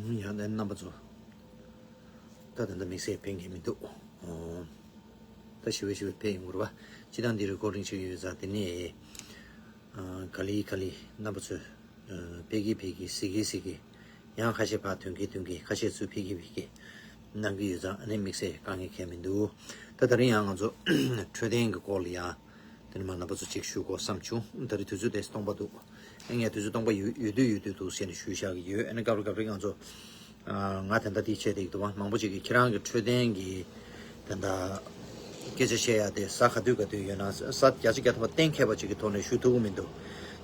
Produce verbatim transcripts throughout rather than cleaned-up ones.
ཡང་ན་རྣམ་པ་ཚོ། ད་ད་ལྟ་དམིགས་བསལ་ཕན་གྱི་མི་འདུག་ཨོ། ད་ཞི་བའི་ཞི་བའི་ཕན་ཡོང་བར་བ། སྤྱི་བཏང་འདི་རི་ཀོར་ཌིང་བྱེད་ཀྱི་ཡོད་ཙང་དེ་ནས། ཨ། ག་ལེ་ག་ལེ་རྣམ་པ་ཚོས། ཨ། ཕེབས་ཀྱི་ཕེབས་ཀྱི་གཟིགས་ཀྱི་གཟིགས་ཀྱི། ཡང་ཁ་ཤས་ཕར་ཐོན་གྱི་ཐོན་གྱི། ཁ་ཤས་ཚུར་ཕེབས་ཀྱི་ཕེབས་ཀྱི། གནང་གི་ཡོད་ཙང་ཨ་ནི་དམིགས་བསལ་དཀའ་ངལ་གང་ཡང་མི་འདུག་ད་ད་རིང་ཡང་ང་ཚོ་འཕྲོད་བསྟེན་གྱི་སྐོར་ལ་ཡང་། དེ་ནས་མ་རྣམ་པ་ཚོ་གཅིག་ཞུ་དགོས་བསམ་བྱུང་། ད་རེས་དུས་ཚོད་དེ་སྟོང་པ་འདུག་ཨ། ངས་དུས་ཚོད་སྟོང་པ་ཡོད་ཡོད་དུས་ཡོད་དུས་འདུག་ཟེར་ནས་ཞུས་བཞག་གི་ཡོད། ཨ་ནི་སྐབས་རེ་སྐབས་རེ་ང་ཚོ། ཨ། ང་དེ་འདྲ་དེ་བྱས་བསྡད་ཀྱི་འདུག་བ། མང་པོ་ཅིག་གིས་ཁྱེད་རང་གི་འཕྲོད་བསྟེན་གྱི་དེ་འདྲ་སྐད་ཆ་བཤད་ཡ་དེ་གཟའ་ག་དུས་ག་དུས་ཡོད་ན། གཟའ་བརྒྱ་ཆ་བརྒྱ་ཐམ་པ་གཏན་འཁེལ་བ་ཅིག་གི་ཐོག་ནས་ཞུ་ཐུབ་ཀྱི་མི་འདུག་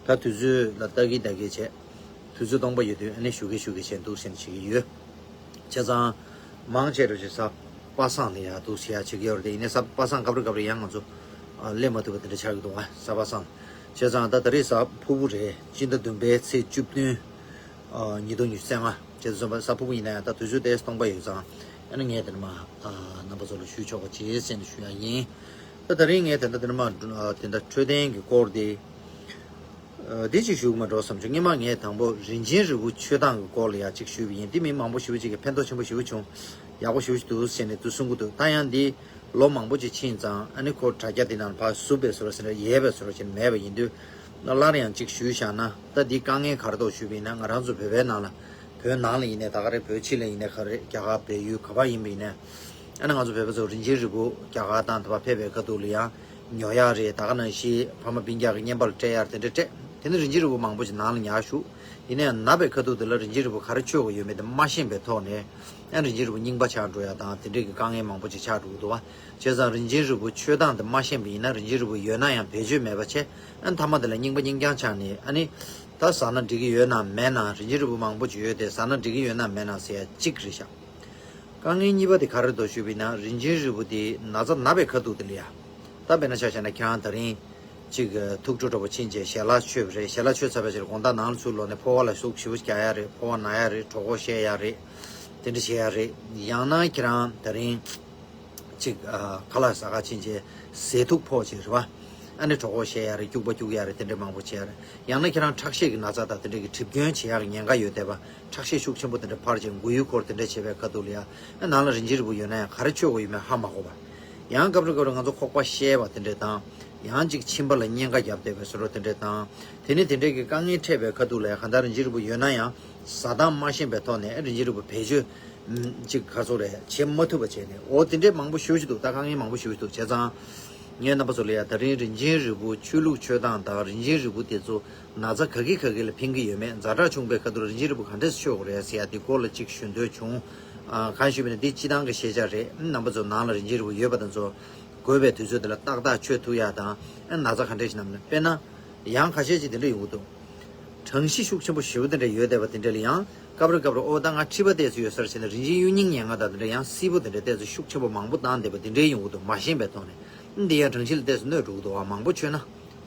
ད་དུས་ཚོད་ལ་ལྟ་གི་ལྟ་གི་བྱས། དུས་ཚོད་སྟོང་པ་ཡོད་དུས་ཨ་ནི་ཞུ་གི་ཞུ་གི་བྱས་འདུག་ཟེར་ནས་བྱེད་ཀྱི་ཡོད། བྱས་ཙང་། མང་ཆེ་རུ་ཅིག་གཟའ་པ་སངས་ལ་ཡ་འདུག་བྱེད་ཡ་བྱེད་ཀྱི་ཡོད་རེད་དེ། ཡིན་ནའི་གཟའ་པ་སངས་སྐབས་རེ་སྐབས་རེ་ཡང་ང་ཚོ། ཨ། སླེབས་མ་ཐུབ་པ་དེ་འདྲ་ཆགས་ཀྱི་འདུག་ཨ། གཟའ་པ་སངས། བྱས་ཙང་ད་ད་རེས་གཟའ་ཕུར་བུ་རེད། སྤྱི་ཟླ་བདུན་པའི་ཚེས་བཅུ་བདུན། ཨ། ཉིས་སྟོང་ཉི་ཤུ་རྩ་ལྔ། བྱས་ཙང་གཟའ་ཕུར་བུ་ཡིན་ན་ཡང་ད་དུས་ཚོད་དེ་སྟོང་པ་ཡོད་ཙང་། ཨ་ནི་ངས་དེ་ནས་མ། ཨ། རྣམ་པ་ཚོ་ལ་ཞུས་ཆོག་པ་བྱེད་ཟེར་ནས་ཞུ་ཡ་ཡིན། ད་ད་རིང་ངས་དེ་འདྲ་དེ་ནས་མ། ཨ། དེ་འདྲ་འཕྲོད་བསྟེན་གྱི་སྐོར་དེ། ཨ། འདི་གཅིག་ཞུ་གི་མ་འགྲོ་བསམ་བྱུང་། སྔོན་མ་ངས་དང་པོ་རིན་ཆེན་རིལ་བུ་མཆོད་སྟངས་ཀྱི་སྐོར་ལ་ཡ་གཅིག་ཞུས་པ་ཡིན། འདི་མི་མང་པོ་ཞེ་པོ་ཅིག་གིས་ཕན་ཐོགས་ཆེན་པོ་ཞེ་པོ་བྱུང་། ཡག་པོ་ཞེ་པོ་ཞིག་འདུག་ཟེར་ནས་དུ་གསུང་གི་འདུག་ད་ཡང་འདི་ལོ་མང་པོ་ཅིག་ཕྱིན་ཙང་ཨ་ནི་ཁོ་དྲ་རྒྱ་འདི་ནང་ཕར་ཟུབ་པའི་བཟོ་འདྲ་ཟེར་ན། ཡལ་བའི་བཟོ་འདྲ་ཅིག་མེད་པ་ཡིན་དུས། སླར་ཡང་གཅིག་ཞུས་བཞག་ན། ད་འདི་དཀའ་ངལ་ག་རེ་འདུག་ཞུས་པ་ཡིན་ན། ང་རང་ཚོ་བོད་པའི་ནང་ལ། བོད་ནང་ལ་ཡིན་ནའི་ད་ག་རེ། བོད་ཕྱི་ལ་ཡིན་ནའི་ག་རེ། རྒྱ་གར་བལ་ཡུལ་ག་པར་ཡིན་པ་ཡིན་ནའི། ཨ་ནི་ང་ཚོ་བོད་པ་ཚོ་རིན་ཆེན་རིལ་བུ་རྒྱ་གར་དང་དེ་བ་ཕེབས་པའི་ཁ་ཐུག་ལ་ཡང་ཉོ་ཡག་རེད། ད་ག་ནང་བཞིན་ཕ་མ་སྤུན་ཀྱག་གི་བསྙེན་པར་སྤྲད་ཡག་དེ་འདྲ་སྤྲད། དེ་ནི་རིན་ཆེན་རིལ་བུ་མང་པོ་ཞིག་ནང་ལ་ཉར་བཞུགས། ཡིན་ནའི་ན་བའི་ཁ་ཐུག་དེ་ལ་རིན་ཆེན་རིལ་བུ་ག་རེ་མཆོད་དགོས་ཡོད་མེད་དེ་མ་ཤེས་པའི་ཐོག་ནས། ཨ། རིན་ཆེན་རིལ་བུ་རྙིང་པ་ཆགས་འགྲོ་ཡག་དང་དེ་འདྲའི་གི་དཀའ་ངལ་མང་པོ་ཅིག་ཆགས་འགྲོ་གི་འདུག་བ། བྱས་ཙང་རིན་ཆེན་རིལ་བུ་མཆོད་སྟངས་དེ་མ་ཤེས་པ་ཡིན་ན། རིན་ཆེན་རིལ་བུ་ཡོད་ན་ཡང་བེད་སྤྱོད་མེད་པ་བྱས། ཨ། མཐའ་མ་དེ་ལ་རྙིང་པ་རྙིང་རྐྱང་ཆགས་ནས། ཨ་ནི་ད་ཟ་ན་འགྲིག་གི་ཡོད་ན་མེད་ན། རིན་ཆེན་རིལ་བུ་མང་པོ་ཅིག་ཡོད་དེ་ཟ་ན་འགྲིག་གི་ཡོད་ན་མེད་ན་ཟེར་ཡག་གཅིག་རེད་ཤག་དཀའ་ངལ་གཉིས་པ་དེ་ག་རེ་འདུག་ཞུས་པ་ཡིན་ན། རིན་ཆེན་རིལ་བུ་དེ་ན་ཚ་ན་བའི་ཁ་ཐུག་དེ་ལ་ཡ། ད་དཔེར་ན་ཆ་བཞག་ན་ཁྱེད་རང་ད་རིང་གཅིག་ཐུགས་སྤྲོ་འདྲ་པོ་ཕྱིན་བྱས་ཞལ་ལག་མཆོད་པ་རེད། ཞལ་ལག་མཆོད་ཚར་བའི་རྗེས་ལ་དགོང་དག་ནང་ལ་ཚུར་ལོག་ནས་ཕོ་བ་ལ་ཟུག་ཞེ་པོ་རྒྱག་ཡག་རེད། ཕོ་བ་ན་ཡག་རེད། གྲོད་ཁོག་བཤལ་ཡག་རེད། དེ་འདྲ་བྱེད་ཡག་རེད། ཡང་ན་ཁྱེད་རང་ད་རིང་གཅིག་ཨ། ཁ་ལག་ཟ་ག་ཕྱིན་བྱས་ཟས་འཐུང་ཕོག་བྱས་རེད་བ། ཨ་ནི་གྲོད་ཁོག་བཤལ་ཡག་རེད། སྐྱུག་པ་སྐྱུག་ཡག་རེད། དེ་འདྲ་མང་པོ་བྱེད་ཡག་རེད། ཡང་ན་ཁྱེད་རང་ཁྲག་ཤེད་ཀྱི་ན་ཚ་དང་དེ་འདྲ་གི་གྲིབ་སྐྱོན་བྱེད་ཡག་གི་ཉེན་ཁ་ཡོད་བསྡད་པ། ཁྲག་ཤེད་ཤུགས་ཆེན་པོ་དེ་འདྲ་འཕར་བྱས་མགོ་ཡུ་འཁོར་དེ་འདྲ་བྱེད་པའི་ཁ་ཐུག་ལ་ཡ། ཨ། ནང་ལ་རིན་ཆེན་རིལ་བུ་ཡོད་ན་ཡང་ག་རེ་མཆོད་དགོས་ཡོད་མེད་ཧ་མ་གོ་བ། ཡང་སྐབས་རེ་སྐབས་རེ་ང་ཚོ་ཁོག་པ་བཤལ་བ་དེ་འདྲ་དང་། ཡང་གཅིག་མཆིན་པ་ལ་གཉན་ཁ་བརྒྱབ་བསྡད་པའི་བཟོ་འདྲ་དེ་འདྲ་དང་། དེ་ནས་དེ་འདྲའི་གི་དཀའ་ངལ་འཕྲད་པའི་ཁ་ཐུག་ལ་ཡ། གང་ལྟར་རིན་ཆེན་རིལ་བུ་ཡོད་ན་ཡང་ཟ་སྟངས་མ་ཤེས་པའི་ཐོག་ནས་རིན་ཆེན་རིལ་བུ་བེད་སྤྱོད་ཅིག་ག་ཚོད་རེད། བྱེད་མ་ཐུབ་པ་བྱས་ནས། འོ། དེ་འདྲའི་མང་པོ་ཞེ་པོ་ཅིག་འདུག་ད་དཀའ་ངལ་མང་པོ་ཞེ་པོ་ཅིག་འདུག་བྱས་ཙང་། ངས་རྣམ་པ་ཚོ་ལ་ཡ་ད་རིང་རིན་ཆེན་རིལ་བུ་ཆོས་ལུགས་མཆོད་སྟངས་དང་། རིན་ཆེན་རིལ་བུ་དེ་ཚོ་ན་ཚ་ག་གི་ག་གི་ལ་ཕན་གི་ཡོད་མེད། ཛ་དྲག་བྱུང་པའི་ཁ་ཐུག་ལ་རིན་ཆེན་རིལ་བུ་ག་འདྲས་མཆོད་དགོས་རེད་ཟེར་ཡ་དེ་སྐོར་ལ་གཅིག་ཞུ་འདོད་བྱུང་། ཨ། གང་ཞུས་པ་ཡིན་ན་འདི་སྤྱི་བཏང་གི་ཤེས་བྱ་རེད། རྣམ་པ་ཚོ་ནང་ལ་རིན་ཆེན་རིལ་བུ་ཡོད་པ་དེ་ཚོ་དགོས་པའི་དུས་ཚོད་དེ་ལ་ཏག་ཏག་མཆོད་ཐུབ་ཡ་དང་། ཨ། ན་ཚ་ག་འདྲས་ཤིག་ནམ་ན། དཔེར་ན། ཡང་ཁ་ཤས་ཅིག་དེ་འདྲ་ཡོང་གི་འདུག་གྲང་གཤིས་ཤུགས་ཆེན་པོ་ཞེ་པོ་དེ་འདྲ་ཡོད་བསྡད་པ་དེ་འདྲ་ལ་ཡང་སྐབས་རེ་སྐབས་རེ། ཨོ། ད་ང་མཁྲིས་པ་ཏོག་ཙམ་ཡོད་ས་རེད་བྱས་ན་རིན་ཆེན་གཡུ་རྙིང་ཉལ་ཁང་དང་དེ་འདྲ་ཡང་སིལ་བུ་དེ་འདྲ་ཏོག་ཙམ་ཤུགས་ཆེན་པོ་མང་པོ་བཏང་བསྡད་པ་དེ་འདྲ་ཡོང་གི་འདུག་མ་ཤེས་པའི་ཐོག་ནས། འདི་ཡང་གྲང་གཤིས་ལ་ཏོག་ཙམ་གནོད་འགྲོ་གི་འདུག་བ། མང་པོ་མཆོད་ན།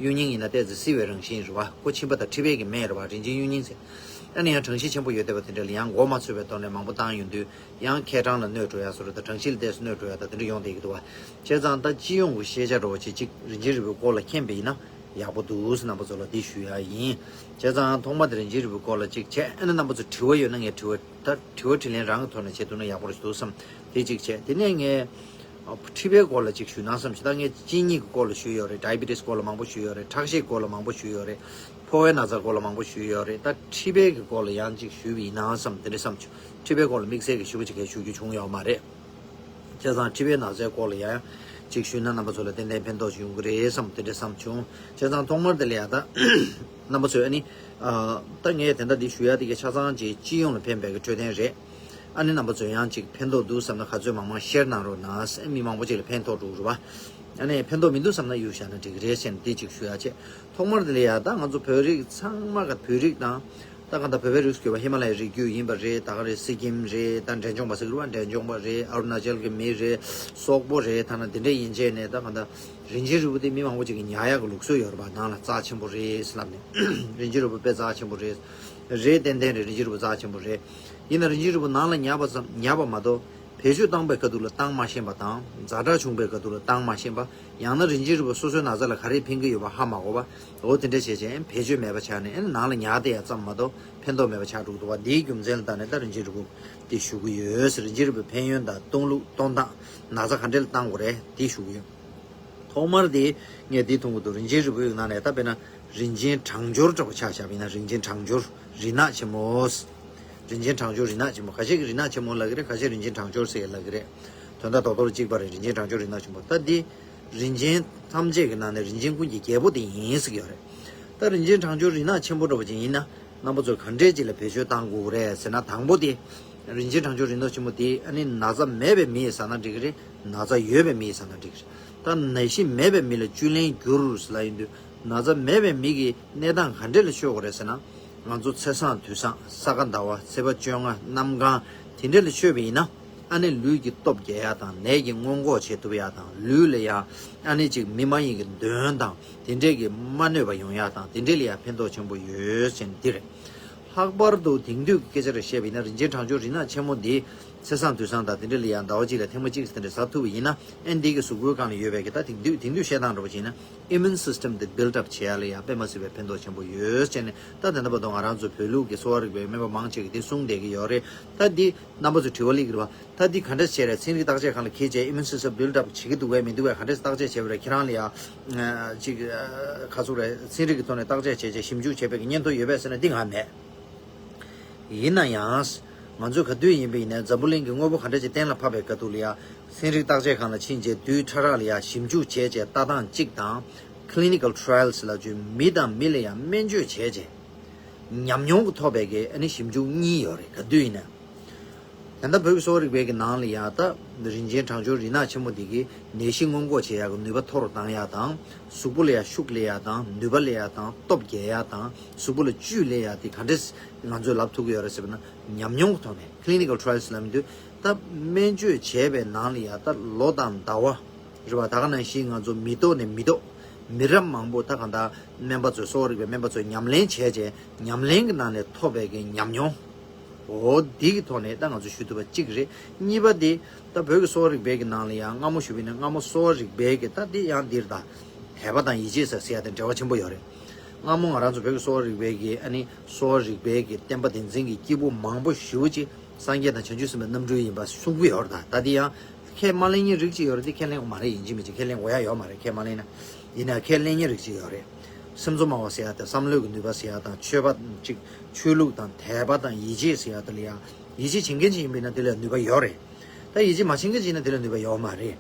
གཡུ་རྙིང་ཡིན་ན་ཏོག་ཙམ་སིལ་བའི་རང་བཞིན་རེད་བ། ཁོ་མཆིན་པ་དང་མཁྲིས་པའི་གི་སྨན་རེད་བ། རིན་ཆེན་གཡུ་རྙིང་ཟེར། ཨ་ནི་ཡང་གྲང་གཤིས་ཆེན་པོ་ཡོད་བསྡད་པ་དེ་འདྲ་ལ་ཡང་མགོ་མ་ཚོས་པའི་ཐོག་ནས་མང་པོ་བཏང་ཡོང་དུས། ཡང་ཁའི་གྲང་ལ་གནོད་འགྲོ་ཡ་བཟོ་འདྲ་དང་། གྲང་གཤིས་ལ་ཏོག་ཙམ་གནོད་འགྲོ་ཡ་དང་། དེ་འདྲ་ཡོང་བསྡད་ཀྱི་འདུག་བ། བྱས་ཙང་ད་སྤྱི་ཡོངས་ཀྱི་ཤེས་བྱ་འདྲ་བོ་ཅིག་ཅིག་རིན་ཆེན་རིལ་བུའི་སྐོར་ལ་མཁྱེན་པ་ཡིན་ན་ཡག་པོ་འདུག་ཟེར་རྣམ་པ་ཚོ་ལ་འདི་ཞུ་ཡ་ཡིན། བྱས་ཙང་ཐོག་མ་དེ་རིན་ཆེན་རིལ་བུའི་སྐོར་ལ་ཅིག་བྱས། ཨ་ནི་རྣམ་པ་ཚོ་དྲི་བ་ཡོད་ན་ངས་དྲི་བ། ད་དྲི་བ་དྲིས་ལན་རང་གི་ཐོག་ནས་བྱེད་ཐུབ་ན་ཡག་པོ་རེད་འདུག་བསམ། དེ་གཅིག་བྱས། དེ་ནས་ངས། ཨ། མཁྲིས་པའི་སྐོར་ལ་ཅིག་ཞུས་ན་བསམ་བྱུང་། ད་ངས་གཅིན་སྙི་གི་སྐོར་ལ་ཞུས་ཡོད་རེད། ཌའི་བི་ཊི་སི་སྐོར་ལ་མང་པོ་ཞུས་ཡོད་རེད། ཁྲག་ཤེད་སྐོར་ལ་མང་པོ་ཞུས་ཡོད་རེད། ཕོ་བའི་ན་ཚ་སྐོར་ལ་མང་པོ་ཞུས་ཡོད་རེད། ད་མཁྲིས་པའི་གི་སྐོར་ལ་ཡང་ཅིག་ཞུས་པ་ཡིན་ན་བསམ། དེ་འདྲ་བསམ་བྱུང་། མཁྲིས་པའི་སྐོར་ལ་དམིགས་བསལ་གྱི་ཞུ་བ་ཅིག་གས་ཞུ་རྒྱུ་བྱུང་ཡོད་མ་རེད། བྱས་ཙང་མཁྲིས་པའི་ན་ཚའི་སྐོར་ལ་ཡང་ཅིག་ཞུས་ན་རྣམ་པ་ཚོ་ལ་ཏན་ཏན་ཕན་ཐོགས་ཅིག་ཡོང་གི་རེད་བསམ། དེ་འདྲ་བསམ་བྱུང་། བྱས་ཙང་ཐོག་མར་དེ་ལ་ཡ་ད་རྣམ་པ་ཚོས། ཨ་ནི། ཨ། ད་ངས་དེ་འདྲ་འདི་ཞུ་ཡ་དེ་གི་ཆ་ཚང་ཅིག་སྤྱི་ཡོངས་ལ་ཕན་པའི་གི་འཕྲོད་བསྟེན་རེད། ཨ་ནི་རྣམ་པ་ཚོས་ཡང་ཅིག་ཕན་ཐོགས་འདུག་བསམ་ན་ག་ཚོད་མང་མང་ཤེར་གནང་རོགས་གནང་། མི་མང་པོ་ཅིག་ལ་ཕན་ཐོགས་འགྲོ་གི་རེད་བ། ཨ་ནི་ཕན་ཐོགས་མི་འདུག་བསམ་ན་གཡུག་བཞག་ན་འགྲིག་གི་རེད་ཟེར་ནས་འདི་ཅིག་ཞུ་ཡ་བྱས། ཐོག་མར་དེ་ལ་ཡ་ད་ང་ཚོ་བོད་རིགས་ཚང་མ་ག་བོད་རིགས་དང་། ད་གང་ལྟར་བོད་པའི་རིགས་སུ་གྱུར་པ་ཧི་མ་ལ་ཡའི་རི་རྒྱུད་ཡིན་པ་རེད། ད་ག་རེ་སི་ཀིམ་རེད། ད་འབྲས་ལྗོངས་པ་ཟེར་གི་རེད་བ། འབྲས་ལྗོངས་པ་རེད། ཨ་རུ་ན་ཅལ་གྱི་མི་རེད། སོག་པོ་རེད། ཐ་ན་དེ་འདྲས་ཡིན་བྱས་ནས་ད་གང་ལྟར་རིན་ཆེན་རིལ་བུ་དེ་མི་མང་པོ་ཅིག་གིས་ཉར་ཡག་གི་ལུགས་སྲོལ་ཡོད་རེད་པ། ནང་ལ་རྩ་ཆེན་པོ་རེད་ཟེར་ལབ་ནས། རིན་ཆེན་རིལ་བུ་དཔེ་རྩ་ཆེན་པོ་རེད། རེད། ཏན་ཏན་རེད། རིན་ཆེན་རིལ་བུ་རྩ་ཆེན་པོ་རེད། ཡིན་ན་རིན་ཆེན་རིལ་བུ་ནང་ལ་ཉར་བ་ཙམ་ཉར་བ་མ་གཏོགས། བེད་སྤྱོད་བཏང་པའི་ཁ་ཐུག་ལ་བཏང་མ་ཤེས་པ་དང་། ཛ་དྲག་བྱུང་པའི་ཁ་ཐུག་ལ་བཏང་མ་ཤེས་པ། ཡང་ན་རིན་ཆེན་རིལ་བུ་སོ་སོའི་ན་ཚ་ལ་ག་རེ་ཕན་གྱི་ཡོད་པ་ཧ་མ་གོ་བ། འོ་དེ་འདྲ་བྱས་བྱས་བེད་སྤྱོད་མེད་པ་ཆགས་ནས་ནང་ལ་ཉར་བསྡད་ཡ་ཙམ་མ་གཏོགས་ཕན་ཐོགས་མེད་པ་ཆགས་འགྲོ་གི་འདུག་བ། འདིའི་རྒྱུ་མཚན་ལ་བརྟེན་ནས་ད་རིན་ཆེན་རིལ་བུ་འདི་ཞུ་གི་ཡོད། རིན་ཆེན་རིལ་བུའི་ཕན་ཡོན་དང་གཏོང་ལུགས་གཏོང་སྟངས། ན་ཚ་ག་འདྲ་ལ་བཏང་དགོས་རེད། འདི་ཞུ་གི་ཡོད། ཐོག་མར་དེ་ངས་འདི་མཐོང་གི་འདུག་རིན་ཆེན་རིལ་བུའི་ནང་ནས་ད་དཔེར་ན་རིན་ཆེན་གྲང་སྦྱོར་འདྲ་པོ་ཆ་བཞག་པ་ཡིན་ན། རིན་ཆེན་གྲང་སྦྱོར་རིལ་ནག་ཆེན་མོ། རིན་ཆེན་གྲང་སྦྱོར་རིལ་ནག་ཆེན་མོ། ཁ་ཤས་ཀྱིས་རིལ་ནག་ཆེན་མོ་ལབ་ཀྱི་རེད། ཁ་ཤས་རིན་ཆེན་གྲང་སྦྱོར་ཟེར་ལབ་ཀྱི་རེད། དོན་དག་རྡོག་རྡོག་གཅིག་པ་རེད། རིན་ཆེན་གྲང་སྦྱོར་རིལ་ནག་ཆེན་མོ། ད་འདི་རིན་ཆེན་ཐམས་ཅད་ཀྱི་ནང་ནས་རིན་ཆེན་ཀུན་གྱི་རྒྱལ་པོ་དེ་ཡིན་ཟེར་གྱི་ཡོད་རེད། ད་རིན་ཆེན་གྲང་སྦྱོར་རིལ་ནག་ཆེན་པོ་འདྲ་པོ་ཅིག་ཡིན་ན། རྣམ་པ་ཚོས་ག་འདྲས་ཅིག་ལ་བེད་སྤྱོད་བཏང་དགོས་རེད་ཟེར་ན། དང་པོ་དེ། རིན་ཆེན་གྲང་སྦྱོར་རིལ་ནག་ཆེན་མོ་དེ་ཨ་ནི་ན་ཚ་མེད་པའི་མི་ཡིས་ཟ་ན་འགྲིག་གི་རེད། ན་ཚ་ཡོད་པའི་མི་ཡིས་ཟ་ན་འགྲིག་གི་རེད། ད་ནད་གཞི་མེད་པའི་མི་ལ་བཅུད་ལེན་བསྒྱུར་ཟེར་ལབ་ཡོང་དུས། ན་ཚ་མེད་པའི་མི་གི་གནས་སྟངས་ག་འདྲས་ལ་ཤོད་དགོས་རེད་ཟེར་ན། ང་ཚོ་ཚེས་བཟང་དུས་བཟང་ས་ག་ཟླ་བ་ཚེས་པ་བཅོ་ལྔ་གནམ་གང་དེ་འདྲས་ལ་ཤོད་པ་ཡིན་ན། ཨ་ནི་ལུས་ཀྱི་སྟོབས་རྒྱས་ཡ་དང་། ནད་ཀྱིས་སྔོན་འགོག་བྱེད་ཐུབ་ཡ་དང་། ལུས་ལ་ཡང་ཨ་ནི་ཅིག་མི་མ་ཡིན་གྱི་གདོན་དང་དེ་འདྲས་ཀྱི་མ་གནོད་པ་ཡོང་ཡ་དང་། དེ་འདྲས་ལ་ཡང་ཕན་ཐོགས་ཆེན་པོ་ཡོད་ཟེར་ནས་འདི་རེད། ལྷག་པར་དུ་དེང་དུས་ཀྱི་སྐད་ཆ་རེ་བཤད་པ་ཡིན་ན། རིན་ཆེན་གྲང་སྦྱོར་རིལ་ནག་ཆེན་མོ་འདི་ཚེས་བཟང་དུས་བཟང་དང་དེ་འདྲས་ལ་ཡང་ཟླ་བ་གཅིག་ལ་ཐེངས་མ་གཅིག་དེ་འདྲས་ཟ་ཐུབ་པ་ཡིན་ན། ཨ་ནི་འདི་གི་གཟུགས་པོའི་སྒང་ལ་ཡོད་པའི་གི། ད་དེང་དུས་དེང་དུས་བཤད་སྟངས་འདྲ་པོ་བྱས་ན། Immune system དེ་build up བྱེད་ཡ་ལ་ཡང་དཔེ་མ་སྲིད་པའི་ཕན་ཐོགས་ཆེན་པོ་ཡོད་ཟེར་ནས། ད་དེ་འདྲ་བར་དུ་ང་རང་ཚོ་བོད་ལུགས་ཀྱི་གསོ་བ་རིག་པའི་སྨན་པ་མང་ཆེ་གིས་དེ་གསུངས་བསྡད་ཀྱི་ཡོད་རེད། ད་འདི་རྣམ་པ་ཚོས་དྲི་བ་སླེབས་ཀྱི་རེད་པ། ད་འདི་ག་འདྲས་བྱས་རེད། ཚན་རིག་བརྟག་དཔྱད་ཁང་ལ་འཁྱེར་བྱས་Immune system build up བྱེད་ཀྱི་འདུག་གས་མི་འདུག་གས་ག་འདྲས་བརྟག་དཔྱད་བྱས་པ་རེད། ཁྱེད་རང་ལ་ཡང་ཅིག་ཁ་ཚུགས་རེད། ཚན་རིག་གི་ཐོག་ནས་བརྟག་དཔྱད་བྱས་བྱས་ཞིབ་འཇུག་བྱས་པའི་གི་སྙན་ཐོ་ཡོད་པས་ཟེར་ན། འདི་ང་མེད། ཡིན་ན་ཡང་། ང་ཚོས་ག་དུས་ཡིན་པ་ཡིན་ནའི་འཛམ་བུ་གླིང་གི་དངོས་པོ་ག་འདྲ་ཅིག་གཏན་ལ་ཕབ་པའི་སྐབས་དུས་ལ་ཡང་། ཚན་རིག་བརྟག་དཔྱད་ཁང་ལ་ཕྱིན་རྗེས་དུས་ཕྲ་རགས་ལ་ཡང་ཞིབ་འཇུག་བྱས་རྗེས་ལྟ་སྟངས་གཅིག་དང་། Clinical trials ལབ་བྱས་མི་དང་མི་ལ་ཡང་སྨན་བཅོས་བྱས་རྗེས་ཉམས་མྱོང་གི་ཐོབ་པའི་གི་ཨ་ནི་ཞིབ་འཇུག་གཉིས་ཡོད་རེད། ག་དུས་ཡིན་ནའི། ད་ལྟ་བོད་ཀྱི་གསོ་བ་རིག་པའི་གི་ནང་ལ་ཡང་ད་རིན་ཆེན་གྲང་སྦྱོར་རིལ་ནག་ཆེན་མོ་འདི་གིས་ནད་གཞི་སྔོན་འགོག་བྱེད་ཡག་གི་ནུས་པ་མཐོ་རུ་བཏང་ཡག་དང་། གཟུགས་པོ་ལ་ཡང་ཤུགས་སླེབས་ཡག་དང་། ནུས་པ་སླེབས་ཡག་དང་། སྟོབས་རྒྱས་ཡག་དང་། གཟུགས་པོ་ལ་བཅུད་སླེབས་ཡག་དེ་ག་འདྲས་ང་ཚོས་ལབ་ཐུབ་ཀྱི་ཡོད་རེད་ཟེར་བ་ན། ཉམས་མྱོང་གི་ཐོག་ནས། Clinical trials ལབ་དུས་ད་སྨན་བཅོས་བྱས་པའི་ནང་ལ་ཡང་ད་ལོ་དང་ཟླ་བ་རེད་པ། ད་ག་ནང་བཞིན་ང་ཚོ་མི་ཐོག་ནས་མི་ཐོག་མི་རབས་མང་པོ་ད་གང་ལྟར་སྨན་པ་ཚོས། གསོ་བ་རིག་པའི་སྨན་པ་ཚོས་ཉམས་ལེན་བྱས་རྗེས་ཉམས་ལེན་གྱི་ནང་ནས་ཐོབ་པའི་གི་ཉམས་མྱོང་། འོ་འདི་གི་ཐོག་ནས་ད་ང་ཚོ་ཞུ་ཐུབ་པ་གཅིག་རེད། གཉིས་པ་དེ་ད་བོད་ཀྱི་གསོ་བ་རིག་པའི་གི་ནང་ལ་ཡང་སྔ་མོ་ཞུ་བ་ཡིན་ན། སྔ་མོ་གསོ་བ་རིག་པའི་གི་ད་འདི་ཡང་འདིར་ད་དད་པ་དང་ཡིད་ཆེས་ཟེར་ཟེར་ཡ་དེ་འབྲེལ་བ་ཆེན་པོ་ཡོད་རེད། སྔ་མོ་ང་རང་ཚོ་བོད་ཀྱི་གསོ་བ་རིག་པའི་གི་ཨ་ནི་གསོ་བ་རིག་པའི་གི་བསྟན་པ་དེ་འཛིན་གྱི་སྐྱེས་བུ་མང་པོ་ཞེ་པོ་ཅིག་སངས་རྒྱས་དང་བྱང་ཆུབ་སེམས་དཔའི་རྣམ་སྤྲུལ་ཡིན་པ་གསུང་གི་ཡོད་རེད། ད་ད་འདི་ཡང་ཁས་མ་ལེན་མཁན་རིགས་ཅིག་ཡོད་རེད། འདི་ཁས་ལེན་དགོས་མ་རེད། ཡིན་གཅིག་མིན་གཅིག་ཁས་ལེན་དགོས་ཡ་ཡོད་མ་རེད། ཁས་མ་ལེན་ན། ཡིན་ན་ཁས་ལེན་མཁན་རིགས་ཅིག་ཡོད་རེད། སེམས་གཙོ་སྨྲ་བ་ཟེར་ཡ་དེ། བསམ་བློའི་གི་ནུས་པ་ཟེར་ཡ་དང་། ཆོས་པ་ཅིག་ཆོས་ལུགས་དང་དད་པ་དང་ཡིད་ཆེས་ཟེར་ཡ་དེ་ལ་ཡང་ཡིད་ཆེས་བྱེད་མཁན་ཅིག་ཡིན་པ་ཡིན་ན་དེ་ལ་ནུས་པ་ཡོད་རེད། ད་ཡིད་ཆེས་མ་བྱེད་མཁན་ཅིག་ཡིན་ན་དེ་ལ་ནུས་པ་ཡོད་མ་རེད།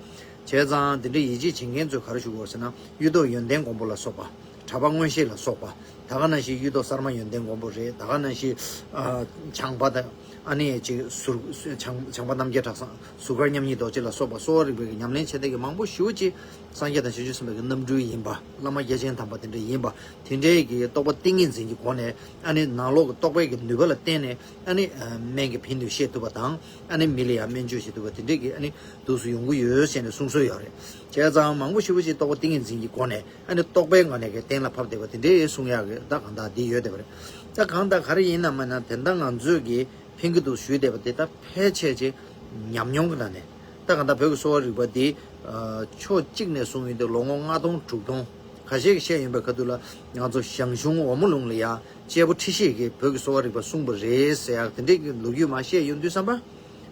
བྱས་ཙང་དེ་འདྲའི་ཡིད་ཆེས་བྱེད་མཁན་ཚོས་ག་རེ་ཞུ་དགོས་ཟེར་ན། གཡུ་ཐོག་ཡོན་ཏན་མགོན་པོ་ལ་སོགས་པ། གྲྭ་པ་མངོན་ཤེས་ལ་སོགས་པ། ད་ག་ནང་བཞིན་གཡུ་ཐོག་གསར་མ་ཡོན་ཏན་མགོན་པོ་རེད། ད་ག་ནང་བཞིན་ཨ་བྱང་པ་དང་། ཨ་ནི་ཅིག་ཟུར་བྱང་བྱང་པ་རྣམ་རྒྱལ་གྲགས་བཟང་། ཟུར་མཁར་མཉམ་ཉིད་རྡོ་རྗེ་ལ་སོགས་པ་གསོ་བ་རིག་པའི་གི་ཉམས་ལེན་བྱེད་མཁན་གྱི་མང་པོ་ཞེ་པོ་ཅིག་སངས་རྒྱས་དང་བྱང་ཆུབ་སེམས་དཔའི་གི་རྣམ་སྤྲུལ་ཡིན་པ། བླ་མ་རྒྱ་ཆེན་དམ་པ་དེ་འདྲ་ཡིན་པ། དེ་འདྲའི་གི་རྟོགས་པ་ཏིང་ངེ་འཛིན་གྱི་སྒོ་ནས། ཨ་ནི་ནང་ལོགས་ཀྱི་རྟོགས་པའི་གི་ནུས་པ་ལ་བརྟེན་ནས། ཨ་ནི་སྨན་གྱི་ཕན་ནུས་ཤེས་ཐུབ་པ་དང་། ཨ་ནི་མི་ལ་ཡང་སྨན་བཅོས་བྱེད་ཐུབ་པ་དེ་འདྲའི་གི་ཨ་ནི་འདུག་སེ་ཡོང་གི་ཡོད་ཟེར་ནས་གསུང་སྲོལ་ཡོད་རེད། བྱས་ཙང་མང་པོ་ཞེ་པོ་ཅིག་རྟོགས་པ་ཏིང་ངེ་འཛིན་གྱི་སྒོ་ནས། ཨ་ནི་རྟོགས་པའི་ངོས་ནས་གི་གཏན་ལ་ཕབ་བསྡད་པ་དེ་འདྲའི་གསུང་ཡག་གི་ད་གང་ལྟར་འདི་ཡོད་བསྡད་པ་རེད། ད་གང་ལྟར་ག་རེ་ཡིན་ནམ་ན། དེ་འདྲ་ང་ཚོས་གི་ཕན་གྱི་འདུག་ཞུས་བསྡད་པ་དེ་ད་ཕལ་ཆེར་ཅིག་ཉམས་མྱོང་གི་ནང་ནས། ད་གང་ལྟར་བོད་ཀྱི་གསོ་བ་རིག་པ་འདི་ཕྱོགས་གཅིག་ནས་གསུངས་ཡོང་དུས་ལོ་ངོ་ལྔ་སྟོང་དྲུག་སྟོང་ཁ་ཤས་ཀྱིས་བཤད་ཡོང་པའི་ཁ་ཐུག་ལ། ང་ཚོ་ཞང་ཞུང་འོལ་མོ་ལུང་ལ་ཡང་དཔྱད་པོ་ཁྲི་ཤེས་ཀྱིས་བོད་ཀྱི་གསོ་བ་རིག་པ་གསུངས་པ་རེད་ཟེར་ཡག་དེ་འདྲའི་གི་ལོ་རྒྱུས་མར་བཤད་ཡོང་དུས་ཙམ་པ།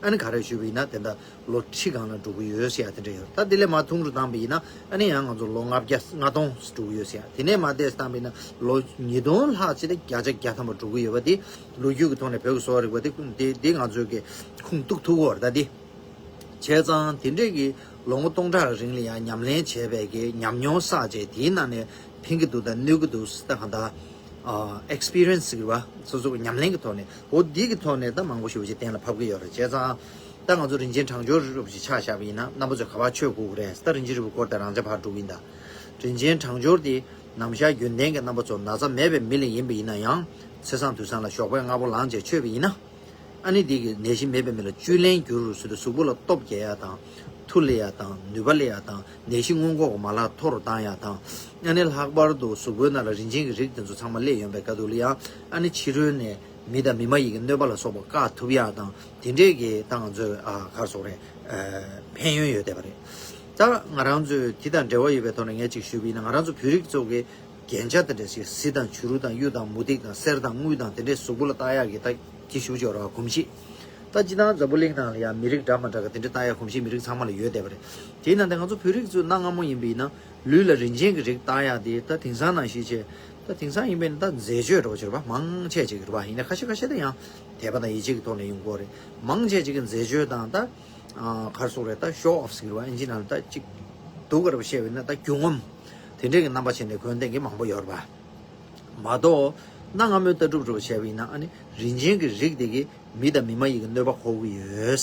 ཨ་ནི་ག་རེ་ཞུས་པ་ཡིན་ན། དེ་འདྲ་ལོ་ཁྲི་སྒང་ལ་འགྲོ་གི་ཡོད་ཟེར་ཡག་དེ་འདྲ་ཡོད། ད་དེ་ལས་མར་ཐུང་རུ་བཏང་པ་ཡིན་ན། ཨ་ནི་ཡང་ང་ཚོ་ལོ་ལྔ་བརྒྱ་ལྔ་སྟོང་འགྲོ་གི་ཡོད་ཟེར་ཡག་དེ་ནས་མར་ཏོག་ཙམ་བཏང་པ་ཡིན་ན་ལོ་ཉིས་སྟོང་ལྷག་ཅིག་དང་བརྒྱ་ཆ་བརྒྱ་ཐམ་པ་འགྲོ་གི་ཡོད་པ་དེ། ལོ་རྒྱུས་ཀྱི་ཐོག་ནས་བོད་ཀྱི་གསོ་བ་རིག་པ་དེ་དེ་དེ་ང་ཚོས་གི་ཁུངས་གཏུགས་ཐུབ་ཀྱི་ཡོད་རེད། ད་དེ། བྱས་ཙང་དེ་འདྲས་ཀྱི་ལོ་ངོ་སྟོང་ཕྲག་རིང་ལ་ཡང་ཉམས་ལེན་བྱས་པའི་གི་ཉམས་མྱོང་བསགས་རྗེས། དེའི་ནང་ནས་ཕན་གྱི་འདུག་དང་གནོད་ཀྱི་འདུག་ད་གང་ལྟར་ཨེགས་པི་རི་ཡན་སི་ཟེར་བ། སོ་སོ་གི་ཉམས་ལེན་གྱི་ཐོག་ནས། འོ་འདི་གི་ཐོག་ནས་ད་མང་པོ་ཞེ་པོ་ཅིག་གཏན་ལ་ཕབ་ཀྱི་ཡོད་རེད། བྱས་ཙང་ད་ང་ཚོ་རིན་ཆེན་གྲང་སྦྱོར་རིལ་བུ་ཞིག་ཆ་བཞག་པ་ཡིན་ན། རྣམ་པ་ཚོས་ག་པར་མཆོད་དགོས་ཀྱི་རེད། ད་རིན་ཆེན་རིལ་བུའི་སྐོར་དེ་རང་འཇགས་ཕར་འགྲོ་གི་ཡིན་ད། རིན་ཆེན་གྲང་སྦྱོར་དེ་ནམ་ཞག་རྒྱུན་ལྡན་གྱི་རྣམ་པ་ཚོ་ན་ཚ་མེད་པའི་མི་ལ་ཡིན་པ་ཡིན་ན་ཡང་། ཚེས་བཟང་དུས་བཟང་ལ་ཞོགས་པའི་སྔ་པོ་ལངས་བྱས་མཆོད་པ་ཡིན་ན། ཨ་ནི་དེ་གི་ནད་གཞི་མེད་པའི་མི་ལ་བཅུད་ལེན་བསྒྱུར་ཟེར་དུས། གཟུགས་པོ་ལ་སྟོབས་རྒྱས་ཡ་དང་། མཐུ་སླེབས་ཡ་དང་། ནུས་པ་སླེབས་ཡ་དང་། ནད་གཞི་སྔོན་འགོག་གི་མ་ལག་མཐོ་རུ་བཏང་ཡ་དང་། ཨ་ནི་ལྷག་པར་དུ་གཟུགས་པོའི་ནང་ལ་རིན་ཆེན་གྱི་རིགས་དེ་ཚོ་ཚང་མ་སླེབས་ཡོང་པའི་སྐབས་དུས་ལ་ཡང་། ཨ་ནི་ཕྱི་རོལ་ནས་ མི་དང་མི་མ་ཡིན་གྱི་གནོད་པ་ལ་སོགས་པ་བཀག་ཐུབ་ཡག་དང་དེ་འདྲས་ཀྱི་ད་ང་ཚོས་ཨ་ག་རེ་ཟེར་དགོས་རེད། ཨ་ཕན་ཡོན་ཡོད་བསྡད་པ་རེད། ད་ང་རང་ཚོས་དེ་དང་འབྲེལ་བ་ཡོད་པའི་ཐོག་ནས་ངས་ཅིག་ཞུས་པ་ཡིན་ན། ང་རང་ཚོ་བོད་རིགས་ཚོ་གི་རྒྱན་ཆ་དེ་འདྲ་ཞིག་གཟི་དང་བྱུ་རུ་དང་གཡུ་དང་མུ་ཏིག་དང་གསེར་དང་དངུལ་དང་དེ་འདྲས་གཟུགས་པོ་ལ་བཏགས་ཡག་གི་ད་དེ་ཞུ་ཆོག་ར་གོམས་གཤིས། ད་སྤྱིར་བཏང་འཛམ་བུ་གླིང་ནང་ལ་ཡང་མི་རིགས་འདྲ་མི་འདྲ་གི་དེ་འདྲས་བཏགས་ཡག་གོམས་གཤིས་མི་རིགས་ཚང་མ་ལ་ཡོད་བསྡད་པ་རེད། དེ་ཡིན་ན་ད་ང་ཚོ་བོད་རིགས་ཚོས་གནའ་སྔ་མོ་ཡིན་པ་ཡིན་ན་ལུས་ལ་རིན་ཆེན་གྱི་རིགས་བཏགས་ཡག་དེ་ད་དེང་སང་ནང་བཞིན་བྱས། ད་དེང་སང་ཡིན་པ་ཡིན་ན་ད་མཛེས་དཔྱོད་འདྲ་བོ་ཅིག་རེད་པ། མང་ཆེ་ཅིག་རེད་པ། ཡིན་ན་ཁ་ཤས་ཁ་ཤས་ད་ཡང་དད་པ་དང་ཡིད་ཆེས་ཀྱི་ཐོག་ནས་ཡོང་གི་ཡོད་རེད། མང་ཆེ་ཅིག་གི་མཛེས་དཔྱོད་དང་ད་ཨ་ག་རེ་ཟེར་དགོས་རེད། ད་ཤོ་ཨོཕ་ཟེར་གྱི་རེད་པ། ཨིན་ཇི་ནང་ལ་ད་ཅིག་སྡུག་ག་རེ་བཤད་པ་ཡིན་ན་ད་རྒྱུ་ངོམ་དེ་འདྲས་ཀྱི་རྣམ་པ་བྱས་ནས་གོན་བསྡད་མཁན་མང་པོ་ཡོད་རེད་པ། མ་གཏོགས་གནའ་སྔ་མོའི་ལྟ་གྲུབ་འདྲ་བོ་བྱས་པ་ཡིན་ན་ཨ་ནི་རིན་ཆེན་གྱི་རིགས་དེ་གིས་མི་དང་མི་མ་ཡིན་གྱི་གནོད་པ་འཁོར་གྱི་ཡོད།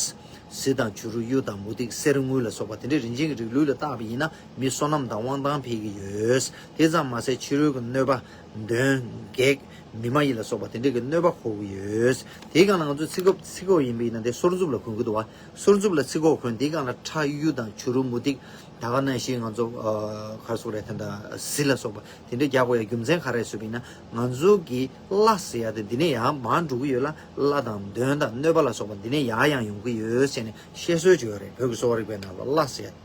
གཟི་དང་བྱུ་རུ་གཡུ་དང་མུ་ཏིག་གསེར་དངུལ་ལ་སོགས་པ་དེ་འདྲའི་རིན་ཆེན་གྱི་རིགས་ལུས་ལ་བཏགས་པ་ཡིན་ན་མི་བསོད་ནམས་དང་དབང་ཐང་འཕེལ་གྱི་ཡོད། དེ་ཙམ་མ་ཟད་ཕྱི་རོལ་གྱི་གནོད་པ། གདོན་བགེགས། མི་མ་ཡིན་ལ་སོགས་པ་དེ་འདྲའི་གི་གནོད་པ་འཁོར་གྱི་ཡོད། དེའི་སྒང་ལ་ང་ཚོས་ཚིག་གོ་ཚིག་གོ་ཡིན་པ་ཡིན་ན་དེ་སོར་མཛུབ་ལ་གོན་གྱི་འདུག་པ། སོར་མཛུབ་ལ་ཚིག་གོ་གོན། དེའི་སྒང་ལ་ཁྲ་གཡུ་དང་བྱུ་རུ་མུ་ཏིག་ད་ག་ནང་བཞིན་ང་ཚོ་ཨ་ག་རེ་ཟེར་དགོས་རེད། དེ་འདྲ་གཟི་ལ་སོགས་པ་དེ་འདྲ་རྒྱག་དགོས་ཡ་རྒྱུ་མཚན་ག་རེ་ཟེར་བ་ཡིན་ན། ང་ཚོ་གི་བླ་ཟེར་ཡ་དེ་འདི་ནས་ཡར་མར་འགྲོ་གི་ཡོད་ལ། བླ་དང་གདོན་དང་གནོད་པ་ལ་སོགས་པ་འདི་ནས་ཡར་ཡང་ཡོང་གི་ཡོད་ཟེར་ནས་བཤད་སྲོལ་ཅིག་ཡོད་རེད། བོད་ཀྱི་གསོ་བ་རིག་པའི་ནང་ལ་བླ་ཟེར་ཡ།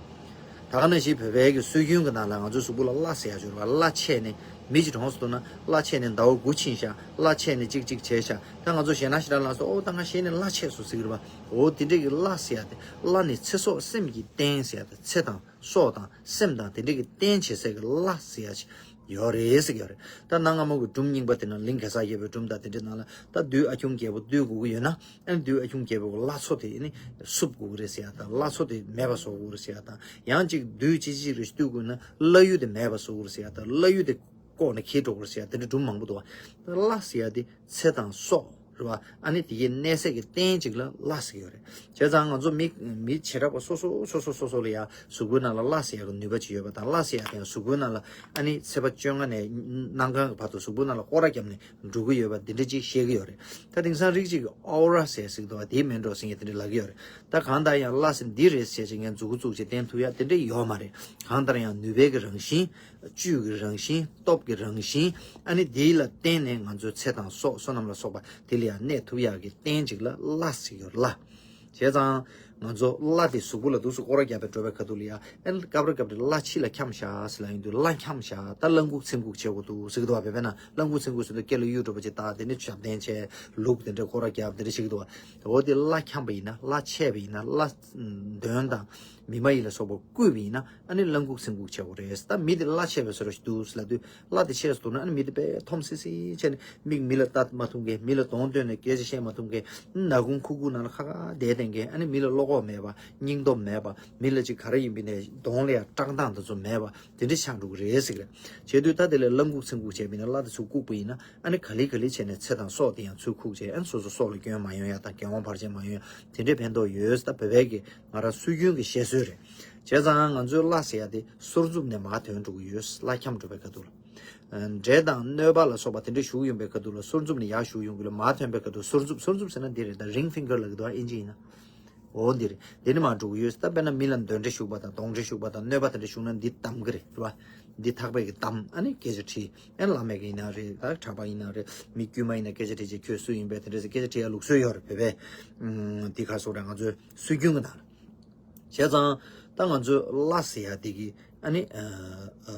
ད་ག་ནང་བཞིན་བོད་པའི་གི་སྲོལ་རྒྱུན་གྱི་ནང་ལ་ང་ཚོའི་གཟུགས་པོ་ལ་བླ་ཟེར་ཡ་ཅིག་ཡོད་རེད་པ། བླ་ཆད་ནས་མི་གཅིག་གྲོངས་སུ་གཏོང་ན་བླ་ཆད་ནས་ཅིག་ཅིག་ཕྱིན་ཤག་བླ་ཆད་ནས་ཅིག་ཅིག་བྱས་ཤག་ད་ང་ཚོ་ཞེད་སྣང་ཞེ་དྲག་ལངས་སོང་། ཨོ་ད་ང་ཞེད་ནས་བླ་ཆད་སོང་ཟེར་གྱི་རེད་པ། ཨོ་དེ་འདྲས་ཀྱི་བླ་ཟེར་ཡ་དེ། བླ་ནི་ཚེ་སྲོག་སེམས་ཀྱི་རྟེན་ཟེར་ཡ་དེ། ཚེ་དང་སྲོག་དང་སེམས་དང་དེ་འདྲས་ཀྱི་རྟེན་བྱེད་སའི་གི་བླ་ཟེར་ཡ་ཅིག་ཡོད་རེད་ཟེར་གྱི་ཡོད་རེད། ད་གནའ་སྔ་མོ་གི་སྒྲུང་རྙིང་པ་དེ་ནང་གླིང་གེ་སར་རྒྱལ་པོའི་སྒྲུང་དང་དེ་འདྲའི་ནང་ལ་ད་བདུད་ཨ་ཁྱུང་རྒྱལ་པོ་བཏུལ་དགོས་ཀྱི་ཡོད་ན། ཨ་ནི་བདུད་ཨ་ཁྱུང་རྒྱལ་པོ་གི་བླ་མཚོ་དེ་ཨ་ནི་བསུབ་དགོས་ཀྱི་རེད་ཟེར་ཡ་དང་། བླ་མཚོ་དེ་མེད་པ་བཟོ་དགོས་རེད་ཟེར་ཡ་དང་། ཡང་ཅིག་བདུད་ཅི་ཅི་རེ་བཏུལ་དགོས་ན་བླ་གཡུ་དེ་མེད་པ་བཟོ་དགོས་རེད་ཟེར་ཡ་དང་། བླ་གཡུ་དེ་ལྐོག་ནས་འཁྱེར་འགྲོ་དགོས་རེད་ཟེར་ཡ་དེ་འདྲ་སྒྲུང་མང་པོ་འདུག་པ། བླ་ཟེར་ཡ་དེ་ཚེ་དང་སྲོག་རེད་པ། ཨ་ནི་དེ་གའི་གནས་སའི་གི་རྟེན་ཅིག་ལ་བླ་ཟེར་གྱི་ཡོད་རེད། བྱས་ཙང་ང་ཚོ་མི་མི་བྱེ་བྲག་པ་སོ་སོ་སོ་སོ་སོ་སོ་ལ་ཡ་གཟུགས་པོའི་ནང་ལ་བླ་ཟེར་ཡ་གི་ནུས་པ་ཅིག་ཡོད་པ་དང་། བླ་ཟེར་ཡ་དེ་ཡང་གཟུགས་པོའི་ནང་ལ་ཨ་ནི་ཚེས་པ་བཅོ་ལྔ་ནས་གནམ་གང་གི་བར་དུ་གཟུགས་པོའི་ནང་ལ་སྐོར་ར་བརྒྱབ་ནས་འགྲོ་གི་ཡོད་པ་འདི་འདྲ་ཅིག་བཤད་ཀྱི་ཡོད་རེད། ད་དེང་སང་རིགས་གཅིག་གིས་ཨོ་ར་ཟེར་ཟེར་གྱི་འདུག་པ། དེ་མིན་འགྲོ་ཟེར་མཁན་དེ་འདྲ་ལབ་ཀྱི་ཡོད་རེད། ད་གང་ལྟར་ཡང་བླ་ཟེར་འདི་རེད་ཟེར་ཅིག་ངས་མཛུབ་གུ་བཙུགས་བྱས་བསྟན་ཐུབ་ཡ་དེ་འདྲ་ཡོད་མ་རེད། གང་ལྟར་ཡང་ནུས་པའི་གི་རང་བཞིན། བཅུད་ཀྱི་རང་བཞིན། སྟོབས་ཀྱི་རང་བཞིན། ཨ་ནི་དེ་ལ་བརྟེན་ནས་ང་ཚོའི་ཚེ་དང་སྲོག་བསོད་ནམས་ལ་སོགས་པ་དེ་ལ་ཡང་གནས་ཐུབ་ཡག་གི་རྟེན་ཅིག་ལ་བླ་ཟེར་གྱི་ཡོད་རེད། བླ། བྱས་ཙང་ང་ཚོ་བླ་དེ་གཟུགས་པོ་ལ་འདུག་སེ་སྐོར་ར་བརྒྱབ་པའི་འགྲོ་བའི་ཁ་ཐུག་ལ་ཡ། ཨ་ནི་སྐབས་རེ་སྐབས་རེ་བླ་ཕྱི་ལ་འཁྱམས་ཤག་ཟེར་ལབ་ཡོང་དུས། བླ་འཁྱམས་ཤག་ད་བླ་འགུག་ཚེ་འགུག་བྱེད་དགོས་འདུག་ཟེར་གྱི་འདུག་པ། བོད་པའི་ནང་བླ་འགུག་ཚེ་འགུག་ཟེར་དུས་སྐེ་ལ་གཡུ་འདྲ་པོ་ཅིག་བཏགས། དེ་ནས་ཞབས་བརྟན་བྱས། ལུག་དེ་འདྲ་སྐོར་ར་བརྒྱབ། དེ་འདྲ་བྱེད་ཀྱི་འདུག་པ། འོ་དེ་བླ་འཁྱམས་པ་ཡིན་ན། བླ་ཆད་པ་ཡིན་ན། བླ་གདོན་དང་མི་མ་ཡིན་ལ་སོགས་པ་བརྐུས་པ་ཡིན་ན་ཨ་ནི་བླ་འགུག་ཚེ་འགུག་བྱེད་དགོས་རེད། ད་མི་དེ་བླ་ཆད་པའི་བཟོ་འདྲ་ཞིག་འདུག་ཟེར་ལབ་དུས། བླ་དེ་ཆད་སོང་ན་ཨ་ནི་མི་དེ་དཔེ་འཐོམ་སི་སི་བྱས་ནས་མིག་མི་ལ་ལྟ་མ་ཐུབ་མཁན། མི་ལ་གདོང་སྟོན་ནས་སྐད་ཆ་བཤད་མ་ཐུབ་མཁན། ནག་ཁུང་ཁུག་ཁུག་ནང་ལ་ཁ་ཁ་བསྡད་བསྡད་མཁན། ཨ་ནི་མི་ལ་བློ་ཁོག་མེད་པ། སྙིང་སྟོབས་མེད་པ། མི་ལ་ཅིག་ག་རེ་ཡིན་པ་ཡིན་ནའི་གདོང་ལ་ཡ་བཀྲག་མདངས་དེ་ཚོ་མེད་པ། དེ་འདྲ་ཆགས་འགྲོ་གི་རེད་ཟེར་གི་རེད། བྱས་དུས་ད་དེ་ལ་བླ་འགུག་ཚེ་འགུག་བྱས་པ་ཡིན་ན། བླ་དེ་ཚུར་བཀུག་པ་ཡིན་ན་ཨ་ནི་ག་ལེ་ག་ལེ་བྱས་ནས་ཚེ་དང་སྲོག་དེ་ཡང་ཚུར་ཁུག་བྱས། ཨ་ནི་སོ་སོ་སྲོག་ལ་སྐྱོན་མ་ཡོང་ཡ་དང་། འགན་དབང་བར་ཆད་མ་ཡོང་ཡ་དེ་འདྲའི་ཕན་ཐོགས་ཡོད། ད་བོད་པའི་གི་ང་རང་སྲོལ་རྒྱུན་གྱི་བཤད་སྲོལ་རེད། བྱས་ཙང་ང་ཚོའི་བླ་ཟེར་ཡ་དེ་སོར་མཛུབ་ནས་མར་ཐོན་འགྲོ་གི་ཡོད། བླ་འཁྱམས་འགྲོ་བའི་ཁ་ཐུག་ལ། འདྲེ་དང་གནོད་པ་ལ་སོགས་པ་དེ་འདྲ་ཞུགས་ཡོང་པའི་ཁ་ཐུག་ལ་སོར་མཛུབ་ནས་ཡར་ཞུགས་ཡོང་གི་ལ། མར་ཐོན་པའི་ཁ་ཐུག་སོར་མཛུབ། སོར་མཛུབ་ཟེར་ན་འདི་རེད། ད་རིང་ཕིང་གར་ལབ་ཀྱི་འདུག་ཨ། ཨིན་ཇི་ཡིན་ན། འོ་འདི་རེད། འདི་ནས་མར་འགྲོ་གི་ཡོད། ད་དཔེར་ན་མི་ལ་གདོན་འདྲེ་ཞུགས་པ་དང་གདོན་འདྲེ་ཞུགས་པ་དང་གནོད་པ་དེ་འདྲ་ཞུགས་ན་འདི་བསྡམ་གི་རེད། རེད་པ། འདི་ཐག་པས་ཀྱི་བསྡམ། ཨ་ནི་སྐད་ཆ་དྲིས། ཨ་ནི་བླ་མ་ཡིན་ན་རེད། ད་གྲྭ་པ་ཡིན་ན་རེད། མི་དཀྱུས་མ་ཡིན་ན་སྐད་ཆ་དྲིས་བྱས། ཁྱོད་སུ་ཡིན་པས། དེ་འདྲ་ཟེར་སྐད་ཆ་དྲིས་ཡ་ལུགས་སྲོལ་ཡོད་རེད། བོད་པའི་འདི་ག་རེ་ཟེར་དགོས་རེད། ང་ཚོའི་སྲོལ་རྒྱུན་གྱི་ནང་ལ། བྱས་ཙང་ད་ང་ཚོས་བླ་ཟེར་ཡ་དེ་གི་ཨ་ནི་ཨ་ཨ་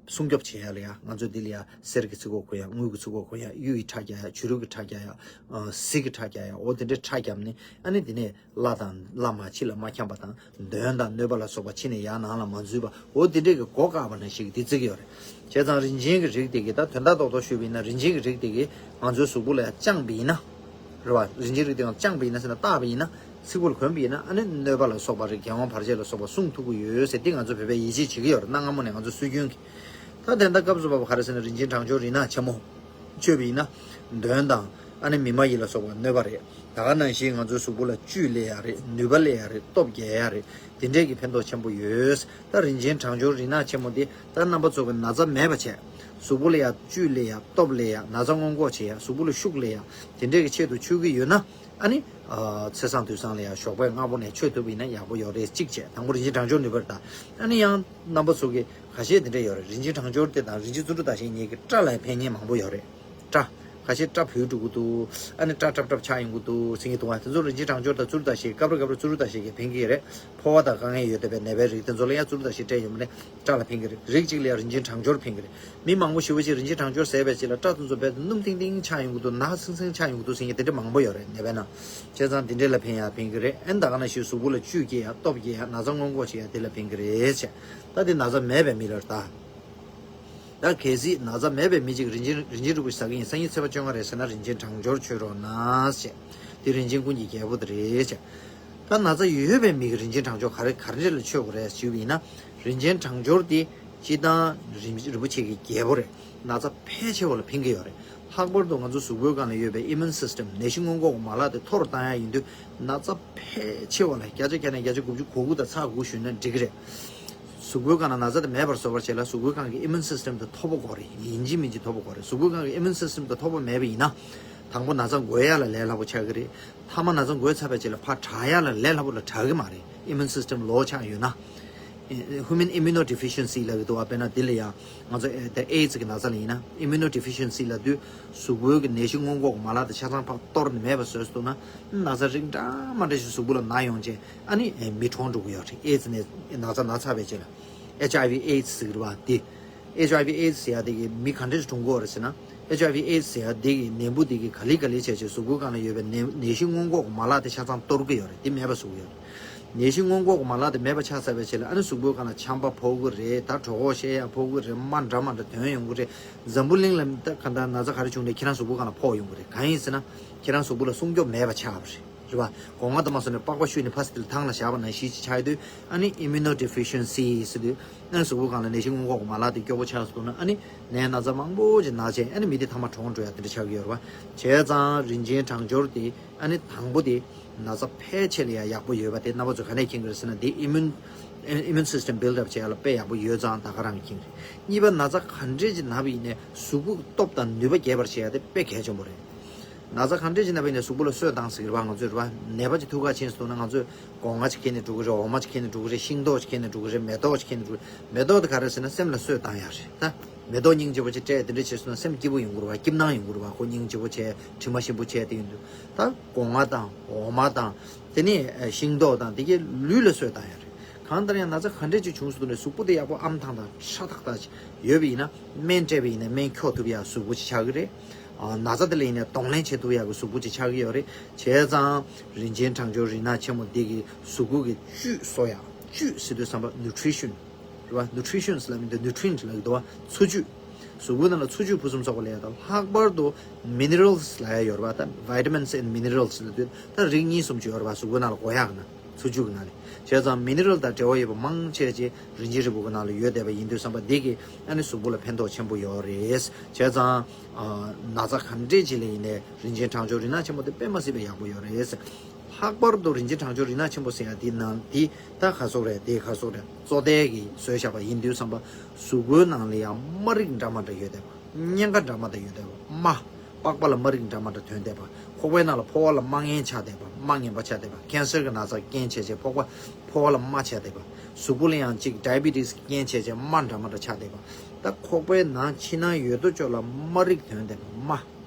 སྲུང་སྐྱོབ་བྱེད་ཡ་ལ་ཡ། ང་ཚོས་འདི་ལ་ཡ་གསེར་གྱི་ཚིག་གོ་གོན་ཡ། དངུལ་གྱི་ཚིག་གོ་གོན་ཡ། གཡུ་ཡི་ཁྲ་རྒྱག་ཡ། བྱུ་རུ་གི་ཁྲ་རྒྱག་ཡ། ཨ་གཟི་གི་ཁྲ་རྒྱག་ཡ། འོ་དེ་འདྲའི་ཁྲ་བརྒྱབ་ནས་ཨ་ནི་དེ་ནས་བླ་དང་བླ་མ་ཕྱི་ལ་མ་འཁྱམས་པ་དང་། གདོན་དང་གནོད་པ་ལ་སོགས་པ་ཕྱི་ནས་ཡར་ནང་ལ་མ་འཛུལ་བ། འོ་དེ་འདྲའི་གི་སྒོ་བཀག་པ་ནང་བཞིན་གྱི་དེ་བརྩི་གི་ཡོད་རེད། བྱས་ཙང་རིན་ཆེན་གྱི་རིགས་དེ་གི་ད་དོན་དག་རྡོག་རྡོག་ཞུས་པ་ཡིན་ན། རིན་ཆེན་གྱི་རིགས་དེ་གི་ང་ཚོའི་གཟུགས་པོ་ལ་ཡ་བཅངས་པ་ཡིན་ན། རེད་བ། རིན་ཆེན་རིགས་དེ་ཡང་བཅངས་པ་ཡིན་ན་ཟེར་ན། བཏགས་པ་ཡིན་ན། ཚིག་པོ་ལ་གོན་པ་ཡིན་ན། ཨ་ནི་གནོད་པ་ལ་སོགས་པ་རེད། འགན་དབང་བར་ཆད་ལ་སོགས་པ་སྲུང་ཐུབ་ཀྱི་ཡོད་ཟེར། དེ་ང་ཚོ་བོད་པས་ཡིད་ཆེས་བྱེད་ཀྱི་ཡོད་རེད། གནའ་སྔ་མོ་ནས་ང་ཚོ་སྲོལ་རྒྱུན་གྱི། ད་དེ་འདྲ་སྐབས་སུ་བབས་པ་ག་རེ་ཟེར་ན། རིན་ཆེན་གྲང་སྦྱོར་རིག་སྣ་ཆེན་མོ་མཆོད་པ་ཡིན་ན། གདོན་དང་ཨ་ནི་མི་མ་ཡིན་ལ་སོགས་པ་གནོད་པ་རེད། ད་ག་ནང་བཞིན་ང་ཚོའི་གཟུགས་པོ་ལ་བཅུད་སླེབས་ཡ་རེད། ནུས་པ་སླེབས་ཡ་རེད། སྟོབས་རྒྱས་ཡ་རེད། དེ་འདྲས་ཀྱི་ཕན་ཐོགས་ཆེན་པོ་ཡོད། ད་རིན་ཆེན་གྲང་སྦྱོར་རིག་སྣ་ཆེན་མོ་འདི་ད་རྣམ་པ་ཚོ་གི་ན་ཚ་མེད་པ་བྱས། གཟུགས་པོ་ལ་ཡ་བཅུད་སླེབས་ཡ། སྟོབས་སླེབས་ཡ། ན་ཚ་སྔོན་འགོག་བྱེད་ཡ། གཟུགས་པོ་ལ་ཤུགས་སླེབས་ཡ། དེ་འདྲས་ཀྱི་ཆེད་དུ་མཆོད་ཀྱི་ཡོད་ན། ཨ་ནི་ཨ་ཚེས་བཟང་དུས་བཟང་ལ་ཡ་ཞོགས་པའི་སྔ་པོ་ནས་མཆོད་ཐུབ་པ་ཡིན་ན་ཡག་པོ་ཡོད་རེད། གཅིག་བྱས། དང་པོ་རིན་ཆེན་གྲང་སྦྱོར་ནུས་པ་རེད། ད་ཨ་ནི་ཡང་རྣམ་པ་ཚོ་གི་ཁ་ཤས་དེ་འདྲས་ཡོད་རེད། རིན་ཆེན་གྲང་སྦྱོར་དེ་དང་རིན་ཆེན་བརྩོན་འགྲུས་དར་ཞིང་རྙེད་ཀྱི་སྐྲ་ལ་ཡང་ཕན་ཉེན་མང་པོ་ཡོད་རེད། སྐྲ། ཁ་ཤས་སྐྲ་བུད་འགྲོ་གི་འདུག་ཨ་ནི་སྐྲ་ཀྲབ་ཀྲབ་ཆགས་ཡོང་གི་འདུག་ཟེར་གྱི་འདུག་བ། དེ་ཚོ་རིན་ཆེན་གྲང་སྦྱོར་དང་བཙུར་ད་ཞེས་སྐབས་རེ་སྐབས་རེ་བཙུར་ད་ཞེས་ཀྱིས་ཕན་གྱི་རེད། ཕོ་བ་དང་དཀའ་ངལ་ཡོད་བསྡད་པའི་ནད་པའི་རིགས་དེ་ཚོ་ལ་ཡང་བཙུར་ད་ཞེས་སྤྲད་ཡོང་བ་ནི་སྐྲ་ལ་ཕན་གྱི་རེད། རིགས་གཅིག་ལ་ཡང་རིན་ཆེན་གྲང་སྦྱོར་ཕན་གྱི་རེད། མི་མང་པོ་ཞེ་པོ་ཅིག་རིན་ཆེན་གྲང་སྦྱོར་ཟས་པའི་རྗེས་ལ་སྐྲ་དེ་ཚོ་རྦད་དེ་སྣུམ་ཐིང་ཐིང་ཆགས་ཡོང་གི་འདུག་ནག་སིང་སིང་ཆགས་ཡོང་གི་འདུག་ཟེར་མཁན་དེ་འདྲ་མང་པོ་ཡོད་རེད་ནད་པའི་ནང་། བྱས་ཙང་དེ་འདྲ་ལ་ཕན་ཡང་ཕན་གྱི་རེད། ཨ་ནི་ད་ག་ནང་བཞིན་གཟུགས་པོ་ལ་བཅུད་སྐྱེ་ཡ་སྟོབས་སྐྱེ་ཡ་ན་ཚ་སྔོན་འགོག་བྱེད་ཡ་དེ་ལ་ཕན་གྱི་རེད་བྱས། ད་དེ་ན་ཚ་མེད་པའི་མི་ལ་ད། ད་གལ་སྲིད་ན་ཚ་མེད་པའི་མི་གཅིག་རིན་ཆེན་རིན་ཆེན་རིལ་བུ་ཞིག་ཟ་གི་ཡིན། སང་ཉིན་ཚེས་པ་བཅོ་ལྔ་རེད་ཟེར་ན་རིན་ཆེན་གྲང་སྦྱོར་མཆོད་རོགས་གནང་ཞེས། དེ་རིན་ཆེན་ཀུན་གྱི་རྒྱལ་པོ་དེ་རེད་ཅེས། ད་ན་ཚ་ཡོད་པའི་མི་གིས་རིན་ཆེན་གྲང་སྦྱོར་ག་རེ་ག་འདྲ་ལ་མཆོད་དགོས་རེད་ཞུས་པ་ཡིན་ན། རིན་ཆེན་གྲང་སྦྱོར་དེ་སྤྱིར་བཏང་རིན་རིན་པོ་ཆེ་གི་རྒྱལ་པོ་རེད། ན་ཚ་ཕལ་ཆེ་བ་ལ་ཕན་གྱི་ཡོད་རེད། ལྷག་པར་དུ་ང་ཚོ་གཟུགས་པོའི་སྒང་ལ་ཡོད་པའི་immune system ནད་གཞི་སྔོན་འགོག་གི་མ་ལག་དེ་མཐོ་རུ་བཏང་ཡ་ཡིན་དུས་ན་ཚ་ཕལ་ཆེ་བ་ལ་བརྒྱ་ཆ་བརྒྱ་ནས་བརྒྱ་ཆ་དགུ་བཅུ་གོ་དགུ་དང་ཚེག་དགུ་ཞུས་ན་འགྲིག་གི་རེད། གཟུགས་པོའི་སྒང་ལ་ན་ཚ་དེ་མེད་པར་བཟོ་བར་བྱེད་ལ་གཟུགས་པོའི་སྒང་གི་immune system དེ་མཐོ་པོ་དགོས་རེད། ཡིན་གཅིག་མིན་གཅིག་མཐོ་པོ་དགོས་རེད། གཟུགས་པོའི་སྒང་གི་immune system དེ་མཐོ་པོ་མེད་པ་ཡིན་ན། དང་པོ་ན་ཚ་འགོས་ཡ་ལ་ལས་སླ་པོ་ཆགས་ཀྱི་རེད། མཐའ་མ་ན་ཚ་འགོས་ཚར་བའི་རྗེས་ལ་ཕར་དྲག་ཡ་ལ་ལས་སླ་པོ་ལ་དྲག་གི་མ་རེད། immune system low ཆགས་ཡོད་ན། human immunodeficiency ལབ་ཀྱི་འདུག་བ། དཔེར་ན་འདི་ལ་ཡང་ང་ཚོ་ཨེ་ད་AIDS གི་ན་ཚ་ལ་ཡིན་ན་immunodeficiency ལབ་དུས་གཟུགས་པོའི་གི་ནད་གཞི་སྔོན་འགོག་གི་མ་ལག་དེ་ཆ་ཚང་ཕར་གཏོར་ནས་མེད་པ་བཟོས་སུ་འདུག་ན་ན་ཚ་རིགས་འདྲ་མ་འདྲ་ཞིག་གཟུགས་པོ་ལ་ན་ཡོང་རྗེས་ཨ་ནི་མི་གྲོངས་འགྲོ་གི་ཡོད་རེད། AIDS ནས་ན་ཚ་ན་ཚར་བའི་རྗེས་ལ། HIV AIDS ཟེར་གི་རེད་བ་འདི། HIV AIDS ཟེར་ཡ་དེ་གི་མི་ག་འདྲ་ཞིག་གྲོངས་གི་ཡོད་རེད་ཟེར་ན། HIV AIDS ཟེར་ཡ་དེ་གི་ནད་འབུ་དེ་གི་ག་ལེ་ག་ལེ་བྱས་བྱས་གཟུགས་པོའི་སྒང་ལ་ཡོད་པའི་ནད་ནད་གཞི་སྔོན་འགོག་གི་མ་ལག་དེ་ཆ་ཚང་གཏོར་གི་ཡོད་རེད། དེ་མེད་པ་བཟོ་གི་ཡོད་རེད། ནད་གཞི་སྔོན་འགོག་གི་མ་ལག་དེ་མེད་པ་ཆགས་ཚར་བའི་རྗེས་ལ་ཨ་ནི་གཟུགས་པོའི་སྒང་ལ་ཆམ་པ་ཕོག་གི་རེད། ད་གྲོད་ཁོག་བཤལ་ཡ་ཕོག་གི་རེད། རྨ་འདྲ་མ་འདྲ་ཐོན་ཡོང་གི་རེད། འཛམ་བུ་གླིང་ལ་ད་ག་འདྲ་ན་ཚ་ག་རེ་བྱུང་ནས་ཁྱེད་རང་གཟུགས་པོའི་སྒང་ལ་ཕོག་ཡོང་གི་རེད། གང་ཡིན་ཟེར་ན་ཁྱེད་རང་གཟུགས་པོ་ལ་སྲུང་སྐྱོབ་མེད་པ་ཆགས་པ་རེད། རེད་བ། སྒོ་ང་དུ་མ་སོང་ནས་པགས་པ་བཤུས་ནས་ཕ་སི་ཏིལ་ཐང་ལ་བཞག་པ་ནང་བཞིན་ཅིག་ཆགས་ཡོད་དུས་ཨ་ནི་immunodeficiency ཟེར་དུས་ཨ་ནི་གཟུགས་པོ་སྒང་ལ་ནད་གཞི་སྔོན་འགོག་གི་མ་ལག་དེ་སྐྱོ་པོ་ཆགས་སོང་ན་ཨ་ནི་ནད་ན་ཚ་མང་པོ་ཅིག་ན་བྱས་ཨ་ནི་མི་དེ་ཐ་མ་གྲོངས་འགྲོ་ཡ་དེ་འདྲ་ཆགས་ཀྱི་ཡོད་རེད་བ། བྱས་ཙང་རིན་ཆེན་གྲང་སྦྱོར་དེ་ཨ་ནི་དང་པོ་དེ་ན་ཚ་ཕལ་ཆེར་ལ་ཡ་ཡག་པོ་ཡོད་པ་དེ་རྣམ་པ་ཚོ་ག་ནས་མཁྱེན་གྱི་རེད་ཟེར་ན་དེ་immune immune system build up བྱེད་ཡ་ལ་དཔེ་ཡག་པོ་ཡོད་ཙང་ད་ག་རང་གིས་མཁྱེན་གྱི་རེད། གཉིས་པ་ན་ཚ་ག་འདྲས་ཅིག་ན་བ་ཡིན་ནའི་གཟུགས་པོ་སྟོབས་དང་ནུས་པ་རྒྱས་པར་བྱེད་ཡ་དེ་དཔེ་གལ་ཆེན་པོ་རེད། ན་ཚ་གང་འདྲས་ཅིག་ན་བས་ནས་གཟུགས་པོ་ལ་གསོས་བཏང་ཟེར་གི་རེད་བ། ང་ཚོས་རེད་བ། ནད་པ་ཅིག་ཐུག་ག་ཕྱིན་སོང་ན་ང་ཚོས་སྒོ་ང་ཅིག་ཁྱེར་ནས་འགྲོ་གི་རེད། འོ་མ་ཅིག་ཁྱེར་ནས་འགྲོ་གི་རེད། ཤིང་ཏོག་ཅིག་ཁྱེར་ནས་འགྲོ་གི་རེད། མེ་ཏོག་ཅིག་ཁྱེར་ནས་འགྲོ་གི་རེད། མེ་ཏོག་དེ་ག་རེ་ཟེར་ན་སེམས་ལ་གསོས་བཏང་ཡ་རེད་ད། མེ་ཏོག་སྙིང་རྗེ་པོ་ཅིག་སྤྲད་དེ་འདྲ་བྱས་སོང་ན་སེམས་སྐྱིད་པོ་ཡོང་གི་རེད་བ། ཁོ་སྙིང་རྗེ་པོ་བྱས་དྲི་མ་ཞིམ་པོ་བྱས་དེ་ཡོང་དུས་ད་སྒོ་ང་དང་འོ་མ་དང་དེ་ནས་ཤིང་ཏོག་དང་དེ་གའི་ལུས་ལ་གསོས་བཏང་ཡ་རེད། གང་ལྟར་ཡང་ན་ཚ་ག་འདྲས་ཅིག་བྱུང་སོང་དུས་ནས་གཟུགས་པོ་དེ་ཡག་པོ་ཨམ་ཐང་དང་ཧྲ་ཐག་ཐག་ཅིག་ཡོད་པ་ཡིན་ན་སྨན་སྤྲད་པ་ཡིན་ན་སྨན་འཁྱོག་ཐུབ་ཡ་གཟུགས་པོ་ཅིག་ཆགས་ཀྱི་རེད། ཨ། ན་ཚ་དེ་ལ་ཡིན་ནའི་གདོང་ལེན་བྱེད་ཐུབ་ཡག་གི་གཟུགས་པོ་ཅིག་ཆགས་ཀྱི་ཡོད་རེད། བྱས་ཙང་རིན་ཆེན་གྲང་སྦྱོར་རིན་ཐང་ཆེན་མོ་འདི་གིས་གཟུགས་པོ་གི་བཅུད་གསོ་ཡག་བཅུད་ཟེར་དུས་ཙམ་པ་nutrition རེད་བ། nutrition ལབ་མི་འདི་nutrient ལབ་ཀྱི་འདུག་བ། འཚོ་བཅུད། གཟུགས་པོའི་ནང་ལ་འཚོ་བཅུད་ཕུན་སུམ་ཚོགས་པ་ལེན་ཡག་དང་ལྷག་པར་དུ་minerals ལབ་ཡག་ཡོད་རེད་བ། ད་vitamins and minerals ལབ་དུས་ད་རིགས་གཉིས་གསུམ་ཅིག་ཡོད་རེད་བ། གཟུགས་པོའི་ནང་ལ་དགོས་ཡག་ན། འཚོ་བཅུད་ཀྱི་ནང་ནས། བྱས་ཙང་མི་ནི་རལ་དང་འབྲེལ་བ་ཡོད་པ་མང་ཆེ་ཆེ་རིན་ཆེན་རིལ་བུ་གི་ནང་ལ་ཡོད་བསྡད་པ་ཡིན་དུས་ཙམ་པ་འདི་གིས་ཨ་ནི་གཟུགས་པོ་ལ་ཕན་ཐོགས་ཆེན་པོ་ཡོད་རེད། བྱས་ཙང་ཨ། ན་ཚ་ག་འདྲས་ཅིག་ལ་ཡིན་ནའི་རིན་ཆེན་གྲང་སྦྱོར་རིན་ཐང་ཆེན་པོ་དེ་དཔེ་མ་སྲིད་པའི་ཡག་པོ་ཡོད་རེད། ལྷག་པར་དུ་རིན་ཆེན་གྲང་སྦྱོར་རིན་ཐང་ཆེན་པོ་ཟེར་ཡ་འདི་ནང་འདི་ད་ག་སོག་རེད། དེ་ག་སོག་རེད། བཙོ་ཐལ་གྱིས་བཟོས་བཞག་པ་ཡིན་དུས་ཙམ་པ་གཟུགས་པོའི་ནང་ལ་ཡང་རྨ་རིགས་འདྲ་མ་འདྲ་ཡོད་བསྡད་པ། གཉན་ཁ་འདྲ་མ་འདྲ་ཡོད་བསྡད་པ། རྨ། པགས་པ་ལ་རྨ་རིགས་འདྲ་མ་འདྲ་ཐོན་བསྡད་པ། ཁོག་པའི་ནང་ལ་ཕོ་བ་ལ་རྨ་ངན་ཆགས་བསྡད་པ། རྨ་ངན་པ་ཆགས་བསྡད་པ། ཀེན་སར་གྱི་ན་ཚ་རྐྱེན་བྱས་བྱས་ཕོག་པ། ཕོ་བ་ལ་རྨ་ཆགས་བསྡད་པ། གཟུགས་པོ་ལ་ཡང་གཅིག་ཌའི་བི་ཊི་སི་རྐྱེན་བྱས་བྱས་རྨ་འདྲ་མ་འདྲ་ཆགས་བསྡད་པ། ད་ཁོག་པའི་ནང་ཕྱི་ནང་ཡོད་དོ་ཅོག་ལ་རྨ་རིགས་ཐོན་བསྡད་པ། རྨ།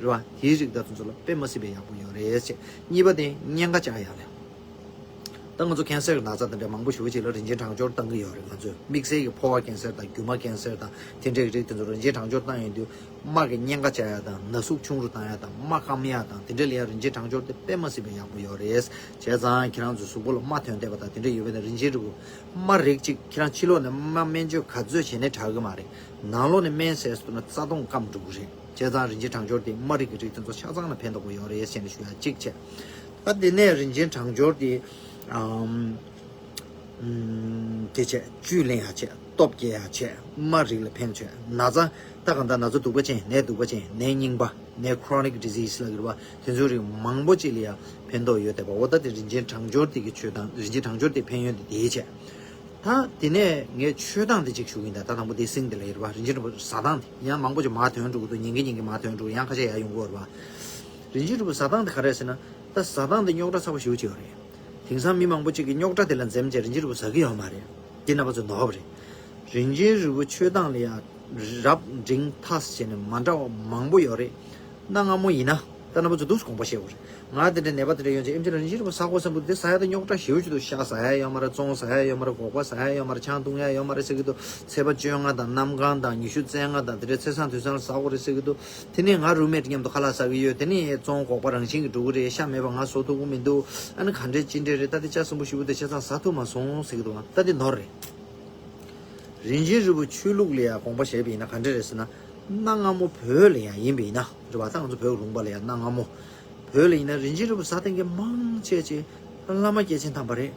རེད་བ། དེའི་རིགས་ད་དུང་ཚོ་ལ་དཔེ་མ་སྲིད་པའི་ཡག་པོ་ཡོད་རེད་ཅེས། གཉིས་པ་དེ་གཉན་ཁ་བཅག་ཡག་ལས། ད་ང་ཚོ་ཀེན་སར་གྱི་ན་ཚ་དེ་འདྲ་མང་པོ་ཞེ་པོ་ཅིག་ལ་རིན་ཆེན་གྲང་སྦྱོར་བཏང་གི་ཡོད་རེད། ང་ཚོས་དམིགས་བསལ་གྱི་ཕོ་བ་ཀེན་སར་དང་རྒྱུ་མ་ཀེན་སར་དང་དེ་འདྲའི་རིགས་དེ་ཚོ་རིན་ཆེན་གྲང་སྦྱོར་བཏང་ཡོང་དུས་རྨ་གི་གཉན་ཁ་བཅག་ཡག་དང་ན་ཟུག་ཆུང་རུ་བཏང་ཡག་དང་རྨ་སྐམ་ཡག་དང་དེ་འདྲ་ལ་ཡང་རིན་ཆེན་གྲང་སྦྱོར་དེ་དཔེ་མ་སྲིད་པའི་ཡག་པོ་ཡོད་རེད། བྱས་ཙང་ཁྱེད་རང་ཚོ་གཟུགས་པོ་ལ་རྨ་ཐོན་བསྡད་པ་དང་དེ་འདྲ་ཡོད་པ་ཡིན་ན་རིན་ཆེན་རིལ་བུ་རྨ་རིགས་གཅིག་ཁྱེད་རང་ཕྱི་ལོགས་ནས་རྨ་སྨན་བཅོས་ག་ཚོད་བྱས་ནས་དྲག་གི་མ་རེད། ནང་ལོགས་ནས་སྨན་ཟས་སུ་ན་རྩ་སྟོང་སྐམ་འགྲོ་གི་རེད། བྱས་ཙང་རིན་ཆེན་གྲང་སྦྱོར་དེ་རྨ་རིགས་ཀྱི་རིགས་དེ་ཚོ་ཆ་ཚང་ལ་ཕན་ཐོགས་པོ་ཡོད་རེད་ཟེར་ནས་ཞུ་ཡག་གཅིག་བྱས། ད་དེ་ནས་རིན་ཆེན་གྲང་སྦྱོར་དེ། ཨམ། ཨམ། དེ་བྱས་བཅུད་ལེན་ཡག་བྱས། སྟོབས་སྐྱེད་ཡག་བྱས། རྨ་རིགས་ལ་ཕན་བྱས། ན་ཚ། ད་གང་ལྟར་ན་ཚ་གདུག་པ་ཅན། ནད་གདུག་པ་ཅན། ནད་རྙིང་པ། ནད་chronic disease ལབ་ཀྱི་རེད་བ། དེ་ཚོའི་རིགས་མང་པོ་ཅིག་ལ་ཡང་ཕན་ཐོགས་ཡོད་བསྡད་པ། འོ་ད་དེ་རིན་ཆེན་གྲང་སྦྱོར་དེ་གི་མཆོད་སྟངས། རིན་ཆེན་གྲང་སྦྱོར་དེ་ཕན་ཡོན་དེ་དེའི་བྱས། ད་དེ་ནས་ངས་མཆོད་སྟངས་དེ་གཅིག་ཞུ་གི་ཡིན། ད་ད་དང་པོ་དེ་སིང་དེ་ལ་ཡོད་རེད་བ། རིན་ཆེན་རིལ་བུ་ཟ་སྟངས་དེ་ཡང་མང་པོ་ཅིག་མར་ཐོན་འགྲོ་གི་འདུག་ཉིན་གྱི་ཉིན་གྱི་མར་ཐོན་འགྲོ་གི། ཡང་ཁ་ཤས་ཡར་ཡོང་གི་ཡོད་རེད་བ། རིན་ཆེན་རིལ་བུ་ཟ་སྟངས་དེ་ག་རེ་རེད་ཟེར་ན། ད་ཟ་སྟངས་དེ་རྙོག་དྲ་ཚ་པོ་ཞེ་པོ་ཅིག་ཡོད་རེད། དེང་སང་མི་མང་པོ་ཅིག་གིས་རྙོག་དྲ་དེ་ལ་འཛེམ་བྱས་རིན་ཆེན་རིལ་བུ་ཟ་གི་ཡོད་མ་རེད། དེ་རྣམ་པ་ཚོས་ནོར་བ་རེད། རིན་ཆེན་རིལ་བུ་མཆོད་སྟངས་ལ་ཡང་རབ་འབྲིང་ཐ་བྱས་ནས་མ་འདྲ་བ་མང་པོ་ཡོད་རེད། གནའ་སྔ་མོ་ཡིན་ན་ད་རྣམ་པ་ཚོ་འདུག་དགོངས་པ་བཞེས་དགོས་རེད། ང་དེ་འདྲའི་ནད་པ་དེ་འདྲ་ཡོང་ཅིག་ཨེམ་ཆི་ལ་རིན་ཆེན་རིན་པོ་ཟ་དགོས་བསམ་འདུག་དེ་ཟ་ཡ་ད་རྙོག་དྲ་ཞེ་པོ་ཅིག་འདུག་ཤ་ཟ་ཡ་ཡོད་མ་རེད། བཙོང་ཟ་ཡ་ཡོད་མ་རེད། སྒོག་པ་ཟ་ཡ་ཡོད་མ་རེད། ཆང་འཐུང་ཡ་ཡོད་མ་རེད་ཟེར་གྱི་འདུག་ཚེས་པ་བཅོ་ལྔ་དང་གནམ་གང་དང་ཉི་ཤུ་རྩ་ལྔ་དང་དེ་འདྲའི་ཚེས་བཟང་དུས་བཟང་ལ་ཟ་དགོས་རེད་ཟེར་གྱི་འདུག་དེ་ནས་ང་རུམ་མེཊ་མཉམ་དུ་ཁ་ལག་ཟ་གི་ཡོད། དེ་ནས་བཙོང་སྒོག་པ་རང་བཞིན་གྱིས་འགྲོ་གི་རེད། ཤ་མེད་པ་ང་བཟོ་ཐུབ་ཀྱི་མི་འདུག་ཨ་ནི་ག་འདྲས་ཅི་འདྲས་རེད། ད་དེ་ལྕགས་ཟམ་པོ་ཞེ་པོ་དེ་ཆ་ཚང་ཟ་ཐུབ་མ་སོང་ཟེར་གྱི་འདུག་ད་དེ་ནོར་རེད། རིན་ཆེན་རིལ་བུ་ཆོས་ལུགས་ལ་ཡང་དགོངས་པ་བཞེས་པ་ཡིན་ན་ག་འདྲ་རེད་ཟེར་ན། གནའ་སྔ་མོ་བོད་ལ་ཡང་ཡིན་པ་ཡིན་ན་རེད་བ། ད་ང་ཚོ་བོད་ལུང་པ་ལ་ཡང་གནའ་སྔ་མོ་བོད་ལ་ཡིན་ན་རིན་ཆེན་རིལ་བུ་ཟ་མཁན་གྱི་མང་ཆེ་ཆེ་བླ་མ་སྐྱེས་ཆེན་དམ་པ་རེད།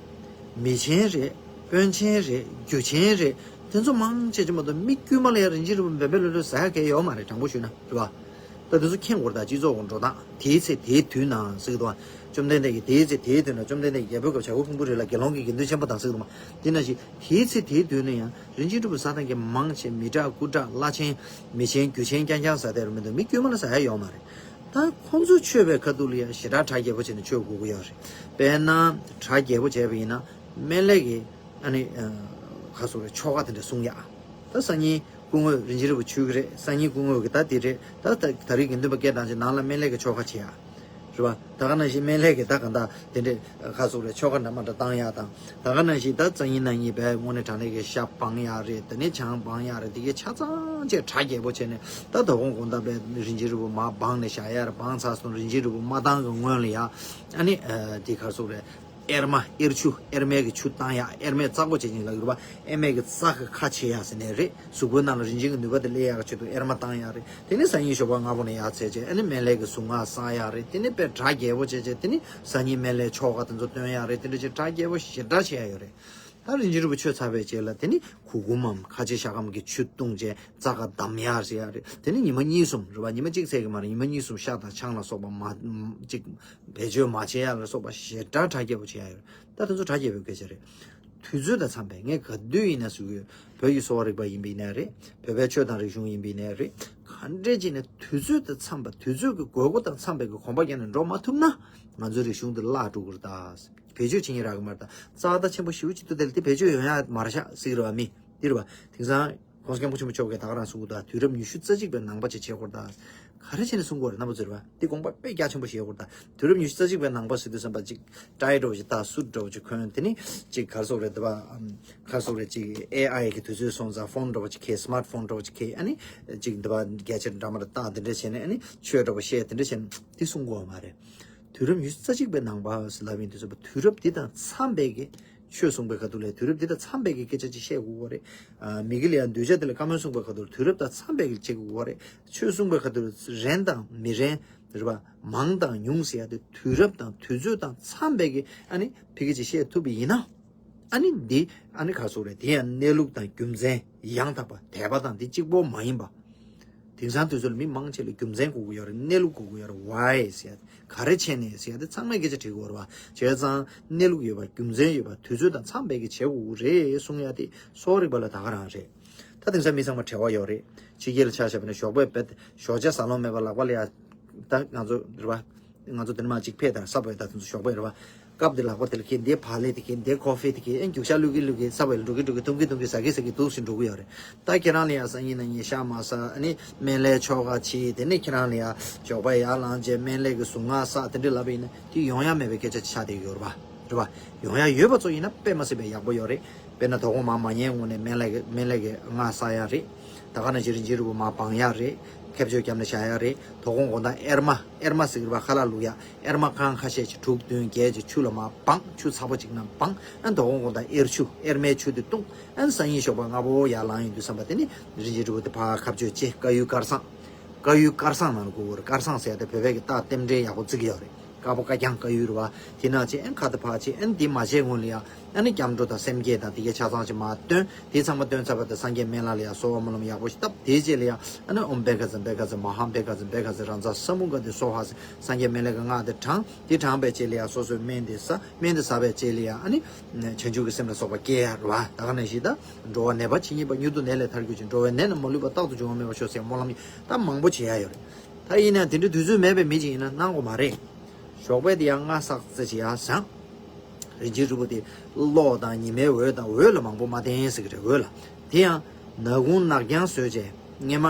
མི་ཆེན་རེད། དཔོན་ཆེན་རེད། རྒྱུ་ཆེན་རེད། དེ་ཚོ་མང་ཆེ་ཆེ་མ་གཏོགས་མི་དཀྱུས་མ་ལ་ཡང་རིན་ཆེན་རིལ་བུ་འབེན་པའི་ལོ་ལོ་ཟ་ཡ་གལ་ཡོད་མ་རེད། དྲང་པོ་ཞུས་ན་རེད་བ། ད་དེ་ཚོ་མཁྱེན་དགོས་རེད། ད་སྤྱི་ཚོགས་ཀྱི་འགྲོ་སྟངས་དེའི་ཚེ་དེའི་དུས་ན་ཟེར་གྱི་འདུག་བ། བཅོམ་ལྡན་འདས་ཀྱིས་དེའི་ཚེ་དེའི་དུས་ན་བཅོམ་ལྡན་འདས་ཀྱིས་རྒྱལ་པོའི་སྐབས་བྱ་རྒོད་ཕུང་པོའི་རི་ལ་དགེ་སློང་གི་དགེ་འདུན་ཆེན་པོ་དང་ཟེར་གྱི་འདུག་མ། དེ་ནང་བཞིན་དེའི་ཚེ་དེའི་དུས་ན་ཡང་རིན་ཆེན་རིལ་བུ་ཟ་མཁན་གྱི་མང་ཆེ་མི་དྲག་སྐུ་དྲག་བླ་ཆེན་མི་ཆེན་རྒྱུ་ཆེན་རྐྱང་རྐྱང་ཟ་དེ་རུ་མི་འདུག་མི་དཀྱུས་མ་ལ་ཟ་ཡ་ཡོད་མ་རེད། ད་ཁོང་ཚོས་མཆོད་པའི་ཁ་ཐུག་ལ་ཡང་ཞེ་དྲག་གྲ་རྒྱས་པོ་བྱས་ནས་མཆོད་དགོས་ཀྱི་ཡོད་རེད། དཔེར་ན་གྲ་རྒྱས་པོ་བྱས་པ་ཡིན་ན་སྨན་བླའི་གི་ཨ་ནི་ཁ་སོགས་རེད། ཆོ་ག་དེ་འདྲ་གསུང་ཡ། ད་སང་ཉིན་སྐུ་ངོ་རིན་ཆེན་རིལ་བུ་མཆོད་ཀྱི་རེད། སང་ཉིན་སྐུ་ངོ་གི་ད་དེ་རེད། ད་ད་ད་རེས་དགེ་འདུན་པ་སྐད་བཏང་ཅིག་ནང་ལ་སྨན་བླའི་གི་ཆོ་ག་བྱེད་ཡ། རེད་བ། ད་ག་ནང་བཞིན་སྨན་བླའི་གི་ད་ག་ད་དེ་འདྲས་ཁ་སོགས་རེད། ཆོ་ག་འདྲ་མ་འདྲ་བཏང་ཡ་དང་། ད་ག་ནང་བཞིན་ད་སང་ཉིན་གནངས་ཉིན་བས་དངོས་གནས་དྲང་གནས་ཀྱི་ཤ་སྦང་ཡ་རེད། དེ་ནས་ཆང་སྦང་ཡ་རེད། དེ་གའི་ཆ་ཚང་བཅས་གྲ་རྒྱས་པོ་བྱས་ནས་ད་དོ་དགོང་དགོང་དག་པའི་རིན་ཆེན་རིལ་བུ་མར་སྦངས་ནས་བཞག་ཡ་རེད། སྦངས་ཚར་སོང་། རིན་ཆེན་རིལ་བུ་མ་བཏང་གི་སྔོན་ལ་ཡ་ཨ་ནི་དེ་ཁ་སོགས་རེད། གཡེར་མ་གཡེར་ཆུ། གཡེར་མའི་གི་ཆུ་བཏང་ཡ། གཡེར་མས་བཙག་པོ་བྱེད་ཀྱིན་ལ་ཡོད་རེད་པ། གཡེར་མའི་གི་རྩ་གི་ཁ་ཕྱེ་ཡ་ཟེར་ནས་རེད། གཟུགས་པོའི་ནང་ལ་རིན་ཆེན་གྱི་ནུས་པ་དེ་སླེབས་ཡག་ཆེད་དུ་གཡེར་མ་བཏང་ཡག་རེད། དེ་ནས་སང་ཉིན་ཞོགས་པ་སྔ་པོ་ནས་ཡར་ཚེས་བྱས་ཨ་ནི་སྨན་བླའི་གི་གཟུངས་སྔགས་བསགས་ཡག་རེད། དེ་ནས་དཔེ་གྲ་རྒྱས་པོ་བྱས་བྱས་དེ་ནས་སང་ཉིན་སྨན་བླའི་ཆོ་ག་དེ་ཚོ་འདོན་ཡག་རེད། དེ་འདྲ་བྱས་གྲ་རྒྱས་པོ་ཞེ་དྲག་བྱས་ཡག་ཡོད་རེད། ད་རིན་ཆེན་རིལ་བུ་མཆོད་ཚར་བའི་རྗེས་ལ་དེ་ནི་གུར་གུམ་མམ་ཁ་ཆེ་ཤ་སྐམ་གྱི་ཆུ་བཏུང་བྱས་རྩ་ཁ་བསྡམ་ཡག་ཟེར་ཡག་རེད། དེ་ནི་ཉི་མ་གཉིས་གསུམ་རེད་བ། ཉི་མ་གཅིག་ཚད་ཀྱི་མ་རེད། ཉི་མ་གཉིས་གསུམ་ཤ་དང་ཆང་ལ་སོགས་པ་མ་གཅིག་བེད་སྤྱོད་མ་བྱེད་ཡག་ལ་སོགས་པ་ཞེ་དྲག་གྲ་རྒྱས་པོ་བྱེད་ཡག་ཡོད་རེད། ད་དེ་ཚོ་གྲ་རྒྱས་པོའི་སྐད་ཆ་རེད། དུས་ཚོད་དང་འཚམས་པའི་ངས་ག་དུས་ཡིན་ན་ཟེར་གྱི་ཡོད། བོད་ཀྱི་གསོ་བ་རིག་པ་ཡིན་པ་ཡིན་ནའི་རེད། བོད་པའི་ཆོས་དང་རིག་གཞུང་ཡིན་པ་ཡིན་ནའི་རེད། ག་འདྲས་ཅིག་ནས་དུས་ཚོད་དང་འཚམས་པ་དུས་ཚོད་ཀྱི་དགོས་མཁོ་དང་འཚམས་པའི་གི་གོམ་པ་རྒྱག་ནས་འགྲོ་མ་ཐུབ་ན་ང་ཚོའི་རིག་གཞུང་དེ་བརླག་འགྲོ་གི་རེད་ད། བེད་སྤྱོད་བྱེད་མཁན་རག་གི་མ་རེད་ད། རྩ་བ་ད་ཆེན་པོ་ཞེ་པོ་ཅིག་འདུག་དེ་ལ་དེ་བེད་སྤྱོད་ཡོང་ཡག་མ་རེད་ཤག་ཟེར་གྱི་རེད་བ། མི་འདི་རེད་བ། དེང་སང་༸གོང་ས་༸སྐྱབས་མགོན་ཆེན་པོ་མཆོག་གིས་ད་ག་རང་གསུང་གི་འདུག་དུས་རབས་ཉི་ཤུ་རྩ་གཅིག་པའི་ནང་པ་ཅིག་བྱེད་དགོས་རེད་ད། ག་རེ་བྱས་ནས་གསུང་གི་ཡོད་རེད་རྣམ་པ་ཚོ་རེད་བ། འདི་དགོངས་པ་དཔེ་རྒྱ་ཆེན་པོ་བཞེས་དགོས་རེད་ད། དུས་རབས་ཉི་ཤུ་རྩ་གཅིག་པའི་ནང་པ་ཟེར་དུས་ཙམ་པ་ཅིག་ཏའི་འདྲ་བོ་ཅིག་ད་སུད་འདྲ་བོ་ཅིག་གོན། དེ་ནི་ཅིག་ག་རེ་ཟེར་དགོས་རེད་ད། ག་རེ་ཟེར་དགོས་རེད། ཅིག་ཨེ་ཨའི་གི་དུས་ཚོད་སོང་ཙང་ཕོན་འདྲ་བོ་ཅིག་གྱོན། སི་མཱར་ཕོན་འདྲ་བོ་ཅིག་གྱོན། ཨ་ནི་ཅིག་འདི་བ་སྐད་ཆ་འདྲ་མ་འདྲ་བཏང་དེ་འདྲ་བྱས་ནས་ཨ་ནི་ཆོས་འདྲ་བོ་བཤད་དེ་འདྲ་བྱས་ནས་དེ་གསུང་དགོས་མ་རེད། དུས་རབས་ཉི་ཤུ་རྩ་གཅིག་པའི་ནང་པ་ཟེར་ལབ་ཡིན་དུས་ཙམ་པ་དུས་རབས་འདི་དང་འཚམས་པའི་གི་ཆོས་གསུངས་པའི་ཁ་ཐུག་ལ་དུས་རབས་འདི་དང་འཚམས་པའི་གི་སྐད་ཆ་ཅིག་བཤད་དགོས་ཀྱི་རེད། ཨ། མི་དགེ་ལ་ཡང་འདུས་བྱས་དེ་ལ་བཀའ་མོལ་གསུངས་པའི་ཁ་ཐུག་དུས་རབས་དང་འཚམས་པའི་གི་བྱེད་དགོས་ཀྱི་རེད། ཆོས་གསུངས་པའི་ཁ་ཐུག་རན་དང་མི་རན་རེད་པ། མང་དང་ཉུང་ཟེར་ཡ་དེ་དུས་རབས་དང་དུས་ཚོད་དང་འཚམས་པའི་གི་ཨ་ནི་ཕ་གི་ཅིག་བཤད་ཐུབ་པ་ཡིན་ན། ཨ་ནི་འདི་ཨ་ནི་ག་རེ་ཟེར་དགོས་རེད། དེ་ཡང་གནས་ལུགས་དང་རྒྱུ་མཚན་ཡང་དག་པ་དད་པ་དང་འདི་གཅིག་པོ་མ་ཡིན་པ། དེང་སང་དུས་ཚོད་ལ་མི་མང་ཆེ་ལ་རྒྱུ་མཚན་དགོས་ཀྱི་ཡོད་རེད། གནས་ལུགས་དགོས་ཀྱི་ཡོད་རེད། ཝའི་ཟེར་ཡ་དེ་ག་རེ་བྱས་ནས་ཟེར་ཡ་དེ་ཚང་མས་སྐད་ཆ་དྲིས་ཀྱི་ཡོད་རེད་བ། བྱས་ཙང་གནས་ལུགས་ཡོད་པ་རྒྱུ་མཚན་ཡོད་པ་དུས་ཚོད་དང་འཚམས་པའི་གི་བྱེད་དགོས་ཀྱི་རེད་གསུང་ཡ་དེ་གསོ་བ་རིག་པ་ལ་ད་ག་རང་རེད། ད་དེང་སང་མི་ཚང་མ་བྲེལ་བ་ཡོད་རེད། ཕྱི་རྒྱལ་ལ་ཆ་བཞག་པ་ན་ཞོགས་པའི་བེད་ཞོགས་ཇ་ཟ་ལོང་མེད་པ་ལག་པ་ལ་ཡ། ད་ང་ཚོ་རེད་བ། ང་ཚོ་དེ་ནས་མར་ཅིག་ཕེབས་དང་ས་བའི་ད་དེ་ཚོ་ཞོགས་པ་རེད་བ། སྐབས་དེ་ལག་པ་དེ་ལ་འཁྱེར། འདི་བག་ལེབ་དེ་འཁྱེར། འདི་ཀོ་ཧྥི་དེ་འཁྱེར། ཨེ་རྒྱུག་ཤར་བླུག་གིན་བླུག་གིན་ས་བའི་ལ་འགྲོ་གིན་འགྲོ་གིན་འཐུང་གིན་འཐུང་གིན་ཟ་གིན་ཟ་གིན་འདུག་སེ་འགྲོ་གི་ཡོད་རེད། ད་ཁྱེད་རང་ལ་ཡང་སང་ཉིན་གནངས་ཉིན་ཤ་མ་ཟ། ཨ་ནི་སྨན་བླའི་ཆོ་ག་བྱེད། དེ་ནས་ཁྱེད་རང་ལ་ཡང་ཞོགས་པ་ཡར་ལངས་རྗེས་སྨན་བླའི་གི་གཟུངས་སྔགས་བསགས། དེ་འདྲ་ལབ་པ་ཡིན་ན་དེ་ཡོང་ཡ་མེད་པའི་སྐད་ཆ་ཆགས་བསྡད་ཡོད་རེད་བ། རེད་བ། ཡོང་ཡ་ཡོད་པ་ཚོ་ཡིན་ན་དཔེ་མ་སྲིད་པའི་ཡག་པོ་ཡོད་རེད། དཔེར་ན་དོ་དགོང་མར་མ་ཉལ་སྔོན་ནས་སྨན་བླའི་གི་སྨན་བླའི་གི་སྔགས་བསགས་ཡ་རེད། ད་ག་ནང་བཞིན་རིན་ཆེན་རིལ་བུ་མར་སྦང་ཡ་རེད། ཁེབས་གཅོད་བརྒྱབ་ནས་བཞག་ཡ་རེད། དོ་དགོང་དགོང་དག་གཡེར་མ། གཡེར་མ་ཟེར་གྱི་རེད་བ། ཁ་ལག་བླུག་ཡ། གཡེར་མ་རྐང་ཁ་ཤས་ཅིག་དྲུག་བདུན་བརྒྱད་ཅིག་ཆུ་ལ་མར་སྦངས། ཆུ་ཚ་པོ་ཅིག་ནང་སྦངས། ཨ་ནི་དོ་དགོང་དགོང་དག་གཡེར་ཆུ་གཡེར་མའི་ཆུ་དེ་བཏུང་། ཨ་ནི་སང་ཉིན་ཞོགས་པ་སྔ་པོ་ཡར་ལངས་ཡོང་དུས་ཙམ་པ་དེ་ནི་རིན་ཆེན་རིལ་བུ་དེ་ཕར་ཁ་གཅོད་བྱས། དཀར་ཡོལ་དཀར་བཟང་། དཀར་ཡོལ་དཀར་བཟང་ནང་ལ་དགོས་ཀྱི་རེད། དཀར་བཟང་ཟེར་ཡ་དེ་བོད་པའི་གི་རྟགས་རྟེན་འབྲེལ་ཡག་པོ་བརྩི་གི་ཡོད་རེད། དཀར་པོ་དཀར་རྐྱང་དཀར་ཡོལ་རེད་བ། དེ་ནང་བྱས་ཨ་ནི་ཁ་དེ་ཕར་བྱས། ཨ་ནི་འདི་མ་བྱས་སྔོན་ལ་ཡ། ཨ་ནི་སྐྱབས་འགྲོ་དང་སེམས་བསྐྱེད་དང་དེ་གའི་ཆ་ཚང་ཅིག་མར་བཏོན། དེ་ཚང་མ་བཏོན་ཚར་བ་དང་སངས་རྒྱས་སྨན་བླ་ལ་ཡ་གསོལ་བ་སྨོན་ལམ་ཡག་པོ་ཞིག་བཏབ། དེའི་རྗེས་ལ་ཡ་ཨ་ནི་ཨོཾ་བྷཻ་ཥ་བྷཻ་ཥ་མ་ཧཱ་བྷཻ་ཥ་བྷཻ་ཥ་རཱ་ཛ་ས་མུདྒ་ཏེ་སྭཱ་ཧཱ་ཟེར་སངས་རྒྱས་སྨན་བླའི་གི་སྔགས་དེ་བགྲངས། དེ་བགྲངས་པའི་རྗེས་ལ་ཡ་སོ་སོའི་སྨན་དེ་ཟ། སྨན་དེ་ཟ་བའི་རྗེས་ལ་ཡ་ཨ་ནི་བྱང་ཆུབ་ཀྱི་སེམས་ལ་སོགས་པ་སྐྱེ་ཡ་རེད་བ། ད་ག་ནང་བཞིན་ད་འགྲོ་བ་ནད་པ་ཇི་སྙེད་པ་མྱུར་དུ་ནད་ལས་ཐར་གྱུར་ཅིག་འགྲོ་བའི་ནད་རྣམས་མ་ལུས་པ་རྟག་ཏུ་འབྱུང་བ་མེད་པར་ཤོག་ཟེར་སྨོན་ལམ་ད་མང་པོ་བྱེད་ཡ་ཡོད་རེད། ད་ཡིན་ན་དེ་འདྲའི་དུས་ཚོད་མེད་པའི་མི་ཅིག་ཡིན་ན་གནང་དགོས་མ་རེད། ཞོགས་པའི་དེ་ཡང་སྔ་བསགས་ཙེ་ཅིག་ཡར་བཟང་། རིན་ཆེན་རིལ་བུ་དེ་གློག་དང་ཉི་མའི་འོད་དང་འོད་ལ་མང་པོ་མ་བསྟེན་ཟེར་གི་རེད། འོད་ལ། དེ་ཡང་ནག་ཁུང་ནག་རྐྱང་བཟོས་བྱས། སྔས་མ་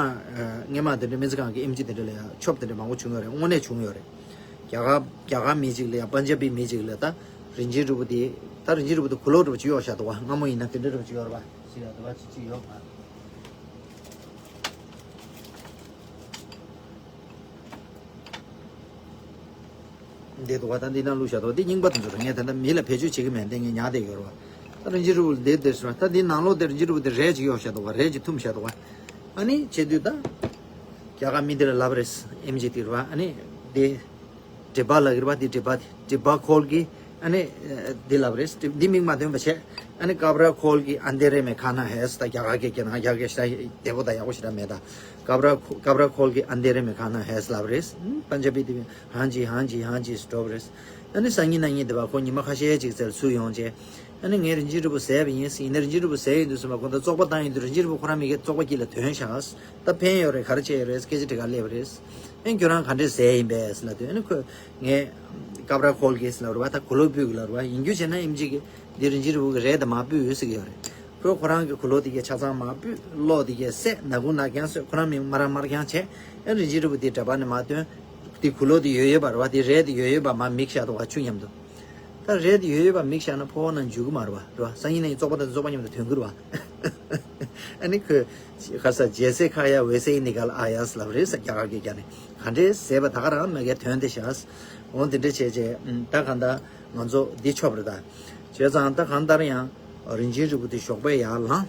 སྔས་མ་དེ་འདྲ་སྨན་རྩིས་ཁང་གི་ཨེམ་ཆི་དེ་འདྲ་ལ་ཡང་ཆོབ་དེ་འདྲ་མང་པོ་བྱུང་ཡོད་རེད། དངོས་གནས་བྱུང་ཡོད་རེད། རྒྱ་གར་རྒྱ་གར་མི་གཅིག་ལ་ཡང་པན་ཇ་བི་མི་གཅིག་ལ་ད་རིན་ཆེན་རིལ་བུ་དེ་ད་རིན་ཆེན་རིལ་བུ་དེ་གུ་ལོག་འདྲ་པོ་ཅིག་ཡོད་ཤག་འདུག་བ། སྔ་མོ་ཡིན་ན་དེ་འདྲ་འདྲ་པོ་ཅིག་ཡོད་རེད་བ། ཞིག་ལ་འདུག་བ་ཅིག་ཅིག་ཡོད་བ། འདི་འདུག་བ། ད་འདི་ནང་བླུགས་བཞག་འདུག་བ། འདི་རྙིང་པ་དེ་ཚོ་རེད། ངས་ད་ལྟ་མི་ལ་བེད་སྤྱོད་བྱེད་ཀྱི་མེད། འདི་ངས་ཉར་བསྡད་ཡོད་རེད་བ། ད་རིན་ཆེན་རིལ་བུ་འདི་འདིར་སོང་། ད་འདི་ནང་ལོགས་དེ་རིན་ཆེན་རིལ་བུ་དེ་རས་ཅིག་གཡོགས་བཞག་འདུག་བ། རས་ཅིག་འཐུམ་བཞག་འདུག་བ། ཨ་ནི་བྱེད་དུས་ད་རྒྱ་གར་མི་འདི་ལ་ལབ་རེད། ཨེམ་ཆི་དེ་རེད་བ། ཨ་ནི་འདི་ཌི་བ་ལབ་ཀྱི་རེད་བ། འདི་ཌི་བ་དེ་ཌི་བ་ཁོལ་གྱི་ཨ་ནི་འདི་ལབ་རེད། འདི་མིང་མ་ཐོན་པ་བྱས། ཨ་ནི་ཀ་བ་ར་ཁོལ་གྱི་ཨན་དེ་རེ་མེ་ཁ་ན་ཧེ་ཟེར། ད་རྒྱ་གར་སྐད་སྐད་ན་རྒྱ་སྐད་ཞེ་དྲག་བདེ་པོ་དང་ཡག་པོ་ཞེ་དྲག་མེད་ད། ཀ་བ་ར་ཁོ- ཀ་བ་ར་ཁོལ་གྱི་ཨན་དེ་རེ་མེ་ཁ་ན་ཧེ་ཟེར་ལབ་རེད། པན་ཇ་བི་དེ་ཧན་ཇི་ཧན་ཇི་ཧན་ཇི་ཟེར་འགྲོ་བ་རེད། ཨ་ནི་སང་ཉིན་གནངས་ཉིན་དེ་བ་ཁོ་ཉི་མ་ཁ་ཤས་ཅིག་ཙམ་ཚུར་ཡོང་བྱས། ཨ་ནི་ངས་རིན་ཆེན་རིལ་བུ་བཟས་པ་ཡིན། ཡིན་ན་རིན་ཆེན་རིལ་བུ་བཟས་ཡོང་དུས་ཙམ་པ་ཁོ་ད་བཙོག་པ་བཏང་ཡོང་དུས་རིན་ཆེན་རིལ་བུ་ཁོ་རང་མི་གི་བཙོག་པ་དཀྱིལ་ལ་ཐོན་ཤག་ད་ཕན་ཡོད་རེད། ག་རེ་བྱས་ཡོད་རེད། སྐད་ཆ་དྲི་ག་སླེབས་པ་རེད། ཨེ་ཁྱོད་རང་ག་འདྲས་བཟས་ཡིན་པས་ལབ་དུས། ཨ་ནི་ཁོས་ངས་ཀ་བ་ར་ཁོལ་གྱིས་ལབ་རེད་བ། ད་གུ་ལོག་ཕུད་ཀྱི་ལབ་རེད་བ། ཡིན་རྒྱུ་བྱས་ན་ཨེམ་ཆི་གིས་འདི་རིན་ཆེན་རིལ་བུ་གི་རས་དེ་མར་ཕུད་ཟེར་གྱི་ཡོད་རེད། ཁོས་ཁོ་རང་གི་གུ་ལོག་དེ་གས་ཆ་ཚང་མར་ཕུད། གློག་དེ་གས་བསད། ནག་ཁུང་ནག་རྐྱང་བཟོས། ཁོ་རང་མིང་དམར་རམ་དམར་རྐྱང་བྱས། ཨ་རིན་ཆེན་རིལ་བུ་དེ་འདྲ་པ་ནས་མར་བཏོན། དེ་གུ་ལོག་དེ་ཡོད་ཡོད་པ་རེད་བ། དེ་རས་དེ་ཡོད་ཡོད་པ་མར་མིག་བཞག་འདུག་བ། ཆུ་མཉམ་དུ། ད་རས་དེ་ཡོད་ཡོད་པ་མིག་བཞག་ན་ཕོ་བ་ནང་འཇུག་གི་མ་རེད་བ། རེད་བ། སང་ཉིན་ནས་བཙོག་པ་དང་བཙོག་པ་མཉམ་དུ་ཐོན་གི་རེད་བ། ཨ་ནི་ཁོས་ཁ་ས་ཇེ་སེ་ཁ་ཡ་ཝེ་སེ་ནི་གལ་ཨ་ཡ་ལབ་རེད་ཟེར། རྒྱ་གར་སྐད་རྒྱག་ནས་ག་འདྲས་བཟས་པ་ད་ག་རང་མ་གས་ཐོན་དེ་ཤག་འོ་དེ་འདྲས་བྱས་བྱས། ད་གང་ལྟར་ང་ཚོ་འདི་ཆོབ་རེད་ད། བྱས་ཙང་ད་གང་ལྟར་ཡང་རིན་ཆེན་རིལ་བུ་དེ་ཞོགས་པ་ཡར་ལངས།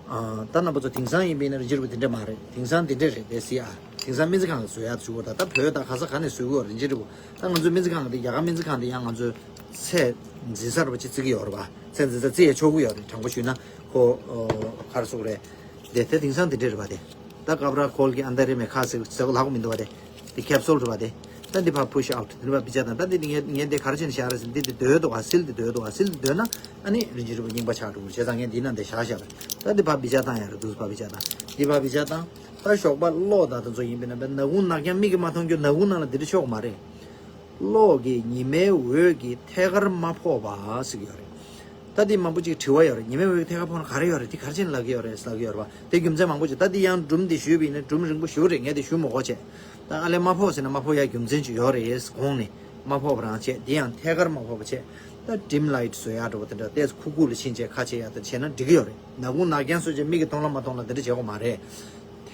ཨ། ད་རྣམ་པ་ཚོ་དེང་སང་ཡིན་པས་ན་རིན་ཆེན་རིལ་བུ་དེ་འདྲ་མ་རེད། དེང་སང་དེ་འདྲ་རེད་དེ་སི་ཨ། དེང་སང་སྨན་རྩིས་ཁང་ལ་བཟོ་ཡག་བྱུང་བ་ད། ད་བོད་ད་ག་ས་ག་ནས་བཟོ་གི་ཡོད་རིན་ཆེན་རིལ་བུ། ད་ང་ཚོའི་སྨན་རྩིས་ཁང་དེ་རྒྱ་གར་སྨན་རྩིས་ཁང་དེ་ཡང་ང་ཚོའི་ཚད་འཛིན་ས་རེད་པ་ཅིག་བརྩི་གི་ཡོད་རེད་པ། ཚད་འཛིན་ས་བརྩི་ཡ་ཆོག་གི་ཡོད་རེད། དྲང་པོ་ཞུས་ན་ཁོ་ཨོ་ག་རེ་ཟེར་དགོས་རེད། དེ་དེ་དེང་སང་དེ་འདྲ་རེད་པ། དེ་ད་ཀ་བ་ར་ཁོལ་གྱི་ཨན་དེ་རེ་མེ་ཁ་ཟེར་ཟེར་བ་ལྷག་མི་འདུག་པ། དེ་དེ་ཁེབ་སུལ་རེད་པ། དེ་ད་འདི་ཕར་ཕུ་ཤི་ཨའུ་ཊི། དེ་ནས་ཕར་བི་ཅ་དང་། ད་འདི་ངས་ངས་འདི་ག་རེ་བྱས་ནས་བཞག་རེད་ཟེར། འདི་འདི་སྡོད་འདུག་ག་སིལ་འདི་སྡོད་འདུག་ག་སིལ་འདི་སྡོད་ན་ཨ་ནི་རིན་ཆེན་རིལ་བུ་རྙིང་པ་ཆགས་འགྲོ་གི་རེད། བྱས་ཙང་ངས་འདི་ནང་འདི་བཞག་བཞག་པ་རེད། ད་འདི་ཕར་བི་ཅ་བཏང་ཡ་རེད། འདུག་ཕར་བི་ཅ་བཏང་། འདི་ཕར་བི་ཅ་བཏང་། ད་ཞོགས་པ་གློག་དང་དེ་ཚོ་ཡིན་པས་ན་ནག་ཁུང་ནག་རྐྱང་མིག་གིས་མ་མཐོང་རྒྱུ། ནག་ཁུང་ནང་ལ་འདི་འདྲ་ཆོག་གི་མ་རེད། གློག་གིས་ཉི་མའི་འོད་ཀྱིས་ཐད་ཀར་མ་ཕོག་པ་ཟེར་གྱི་ཡོད་རེད། ད་འདི་མང་པོ་ཅིག་དྲི་བ་ཡོད་རེད། ཉི་མའི་འོད་ཀྱིས་ཐད་ཀར་ཕོག་ན་ག་རེ་ཡོད་རེད། འདི་ག་རེ་བྱས་ནས་ལབ་ཀྱི་ཡོད་རེད་ལབ་ཀྱི་ཡོད་རེད་པ། དེ་རྒྱུ་མཚན་མང་པོ་ཅིག་ད་འདི་ཡང་སྒྲུང་འདི་ཞུས་པ་ཡིན་ན་སྒྲུང་རིང་པོ་ཞེ་པོ་རེད། ངས་འདི་ཞུ་མི་དགོས་བྱས། ད་ཨ་ལས་མ་ཕོག་ཟེར་ན་མ་ཕོག་ཡ་རྒྱུ་མཚན་ཅིག་ཡོད་རེད། གོང་ནས་མ་ཕོག་པ་རང་བྱས། འདི་ཡང་ཐད་ཀར་མ་ཕོག་པ་བྱས། ད་ཌིམ་ལའིཊ་བཟོ་ཡག་འདྲ་པོ་དེ་འདྲ་ཏོག་ཙམ་ཁུག་ཁུག་ལ་ཕྱིན་བྱས་ཁ་ཕྱེ་ཡག་དེ་བྱས་ན་འགྲིག་གི་ཡོད་རེད། ནག་ཁུང་ནག་རྐྱང་བཟོས་བྱས་མིག་གིས་མཐོང་ལ་མ་མཐོང་ལ་དེ་འདྲ་བྱེད་དགོས་མ་རེད།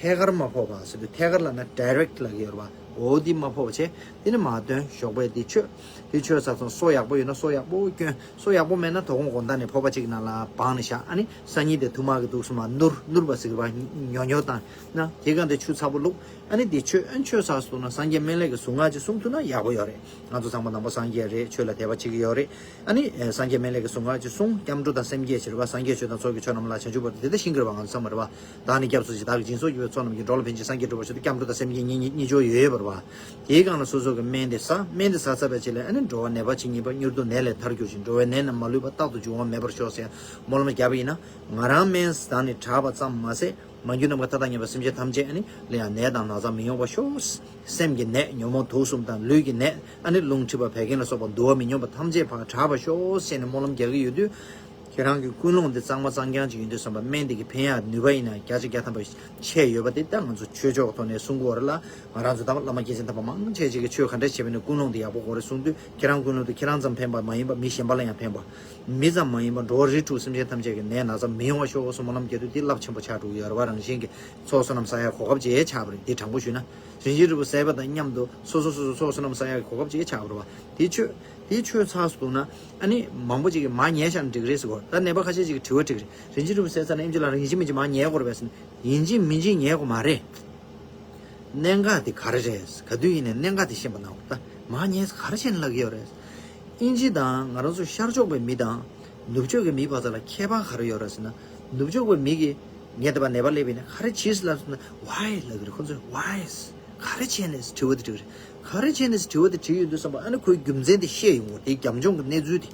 ཐད་ཀར་མ་ཕོག་པ་ཟེར་དུས་ཐད་ཀར་ལབ་ན་ཌའི་རེག་ཊི་ལབ་ཀྱི་ཡོད་རེད་པ། འོ་འདི་མ་ཕོག་བྱས། དེ་ནས་མར་བཏོན། ཞོགས་པ་འདི་མཆོད། འདི་མཆོད་ཚར་སོང་། སོ་ཡག་པོ་ཡོད་ན་སོ་ཡག་པོ་བསྐྱོན། སོ་ཡག་པོ་མེད་ན་དོ་དགོང་དགོང་དག་ནས་ཕོར་པ་གཅིག་ནང་ལ་སྦངས་ནས་བཞག་ཨ་ནི་སང་ཉིན་དེ་ཐུར་མ་གིས་འདུག་སེ་མར་ནུར། ནུར་བ་ཟེར་གྱི་རེད་པ། ཉོ་ཉོ་བཏང་ན་དེ་གང་དེ་ཆུ་ཚ་པོ་བླུགས། ཨ་ནི་འདི་མཆོད། ཨ་མཆོད་ཚར་སོང་ན་སངས་རྒྱས་སྨན་བླའི་གི་གཟུངས་སྔགས་ཅིག་གསུང་ཐུབ་ན་ཡག་པོ་ཡོད་རེད། ང་ཚོ་ཚང་མ་ནང་པ་སངས་རྒྱས་རེད། ཆོས་ལ་དད་པ་བྱེད་ཀྱི་ཡོད་རེད། ཨ་ནི་ཨེ་སངས་རྒྱས་སྨན་བླའི་གི་གཟུངས་སྔགས་ཅིག་གསུང་། སྐྱབས་འགྲོ་དང་སེམས་བསྐྱེད་བྱེད་རེད་པ། སངས་རྒྱས་ཆོས་དང་ཚོགས་ཀྱི་མཆོག་རྣམས་ལ། བྱང་ཆུབ་བར་དུ་དེ་ལྟར་བཞེངས་ཀྱི་རེད་པ། ང་ཚོ་ཚང་མ་རེད་པ། བདག་ནི་སྐྱབས་སུ་མཆི། བདག་གིས་སྦྱིན་སོགས་བགྱིས་པའི་ཚོགས་རྣམས་ཀྱིས། འགྲོ་ལ་ཕན་ཕྱིར་སངས་རྒྱས་འགྲུབ་པར་ཤོག །ཏུ། སྐྱབས་འགྲོ་དང་སེམས་བསྐྱེད་གཉིས་གཉིས་གཉིས་ཆོས་ཡོད་ཡོད་པ་རེད་པ། དེའི་སྒང་ལ་སོ་སོ་གི་སྨན་དེ་ཟ། སྨན་དེ་ཟ་ཚར་བའི་རྗེས་ལ་ཨ་ནི་འགྲོ་བ་ནད་པ་ཇི་སྙེད་པ། མྱུར་དུ་ནད་ལས་ཐར་གྱུར་ཅིག །འགྲོ་བའི་ནད་རྣམས་མ་ལུས་པ། རྟག་ཏུ་འབྱུང་བ་མེད་པར་ཤོག །ཟེར་སྨོན་ལམ་བརྒྱབ་པ་ཡིན་ན། ང་རང་སྨན་ཟ་ནས་དྲག་པ་ཙམ་མ་ཟད། མ་གྱུར་ནམ་མཁའ་མཐའ་དང་མཉམ་པ་སེམས་ཅན་ཐམས་ཅད་ཨ་ནི་ལ་ཡང་ནད་དང་ན་ཚ་མི་ཡོང་བར་ཤོག །སེམས་ཀྱི་ནད་ཉོན་མོངས་དུག་གསུམ་དང་། ལུས་ཀྱི་ནད་ཨ་ནི་རླུང་མཁྲིས་པ་བད་ཀན་ལ་སོགས་པ་འདུ་བ་མི་སྙོམས་པ་ཐམས་ཅད་ཕར་དྲག་པར་ཤོག །ཟེར་ནས་སྨོན་ལམ་རྒྱག་གི་ཡོད་དུས། ཁྱེད་རང་གི་ཀུན་སློང་འདི་གཙང་མ་གཙང་རྐྱང་ཅིག་ཡིན་དུས་ཙམ་པ་སྨན་འདི་གི་ཕན་ཡག་ནུས་པ་ཡིན་ན་བརྒྱ་ཆ་བརྒྱ་ཐམ་པ་ཆེ་ཡོད་པ་དེ་ད་ང་ཚོ་ཆོས་ཕྱོགས་ཐོག་ནས་གསུང་གི་ཡོད་རེད་ལ། ང་རང་ཚོ་ད་བླ་མ་སྐྱེས་ཆེན་དམ་པ་མང་ཆེ་ཅིག་གིས་ཆོས་ག་འདྲ་བྱས་པ་ཡིན་ན་ཀུན་སློང་འདི་ཡག་པོ་དགོས་རེད་གསུང་དུས། ཁྱེད་རང་ཀུན་སློང་འདི་ཁྱེད་རང་ཙམ་ཕན་པ་མ་ཡིན་པ་མི་གཞན་པ་ལ་ཡང་ཕན་པ། མི་ཙམ་མ་ཡིན་པར་འགྲོ་བ་རིགས་དྲུག་སེམས་ཅན་ཐམས་ཅད་ཀྱི་ནད་ན་ཚ་མི་ཡོང་བ་ཤོག་ཟེར་སྨོན་ལམ་རྒྱག་དུས་འདི་རླབས་ཆེན་པོ་ཆགས་འགྲོ་གི་ཡོད་རེད་པ། རང་བཞིན་གྱིས་ཚོགས་བསོད་ནམས་བསགས་ཡག་གོ་སྐབས་ཅིག་ཆགས་པ་རེད། འདི་དྲང་པོ་ཞུས་ན། རིན་ཆེན་རིལ་བུ་བཟས་པ་དང་མཉམ་དུ་སོ་སོ་སོ་སོ་ཚོགས་བསོད་ནམས་བསགས་ཡག་གི་གོ་སྐབས་ཅིག་ཆགས་པ་རེད་པ། དེ་མཆོད། དེ་མཆོད་ཚར་སོང་ན་ཨ་ནི་མང་པོ་ཅིག་གིས་མར་ཉལ་བཞག་ན་འགྲིག་རེད་ཟེར་གོ། ད་ནད་པ་ཁ་ཤས་ཅིག་གིས་དྲི་བ་དྲིས་ཀྱི་རེད། རིན་ཆེན་རིལ་བུ་བཟས་ཚར་ན་ཨེམ་ཆི་ལགས་རང་ཡིན་གཅིག་མིན་གཅིག་མར་ཉལ་དགོས་རེད་པས་ཟེར་ན། ཡིན་གཅིག་མིན་གཅིག་ཉལ་དགོས་མ་རེད། གནད་འགག་དེ་ག་རེ་རེད། ག་དུས་ཡིན་ནའི་གནད་འགག་དེ་ཤེས་པ་གནང་དགོས། ད་མར་ཉལ་ཟེར་ག་རེ་བྱས་ནས་ལབ་ཀྱི་ཡོད་རེད། དབྱིན་ཇི་དང་ང་རང་ཚོ་ཤར་ཕྱོགས་པའི་མི་དང་ནུབ་ཕྱོགས་ཀྱི་མིའི་བར་ལ་ཁྱད་པར་ག་རེ་ཡོད་རེད་ཟེར་ན། ནུབ་ཕྱོགས་པའི་མི་གིས་ངས་དེ་བ་ནད་པ་སླེབས་པ་ཡིན་ན་ག་རེ་བྱེད་ཟེར་ལབ་སོང་ན། Why ལབ་ཀྱི་རེད། ཁོ་ཚོས་Why ག་རེ་བྱས་ནས་དྲི་བ་དེ་དྲི་གི་རེད། ག་རེ་བྱས་ནས་དྲི་བ་དེ་དྲིས་ཡོང་དུས་ཙམ་པ་ཨ་ནི་ཁོའི་རྒྱུ་མཚན་དེ་ཤེས་ཡོང་གི་རེད། དེའི་རྒྱབ་ལྗོངས་ཀྱི་གནས་ཚུལ་དེ།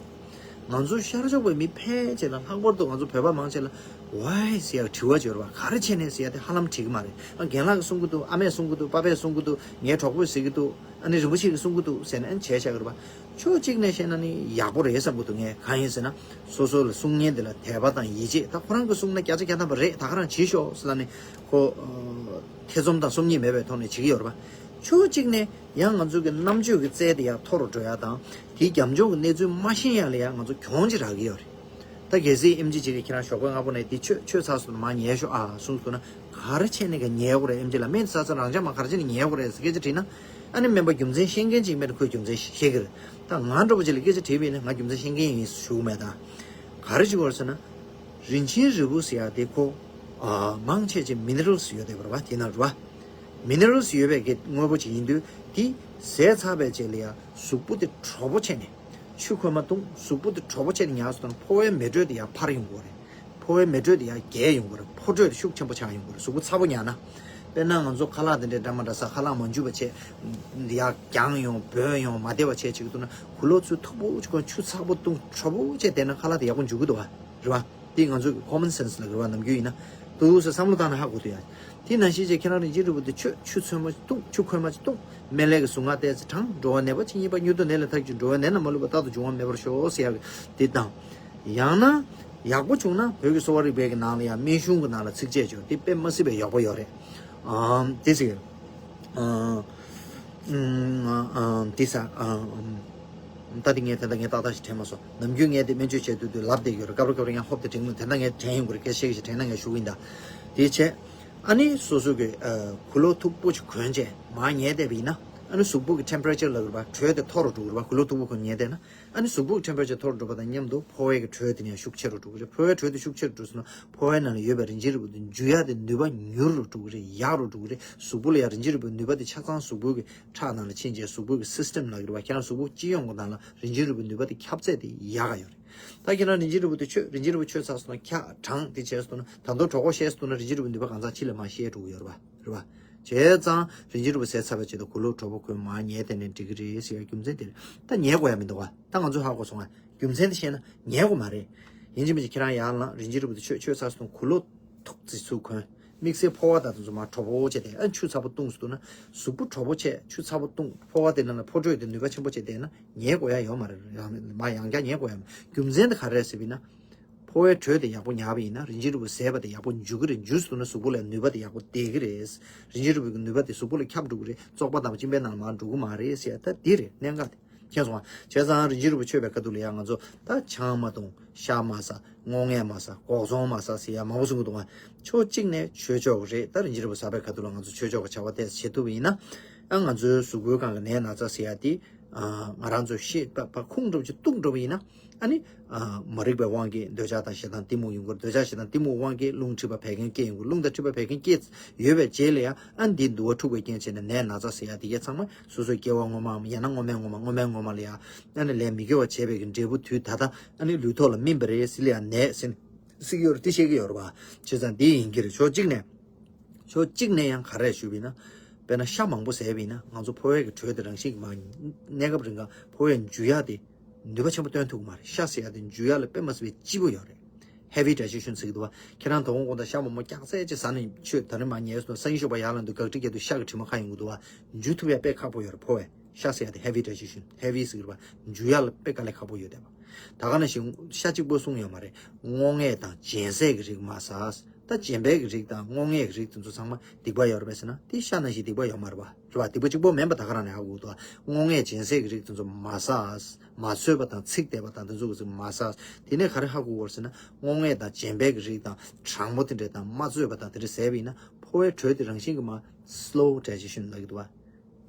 ང་ཚོ་ཤར་ཕྱོགས་པའི་མི་ཕལ་ཆེར་ལ་ལྷག་པར་དུ་ང་ཚོ་བོད་པ་མང་ཆེ་ལ་ Why ཟེར་ཡག་དྲི་བ་ཅིག་ཡོད་རེད་པ། ག་རེ་བྱས་ནས་ཟེར་ཡག་དེ་ཧ་ལམ་དྲིས་ཀྱི་མ་རེད། ཨ་རྒན་ལགས་ཀྱིས་གསུང་གི་འདུག་ཨ་མས་གསུང་གི་འདུག་པ་ཕས་གསུང་གི་འདུག་ངའི་གྲོགས་པོས་ཟེར་གྱི་འདུག་ཨ་ནི་རིན་པོ་ཆེ་གིས་གསུང་གི་འདུག་ཟེར་ནས་ཨ་ནི་བྱས་བཞག་གི་རེད་པ། ཕྱོགས་གཅིག་ནས་བཤད་ན་ནི་ཡག་པོ་རེད་བསམ་གྱི་འདུག་ངས། གང་ཡིན་ཟེར་ན་སོ་སོ་ལ་གསུང་མཁན་དེ་ལ་དད་པ་དང་ཡིད་ཆེས། ད་ཁོ་རང་གིས་གསུངས་ན་བརྒྱ་ཆ་བརྒྱ་ཐམ་པ་རེད། ད་ག་རང་བྱེད་ཤོག་ཟེར་ལབ་ནས་ཁོ་ཨ་ཐེ་ཚོམ་དང་སོམ་ཉི་མེད་པའི་ཐོག་ནས་བྱེད་ཀྱི་ཡོད་རེད་པ། ཕྱོགས་གཅིག་ནས་ཡང་ང་ཚོ་གི་རྣམ་དཔྱོད་ཀྱི་རྩལ་དེ་ཡར་མཐོ་རུ་འགྲོ་ཡག་དང་། དེའི་རྒྱབ་ལྗོངས་ཀྱི་གནས་ཚུལ་མ་ཤེས་ཡག་ལ་ཡང་ང་ཚོ་གྱོང་ཅིག་རག་གི་ཡོད་རེད། ད་གལ་སྲིད་ཨེམ་ཆི་ཅིག་གིས་ཁྱེད་རང་ཞོགས་པ་སྔ་པོ་ནས་འདི་མཆོད་མཆོད་ཚར་སོང་ན་མར་ཉལ་ཤོག་ཨ་གསུངས་སོང་ན། ག་རེ་བྱས་ནས་ཀྱང་ཉལ་དགོས་རེད། ཨེམ་ཆི་ལགས་སྨན་ཟ་ཚར་རང་ཅག་མ་ག་རེ་བྱས་ནས་ཉལ་དགོས་རེད་ཟེར་སྐད་ཆ་དྲིས་ན། ཨ་ནི་སྨན་པ་རྒྱུ་མཚན་ཤེས་མཁན་ཅིག་མེད་ན་ཁོས་རྒྱུ་མཚན་ཤེས་ཀྱི་རེད། ད་ང་འདྲ་པོ་ཅིག་ལ་སྐད་ཆ་དྲིས་པ་ཡིན་ན་ང་རྒྱུ་མཚན་ཤེས་མཁན་ཡིན་ཞུ་གི་མེད། ད་ག་རེ་བྱེད་དགོས་རེད་ཟེར་ན། རིན་ཆེན་རིལ་བུ་ཟེར་ཡག་དེ་ཁོ་ཨ་མང་ཆེ་ཆེ་མི་ནི་རལ་སི་ཡོད་བསྡད་པ་རེད་པ། དེ་ནང་རེད་པ། མི་ནི་རལ་སི་ཡོད་པའི་གི་དངོས་པོ་ཅིག་ཡིན་དུས། དེ་ཟས་ཚར་བའི་རྗེས་ལ་ཡང་གཟུགས་པོ་དེ་དྲོ་པོ་བྱས་ནས། ཆུ་ཁོལ་མ་བཏུང་། གཟུགས་པོ་དེ་དྲོ་པོ་བྱས་ནས་ཉལ་སོང་ན་ཕོ་བའི་མེ་དྲོད་དེ་ཡར་འཕར་ཡོང་གི་རེད། ཕོ་བའི་མེ་དྲོད་དེ་ཡར་རྒྱས་ཡོང་གི་རེད། ཕོ་དྲོད་དེ་ཤུགས་ཆེན་པོ་ཆགས་ཡོང་གི་རེད། གཟུགས་པོ་ཚ་པོ་ཉལ་ན། དཔེར་ན་ང་ཚོ་ཁ་ལག་དེ་འདྲའི་འདྲ་མ་འདྲ་ཟ། ཁ་ལག་མ་འཇུ་བ་བྱས། ཡར་རྒྱང་ཡོང་། སྦོས་ཡོང་། མ་བདེ་བ་བྱས་བྱེད་ཀྱི་འདུག་ན། གོས་ལོག་ཚོས་མཐུག་པོ་ཅིག་གོན། ཆུ་ཚ་པོ་བཏུང་། དྲོ་པོ་བྱས་བསྡད་ན་ཁ་ལག་དེ་ཡག་པོ་འཇུ་གི་འདུག་ག་རེད་པ། དེ་ང་ཚོ་གི་ཁོ་མོན་སེན་སི་ལབ་ཀྱི་རེད་པ། ནམ་རྒྱུན་ཡིན་ན་འདུག་ཟེར་བསམ་བློ་བཏང་ན་ཧ་གོ་ཐུབ་ཡ། དེ་ནང་བཞིན་བྱས་ཁྱེད་རང་རིན་ཆེན་རིལ་བུ་དེ་མཆོད། ཆུ་ཚོད་མ་ཅིག་བཏུང་། ཆུ་ཁོལ་མ་ཅིག་བཏུང་། སྨན་བླའི་གི་གཟུངས་སྔགས་བཟླས་ཚེ་དྲང་། འགྲོ་བ་ནད་པ་ཇི་སྙེད་པ། མྱུར་དུ་ནད་ལས་ཐར་གྱུར། འགྲོ་བའི་ནད་རྣམས་མ་ལུས་པ། རྟག་ཏུ་འབྱུང་བ་མེད་པར་ཤོག་ཟེར་ཡ་གི་དེ་དང་། ཡང་ན་ཡག་པོ་བྱུང་ན་བོད་ཀྱི་གསོ་བ་རིག་པའི་གི་ནང་ལ་ཡང་སྨན་གཞུང་གི་ནང་ལ་ཚིགས་བཅད་ཅིག་ཡོད། དེ་དཔེ་མ་སྲིད་པའི་ཡག་པོ་ཡོད་རེད། ཨམ། དེ་ཟེར། ཨམ། ཨམ། དེ་ཟེར། ཨམ། ད་དེ་ངས་དེ་འདྲ་ངས་ཏག་ཏག་ཞིག་དྲན་མ་སོང་། ནམ་རྒྱུན་ངས་དེ་སྨན་བཅོས་བྱས་དུས་དུས་ལབ་བསྡད་ཡོད་རེད། སྐབས་རེ་སྐབས་རེ་ཡང་ཧོབ་དེ་དྲན་གི་མི་འདུག་དེ་འདྲ་ངས་དྲན་ཡོང་གི་རེད། སྐད་ཆ་ཞིག་དྲན་ན་ངས་ཞུ་གི་ཡིན་ད། དེ་བྱས། ཨ་ནི་སོ་སོ་གི་ཨ་གོས་ལོག་མཐུག་པོ་ཞིག་གོན་བྱས་མར་ཉལ་བསྡད་པ་ཡིན་ན། ཨ་ནི་གཟུགས་པོ་གི་ཊེམ་པ་རེ་ཅར་ལབ་ཀྱི་རེད་པ། དྲོད་དེ་མཐོ་རུ་འགྲོ་གི་རེད་པ། གོས་ལོག་མཐུག་པོ་གོན་ཉལ་བསྡད་ན། ཨ་ནི་གཟུགས་པོ་གི་ཊེམ་པ་རེ་ཅར་མཐོ་རུ་འགྲོ་བ་དང་མཉམ་དུ་ཕོ་བའི་གི་དྲོད་དེ་ཡང་ཤུགས་ཆེ་རུ་འགྲོ་གི་རེད། ཕོ་བའི་དྲོད་དེ་ཤུགས་ཆེ་རུ་འགྲོ་སོང་ན་ཕོ་བའི་ནང་ལ་ཡོད་པའི་རིན་ཆེན་རིལ་བུ་དེ་འཇུ་ཡག་དེ་ནུས་པ་མྱུར་རུ་འགྲོ་གི་རེད། ཡག་རུ་འགྲོ་གི་རེད། གཟུགས་པོ་ལ་ཡང་རིན་ཆེན་རིལ་བུའི་ནུས་པ་དེ་ཆ་ཚང་གཟུགས་པོའི་གི་ཁྲག་ནང་ལ་ཕྱིན་བྱས་གཟུགས་པོའི་གི་སིས་ཊེམ་ལབ་ཀྱི་རེད་པ། ཁྱེད་རང་གཟུགས་པོ་སྤྱི་ཡོངས་ཀྱི་ནང་ལ་རིན་ཆེན་རིལ་བུའི་ནུས་པ་དེ་ཁྱབ་ཚད་དེ་ཡག་ག་ཡོད་རེད། ད་ཁྱེད་རང་རིན་ཆེན་རིལ་བུ་དེ་མཆོད། རིན་ཆེན་རིལ་བུ་མཆོད་ཚར་སོང་ན་འཁྱག་གྲང་དེ་བྱས་སོང་ན། ད་དུང་གྲོད་ཁོག་བཤལ་སོང་ན་རིན་ཆེན་རིལ་བུའི་ནུས་པ་གང་ཚང་ཕྱི་ལ་མར་བཤལ་འགྲོ་གི་ཡོད་རེད་པ། རེད་པ། བྱས་ཙང་རིན་ཆེན་རིལ་བུ་ཟས་ཚར་བའི་རྗེས་དུ་གོས་ལོག་དྲོ་པོ་གོན་མར་ཉལ་བསྡད་ནས་འགྲིག་གི་རེད་ཟེར་བའི་རྒྱུ་མཚན་དེ་རེད། ད་ཉལ་དགོས་ཡ་མི་འདུག་ག་ད་ང་ཚོས་ཧ་གོ་སོང་ང་། རྒྱུ་མཚན་དེ་ཤེས་ན་ཉལ་དགོས་མ་རེད། ཡིན་གཅིག་མིན་གཅིག་ཁྱེད་རང་ཡར་ལངས། རིན་ཆེན་རིལ་བུ་དེ་མཆོད། མཆོད་ཚར་སོང་གོས་ལོག་མཐུག་ཙམ་ཚུར་གོན། དམིགས་བསལ་ཕོ་བ་དང་དེ་ཚོ་མར་དྲོ་པོ་བྱས་ཏེ། ཨ་ཆུ་ཚ་པོ་བཏུང་སོང་ན། གཟུགས་པོ་དྲོ་པོ་བྱས། ཆུ་ཚ་པོ་བཏུང་། ཕོ་བ་དེ་ནང་ལ་ཕོ་དྲོད་དེ་ནུས་པ་ཆེན་པོ་བྱས་བསྡད་ན་ཉལ་དགོས་ཡ་ཡོད་མ་རེད། ཡང་མར་ཡང་བསྐྱར་ཉལ་དགོས་ཡ་མ་རེད། རྒྱུ་མཚན་དེ་ག་རེ་རེད་ཟེར་བ་ཡིན་ན། ཕོ་བའི་དྲོད་དེ་ཡག་པོ་ཉར་བ་ཡིན་ན་རིན་ཆེན་རིལ་བུ་ཟས་པ་དེ་ཡག་པོ་འཇུ་གི་རེད། འཇུ་སོང་ན་གཟུགས་པོ་ལ་ནུས་པ་དེ་ཡག་པོ་ལྡན་གི་རེད། རིན་ཆེན་རིལ་བུ་གི་ནུས་པ་དེ་གཟུགས་པོ་ལ་ཁྱབ་འགྲོ་གི་རེད། བཙོག་པ་དང་གཅིན་པའི་ནང་ལ་མར་འགྲོ་གི་མ་རེད་ཟེར་ཡ་ད་འདི་རེད་གནད་འགག་དེ། མཁྱེན་སོང་ང་། བྱས་ཙང་རིན་ཆེན་རིལ་བུ་མཆོད་པའི་ཁ་ཐུག་ལ་ཡང་ང་ཚོ་ད་ཆང་མ་བཏུང་། ཤ་མ་ཟ། སྔོ་ངད་མ་ཟ། སྒོག་ཙོང་མ་ཟ་ཟེར་ཡ་མང་པོ་གསུང་གི་འདུག་ག་ཕྱོགས་གཅིག་ནས་ཆོས་ཕྱོགས་རེད། ད་རིན་ཆེན་རིལ་བུ་ཟ་བའི་ཁ་ཐུག་ལ་ང་ཚོ་ཆོས་ཕྱོགས་ཀྱི་བྱ་བ་ཏོག་ཙམ་བྱེད་ཐུབ་པ་ཡིན་ན། ཨ་ང་ཚོའི་གཟུགས་པོའི་སྒང་གི་ནད་ན་ཚ་ཟེར་ཡ་དེ། ཨ་ང་རང་ཚོས་ཤེས་པ་པ་ཁུངས་འགྲོ་བ་ཅིག་གཏུགས་འགྲོ་བ་ཡིན་ན། ཨ་ནི། ཨ་མ་རིག་པའི་དབང་གིས་འདོད་ཆགས་དང་ཞེ་སྡང་གཏི་མུག་ཡོང་གི་རེད། འདོད་ཆགས་ཞེ་སྡང་གཏི་མུག་དབང་གིས་རླུང་མཁྲིས་པ་བད་ཀན་སྐྱེ་ཡོང་གི་རེད། རླུང་དང་མཁྲིས་པ་བད་ཀན་སྐྱེ་ཡོད་པའི་རྗེས་ལ་ཡང་ཨ་འདི་འདུ་བ་འཁྲུགས་པའི་རྐྱེན་བྱས་ནས་ནད་ན་ཚ་ཟེར་ཡ་དེ་གས་ཚང་མ་སོ་སོའི་སྐྱེ་བ་སྔོན་མའམ་ཡང་ན་སྔོན་མའི་སྔོན་མ། སྔོན་མའི་སྔོན་མ་ལ་ཡ་ཨ་ནི་ལས་མི་དགེ་བ་བྱས་པའི་གི་འབྲས་བུ་དུས་ད་ལྟ་ཨ་ནི་ལུས་ཐོག་ལ་སྨིན་པ་རེད་ཟེར་ལ་ཡ་ནད་ཟེར་ཟེར་གྱི་ཡོད་རེད། དེ་བཤད་ཀྱི་ཡོད་རེད་པ། བྱས་ཙང་འདི་ཡིན་གྱི་རེད། ཕྱོགས་གཅིག་ནས། ཕྱོགས་གཅིག་ནས་ཡང་ག་རེ་ཞུས་པ་ཡིན་ན། དཔེར་ན་ཤ་མང་པོ་ཟས་པ་ཡིན་ན་ང་ཚོ་ཕོ་བའི་གི་དྲོད་དེ་རང་བཞིན་གྱིས་མར་གནས་སྐབས་རིང་ག་ཕོ་བའི་འཇུ་ཡག་དེ་ནུས་པ་ཆེན་པོ་སྟོན་ཐུབ་ཀྱི་མ་རེད། ཤ་ཟེར་ཡག་དེ་འཇུ་ཡག་ལ་དཔེ་མ་སྲིད་པའི་སྐྱིད་པོ་ཡོད་རེད། ཧེ་བི་ཌའི་ཇེ་ཤན་ཟེར་གྱི་འདུག་བ། ཁྱེད་རང་དོ་དགོང་དགོང་དག་ཤ་མང་པོ་སྐྱག་རྫས་ཅིག་ཟ་ནས་མཆོད། ད་ནི་མར་ཉལ་སོང་། སང་ཉིན་ཞོགས་པ་ཡར་ལངས་དུས་དགག་སྒྲིབ་རྒྱག་དུས་ཤ་གི་དྲི་མ་ཁ་ཡོང་གི་འདུག་བ། འཇུ་ཐུབ་ཡག་དཔེ་ཁག་པོ་ཡོད་རེད་ཕོ་བས། ཤ་ཟེར་ཡག་དེ་ཧེ་བི་ཌའི་ཇེ་ཤན། ཧེ་བི་ཟེར་གྱི་རེད་བ། འཇུ་ཡག་ལ་དཔེ་དཀའ་ལས་ཁག་པོ་ཡོད་བསྡད་པ། ད་ག་ནང་བཞིན་ཤ་གཅིག་པོ་གསུངས་ཡོད་མ་རེད། སྔོ་ངད་དང་ལྗན་ཟས་ཀྱི་རིགས་མ་ཟ། ད་ལྗན་པའི་གི་རིགས་དང་སྔོ་ངད་ཀྱི་རིགས་དེ་ཚོ་ཚང་མ་སྡིག་པ་ཡོད་རེད་པས་ཟེར་ན། དེ་ཤ་ནང་བཞིན་སྡིག་པ་ཡོད་མ་རེད་པ། རེད་པ། སྡིག་པ་གཅིག་པོ་མིན་པ་ད་ག་རང་ནས་ཧ་གོ་གི་འདུག་སྔོ་ངད་ལྗན་ཟས་ཀྱི་རིགས་དེ་ཚོ་མ་ཟ། མ་ཚོས་པ་དང་ཚིག་དེ་པ་དང་དེ་ཚོ་གི་ཚིག་མ་ཟ། དེ་ནས་ག་རེ་ཧ་གོ་གི་རེད་ཟེར་ན། སྔོ་ངད་དང་ལྗན་པའི་གི་རིགས་དང་གྲང་མོ་དེ་འདྲས་དང་མ་ཚོས་པ་དང་དེ་འདྲས་ཟས་པ་ཡིན་ན་ཕོ་བའི་དྲོད་དེ་རང་བཞིན་གྱིས་མར་སི་ལོ་ཌའི་ཇེ་ཤན་ལབ་ཀྱི་འདུག་བ།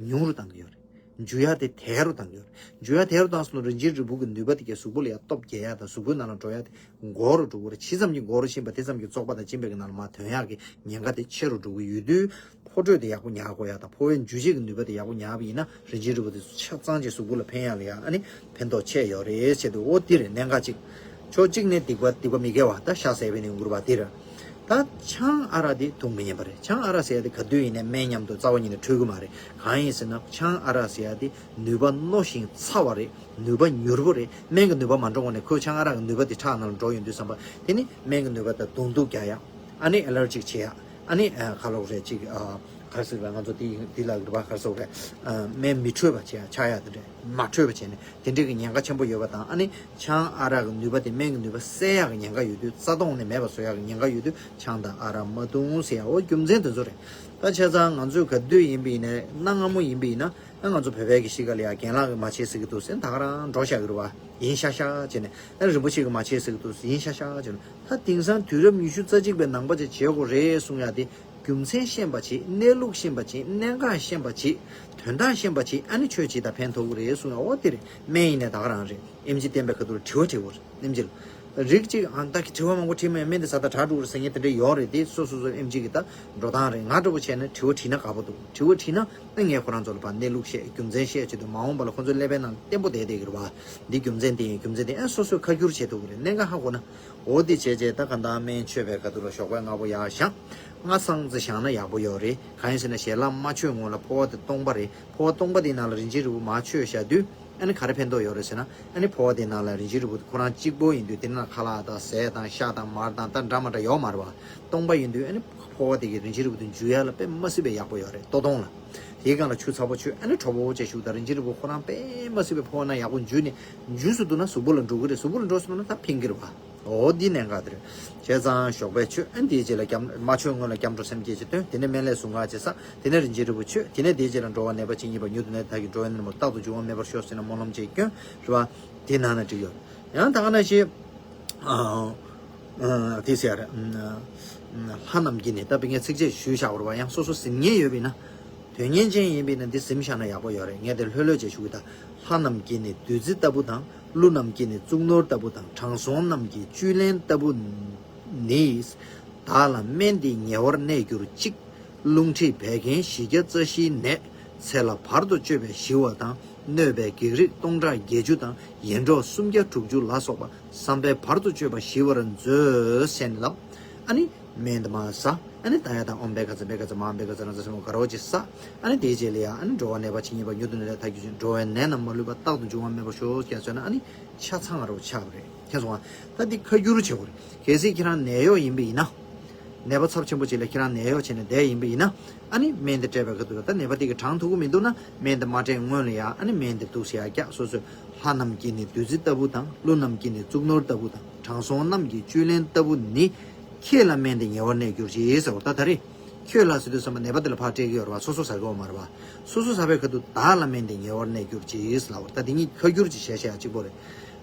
ཉུང་རུ་བཏང་གི་ཡོད་རེད། འཇུ་ཡག་དེ་དལ་རུ་བཏང་གི་ཡོད་རེད། འཇུ་ཡག་དལ་རུ་བཏང་སོང་ན་རིན་ཆེན་རིལ་བུ་གི་ནུས་པ་དེ་གས་གཟུགས་པོ་ལ་ཡང་སྟོབས་རྒྱས་ཡག་དང་གཟུགས་པོའི་ནང་ལ་འགྲོ་ཡག་དེ་འགོར་རུ་འགྲོ་གི་རེད། ཇི་ཙམ་གྱིས་འགོར་རུ་ཕྱིན་པ་དེ་ཙམ་གྱིས་བཙོག་པ་དང་གཅིན་པའི་གི་ནང་ལ་མར་ཐོན་ཡག་གི་ཉེན་ཁ་དེ་ཆེ་རུ་འགྲོ་གི་ཡོད་དུས། ཕོ་དྲོད་དེ་ཡག་པོ་ཉར་དགོས་ཡག་དང་ཕོ་བའི་འཇུ་བྱེད་ཀྱི་ནུས་པ་དེ་ཡག་པོ་ཉར་བ་ཡིན་ན་རིན་ཆེན་རིལ་བུ་དེ་ཆ་ཚང་གྱིས་གཟུགས་པོ་ལ་ཕན་ཡག་ལ་ཡང་ཨ་ནི་ཕན་ཐོགས་ཆེ་ཡོད་རེད་ཟེར་དུས། འོ་འདི་རེད་གནད་འགག་ཅིག་ཕྱོགས་གཅིག་ནས་སྡིག་པ་སྡིག་པ་མི་དགེ་བ་ད་ཤ་ཟས་པ་ནས་ཡོང་གི་རེད་པ། འདི་རེད། ད་ཆང་ཨ་རག་དེ་འཐུང་མི་ཉན་པ་རེད། ཆང་ཨ་རག་ཟེར་ཡ་དེ་ག་དུས་ཡིན་ནའི་སྨན་མཉམ་དུ་རྩ་བ་ཉིད་ནས་འཕྲོད་གི་མ་རེད། གང་ཡིན་ཟེར་ན་ཆང་ཨ་རག་ཟེར་ཡ་དེ་ནུས་པ་རྣོ་ཞིང་ཚ་བ་རེད། ནུས་པ་མྱུར་པོ་རེད། སྨན་གྱི་ནུས་པ་མ་འགྲོ་གོང་ནས་ཁོས་ཆང་ཨ་རག་གི་ནུས་པ་དེ་ཁྲག་ནང་ལ་འགྲོ་ཡོང་དུས་ཙམ་པ་དེ་ནི་སྨན་གྱི་ནུས་པ་དང་གདོང་གཏུག་རྒྱག་ཡ། ཨ་ནི་ཨེ་ལར་ཇིག་བྱེད་ཡ། ཨ་ནི་ཨ་ག་ལོག་རེད་ཅིག་ཨ་ག་རེ་ཟེར་བ། ང་ཚོ་དེ་དེ་ལ་རེད་པ། ག་རེ་ཟེར་བ། ཨ་སྨན་མི་འཕྲོད་པ་བྱེད་ཡ། ཆགས་ཡ་དེ་འདྲ་མ་འཕྲོད་པ་བྱས་ནས་དེ་འདྲའི་གི་ཉེན་ཁ་ཆེན་པོ་ཡོད་པ་དང་། ཨ་ནི་ཆང་ཨ་རག་གི་ནུས་པ་དེ་སྨན་གྱི་ནུས་པ་བསད་ཡག་གི་ཉེན་ཁ་ཡོད་དུས། རྩ་སྟོངས་ནས་མེད་པ་བཟོ་ཡག་གི་ཉེན་ཁ་ཡོད་དུས་ཆང་དང་ཨ་རག་མ་འཐུང་ཟེར་ཡ། འོ་རྒྱུ་མཚན་དེ་ཚོ་རེད། ད་བྱས་ཙང་ང་ཚོས་ག་དུས་ཡིན་པ་ཡིན་ནའི། གནའ་སྔ་མོ་ཡིན་པ་ཡིན་ན། ཨ་ང་ཚོ་བོད་པའི་གི་གཤིས་ཀ་ལ་ཡ་རྒན་ལགས་ཀྱིས་མ་བྱེད་ཟེར་གི་འདུག་ཟེར་ད་ག་རང་འགྲོ་བཞག་གི་རེད་པ། ཡིན་ཤག་ཤག་བྱས་ནས། ཨ་རིན་པོ་ཆེ་གིས་མ་བྱེད་ཟེར་གི་འདུག་ཟེར་ཡིན་ཤག་ཤག་བྱས་ནས། ད་དེང་སང་དུས་རབས་ཉི་ཤུ་རྩ་གཅིག་པའི་ནང་པ་ཅིག་བྱེད་དགོས་རེད་གསུང་ཡ་དེ། རྒྱུ་མཚན་ཤེས་པ་བྱེད། གནས་ལུགས་ཤེས་པ་བྱེད། གནད་འགག་ཤེས་པ་བྱེད། དོན་དག་ཤེས་པ་བྱེད། ཨ་ནི་ཆོས་བྱེད་དང་ཕན་ཐོགས་ཀྱི་རེད་གསུང་ཡ། འོ་དེ་རེད། སྨན་ཡིན་ནའི་ད་ག་རང་རེད། ཨེམ་ཆི་བསྟན་པའི་ཁ་ཐུག་ལ་དྲི་བ་དྲི་དགོས་རེད། ཨེམ་ཆི་ལ། རིགས་གཅིག་ཨང་། ད་གི་དྲི་བ་མང་པོ་དྲིས་མེད། སྨན་དེ་ཟ་ད་དྲག་འགྲོ་རེད་ཟེར་མཁན་དེ་འདྲ་ཡོད་རེད། དེ་སོ་སོ་སོ་ཨེམ་ཆི་གི་ད་འགྲོ་སྟངས་རེད། ང་འདྲ་པོ་བྱས་ན་དྲི་བ་དྲིས་ན་དགའ་པོ་འདུག་དྲི་བ་དྲིས་ན་ཨ་ངས་ཁོ་རང་ཚོ་ལ་ཕར་གནས་ལུགས་བཤད། རྒྱུ་མཚན་བཤད་བྱེད་དུས་མ་འོངས་པ་ལ་ཁོ་ཚོའི་ཀླད་པའི་ནང་བརྟན་པོ་བསྡད་བསྡད་ཀྱི་རེད་པ། འདི་རྒྱུ་མཚན་དེ་ཡིན། རྒྱུ་མཚན་དེ་ཨ་སོ་སོས་ཁ་སྒྱུར་བྱེད་ཐུབ་ཀྱི་རེད། གནད་འགག་ཧ་གོ་ན། འོ་དེ་བྱས་བྱས་ད་ག་ད་སྨན་མཆོད་པའི་ཁ་ཐུག་ལ་ཞོགས་པའི་སྔ་པོ་ཡར་བཞེངས། སྔ་སང་ཙི་བཞེངས་ན་ཡག་པོ་ཡོད་རེད། གང་ཡིན་ཟེར་ན་ཞལ་ལག་མ་མཆོད་སྔོན་ལ་འཕོ་བ་དེ་སྟོང་པ་རེད། འཕོ་བ་སྟོང་པ་དེའི་ནང་ལ་རིན་ཆེན་རིལ་བུ་མར་མཆོད་བཞག་དུས། ཨ་ནི་ག་རེ་ཕན་ཐོགས་ཡོད་རེད་ཟེར་ན། ཨ་ནི་འཕོ་བ་དེའི་ནང་ལ་རིན་ཆེན་རིལ་བུ་ཁོ་རང་གཅིག་པོ་ཡིན་དུས། དེ་ནང་ཁ་ལག་དང་ཟས་དང་ཤ་དང་མར་དང་ད་འདྲ་མ་འདྲ་ཡོད་མ་རེད་པ། སྟོང་པ་ཡིན་དུས་ཨ་ནི་འཕོ་བ་དེ་གི་རིན་ཆེན་རིལ་བུ་དེ་འཇུ་ཡ་ལ་དཔེ་མ་སྲིད་པའི་ཡག་པོ་ཡོད་རེད། ལྟོ་སྟོང་ལ། དེའི་སྒང་ལ་ཆུ་ཚ་པོ་མཆོད། ཨ་ནི་དྲོ་པོ་བྱས་བཞུགས་དང་། རིན་ཆེན་རིལ་བུ་ཁོ་རང་དཔེ་མ་སྲིད་པའི་འཕོ་བ་ནང་ཡག་པོ་འཇུས་ནས། འཇུས་སུ་འདུག་ན་གཟུགས་པོ་ལ་འགྲོ་གི་རེད། གཟུགས་པོ་ལ་འགྲོ་སོང་ན་ད་ཕན་གི་རེད་པ། འོ་འདི་གནད་འགག་དེ་རེད། བྱས་ཙང་ཞོགས་པའི་མཆོད། ཨ་ནི་དེའི་རྗེས་ལ་སྐྱབས། མ་མཆོད་སྔོན་ལ་སྐྱབས་འགྲོ་སེམས་བསྐྱེད་ཅིག་འདོན། དེ་ནས་སྨན་བླས་གཟུངས་སྔགས་ཅིག་བསགས། དེ་ནས་རིན་ཆེན་རིལ་བུ་མཆོད། དེ་ནས་དེའི་རྗེས་ལ་འགྲོ་བ་ནད་པ་ཇི་སྙེད་པ་མྱུར་དུ་ནད་དེ་དག་གི་འགྲོ་བའི་ནད་རྟག་ཏུ་འབྱུང་བ་མེད་པར་ཤོག་ཟེར་ནས་སྨོན་ལམ་ཅིག་བསྐྱོན། རེད་པ། དེ་ནང་ན་འགྲིག་ཡོད། ཡང་ད་ག་ནང་བཞིན། ཨ་ཨ་དེ་ཟེར། ལྷ་རྣམས་ཀྱིས་ནི། ད་དཔེ་ངས་ཚིགས་བཅད་ཞུས་བཞག་པ་རེད་པ། ཡང་སོ་སོ་གཟིམ་མཁན་ཡོད་པ་ཡིན་ན། དོན་གཉེར་ཅན་ཡིན་པ་ཡིན་ན་འདི་གཟིམ་བཞག་ན་ཡག་པོ་ཡོད་རེད། ངས་དེ་ལྷོད་ལྷོད་བྱས་ཞུ་གི། ད་ལྷ་རྣམས་ཀྱིས་ནི་བདུད་རྩི་ལྟ་བུ་དང་། ཀླུ་རྣམས་ཀྱིས་ནི་གཙུག་ནོར་ལྟ་བུ་དང་། དྲང་སྲོང་རྣམས་ཀྱིས་བཅུད་ལེན་ལྟ་བུ་ནི། བདག་ལ་སྨན་འདི་ཉེ་བར་གནས་གྱུར་ཅིག་རླུང་མཁྲིས་བད་ཀན་བཞི་བརྒྱ་རྩ་བཞིའི་ནད། ཚེ་ལ་བར་དུ་གཅོད་པའི་ཞི་བ་དང་། གནོད་པའི་བགེགས་རིགས་སྟོང་ཕྲག་བརྒྱད་ཅུ་དང་། ཡེ་འདྲོག་སུམ་བརྒྱ་དྲུག་ཅུ་ལ་སོགས་པ། བསམ་པས་བར་དུ་གཅོད་པ་ཞི་བར་མཛོད། ཟེར་ནས་ལབ། ཨ་ནི་སྨན་དེ་མར་ཟ། ཨ་ནི་ད་ཡ་ད་ཨོཾ་བྷཻ་ཥ་ཛྙཱ་བྷཻ་ཥ་ཛྙཱ་མ་ཧཱ་བྷཻ་ཥ་ཛྙཱ་རཱ་ཛྙཱ་སྲཱ་མོ་དགའ་རབ་ཅིག་བསགས། ཨ་ནི་དེའི་རྗེས་ལ་ཡ། ཨ་ནི་འགྲོ་བ་ནད་པ་ཇི་སྙེད་པ་མྱུར་དུ་ནད་ལས་ཐར་གྱུར་ཅིག་འགྲོ་བའི་ནད་རྣམས་མ་ལུས་པ་རྟག་ཏུ་འབྱུང་བ་མེད་པར་ཤོག་ཅེས་གསོལ་ན། ཨ་ནི་ཆ་ཚང་བ་རུ་ཆགས་པ་རེད། མཁྱེན་སོང་ང་། ད་འདི་ཁ་སྒྱུར་བྱེད་དགོས་རེད། གལ་སྲིད་ཁྱེད་རང་ནད་གཡོག་ཡིན་པ་ཡིན་ན། ནད་པ་ཚབས་ཆེན་པོ་ཅིག་ལ་ཁྱེད་རང་ནད་གཡོག་བྱས་ནས་བསྡད་ཡིན་པ་ཡིན་ན། ཨ་ནི་སྨན་དེ་སྤྲད་པའི་ཁ་ཐུག་ལ། ད་ནད་པ་དེ་གིས་དྲང་ཐུབ་ཀྱི་མི་འདུག་ན། སྨན་དེ་མ་སྤྲད་སྔོན་ལ་ཡ། ཨ་ནི་སྨན་དེ་འདུག་སེ་ཡར་བཀྱག་སོ་སོས། ལྷ་རྣམས་ཀྱིས་ནི་བདུད་རྩི་ལྟ་བུ་དང་། ཀླུ་རྣམས་ཀྱིས་ནི་གཙུག་ནོར་ལྟ་བུ་དང་། དྲང་སྲོང་རྣམས་ཀྱིས་བཅུད་ལེན་ལྟ་བུ་ནི། ཁྱེད་ལ་སྨན་དེ་ཉེ་བར་གནས་གྱུར་ཅིག་ཟེར་བ། ད་ད་རེས། ཁྱོད་ལ་ཟེར་དུས་ཙམ་པ་ནད་པ་དེ་ལ་ཕར་སྤྲད་ཀྱི་ཡོད་རེད་པ། སོ་སོ་ཟ་གི་ཡོད་མ་རེད་པ། སོ་སོ་ཟ་བའི་ཁ་ཐུག་བདག་ལ་སྨན་དེ་ཉེ་བར་གནས་གྱུར་ཅིག་ལབ་པ་རེད། ད་དེ་གཉིས་ཁ་སྒྱུར་ཅིག་བྱས་བྱས་ཡ་གཅིག་པོ་རེད།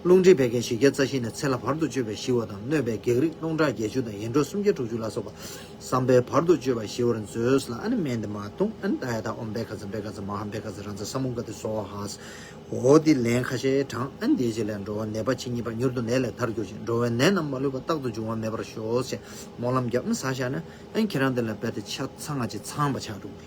རླུང་མཁྲིས་བད་ཀན་བཞི་བརྒྱ་རྩ་བཞི་ནས། ཚེ་ལ་བར་དུ་གཅོད་པའི་ཞི་བ་དང་། གནོད་པའི་བགེགས་རིགས་སྟོང་ཕྲག་བརྒྱད་ཅུ་དང་། ཡེ་འདྲོག་སུམ་བརྒྱ་དྲུག་ཅུ་ལ་སོགས་པ། བསམ་པས་བར་དུ་གཅོད་པ་ཞི་བར་མཛོད་ལ། ཨ་ནི་སྨན་དེ་མར་འཐུང་། ཨ་ནི་ད་ཡ་ད་ཨོཾ་བྷཻ་ཥ་ཛྙཱ་བྷཻ་ཥ་ཛྙཱ་མ་ཧཱ་བྷཻ་ཥ་ཛྙཱ་རཱ་ཛྙཱ་སྲཱ་མོ་ག་ཏེ་སྭཱ་ཧཱ། འོ་དེ་ལན་ཁ་ཤས་དྲངས། ཨ་ནི་དེའི་རྗེས་ལ་འགྲོ་བ་ནད་པ་ཇི་སྙེད་པ་མྱུར་དུ་ནད་ལས་ཐར་གྱུར་ཅིག་འགྲོ་བའི་ནད་རྣམས་མ་ལུས་པ་རྟག་ཏུ་འབྱུང་བ་མེད་པར་ཤོག་ཅེས་སྨོན་ལམ་བརྒྱབ་ནས་ཟ་བཞག་ན། ཨ་ནི་ཁྱེད་རང་དེ་ལ་རྦད་དེ་ཆ་ཚང་ང་ཅིག་ཚང་བ་ཆགས་འགྲོ་གི་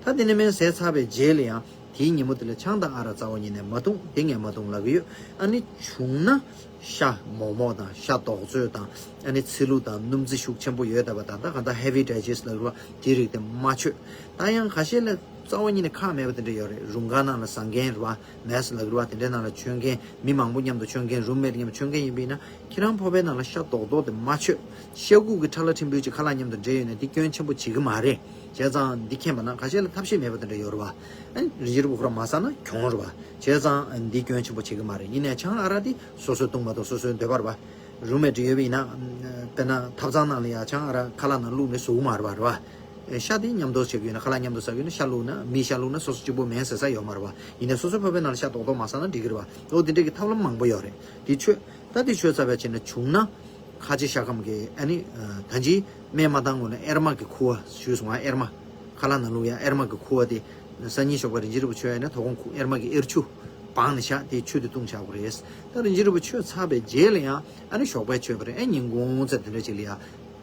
རེད། ད་དེ་ནས་སྨན་ཟས་ཚར་བའི་རྗེས་ལ་ཡང་དེའི་ཉིན་མོ་དེ་ལ་ཆང་དང་ཨ་རག་རྩ་བ་ཉིད་ནས་མ་འཐུང་། དེ་ངས་མ་འཐུང་ལབ་ཀྱི་ཡོད། ཨ་ནི་བྱུང་ན་ཤ་མོག་མོག་དང་། ཤ་རྡོག་བཙོས་དང་། ཨ་ནི་ཚི་ལུ་དང་སྣུམ་རྩི་ཤུགས་ཆེན་པོ་ཡོད་བསྡད་པ་དང་། ད་གང་ལྟར་heavy digest ལབ་ཀྱི་རེད་པ། དེའི་རིགས་དེ་མ་མཆོད། ད་ཡང་ཁ་ཤས་ལ་རྩ་བ་ཉིད་ནས་ཁག་མེད་པ་དེ་འདྲ་ཡོད་རེད། རུམ་ཁག་ནང་ལ་ཟ་མཁན་རེད་པ། mess ལབ་ཀྱི་རེད་པ། དེ་འདྲའི་ནང་ལ་མཆོད་མཁན། མི་མང་པོ་མཉམ་དུ་མཆོད་མཁན། roommate མཉམ་དུ་མཆོད་མཁན་ཡིན་པ་ཡིན་ན། ཁྱེད་རང་ཕོར་པའི་ནང་ལ་ཤ་རྡོག་རྡོག་དེ་མ་མཆོད། ཤ་ཁུག་གི་ཕྲ་ལ་ཕྲན་བུ་ཅིག་ཁ་ལག་མཉམ་དུ་འདྲེས་ཡོད་ན་འདི་སྐྱོན་ཆེན་པོ་བྱེད་ཀྱི་མ་རེད། བྱས་ཙང་འདི་མཁྱེན་པ་ན། ཁ་ཤས་ལ་ཐབས་ཤེས་མེད་པ་དེ་འདྲ་ཡོད་རེད་པ། ཨ་ནི་རིན་ཆེན་རིལ་བུ་ཁོ་རང་མ་ཟ་ན་གྱོང་རེད་པ། བྱས་ཙང་འདི་སྐྱོན་ཆེན་པོ་བྱེད་ཀྱི་མ་རེད། ཡིན་ནའི་ཆང་ཨ་རག་འདི་སོ་སོས་བཏུང་མ་གཏོགས་སོ་སོའི་འདོད་པ་རེད་པ། roommate ཡོད་པ་ཡིན་ན། དཔེར་ན་ཐབ་ཚང་ནང་ལ་ཡ་ཆང་ཨ་རག་ཁ་ལག་ནང་བླུགས་ནས་ཟ་གི་མ་རེད་པ། རེད་པ། ཤ་དེ་མཉམ་དུ་བྱེད་ཀྱི་ཡོད་ན། ཁ་ལག་མཉམ་དུ་ཟ་གི་ཡོད་ན། ཤ་བླུགས་ན། མིའི་ཤ་བླུགས་ན་སོ་སོ་གཅིག་པོ་མིན་ཟེར་ས་ཡོད་མ་རེད་པ། ཡིན་ནའི་སོ་སོའི་ཕོར་པའི་ནང་ལ་ཤ་རྡོག་རྡོག་མ་ཟ་ན་འགྲིག་གི་རེད་པ། འོ་དེ་འདྲའི་གི་ཐབས་ལམ་མང་པོ་ཡོད་རེད། དེ་མཆོད། ད་དེ་མཆོད་ཚར་བའི་རྗེས་ནས་བྱུང་ན། ཁ་ཆེ་ཤ་སྐམ་གྱི། ཨ་ནི་ད་ཅི་སྨན་མ་བཏང་གོང་ནས་ཨེར་མ་གི་ཁུ་བ་ཞུས་སོང་ང་། ཨེར་མ། ཁ་ལག་ནང་བླུགས་ཡ་ཨེར་མ་གི་ཁུ་བ་དེ། སང་ཉིན་ཞོགས་པ་རིན་ཆེན་རིལ་བུ་མཆོད་ཡ་ན་དོ་དགོང་ཁུ་ཨེར་མ་གི་ཨེར་ཆུ་སྦངས་ནས་བཞག་དེ་ཆུ་དེ་བཏུང་བཞག་དགོས་རེད། ད་རིན་ཆེན་རིལ་བུ་མཆོད་ཚར་བའི་རྗེས་ལ་ཡང་ཨ་ནི་ཞོགས་པའི་མཆོད་པ་རེད། ཨ་ཉིན་གུང་ཚེ་དེ་འདྲ་ཅིག་ལ་ཡ་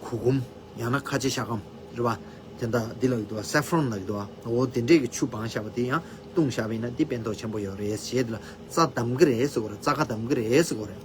གུར་གུམ། ཡང་ན་ཁ་ཆེ་ཤ་སྐམ་རེད་པ། དེ་འདྲ་འདི་ལ་ཡོད་དོ། saffron ལ་ཡོད་དོ། འོ་དེ་འདྲས་ཀྱི་ཆུ་སྦངས་བཞག་པ་དེ་ཡང་བཏུང་བཞག་པ་ཡིན་ན་འདི་ཕན་ཐོགས་ཆེན་པོ་ཡོད་རེད་ཟེར། དེ་ལ་རྩ་བསྡམ་གི་རེད་ཟེར་གོ་རེད། རྩ་ཁ་བསྡམ་གི་རེད་ཟེར་གོ་རེད།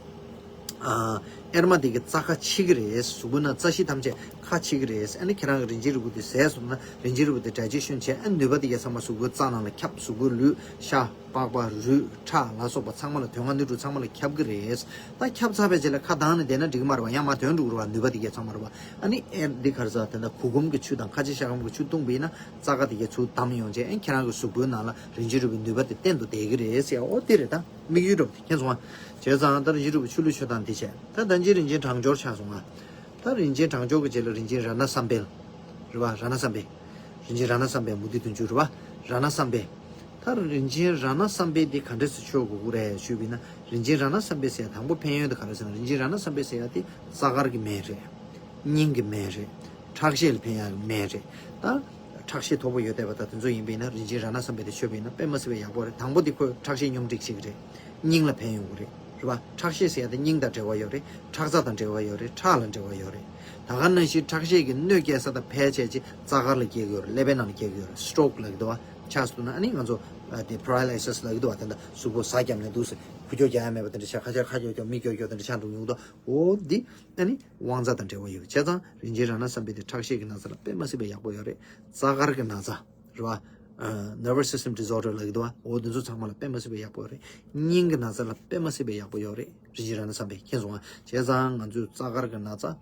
ཨ། ཨེར་མ་དེ་གི་རྩ་ཁ་ཕྱེ་གི་རེད། གཟུགས་པོ་ནང་རྩ་ཤེད་ཐམས་ཅད་ཁ་ཕྱེ་གི་རེད། ཨ་ནི་ཁྱེད་རང་གི་རིན་ཆེན་རིལ་བུ་དེ་ཟས་སོང་ན་རིན་ཆེན་རིལ་བུ་དེ་ཌའི་ཇེ་ཤན་བྱས། ཨ་ནི་ནུས་པ་དེ་གས་ཚང་མ་གཟུགས་པོའི་རྩ་ནང་ལ་ཁྱབ། གཟུགས་པོའི་ལུས། ཤ། པགས་པ། རུས། ཁྲག་ལ་སོགས་པ་ཚང་མ་ལ། དོན་ལྔ་སྣོད་དྲུག་ཚང་མ་ལ་ཁྱབ་གི་རེད། ད་ཁྱབ་ཚར་བའི་རྗེས་ལ་ཁ་གདངས་ནས་བསྡད་ན་འགྲིག་གི་མ་རེད་པ། ཡང་མར་ཐོན་འགྲོ་གི་རེད་པ། ནུས་པ་དེ་གས་ཚང་མ་རེད་པ། ཨ་ནི་ཨེར་འདི་ག་རེ་ཟེར། དེ་འདྲ་གུར་གུམ་གྱི་ཆུ་དང་ཁ་ཆེ་ཤ་སྐམ་གྱི་ཆུ་བཏུངས་པ་ཡིན་ན་རྩ་ཁ་དེ་གས་ཚུར་བསྡམས་ཡོང་བྱས། ཨ་ནི་ཁྱེད་རང་གི་གཟུགས་པོའི་ནང་ལ་རིན་ཆེན་རིལ་བུའི་ནུས་པ་དེ་བརྟན་དུ་བསྡད་ཀྱི་རེད་ཟེར། འོ་དེ་རེད། ད་དམིགས་ཡུལ་འདྲ་པོ་དེ། མཁྱེན་སོང་ང་། བྱས་ཙང་ད་རིན་ཆེན་རིལ་བུ་ཆུ་ལུད་མཆོད་སྟངས་དེ་བྱས། ད་ད་གིན་རིན་ཆེན་གྲང་སྦྱོར་ཆགས་སོང་ང་། ད་རིན་ཆེན་གྲང་སྦྱོར་གྱི་རྗེས་ལ་རིན་ཆེན་རཏྣ་བསམ་འཕེལ། རེད་པ། རཏྣ་བསམ་འཕེལ། རིན་ཆེན་རཏྣ་བསམ་འཕེལ་མུ་ཏིག་བདུན་ཅུ། རེད་པ། རཏྣ་བསམ་འཕེལ། ད་རིན་ཆེན་རཏྣ་བསམ་འཕེལ་འདི་ག་འདྲས་སེ་མཆོད་དགོས་ཀྱི་རེད་ཞུས་པ་ཡིན་ན། རིན་ཆེན་རཏྣ་བསམ་འཕེལ་ཟེར་ཡ་དང་པོ་ཕན་ཡོན་དེ་ག་རེ་ཟེར་ན། རིན་ཆེན་རཏྣ་བསམ་འཕེལ་ཟེར་ཡ་དེ་རྩ་དཀར་གྱི་སྨན་རེད། སྙིང་གི་སྨན་རེད། ཁྲག་ཤེད་ལ་ཕན་ཡག་གི་སྨན་རེད། ད་ཁྲག་ཤེད་མཐོ་པོ་ཡོད་བསྡད་པ་དང་དེ་ཚོ་ཡིན་པ་ཡིན་ན་རིན་ཆེན་རཏྣ་བསམ་འཕེལ་དེ་མཆོད་པ་ཡིན་ན་དཔེ་མ་སྲིད་པའི་ཡག་པོ་རེད། དང་པོ་དེ་ཁོས་ཁྲག་ཤེད་སྙོམས་སྒྲིག་བྱེད་ཀྱི་རེད། སྙིང་ལ་ཕན་ཡོང་གི་རེད། རེད་པ། ཁྲག་ཤེད་ཟེར་ཡ་དེ་སྙིང་དང་འབྲེལ་བ་ཡོད་རེད། ཁྲག་རྩ་དང་འབྲེལ་བ་ཡོད་རེད། ཁྲག་ལ་འབྲེལ་བ་ཡོད་རེད། ད་ག་ནང་བཞིན་ཁྲག་ཤེད་ཀྱི་གནོད་སྐྱེལ་ས་དང་ཕལ་ཆེར་ཅིག་རྩ་དཀར་ལ་སྐྱེལ་གྱི་ཡོད་རེད། ཀླད་པའི་ནང་ལ་སྐྱེལ་གྱི་ཡོད་རེད། སི་ཊོག་ལབ་ཀྱི་འདུག་པ། ཆགས་སོང་ན་ཨ་ནི་ང་ཚོ་ཨ་དེ་པ་ར་ལའི་སི་ལབ་ཀྱི་འདུག་པ། དེ་འདྲ་གཟུགས་པོ་ཟ་བརྒྱབ་ནས་འདུག་སེ་ཁུ་ཁྱོག་རྒྱག་ཡ་མེད་པ་དེ་འདྲ་ཆགས། ཁ་ཆག་ཁ་ཁྱོག་ཁྱོག་མིག་ཁྱོག་ཁྱོག་དེ་འདྲ་ཆགས་འགྲོ་མྱོང་འདུག་འོ་འདི་ཨ་ནི་དབང་རྩ་དང་འབྲེལ་བ་ཡོད། བྱས་ཙང་རིན་ཆེན་རཏྣ་བསམ་འཕེལ་དེ་ཁྲག་ཤེད་ཀྱི་ན་ཚ་ལ་དཔེ་མ་སྲིད་པའི་ཡག་པོ་ཡོད་རེད། རྩ་དཀར་གྱི་ན་ཚ། རེད་པ། ཨ་nervous system disorder ལབ་ཀྱི་འདུག་པ། འོ་འདི་ཚོ་ཚང་མ་ལ་དཔེ་མ་སྲིད་པའི་ཡག་པོ་ཡོད་རེད། སྙིང་གི་ན་ཚ་ལ་དཔེ་མ་སྲིད་པའི་ཡག་པོ་ཡོད་རེད། རིན་ཆེན་རཏྣ་བསམ་འཕེལ། མཁྱེན་སོང་ང་། བྱས་ཙང་ང་ཚོའི་རྩ་དཀར་གྱི་ན་ཚ།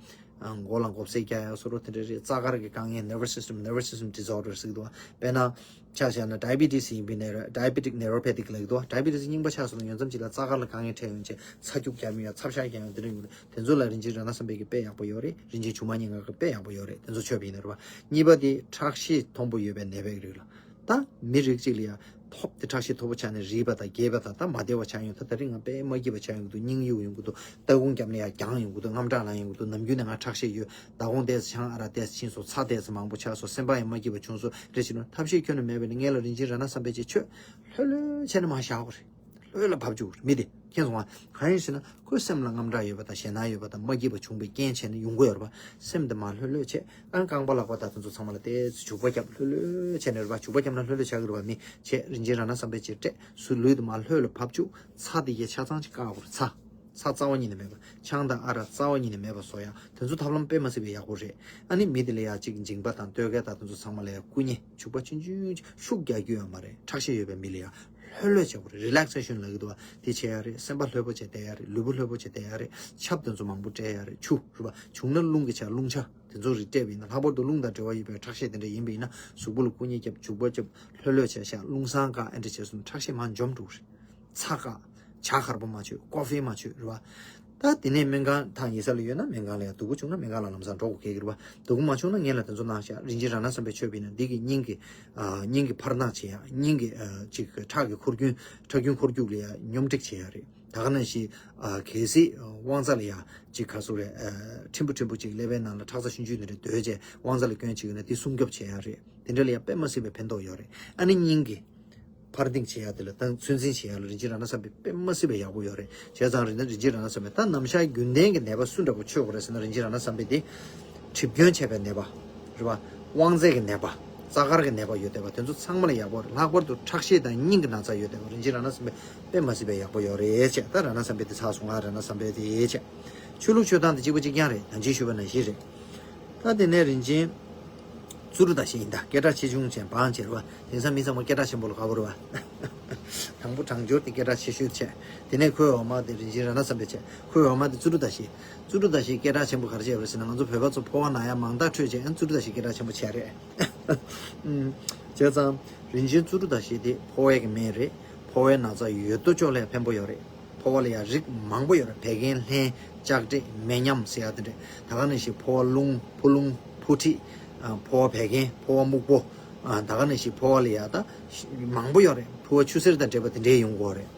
ཨ་མགོ་ལ་མགོ་སེར་རྒྱག་ཡ་བཟོ་འདྲ་དེ་འདྲ་རེད། རྩ་དཀར་གྱི་དཀའ་ངལ། nervous system nervous system disorder ཟེར་གྱི་འདུག་པ། དཔེར་ན་ཆ་བཞག་ན་ཌའི་བི་ཊི་སི་ཡིན་པ་ཡིན་ན། diabetic neuropathy ལབ་ཀྱི་འདུག་པ། ཌའི་བི་ཊི་སི་རྙིང་པ་ཆགས་སོང་ན་ཡོང་མཚམས་ཅིག་ལ་རྩ་དཀར་ལ་དཀའ་ངལ་འཕྲད་ཡོང་བྱས། ཚ་རྒྱུག་རྒྱག་མི་ཡ། ཚབ་ཤ་རྒྱག་ཡ། དེ་འདྲ་ཡོང་གི་འདུག་དེ་ཚོ་ལ་རིན་ཆེན་རཏྣ་བསམ་འཕེལ་གྱི་དཔེ་ཡག་པོ་ཡོད་རེད། རིན་ཆེན་ཆུ་མ་སྙིང་ག་གི་དཔེ་ཡག་པོ་ཡོད་རེད། དེ་ཚོ་མཆོད་པ་ཡིན་ན། རེད་པ། གཉིས་པ་དེ་ཁྲག་ཤེད་མཐོན་པོ་ཡོད་པའི་ནད་པའི་རིགས་ལ། ད་མི་རིགས་གཅིག་ལ་ཡ་ཐོབ་དེ་ཁྲག་ཤེད་མཐོ་པོ་ཆགས་ནས་རིད་པ་དང་རྒས་པ་དང་། ད་མ་བདེ་བ་ཆགས་ཡོང་། ད་དེ་རིང་ང་དཔེ་མ་སྐྱིད་པ་ཆགས་ཡོང་གི་འདུག་སྙིང་གཡུག་ཡོང་གི་འདུག་ལྟ་སྒོང་རྒྱབ་ནས་ཡ་རྒྱང་ཡོང་གི་འདུག་དངངས་སྐྲག་ལངས་ཡོང་གི་འདུག་ནམ་རྒྱུན་ནས་ང་ཁྲག་ཤེད་ཡོད། ཟླ་གོང་ཏོག་ཙམ་ཆང་ཨ་རག་ཏོག་ཙམ་ཕྱིན་སོང་། ཚྭ་ཏོག་ཙམ་མང་པོ་ཆགས་སོང་། སེམས་པ་ཡང་མ་སྐྱིད་པ་བྱུང་སོང་རེད། བྱས་ན་ཐབས་ཤེས་ཁྱོན་ནས་མེད་པ་ཡིན་ན་སྔོན་ལ་རིན་ཆེན་རཏྣ་བསམ་འཕེལ་ཅིག་མཆོད། ལྷོད་ལྷོད་བྱས་ནས་མར་བཞག་དགོས་རེད། ལྷོད་ལྷོད་ལ་བབས་བཅུག་རེད། མི་དེ། མཁྱེན་སོང་ང་། གང་ཡིན་ཟེར་ན་ཁོའི་སེམས་ལ་དངངས་སྐྲག་ཡོད་པ་དང་ཞེད་སྣང་ཡོད་པ་དང་མ་སྐྱིད་པ་བྱུང་བའི་རྐྱེན་བྱས་ནས་ཡོང་གི་ཡོད་རེད་པ། སེམས་དེ་མར་ལྷོད་ལྷོད་བྱས། ཨ་རྐང་པ་ལག་པ་དང་དེ་ཚོ་ཚང་མ་ལ་ཏོག་ཙམ་བྱུག་པ་བརྒྱབ། ལྷོད་ལྷོད་བྱས་ནས། རེད་པ། བྱུག་པ་བརྒྱབ་ན་ལྷོད་ལྷོད་ཆགས་ཀྱི་རེད་པ། མི་བྱས། རིན་ཆེན་རཏྣ་བསམ་འཕེལ་ཅིག་སྤྲད། གཟུགས་ལུས་དེ་མར་ལྷོད་ལྷོད་བབས་བཅུག་ཚྭ་དེ་གས་ཆ་ཚང་ཅིག་བཀག་དགོས་རེད། ཚྭ། ཚྭ་རྩ་བ་ཉིད་ནས་མེད་པ། ཆང་དང་ཨ་རག་རྩ་བ་ཉིད་ནས་མེད་པ་བཟོ་ཡ། དེ་ཚོ་ཐབས་ལམ་དཔེ་མ་སྲིད་པའི་ཡག་པོ་རེད། ཨ་ནི་མི་དེ་ལ་ཡ་ཅིག་མཇིང་པ་དང་སྟོད་སྐས་དང་དེ་ཚོ་ཚང་མ་ལ་ཡ་བཀུག་ནས་བྱུག་པ་ཆུང་ཆུང་ཅིག་ཤུགས་རྒྱག་རྒྱུ་ཡོད་མ་རེད། ཁྲག་ཤེད་ཡོད་པའི་མི་ལ་ཡ་ལྷོད་ལྷོད་བྱེད་དགོས་རེད། རི་ལེག་སེ་ཤན་ལབ་ཀྱི་འདུག་པ། དེ་བྱེད་ཡ་རེད། སེམས་པ་ལྷོད་པོ་བྱས་བསྡད་ཡ་རེད། ལུས་པོ་ལྷོད་པོ་བྱས་བསྡད་ཡ་རེད། ཆབ་དེ་ཚོ་མང་པོ་སྤྲད་ཡ་རེད། ཆུ། རེད་པ། བྱུང་ན་རླུང་གིས་ཆགས། རླུང་ཆ་དེ་ཚོ་རེ་སྤྲད་པ་ཡིན་ན། ལྷག་པར་དུ་རླུང་དང་འབྲེལ་བ་ཡོད་པའི་ཁྲག་ཤེད་དེ་འདྲ་ཡིན་པ་ཡིན་ན་གཟུགས་པོ་ལ་བཀུག་ནས་བརྒྱབ། བྱུག་པ་བརྒྱབ། ལྷོད་ལྷོད་བྱས་བཞག་རླུང་སྲང་བཀག་ཨེ་འདྲ་བྱས་སོང་ན་ཁྲག་ཤེད་མར་འཇོམས་འགྲོ་གི་རེད། ཚྭ་བཀག་ཇ་དཀར་པོ་མ་མཆོད། ཀོ་ཧྥི་མ་མཆོད། རེད་པ། ད་དེ་ནས་སྨན་ཁང་ཐང་ཡིན་ས་ལ་ཡོད་ན་སྨན་ཁང་ལ་ཡ། སྡུག་པོ་བྱུང་ན་སྨན་ཁང་ལ་ལམ་སང་འགྲོ་དགོས་ཀྱི་རེད་པ། སྡུག་པོ་མ་བྱུང་ན་སྔོན་ལ་དེ་ཚོ་གནང་བཞག་རིན་ཆེན་རཏྣ་བསམ་འཕེལ་མཆོད་པ་ཡིན་ན་འདི་གིས་སྙིང་གི། ཨ་སྙིང་གི་འཕར་ནག་བྱེད་ཡ། སྙིང་གི། ཨ་ཅིག་ཁྲག་གི་འཁོར་རྒྱུན། ཁྲག་རྒྱུན་འཁོར་རྒྱུག་ལ་ཡ་སྙོམས་སྒྲིག་བྱེད་ཡ་རེད། ད་ག་ནང་བཞིན་ཨ་གལ་སྲིད་དབང་རྩ་ལ་ཡ་ཅིག་ག་ཟེར་རེད། ཨ་ཕྲན་བུ་ཕྲན་བུ་ཅིག་ཀླད་པའི་ནང་ལ་ཁྲག་རྩ་ཆུང་ཆུང་དེ་འདྲ་སྡོད་བྱས་དབང་རྩ་ལ་སྐྱོན་བྱེད་ཀྱི་ན་དེ་སྲུང་སྐྱོབ་བྱེད་ཡ་རེད། དེ་འདྲ་ལ་ཡ་དཔེ་མ་སྲིད་པའི་ཕན་ཐོགས་ཡོད་རེད། ཨ་ནི་སྙིང་གི་འཕར་ལྡིང་བྱེད་ཡ་དེ་ལ་དང་ཚོད་འཛིན་བྱེད་ཡ་ལ་རིན་ཆེན་རཏྣ་བསམ་འཕེལ་དཔེ་མ་སྲིད་པའི་ཡག་པོ་ཡོད་རེད། བྱས་ཙང་རིན་རིན་ཆེན་རཏྣ་བསམ་འཕེལ་ད་ནམ་ཞག་རྒྱུན་ལྡན་གྱི་ནད་པ་སུ་འདྲ་པོ་མཆོད་དགོས་རེད་ཟེར་ན། རིན་ཆེན་རཏྣ་བསམ་འཕེལ་དེ་གྲིབ་སྐྱོན་བྱས་པའི་ནད་པ། རེད་པ། དབང་རྩའི་གི་ནད་པ། རྩ་དཀར་གྱི་ནད་པ་ཡོད་བསྡད་པ་དེ་ཚོ་ཚང་མ་ལ་ཡག་པོ་རེད། ལྷག་པར་དུ་ཁྲག་ཤེད་དང་སྙིང་གི་ན་ཚ་ཡོད་བསྡད་པ་རིན་ཆེན་རཏྣ་བསམ་འཕེལ་དཔེ་མ་སྲིད་པའི་ཡག་པོ་ཡོད་རེད་བྱས། ད་རཏྣ་བསམ་འཕེལ་དེ་ཚར་སོང་ང་། རཏྣ་བསམ་འཕེལ་དེ་བྱས། ཆུ་བླུགས་མཆོད་སྟངས་དེ་གཅིག་པ་གཅིག་རྐྱང་རེད། ད་གིན་ཞུས་པ་ནང་བཞིན་རེད། ད་དེ་ནས་རིན་ཆེན་ཙུ་རུ་ད་ཤི་ཡིན། ད་སྐད་གྲགས་ཆེ་ཆུང་བྱས་འབངས་བྱས། རེད་པ། དེང་སང་མི་ཚང་མ་སྐད་གྲགས་ཆེན་པོ་ལ་དགའ་པོ་རེད་པ། དང་པོ་གྲང་སྦྱོར་དེ་སྐད་གྲགས་ཆེ་ཤོས་བྱས། དེ་ནས་ཁོའི་འོག་མ་དེ་རིན་ཆེན་རཏྣ་བསམ་འཕེལ་བྱས། ཁོའི་འོག་མ་དེ་ཙུ་རུ་ད་ཤི། ཙུ་རུ་ད་ཤི་སྐད་གྲགས་ཆེན་པོ་ག་རེ་བྱས་པ་རེད་ཟེར་ན། ང་ཚོ་བོད་པ་ཚོ་ཕོ་བ་ན་ཡ་མང་ཐག་ཆོད་བྱས། ཨ་ནི་ཙུ་རུ་ད་ཤི་སྐད་གྲགས་ཆེན་པོ་བྱས་རེད། ཨུམ། བྱས་ཙང་རིན་ཆེན་ཙུ་རུ་ད་ཤི་དེ་ཕོ་བའི་གི་སྨན་རེད། ཕོ་བའི་ན་ཚ་ཡོད་དོ་ཅོག་ལ་ཕན་པོ་ཡོད་རེད། ཕོ་བ་ལ་ཡང་རིགས་མང་པོ་ཡོད་རེད། བད་ཀན་ལྷན། ལྕགས་དྲེག་མེ་མཉམ་ཟེར་ཡ་དེ་འདྲ། ད་ག་ནང་བཞིན་ཕོ་བ་རླུང་། ཕོ་རླུང་། ཕོ་མཁྲིས། ཨ་ཕོ་བ་བད་ཀན། ཕོ་བ་སྨུག་པོ། ཨ་ད་ག་ནང་བཞིན་ཕོ་བ་ལ་ཡ་ད་མང་པོ་ཡོད་རེད། ཕོ་བ་ཆུ་སེར་དང་འདྲེས་པ་དེ་འདྲའི་ཡོང་གི་ཡོད་རེད།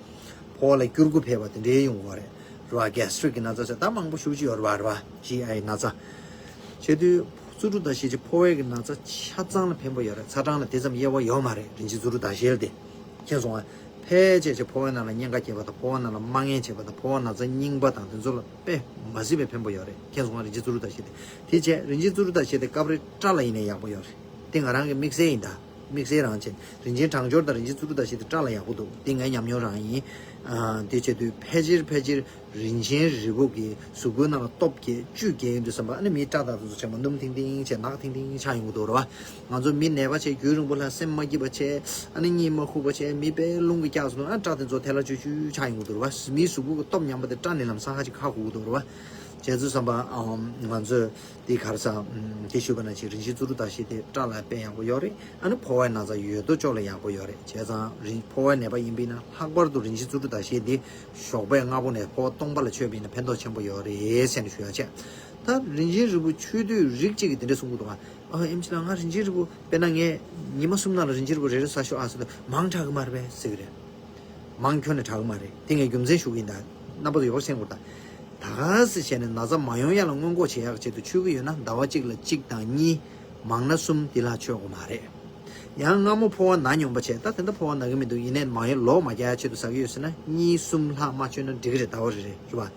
ཕོ་བ་ལ་སྐྱུར་ཁུ་འཕེལ་བ་དེ་འདྲའི་ཡོང་གི་ཡོད་རེད། རེད་པ། གེ་སི་ཊྲིག་གི་ན་ཚ་ཟེར་ད་མང་པོ་ཞེ་པོ་ཅིག་ཡོད་རེད་པ། རེད་པ། ཇི་ཨའི་ན་ཚ། བྱས་དུས་ཙུ་རུ་ད་ཤི་ཅིག་ཕོ་བའི་གི་ན་ཚ་ཆ་ཚང་ལ་ཕན་པོ་ཡོད་རེད། ཚ་གྲང་ལ་དེ་ཙམ་དབྱེ་བ་ཡོད་མ་རེད། རིན་ཆེན་ཙུ་རུ་ད་ཤི་ལ་དེ། མཁྱེན་སོང་ང་། ཕལ་ཆེར་ཅིག་ཕོ་བའི་ནང་ལ་གཉན་ཁ་སྐྱེས་པ་དང་། ཕོ་བ་ནང་ལ་རྨ་ངན་བྱེད་པ་དང་། ཕོ་བ་ན་ཚ་རྙིང་པ་དང་། དེ་ཚོ་ལ་དཔེ་མ་སྲིད་པའི་ཕན་པོ་ཡོད་རེད། མཁྱེན་སོང་ང་། རིན་ཆེན་ཙུ་རུ་ད་ཤི་དེ། དེ་བྱས་རིན་ཆེན་ཙུ་རུ་ད་ཤི་དེ་སྐབས་རེ་སྐྲ་ལ་ཡིན་ནའི་ཡག་པོ་ཡོད་རེད། དེ་ང་རང་གི་དམིགས་བསལ་ཡིན་ད། དམིགས་བསལ་རང་བྱས། རིན་ཆེན་གྲང་སྦྱོར་དང་རིན་ཆེན་ཙུ་རུ་ད་ཤི་དེ་སྐྲ་ལ་ཡག་པོ་འདུག་དེ་ངའི་ཉམས་མྱོང་རང་ཡིན། ཨ་དེ་བྱེད་དུས་ཕལ་ཆེར་ཕལ་ཆེར་རིན་ཆེན་རིལ་བུ་གི་གཟུགས་པོའི་ནང་ལ་སྟོབས་བརྒྱད་བཅུ་བརྒྱད་ཡིན་དུས་ཙམ་པ། ཨ་ནི་མིའི་སྐྲ་དང་དེ་ཚོ་བྱས་པ་སྣུམ་ཐིང་ཐིང་བྱས་ནག་ཐིང་ཐིང་ཆགས་ཡོང་གི་འདུག་རེད་བ། ང་ཚོ་མི་ནད་པ་བྱས། རྒྱུན་རིང་པོ་ལ་སེམས་མ་སྐྱིད་པ་བྱས། ཨ་ནི་གཉིད་མ་ཁུག་པ་བྱས། མི་དཔེ་རླུང་གིས་བཀྱགས་སོང་། ཨ་སྐྲ་དེ་ཚོ་ཐལ་ལ་ཆུ་ཆུ་ཆགས་ཡོང་གི་འདུག་རེད་བ། མིའི་གཟུགས་པོ་གི་སྟོབས་ཉམས་པ་དེ་སྐྲ་ནི་ལམ་སང་ཧ་ཅིག་ཁ་ཁུག་གི་འདུག་རེད་བ། བྱས་དུས་ཙམ་པ་ཨམ་ང་ཚོས་དེ་ག་རེ་ཟ། ཨམ་དེ་ཞུས་པ་ནང་བཞིན་རིན་ཆེན་བཙུན་དྲུག་དང་ཞེས་དེ་སྐྲ་ལ་དཔེ་ཡག་པོ་ཡོད་རེད། ཨ་ནི་ཕོ་བའི་ན་ཚ་ཡོད་དོ་ཅོག་ལ་ཡག་པོ་ཡོད་རེད། བྱས་ཙང་རིན་ཕོ་བའི་ནད་པ་ཡིན་པ་ཡིན་ན་ལྷག་པར་དུ་རིན་ཆེན་བཙུན་དྲུག་དང་ཞེས་འདི་ཞོགས་པའི་སྔ་པོ་ནས་ཕོ་བ་སྟོང་པ་ལ་མཆོད་པ་ཡིན་ན་ཕན་ཐོགས་ཆེན་པོ་ཡོད་རེད་ཟེར་ནས་ཞུ་ཡ་བྱས། ད་རིན་ཆེན་རིལ་བུ་མཆོད་དུས་རིགས་གཅིག་གིས་དེ་འདྲ་གསུང་གི་འདུག་ཨ། ཨ་ཨེམ་ཆི་ལགས། ང་རིན་ཆེན་རིལ་བུ་དཔེར་ན་ངས་ཉི་མ་གསུམ་ནང་ལ་རིན་ཆེན་རིལ་བུ་རེ་རེ་ཟ་ཤོག་ཨ་ཟེར་དུས་མང་དྲགས་ཀྱི་མ་རེད་པས་ཟེར་གི་རེད། མང་ཁྱོན་ནས་དྲགས་ཀྱི་མ་རེད། དེ་ངས་རྒྱུ་མཚན་ཞུ་གི་ཡིན། ད་རྣམ་པ་ཚོ་ཡག་པོ་གསན་དགོས། ད་ད་ག་སེ་བྱས་ནས་ན་ཚ་མ་ཡོང་ཡ་ལ་སྔོན་འགོག་བྱེད་ཡག་ཆེད་དུ་མཆོད་ཀྱི་ཡོད་ན་ཟླ་བ་གཅིག་ལ་གཅིག་དང་གཉིས། མང་ན་གསུམ་དེ་ལྷག་མཆོད་དགོས་མ་རེད། ཡང་སྔ་མོ་ཕོ་བ་ན་མྱོང་པ་བྱས། ད་དེ་འདྲ་ཕོ་བ་ན་གི་མི་འདུག་ཡིན་ནའི་མ་ཡོང་ལོག་མ་རྒྱག་ཡ་ཆེད་དུ་ཟ་གི་ཡོད་ཟེར་ན་གཉིས་གསུམ་ལྷག་མ་མཆོད་ན་འགྲིག་གི་རེད། ཟླ་བ་རེ་རེ་རེད་བ།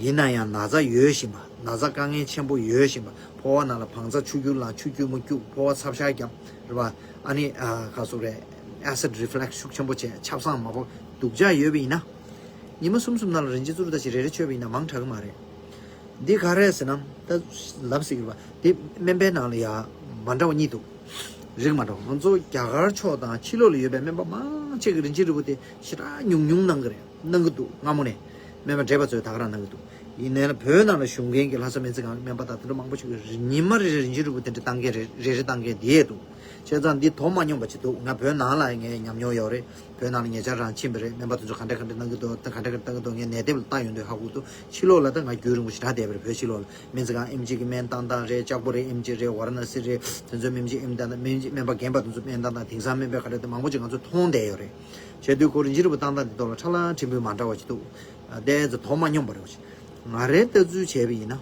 ཡིན་ན་ཡང་ན་ཚ་ཡོད་བཞིན་པ། ན་ཚ་དཀའ་ངལ་ཆེན་པོ་ཡོད་བཞིན་པ། ཕོ་བ་ནང་ལ་བང་རྩ་ཆུ་སྐྱུར་ལངས། ཆུ་སྐྱུར་མོ་སྐྱུག་ཕོ་བ་ཚབ་ཤ་རྒྱབ་རེད་བ། ཨ་ནི་ཨ་ག་སུ་རེད། acid reflux ཤུགས་ཆེན་པོ་བྱས། ཆབ་གསང་མ་ཕོག་སྡུག་ཅག་ཡོད་པ་ཡིན་ན། ཉི་མ་གསུམ་གསུམ་ནང་ལ་རིན་ཆེན་བཙུན་དྲུག་དང་ཞེས་རེ་རེ་མཆོད་པ་ཡིན་ན་མང་དྲགས་ཀྱི་མ་རེད། འདི་ག་རེད་ཟེར་ན། ད་ལབ་ཟེར་གི་རེད་བ། དེ་སྨན་པའི་ནང་ལ་ཡ་མ་འདྲ་བ་གཉིས་འདུག་རིགས་མ་འདྲ་བ། ང་ཚོ་རྒྱ་གར་ཕྱོགས་དང་ཕྱི་ལོགས་ལ་ཡོད་པའི་སྨན་པ་མང་ཆེ་གིས་རིན་ཆེན་རིལ་བུ་དེ་ཞེ་དྲག་ཉུང་ཉུང་གནང་གི་རེད། གནང་གི་འདུག་སྔ་མོ་ནས་སྨན་པ་བགྲེས་པ་ཚོས་ད་ག་རང་གནང་གི་འདུག་ཡིན་ནའི་ལ་བོད་ནང་ལ་བཞུགས་མཁན་གྱི་ལྷ་ས་སྨན་རྩིས་ཁང་གི་སྨན་པ་དང་དེ་འདྲ་མང་པོ་ཞིག་གིས་ཉི་མ་རེ་རེ་རིན་ཆེན་རིལ་བུ་དེ་འདྲ་བཏང་མཁན་རེ་རེ་རེ་བཏང་མཁན་དེ་ཡས་འདུག་བྱས་ཙང་འདི་དོ་མ་སྙོམས་པ་ཅིག་འདུག་ང་བོད་ནང་ལ་ངའི་ཉམས་མྱོང་ཡོད་རེད། བོད་ནང་ལ་ཉེ་ཆར་རང་ཕྱིན་པ་རེད། སྨན་པ་དེ་ཚོ་ག་འདྲ་ག་འདྲ་གནང་གི་འདུག་ད་ག་འདྲ་ག་འདྲ་གནང་གི་འདུག་ངས་ནས་དེབ་ལ་ལྟ་ཡོང་དུས་ཧ་གོ་འདུག་ཕྱི་ལོགས་ལ་ད་ང་རྒྱུན་རིང་པོ་ཞེ་དྲག་བསྡད་པ་རེད། བོད་ཕྱི་ལོགས་ལ་སྨན་རྩིས་ཁང་ཨེམ་ཆི་གི་སྨན་བཏང་སྟངས་རེད། ལྕགས་པོ་རེད། ཨེམ་ཆི་རེད། ཝཱ་ར་ཎ་སི་རེད། དེ་ཚོའི་སྨན་ཆི་ཨེམ་བཏང་སྟངས། སྨན་སྨན་པ་རྒན་པ་དེ་ཚོ་སྨན་བཏང་སྟངས། དེང་སང་སྨན་པ་ག་འདྲ་དེ་མང་པོ་ཅིག་ང་ཚོ་མཐོང་བསྡད་ཡོད་རེད། བྱས་དུས་ཁོ་རིན་ཆེན་རིལ་བུ་བཏང་སྟངས་དེ་ཐོག་ལ་ཁྲ་ལ་ཕྲན་བུ་མ་འདྲ་བ་ཞིག་འདུག་དེ་ཚོ་དོ་མ་སྙོམས་པ་རེད། ང་རའི་ལྟ་ཚུལ་བྱས་པ་ཡིན་ན།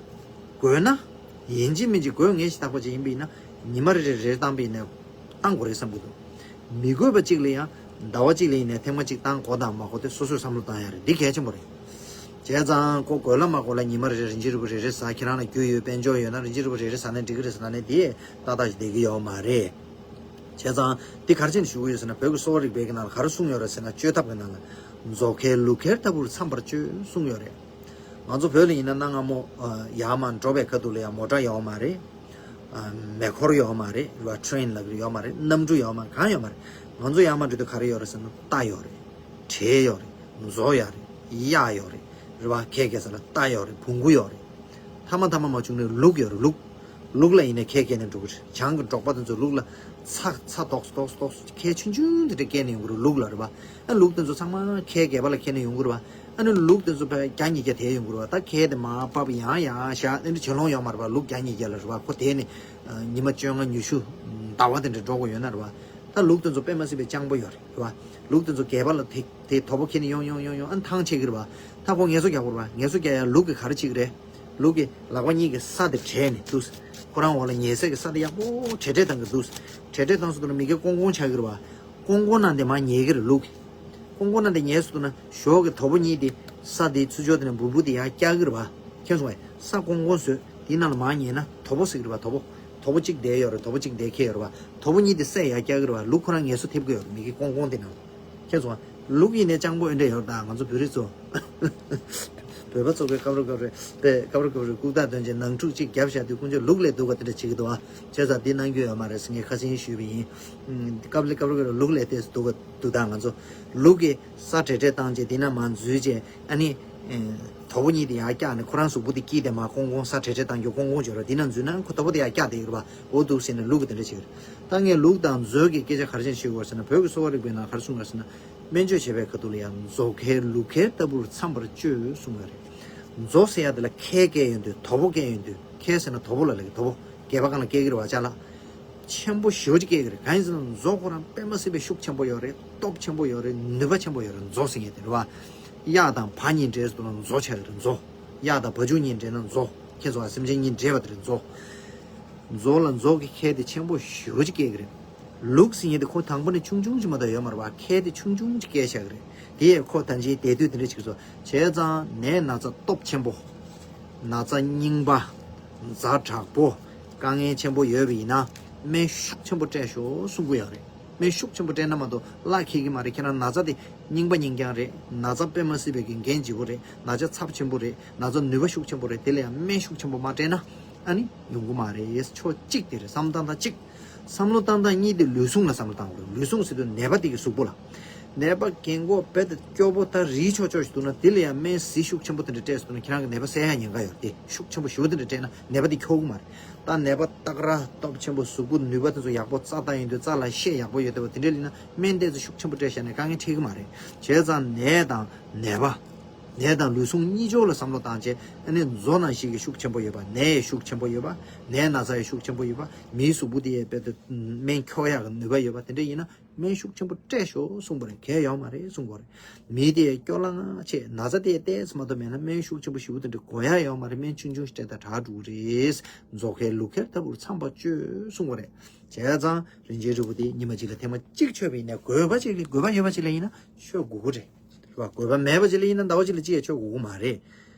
དགོས་ན། ཡིན་གཅིག་མིན་གཅིག་དགོས་ངེས་ཤིག་བཏང་པ་ཅིག་ཡིན་པ་ཡིན་ན། ཉི་མ་རེ་རེ་རེ་བཏང་པ་ཡིན་ན་བཏང་དགོས་རེད་བསམ་གྱི་འདུག་མི་དགོས་པ་གཅིག་ལ་ཡང་ཟླ་བ་གཅིག་ལ་ཡིན་ནའི་ཐེངས་མ་གཅིག་བཏང་དགོས་དང་མ་དགོས་དེ་སོ་སོས་བསམ་བློ་བཏང་ཡ་རེད། འདི་གལ་ཆེན་པོ་རེད། བྱས་ཙང་ཁོ་དགོས་ལ་མ་དགོས་ལ་ཉི་མ་རེ་རེ་རིན་ཆེན་རིལ་བུ་རེ་རེ་ཟ། ཁྱེད་རང་ལ་རྒྱུ་ཡོད་དཔལ་འབྱོར་ཡོད་ན་རིན་ཆེན་རིལ་བུ་རེ་རེ་ཟ་ནས་འགྲིག་གི་རེད་ཟེར་ན་ནི་དེ་ཏག་ཏག་ཞིག་བསྡད་ཀྱི་ཡོད་མ་རེད། བྱས་ཙང་འདི་ག་རེ་བྱས་ནས་ཞུ་གི་ཡོད་ཟེར་ན། བོད་ཀྱི་གསོ་བ་རིག་པའི་གི་ནང་ལ་ག་རེ་གསུངས་ཡོད་རེད་ཟེར་ན། བཅོས་ཐབས་ཀྱི་ནང་ལ་མཛོ་ཁལ་ལུག་ཁལ་ལྟ་བུར་འཚམ་པར་བཅོས་གསུངས་ཡོད་རེད། ང་ཚོ་བོད་ལ་ཡིན་ན་གནའ་སྔ་མོ་ཨ་ཡར་མར་འགྲོ་བའི་ཁ་ཐུག་ལ་ཡང་མོ་ཊ་ཡོད་མ་རེད། ཨ་མེ་འཁོར་ཡོད་མ་རེད། རེད་བ། ཊེ་རེན་ལབ་ཀྱི་ཡོད་མ་རེད། གནམ་གྲུ་ཡོད་མ་རེད། གང་ཡོད་མ་རེད། ང་ཚོ་ཡར་མར་འགྲོ་དུས་ག་རེ་ཡོད་རེད་ཟེར་ན། རྟ་ཡོད་རེད། དྲེལ་ཡོད་རེད། མཛོ་ཡོད་རེད། གཡག་ཡོད་རེད། རེད་བ། ཁལ་སྐྱེལ་ས་ལ་རྟ་ཡོད་རེད། བོང་གུ་ཡོད་རེད། མཐའ་མ་མཐའ་མ་མ་བྱུང་ནས་ལུག་ཡོད་རེད། ལུག་ལུག་ལ་ཡིན་ནའི་ཁལ་སྐྱེལ་ནས་འགྲོ་གི་རེད། བྱང་གི་འབྲོག་པ་དེ་ཚོ་ལུག་ལ་ཚྭ་ཚྭ་ཏོག་ཙམ་ཏོག་ཙམ་ཏོག་ཙམ་ཁལ་ཆུང་ཆུང་དེ་འདྲ་སྐྱེལ་ནས་ཡོང་གི་རེད། ལུག་ལ། རེད་བ། ཨ་ལུག་དེ་ཚོ་ཚང་མ་ཁལ་རྒྱབ་ལ་ཁྱེར་ནས་ཡོང་གི་རེད་བ། ཨ་ནི་ལུག་དེ་ཚོ་ཕར་བརྒྱ་ཉིས་བརྒྱ་དེད་ཡོང་གི་རེད་བ། ད་ཁལ་དེ་མར་ཕབ། ཡང་ཡར་བཞག་དེ་འདྲ་བྱེད་ལོང་ཡོད་མ་རེད་བ། ལུག་བརྒྱ་ཉིས་བརྒྱ་ལ། རེད་བ། ཁོ་དེད་ནས་ཉི་མ་བཅོ་ལྔ་ཉི་ཤུ་ཟླ་བ་དེ་འདྲ་འགྲོ་དགོས་ཡོད་ན། རེད་བ། ད་ལུག་དེ་ཚོ་དཔེ་མ་སྲིད་པའི་སྤྱང་པོ་ཡོད་རེད། རེད་བ། ལུག་དེ་ཚོ་སྒལ་པ་ལ་དེ་དེ་དོ་པོ་ཁྱེར་ནས་ཡོང་ཡོང་ཡོང་ཡོང་། ཨ་ནི་ཐང་ཆད་ཀྱི་རེད་བ། ད་ཁོ་ངལ་གསོ་རྒྱག་དགོས་རེད་བ། ངལ་གསོ་རྒྱག་ཡ་ལུག་གིས་ག་རེ་བྱེད་ཀྱི་རེད། ལུག་གིས་ལག་པ་གཉིས་ཀྱིས་ས་དེ་བྲེགས་ནས་འདུག་ཁོ་རང་འོག་ལ་ཉལ་སའི་གི་ས་དེ་ཡག་པོ་བྲེག་བྲེག་བཏང་གི་འདུག་བྲེག་བྲེག་བཏང་སོང་དུས་ན་མི་སྐེ་ཀོང་ཀོང་ཆགས་ཀྱི་རེད་བ། ཀོང་ཀོང་ནང་དེ་མར་ཉལ་གྱི་རེད་ལུག་ཀོང་ཀོང་ནང་དེ་ཉལ་སོང་དུས་ན་ཞོགས་ཀྱི་དོ་པོ་གཉིས་དེ་ས་དེའི་ཚུར་ཕྱོགས་དེ་ནས་འབུར་འབུར་དེ་ཡར་བཀྱག་གི་རེད་བ། མཁྱེན་སོང་ངས། ས་ཀོང་ཀོང་བཟོས་དེའི་ནང་ལ་མར་ཉལ་ན་དོ་པོ་ཟེར་གྱི་རེད་བ། དོ་པོ། དོ་པོ་གཅིག་བསྡད་ཡོད་རེད། དོ་པོ་གཅིག་བསྡད་ཁེལ་ཡོད་རེད་བ། དོ་པོ་གཉིས་དེ་སའི་ཡར་བཀྱག་གི་རེད་བ། ལུག་ཁོ་རང་ངལ་གསོ་ཐེབས་ཀྱི་ཡོད་རེད། མི་སྐེ་ཀོང་ཀོང་དེ་ནང་། མཁྱེན་སོང་ང་། ལུག་ཡིན་ནའི་སྤྱང་པོ་འདི་འདྲ་ཡོད་རེད། ད་ང་ཚོ་བོད་རིགས་ཚོ། བོད་པ་ཚོ་གིས་སྐབས་རེ་སྐབས་རེ་དཔེ་སྐབས་རེ་སྐབས་རེ་ལྐུགས་རྟགས་སྟོན་བྱས་ནང་འཁྲུག་ཅིག་བརྒྱབ་བཞག་དུས་ཁོང་ཚོས་ལུག་ལས་སྡུག་པ་དེ་འདྲ་བྱེད་ཀྱི་འདུག་ཨ། བྱས་ཙང་འདི་གནང་རྒྱུ་ཡོད་མ་རེད་ཟེར་ངས་ཁ་སང་ཞུས་པ་ཡིན། སྐབས་ལ་སྐབས་རེ་སྐབས་རེ་ལུག་ལས་ཏོག་ཙམ་སྡུག་པ་འདུག་ད་ང་ཚོ་ལུག་གིས་ས་བྲེག་བྲེག་བཏང་བྱས་དེ་ནང་མར་འཛུལ་བྱས། ཨ་ནི། ཨེ། དོ་པོ་གཉིས་དེ་ཡར་བཀྱགས་ནས་ཁོ་རང་གཟུགས་པོ་དེ་དཀྱིལ་དེ་མར་ཀོང་ཀོང་། ས་བྲེག་བྲེག་བཏང་རྒྱུ་ཀོང་ཀོང་བྱོས་རོགས། དེ་ནང་འཛུལ་ན་ཁོ་དོ་པོ་དེ་ཡར་བཀྱགས་བསྡད་ཡོད་རེད་བ། འོ་འདུག་ཟེར་ནས་ལུག་གིས་དེ་འདྲ་བྱེད་ཀྱི་རེད། ད་ངས་ལུག་དང་མཛོ་གི་སྐད་ཆ་ག་རེ་བྱས་ནས་ཤོད་ཀྱི་ཡོད་རེད་ཟེར་ན། བོད་ཀྱི་གསོ་བ་རིག་པའི་ནང་ག་རེ་གསུངས་ཡོད་རེད་ཟེར་ན། སྨན་བཅོས་བྱེད་པའི་ཁ་ཐུག་ལ་ཡང་མཛོ་ཁལ་ལུག་ཁལ་ལྟ་བུར་འཚམ་པར་བཅོས་གསུངས་ཡོད་རེད། མཛོ་ཟེར་ཡ་དེ་ལ་ཁལ་སྐྱེལ་ཡོང་དུས། དོ་པོ་སྐྱེལ་ཡོང་དུས། ཁལ་ཟེར་ན་དོ་པོ་ལ་ལབ་ཀྱི། དོ་པོ། སྒལ་པ་སྒང་ལ་སྐྱེལ་གྱི་རེད་བ། ཅ་ལག་ཆེན་པོ་ཞེ་པོ་ཅིག་སྐྱེལ་གྱི་རེད། གང་ཡིན་ཟེར་ན་མཛོ་ཁོ་རང་དཔེ་མ་སྲིད་པའི་ཤུགས་ཆེན་པོ་ཡོད་རེད། སྟོབས་ཆེན་པོ་ཡོད་རེད། ནུས་པ་ཆེན་པོ་ཡོད་རེད། མཛོ་ཟེར་མཁན་དེ་རེད་བ། གཡག་དང་བ་གཉིས་འདྲེས་སོང་ན་མཛོ་ཆགས་ཀྱི་རེད། མཛོ། གཡག་དང་བ་ཕྱུགས་གཉིས་འདྲེས་ན་མཛོ། མཁྱེན་སོང་ང་། སེམས་ཅན་གཉིས་འདྲེས་པ་དེ་རེད་མཛོ། མཛོ་ལ་མཛོ་གི་ཁལ་དེ་ཆེན་པོ་ཞེ་པོ་ཅིག་སྐྱེལ་གྱི་རེད། ལུག་ཟེར་མཁན་དེ་ཁོ་དང་པོ་ནས་ཆུང་ཆུང་ཅིག་མ་གཏོགས་ཡོད་མ་རེད་བ། ཁལ་དེ་ཆུང་ཆུང་ཅིག་སྐྱེལ་བཞག་གི་རེད། དེ་ཡས་ཁོ་ད་ཅིག་བསྡད་དུས་དེ་འདྲ་ཅིག་བཟོ། བྱས་ཙང་ནད་ན་ཚ་སྟོབས་ཆེན་པོ། ན་ཚ་རྙིང་པ། ཛ་དྲག་པོ། དཀའ་ངལ་ཆེན་པོ་ཡོད་པ་ཡིན་ན། སྨན་ཤུགས་ཆེན་པོ་སྤྲད་ཤོག་གསུང་གི་ཡོད་རེད། སྨན་ཤུགས་ཆེན་པོ་སྤྲད་ན་མ་གཏོགས་གླགས་འཁེལ་གྱི་མ་རེད། ཁྱེད་རང་ན་ཚ་དེ་རྙིང་པ་རྙིང་རྐྱང་རེད། ན་ཚ་དཔེ་མ་སྲིད་པའི་གི་འགན་ལྗིད་པོ་རེད། ན་ཚ་ཚབས་ཆེན་པོ་རེད། ན་ཚ་ནུས་པ་ཤུགས་ཆེན་པོ་རེད། དེ་ལ་ཡང་སྨན་ཤུགས་ཆེན་པོ་མ་སྤྲད་ན་ཨ་ནི་ཡོང་གི་མ་རེད། ཕྱོགས་གཅིག་དེ་རེད། བསམ་བློ་བཏང་སྟངས་གཅིག་བསམ་བློ་བཏང་སྟངས་གཉིས་དེ་ལུས་ཟུངས་ལ་བསམ་བློ་བཏང་དགོས་རེད། ལུས་ཟུངས་ཟེར་དུས་ནད་པ་དེ་གི་གཟུགས་པོ་ལ། ནད་པ་རྒན་གོག་རྦད་དེ་སྐྱོ་པོ་ད་རིལ་ཆོག་ཆོག་ཞིག་འདུག་ན། དེ་ལ་ཡང་སྨན་ཟས་ཤུགས་ཆེན་པོ་དེ་འདྲ་སྤྲད་སོང་ན་ཁྱེད་རང་གི་ནད་པ་སེལ་ཡག་ཉེན་ཁ་ཡོད་རེད། དེ་ཤུགས་ཆེན་པོ་ཞེ་པོ་དེ་འདྲ་སྤྲད་ན་ནད་པ་དེ་འཁྱོག་གི་མ་རེད། ད་ནད་པ་སྟག་ར་སྟོབས་ཆེན་པོ་གཟུགས་པོ་ནུས་པ་དེ་ཚོ་ཡག་པོ་རྩ་དང་ཡིན་དུས་རྩ་ལ་ཤེད་ཡག་པོ་ཡོད་བསྡད་པ་དེ་འདྲ་ཡིན་ན་སྨན་དེ་ཚོ་ཤུགས་ཆེན་པོ་སྤྲད་བཞག་ནས་དཀའ་ངལ་འཕྲད་གི་མ་རེད། བྱས་ཙང་ནད་དང་ནད་པ། ནད་དང་ལུས་ཟུངས་གཉིས་ཆར་ལ་བསམ་བློ་བཏང་བྱས་ཨ་ནི་མཛོ་ནང་བཞིན་གྱི་ཤུགས་ཆེན་པོ་ཡོད་པ། ནད་ཡི་ཤུགས་ཆེན་པོ་ཡོད་པ། ནད་ན་ཚ་ཡི་ཤུགས་ཆེན་པོ་ཡོད་པ། མིའི་གཟུགས་པོ་དེ་ཡི་དཔེ་དེ་སྨན་འཁྱོག་ཡག་གི་ནུས་པ་ཡོད་པ་དེ་འདྲ་ཡིན་ན། སྨན་ཤུགས་ཆེན་པོ་སྤྲད་ཤོག་གསུངས་པ་རེད། གལ་ཡོད་མ་རེད་གསུངས་པ་རེད། མི་དེ་སྐྱོ་ལ་ང་ཆེ་ན་ཚ་དེ་ཏོག་ཙམ་མ་གཏོགས་མེད་ན་སྨན་ཤུགས་ཆེན་པོ་ཞེ་པོ་དེ་འདྲ་དགོས་ཡག་ཡོད་མ་རེད། སྨན་ཆུང་ཆུང་ཞིག་སྤྲད་ད་དྲག་འགྲོ་གི་རེད། མཛོ་ཁའི་ལུག་ཁྱེར་ལྟ་བུར་མཚམས་པ་གཅོད་གསུངས་པ་རེད། བྱས་ཙང་རིན་ཆེན་རིལ་བུ་དེ་ཉི་མ་གཅིག་ལ་ཐེངས་མ་གཅིག་མཆོད་པ་ཡིན་ན་དགོས་པ་ཅིག་ལ་དགོས་པ་ཡོད་པ་ཅིག་ལ་ཡིན་ན་མཆོད་དགོས་ཀྱི་རེད། རེད་བ། དགོས་པ་མེད་པ་ཅིག་ལ་ཡིན་ན་ཟླ་བ་གཅིག་ལ་གཅིག་ཡང་མཆོད་དགོས་ཀྱི་མ་རེད། རེད་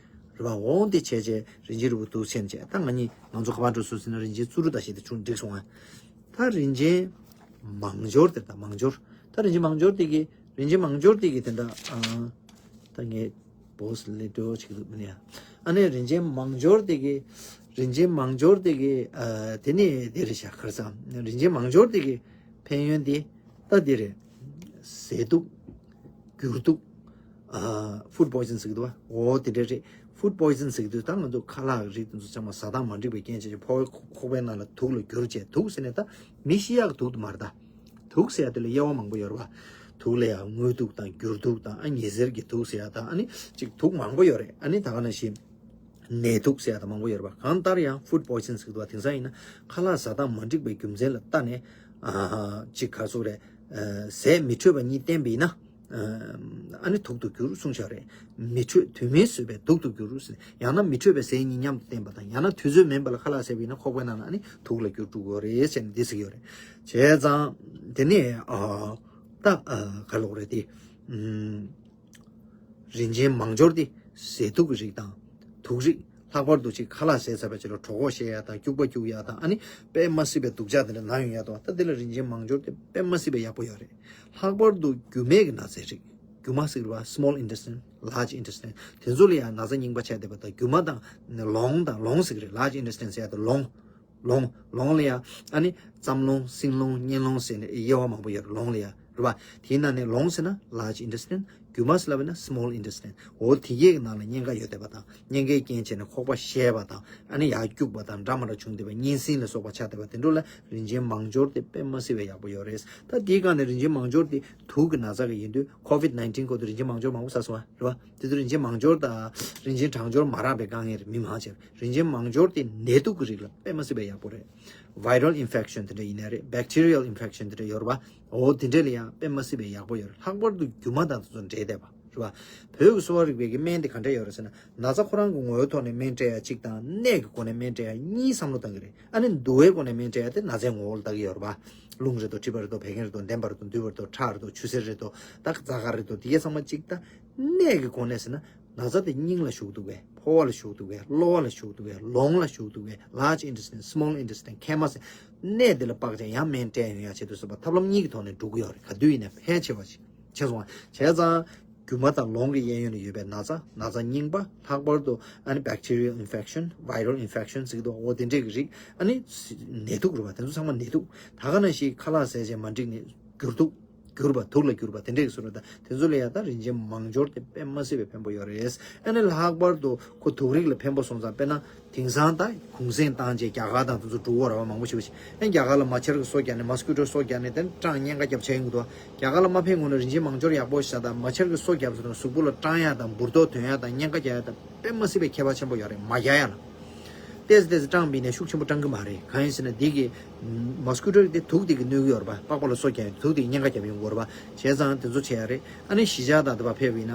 བ། འོང་དེ་བྱས་བྱས་རིན་ཆེན་རིལ་བུ་འདུག་སེ་བྱས་ད་ང་གཉིས་ང་ཚོ་ག་པར་འགྲོ་སོང་ཟེར་ན་རིན་ཆེན་གཙོ་རུ་ད་ཞིག་དེ་བྱུང་འགྲིག་སོང་ང་། ད་རིན་ཆེན་མང་སྦྱོར་དེ་ད་མང་སྦྱོར། ད་རིན་ཆེན་མང་སྦྱོར་དེ་གི་རིན་ཆེན་མང་སྦྱོར་དེ་གི་དེ་འདྲ་ཨ། ད་ངས་བོས་ལེ་འགྲོ་ཆིག་འདུག་མིན་ཡ། ཨ་ནི་རིན་ཆེན་མང་སྦྱོར་དེ་གི་རིན་ཆེན་མང་སྦྱོར་དེ་གི་ཨ་དེ་ནི་དེ་རེད་ཤག་ཁར་སང་རིན་ཆེན་མང་སྦྱོར་དེ་གི་ཕན་ཡོན་དེ་ད་དེ་རེད། ཟས་དུག་འགྱུར་དུག་ཨ། ཧྥུཌ་པོའི་ཛན་ཟེར་གི་འདུག་བ། འོ་དེ་འདྲ་རེད། ཧྥུཌ་པོའི་ཛན་ཟེར་གི་འདུག་ད་ང་ཚོ་ཁ་ལག་རིགས་དེ་ཚོ་ཚང་མ་ཟ་སྟངས་མ་འགྲིག་པའི་རྐྱེན་བྱས་ཀྱི་ཕོ་བའི་ཁོག་ཁོག་པའི་ནང་ལ་དུག་ལ་གྱུར་བྱས། དུག་ཟེར་ནས་ད་མི་ཤི་ཡག་གི་དུག་དེ་མ་རེད་ད། དུག་ཟེར་ཡག་དེ་ལ་དབྱེ་བ་མང་པོ་ཡོད་རེད་བ། དུག་ལ་ཡང་དངོས་དུག་དང་འགྱུར་དུག་དང་ཨ་ཉི་ཟེར་གྱི་དུག་ཟེར་ཡག་དང་ཨ་ནི་ཅིག་དུག་མང་པོ་ཡོད་རེད། ཨ་ནི་ད་ག་ནང་བཞིན། ནད་དུག་ཟེར་ཡག་དང་མང་པོ་ཡོད་རེད་བ། གང་ལྟར་ཡང་ཧྥུཌ་པོའི་ཛན་ཟེར་གི་འདུག་བ། དེང་སང་ཡིན་ན་ཁ་ལག་ཟ་སྟངས་མ་འགྲིག་པའི་རྒྱུ་མཚན་ལ་བལྟས་ནས་ཨ་ཅིག་ག་རེ་ཟེར་དགོས་རེད། ཟས་མི་འཕྲོད་པ་གཉིས་བསྟེན་པ་ཡིན་ན། ཨ་ནི་དུག་ཏུ་འགྱུར་གསུངས་བཞག་རེད། མི་འཕྲོད་དུས་མིན་བཟོས་པའི་དུག་ཏུ་འགྱུར་ཟེར། ཡང་ན་མི་འཕྲོད་པའི་ཟས་གཉིས་མཉམ་དུ་བསྟེན་པ་དང་ཡང་ན་དུས་ཚོད་མིན་པ་ལ་ཁ་ལག་ཟས་པ་ཡིན་ན་ཁོག་པའི་ནང་ལ་ཨ་ནི་དུག་ལ་འགྱུར་འགྲོ་གི་རེད་ཟེར་ནས་འདི་ཟེར་གྱི་ཡོད་རེད། བྱས་ཙང་དེ་ནས་ཨ་ད་ཨ་ག་ལབ་དགོས་རེད་དེ། ཨུམ། རིན་ཆེན་མང་སྦྱོར་དེ་ཟས་དུག་གི་རིགས་དང་། དུག་རིགས། ལྷག་པར་དུ་ཅིག་ཁ་ལག་བཟས་ཚར་བའི་རྗེས་ལ་གྲོད་ཁོག་བཤལ་ཡག་དང་སྐྱུག་པ་སྐྱུག་ཡག་དང་ཨ་ནི་དཔེ་མ་སྲིད་པའི་སྡུག་ཅག་དེ་འདྲ་ན་ཡོང་ཡག་དང་། ད་དེ་ལ་རིན་ཆེན་མང་སྦྱོར་དེ་དཔེ་མ་སྲིད་པའི་ཡག་པོ་ཡོད་རེད། ལྷག་པར་དུ་རྒྱུ་མའི་གི་ན་ཚའི་རིགས། རྒྱུ་མ་ཟེར་བ་small intestine, large intestine དེ་ཚོ་ལ་ཡང་ན་ཚ་རྙིང་པ་ཆགས་བསྡད་པ་དང་། རྒྱུ་མ་དང་ལོང་དང་ལོང་ཟེར་གི་རེད། large intestine ཟེར་ཡག་དེ་ལོང་། ལོང་། ལོང་ལ་ཡ། ཨ་ནི་རྩམ་ལོང་། སྲིན་ལོང་། གཉན་ལོང་ཟེར་ནས་དབྱེ་བ་མང་པོ་ཡོད་རེད་ལོང་ལ་ཡ། རེད་བ། དེའི་ནང་ནས་ལོང་ཟེར་ན་large intestine། རྒྱུ་མ་ཟེར་ལབ་ན་small intestine། འོ་དེ་གའི་ནང་ལ་གཉན་ཁ་ཡོད་བསྡད་པ་དང་། གཉན་ཁའི་རྐྱེན་བྱས་ནས་ཁོག་པ་བཤལ་བ་དང་། ཨ་ནི་ཡར་སྐྱུག་པ་དང་འདྲ་མི་འདྲ་བྱུང་བསྡད་པ། གཉན་སྲིན་ལ་སོགས་པ་ཆགས་བསྡད་པ་དེ་འདྲ་ལ་རིན་ཆེན་མང་སྦྱོར་དེ་དཔེ་མ་སྲིད་པའི་ཡག་པོ་ཡོད་རེད། ད་དེའི་སྒང་ནས་རིན་ཆེན་མང་སྦྱོར་དེ་དུག་གི་ན་ཚ་གི་ཡིན་དུས་ཀོ་ཝིཌ་ནའིན་ཊིན་སྐོར་དུ་རིན་ཆེན་མང་སྦྱོར་མང་པོ་ཟ་སོང་བ་རེད་བ། དེ་ཚོ་རིན་ཆེན་མང་སྦྱོར་དང་རིན་ཆེན་གྲང་སྦྱོར་མ་རག་པའི་དཀའ་ངལ་རེད་མི་མང་ཆེ་བ། རིན་ཆེན་མང་སྦྱོར་དེ་ནད་དུག་གི་རིགས་ལ་དཔེ་མ་སྲིད་པའི་ཡག་པོ་རེད། viral infection དེ་འདྲ་ཡིན་ནའི་རེད། bacterial infection དེ་འདྲ་ཡོད་རེད་བ། འོ་དེ་འདྲ་ལ་ཡང་དཔེ་མ་སྲིད་པའི་ཡག་པོ་ཡོད་རེད། ལྷག་པར་དུ་རྒྱུ་མ་དང་དེ་ཚོ་འདྲེས་བསྡད་པ་རེད་བ། བོད་ཀྱི་གསོ་བ་རིག་པའི་གི་སྨན་དེ་ག་འདྲ་ཡོད་རེད་ཟེར་ན། ན་ཚ་ཁོ་རང་གི་ངོ་བོའི་ཐོག་ནས་སྨན་སྤྲད་ཡ་གཅིག་དང་། གནས་ཀྱི་སྒོ་ནས་སྨན་སྤྲད་ཡ་གཉིས་བསམ་བློ་བཏང་གི་རེད། ཨ་ནི་འདུ་བའི་སྒོ་ནས་སྨན་སྤྲད་ཡ་དེ་ན་ཚའི་ངོ་བོ་ལ་ལྟ་གི་ཡོད་རེད་བ། རླུང་རེད་དོ། མཁྲིས་པ་རེད་དོ། བད་ཀན་རེད་དོ། འདན་མ་རེད་དོ། དུད་འགྲོ་རེད་དོ། ཁྲག་རེད་དོ། ཆུ་སེར་རེད་དོ། ད་རྫ་ག་རེད་དོ། དེ་གའི་ཚང་མ་གཅིག་ད། གནས་ཀྱི་སྒོ་ནས་ཟེར་ན། ན་ཚ་དེ་སྙིང་ལ་ཞུགས་འདུག་གས། ཕོ་བ་ལ་ཞུགས་འདུག་གས། གློ་བ་ལ་ཞུགས་འདུག་གས། ལོང་ལ་ཞུགས་འདུག་གས། large intestine, small intestine མཁལ་མ་ཟེར། གནས་དེ་ལ་དཔག་བྱས་ཡང་སྨན་སྤྲད་ཡོང་ཡ་ཆེད་དུ་བཟོས་པ། ཐབས་ལམ་གཉིས་ཀྱི་ཐོག་ནས་འགྲོ་གི་ཡོད་རེད། ག་དུས་ཡིན་ནའི་ཕལ་ཆེ་བ་ཞིག་ཆེ་སོང་བ། བྱས་ཙང་། རྒྱུ་མ་དང་ལོང་གི་གཡས་གཡོན་ལ་ཡོད་པའི་ན་ཚ། ན་ཚ་རྙིང་པ། ལྷག་པར་དུ་ཨ་ནི་bacterial infection, viral infection ཟེར་གི་འདུག་འོ་དེ་འདྲས་ཀྱི་རིགས། ཨ་ནི་ནད་དུག་རེད་བ། དེ་ཚོ་ཚང་མ་ནད་དུག་ད་ག་ནང་བཞིན་ཁ་ལག་ཟས་བྱས་མ་འགྲིག་ནས་འགྱུར་དུག་འགྱུར་བ། དུག་ལ་འགྱུར་བ་དེ་འདྲས་ཀྱི་བཟོ་འདྲ་དང་། དེ་ཚོ་ལ་ཡ་ད་རིན་ཆེན་མང་སྦྱོར་དེ་དཔེ་མ་སྲིད་པའི་ཕན་པོ་ཡོད་རེད། ཨ་ནི་ལྷག་པར་དུ་ཁོ་དུག་རིགས་ལ་ཕན་པོ་སོང་ཙང་། དཔེར་ན། དེང་སང་ད་གུང་སེང་བཏང་རྗེས་རྒྱ་གར་དང་དེ་ཚོ་འགྲོ་གི་ཡོད་རེད་བ། མང་པོ་ཞིག་ཨེ་རྒྱ་གར་ལ་མ་ཆར་གྱི་སོ་བརྒྱབ་ནས། མོས་ཀི་ཊོ་སོ་བརྒྱབ་ནས་དེ་སྐྲངས་གཉན་ཁ་བརྒྱབ་བྱས་ཡོང་གི་འདུག་རྒྱ་གར་ལ་མ་ཕེབས་སྔོན་ལ་རིན་ཆེན་མང་སྦྱོར་ཡག་པོ་ཞིག་ཟ་དང་། མ་ཆར་གྱི་སོ་བརྒྱབ་ཟེར་ན་གཟུགས་པོ་ལ་སྐྲངས་ཡག་དང་འབུར་ཏོག་ཐོན་ཡག་དང་གཉན་ཁ་རྒྱག་ཡག་དང་དཔེ་མ་སྲིད་པའི་ཁྱད་པར་ཆེན་པོ་ཡོད་རེད། མ་རྒྱག་ཡག་ལ། ཏོག་ཙམ་ཏོག་ཙམ་སྐྲངས་པ་ཡིན་ནའི་ཤུགས་ཆེན་པོ་སྐྲང་གི་མ་རེད། གང་ཡིན་ཟེར་ན་འདི་གི་མོས་ཀི་ཊོ་དེ་དུག་དེ་གི་གནོད་ཀྱི་ཡོད་རེད་པ། པགས་པ་ལ་སོ་རྒྱག་ཡག་དུག་དེ་གི་གཉན་ཁ་རྒྱབ་ཡོང་གི་ཡོད་རེད་པ། བྱས་ཙང་དེ་ཚོ་བྱས་ཡག་རེད། ཨ་ནི་གཞིས་ཆགས་དང་དེ་བ་ཕེབས་པ་ཡིན་ན།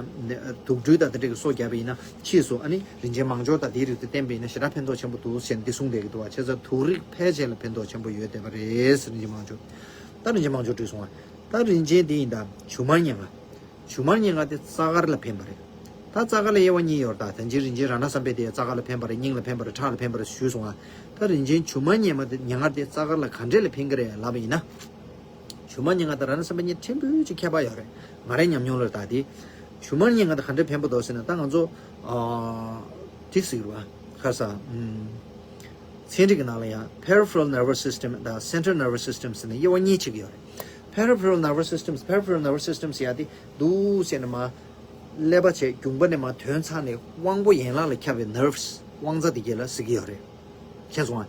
དུག་སྦྲུལ་དང་དེ་འདྲ་གི་སོ་བརྒྱབ་པ་ཡིན་ན། ཕྱིས་སུ་ཨ་ནི་རིན་ཆེན་མང་སྦྱོར་དང་དེའི་རིགས་དེ་བསྟེན་པ་ཡིན་ན་ཞེ་དྲག་ཕན་ཐོགས་ཆེན་པོ་འདུག་ཟེར་ནས་འདི་གསུངས་བསྡད་ཀྱི་འདུག་བ། བྱས་ཙང་དུག་རིགས་ཕལ་ཆེར་ལ་ཕན་ཐོགས་ཆེན་པོ་ཡོད་བསྡད་པ་རེད། རིན་ཆེན་མང་སྦྱོར། ད་རིན་ཆེན་མང་སྦྱོར་བྲིས་སོང་བ། ད་རིན་ཆེན་དེ་ཡིན་ད། ཇོ་མར་ཉལ་ཁ། ཇོ་མར་ཉལ་ཁ་དེ་རྩ་དཀར་ལ་ཕན་པ་རེད། ད་རྩ་དཀར་ལ་དབྱེ་བ་གཉིས་ཡོད་རེད་ད། ད་ཅི་རིན་ཆེན་རཏྣ་བསམ་འཕེལ་དེ་རྩ་དཀར་ལ་ཕན་པ་རེད། སྙིང་ལ་ཕན་པ་རེད། ཁྲག་ལ་ཕན་པ་རེད་ཞུས་སོང་བ། ད་རིན་ཆེན་ཇོ་མར་ཉལ་མ་དེ་ཉལ་ཁ་དེ་རྩ་དཀར་ལ་ག་འདྲས་ལ་ཕན་གི་རེད་ལབ་པ་ཡིན་ན། ཇོ་མོ་མྱ་ངན་དང་རཏྣ་སམ་བྷ་ཉིད་ཕྲན་བུ་ཅིག་ཁྱད་པར་ཡོད་རེད། ང་རའི་ཉམས་མྱོང་ལ་ད་དེ། ཇོ་མོ་མྱ་ངན་དང་ག་འདྲ་ཕན་པོ་འདུག་ཟེར་ན། ད་ང་ཚོ་ཨ་དེ་ཟེར་བ་ཁ་ས་ཨམ། ཚན་རིག་གི་ནང་ལ་ཡང་peripheral nervous system དང་central nervous system ཟེར་ནས་དབྱེ་བ་གཉིས་ཕྱེ་གི་ཡོད་རེད། Peripheral nervous system, peripheral nervous system ཟེར་ཡ་དེ་འདུག་ཟེར་ནས་མ་ཀླད་པ་བྱས་རྒྱུངས་པ་ནས་མ་དོན་ཚང་ནས་དབང་པོ་ཡན་ལག་ལ་ཁྱབ་པའི་nerves དབང་རྩ་དེ་གས་ལ་ཟེར་གི་ཡོད་རེད། མཁྱེན་སོང་ཨ།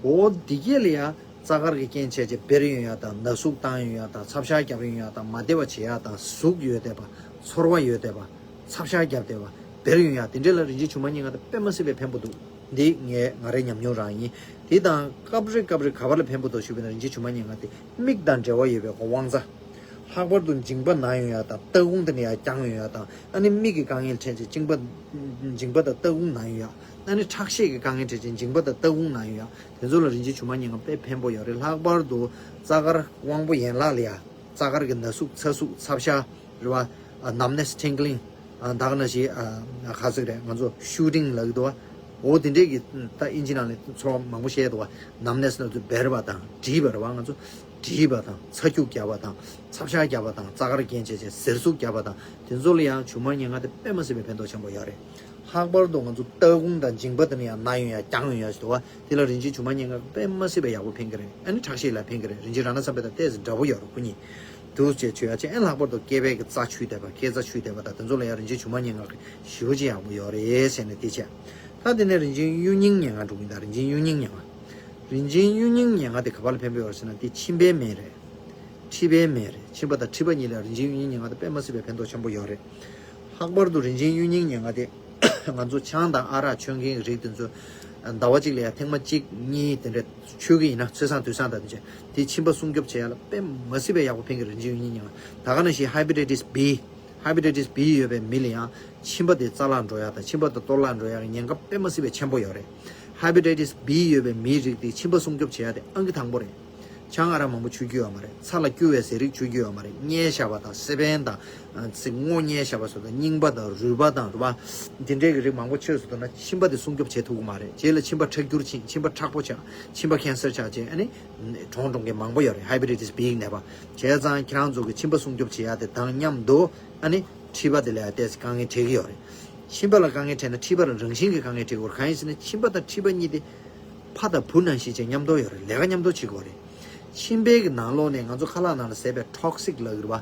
འོ་འདི་གས་ལ་ཡང་རྩ་དཀར་གྱི་རྐྱེན་བྱས་རྗེས་འབེར་ཡོང་ཡ་དང་ན་ཟུག་བཏང་ཡོང་ཡ་དང་ཚབ་ཤ་རྒྱབ་ཡོང་ཡ་དང་མ་བདེ་བ་བྱེད་ཡ་དང་ཟུག་ཡོད་བསྡད་པ། ཚོར་བ་ཡོད་བསྡད་པ། ཚབ་ཤ་རྒྱབ་བསྡད་པ། འབེར་ཡོང་ཡ་དེ་འདྲས་ལ་རིན་ཆེན་ཇོ་མོ་མྱ་ངན་དེ་དཔེ་མ་སྲིད་པའི་ཕན་པོ་འདུག་འདི་ངས་ང་རའི་ཉམས་མྱོང་རང་ཡིན། དེ་དང་སྐབས་རེ་སྐབས་རེ་ག་པར་ལ་ཕན་པོ་འདུག་ཞུས་པ་ན་རིན་ཆེན་ཇོ་མོ་མྱ་ངན་དེ་མིག་དང་འབྲེལ་བ་ཡོད་པའི་གོ་དབང་རྩ། ལྷག་པར་དུ་མཇིང་པ་ན་ཡོང་ཡ་དང་ལྟ་སྐོང་དེ་ནས་ཡར་བརྐྱང་ཡོང་ཡ་དང་ཨ་ནི་མིག་གི་དཀའ་ངལ་འཕྲད་རྗེས་མཇིང་པ་མཇིང་པ་དང་ལྟ་སྐོང་ན་ཡོང་ཡ། ཨ་ནི་ཁྲག་ཤེད་ཀྱི་དཀའ་ངལ་འཕྲད་རྗེས་མཇིང་པ་དང་ལྟ་སྐོང་ན་ཡོང་ཡ། དེ་ཚོ་ལ་རིན་ཆེན་ཇོ་མོ་མྱ་ངན་དཔེ་ཕན་པོ་ཡོད་རེད། ལྷག་པར་དུ་རྩ་དཀར་དབང་པོ་ཡན་ལག་ལ་ཡ། རྩ་དཀར་གྱི་ན་ཟུག་ཚ་ཟུག་ཚབ་ཤ་རེད་བ། ཨ་numbness tingling ཨ་ད་ག་ནང་བཞིན་ཨ་ག་ཟེར་རེད། ང་ཚོ་shooting ལབ་ཀྱི་འདུག་བ། འོ་དེ་འདྲས་ཀྱི་ད་ཨིན་ཇི་ནང་ལ་ཚོར་བ་མང་པོ་བཤད་འདུག་བ། numbness ལབ་དུས་འབར་བ་དང་འདྲིས་པ་རེད་བ། ང་ཚོ་འདྲིས་པ་དང་ཚ་སྐྱུག་རྒྱག་པ་དང་ཚབ་ཤ་རྒྱག་པ་དང་རྩ་དཀར་རྐྱེན་བྱས་བྱས་གཟེར་ཟུག་རྒྱག་པ་དང་དེ་ཚོ་ལ་ཡང་ཇོ་མོ་མྱ་ངན་དེ་དཔེ་མ་སྲིད་པའི་ཕན་ཐོགས་ཆེན་པོ་ཡོད་རེད། ལྷག་པར་དུ་ང་ཚོ་ལྟ་སྐོང་དང་མཇིང་པ་དེ་ནས་ཡང་ན་ཡོང་ཡ་བརྐྱང་ཡོང་ཡ་ཞིག་འདུག་བ། དེ་ལ་རིན་ཆེན་ཇོ་མོ་མྱ་ངན་དཔེ་མ་སྲིད་པའི་ཡག་པོ་ཕན་གྱི་རེད། ཨ་ནི་ཁྲག་ཤེད་ལ་ཕན་གྱི་རེད། རིན་ཆེན་རཏྣ་བསམ་འཕེལ་དང་ཏོག་ཙམ་འདྲ་པོ་ཡོད་རེད་ཁོ་གཉིས། འདུག་ཅེས་བྱོས་ཡ་ཅེ་ཨེ་ལྷག་པར་དུ་སྐེད་པའི་གི་རྩ་འཁྱུས་བསྡད་པ་སྐེད་རྩ་འཁྱུས་བསྡད་པ་དང་དེ་ཚོ་ལ་ཡང་རིན་ཆེན་ཇོ་མོ་མྱ་ངན་ཞེ་པོ་ཅིག་ཡག་པོ་ཡོད་རེད་ཟེར་ནས་དེ་བྱས། ད་དེ་ནས་རིན་ཆེན་གཡུ་རྙིང་མྱ་ངན་འགྲོ་གི་ཡིན། ད་རིན་ཆེན་གཡུ་རྙིང་མྱ་ངན། རིན་ཆེན་གཡུ་རྙིང་མྱ་ངན་དེ་ག་པ་ལ་ཕན་པོ་ཡོད་རེད་ཟེར་ན་དེ་མཆིན་པའི་སྨན་རེད། མཁྲིས་པའི་སྨན་རེད། མཆིན་པ་དང་མཁྲིས་པ་གཉིས་ལ་རིན་ཆེན་གཡུ་རྙིང་མྱ་ངན་དེ་དཔེ་མ་སྲིད་པའི་ཕན་ཐོགས་ཆེན་པོ་ཡོད་རེད། ལྷག་པར་དུ་རིན་ཆེན་གཡུ་རྙིང་མྱ་ངན་དེ་ང་ཚོ་ཆང་དང་ཨ་རག་མཆོད་མཁན་གྱི་རིགས་དེ་ཚོ་ཟླ་བ་གཅིག་ལ་ཡང་ཐེངས་མ་གཅིག་གཉིས་དེ་འདྲ་མཆོད་ཀྱི་ཡིན་ན་ཚོད་བཟང་དུས་བཟང་དང་དེ་བྱས་དེ་མཆིན་པ་སྲུང་སྐྱོབ་བྱེད་ཡ་ལ་དཔེ་མ་སྲིད་པའི་ཡག་པོ་ཕན་གྱི་རིན་ཆེན་གཡུ་རྙིང་མྱ་ངན། ད་ག་ནང་བཞིན་hepatitis B hepatitis B ཡོད་པའི་མི་ལ་ཡང་མཆིན་པ་དེ་རྩ་བརླག་འགྲོ་ཡ་དང་མཆིན་པ་དེ་གཏོར་བརླག་འགྲོ་ཡ་གི་ཉེན་ཁ་དཔེ་མ་སྲིད་པའི་ཆེན་པོ་ཡོད་རེད། hepatitis B ཡོད་པའི་མིའི་རིགས་དེ་མཆིན་པ་སྲུང་སྐྱོབ་བྱེད་ཡ་དེ་ཨང་ཀི་དང་པོ་རེད། ཆང་ཨ་རག་མང་པོ་མཆོད་རྒྱུ་ཡོད་མ་རེད། ཚྭ་ལ་སྐྱུར་བའི་ཟས་རིགས་མཆོད་རྒྱུ་ཡོད་མ་རེད། མངལ་ཞགས་པ་དང་སེ་པན་དང་ཚིག་སྔོ་མངལ་ཞགས་པ་སོགས་དང་རྙིང་པ་དང་རུས་པ་དང་རུས་པ་དེ་འདྲའི་གི་རིགས་མང་པོ་མཆོད་སོང་ན་མཆིན་པ་དེ་སྲུང་སྐྱོབ་བྱེད་ཐུབ་ཀྱི་མ་རེད། རྗེས་ལ་མཆིན་པ་ཁྲག་སྐྱུར་ཕྱིན་མཆིན་པ་མཁྲེགས་པོ་ཆགས་མཆིན་པ་ཁེན་སར་ཆགས་བྱས་ཨ་ནི་གྲོངས་གྲོངས་མཁན་མང་པོ་ཡོད་རེད། hepatitis B ནད་པ། བྱས་ཙང་ཁྱེད་རང་ཚོ་གི་མཆིན་པ་སྲུང་སྐྱོབ་བྱེད་ཡ་དེ་དང་མཉམ་དུ་ཨ་ནི་མཁྲིས་པ་དེ་ལ་ཡང་ཏོག་ཙམ་དཀའ་ངལ་འཕྲད་ཀྱི་ཡོད་རེད། མཆིན་པ་ལ་དཀའ་ངལ་འཕྲད་ན་མཁྲིས་པ་ལ་རང་བཞིན་གྱི་དཀའ་ངལ་འཕྲད་ཀྱི་ཡོད་རེད། གང་ཡིན་ཟེར་ན་མཆིན་པ་དང་མཁྲིས་པ་གཉིས་དེ་ཕ་དང་བུ་ནང་བཞིན་བྱས་མཉམ་དུ་ཡོད་རེད། ལས་ཀ་མཉམ་དུ་བྱེད་དགོས་རེད། མཆིན་པའི་གི་ནང་ལོགས་ནས་ང་ཚོ་ཁ་ལག་ནང་ལ་བཟས་པའི་toxic ལབ་ཀྱི་རེད་བ།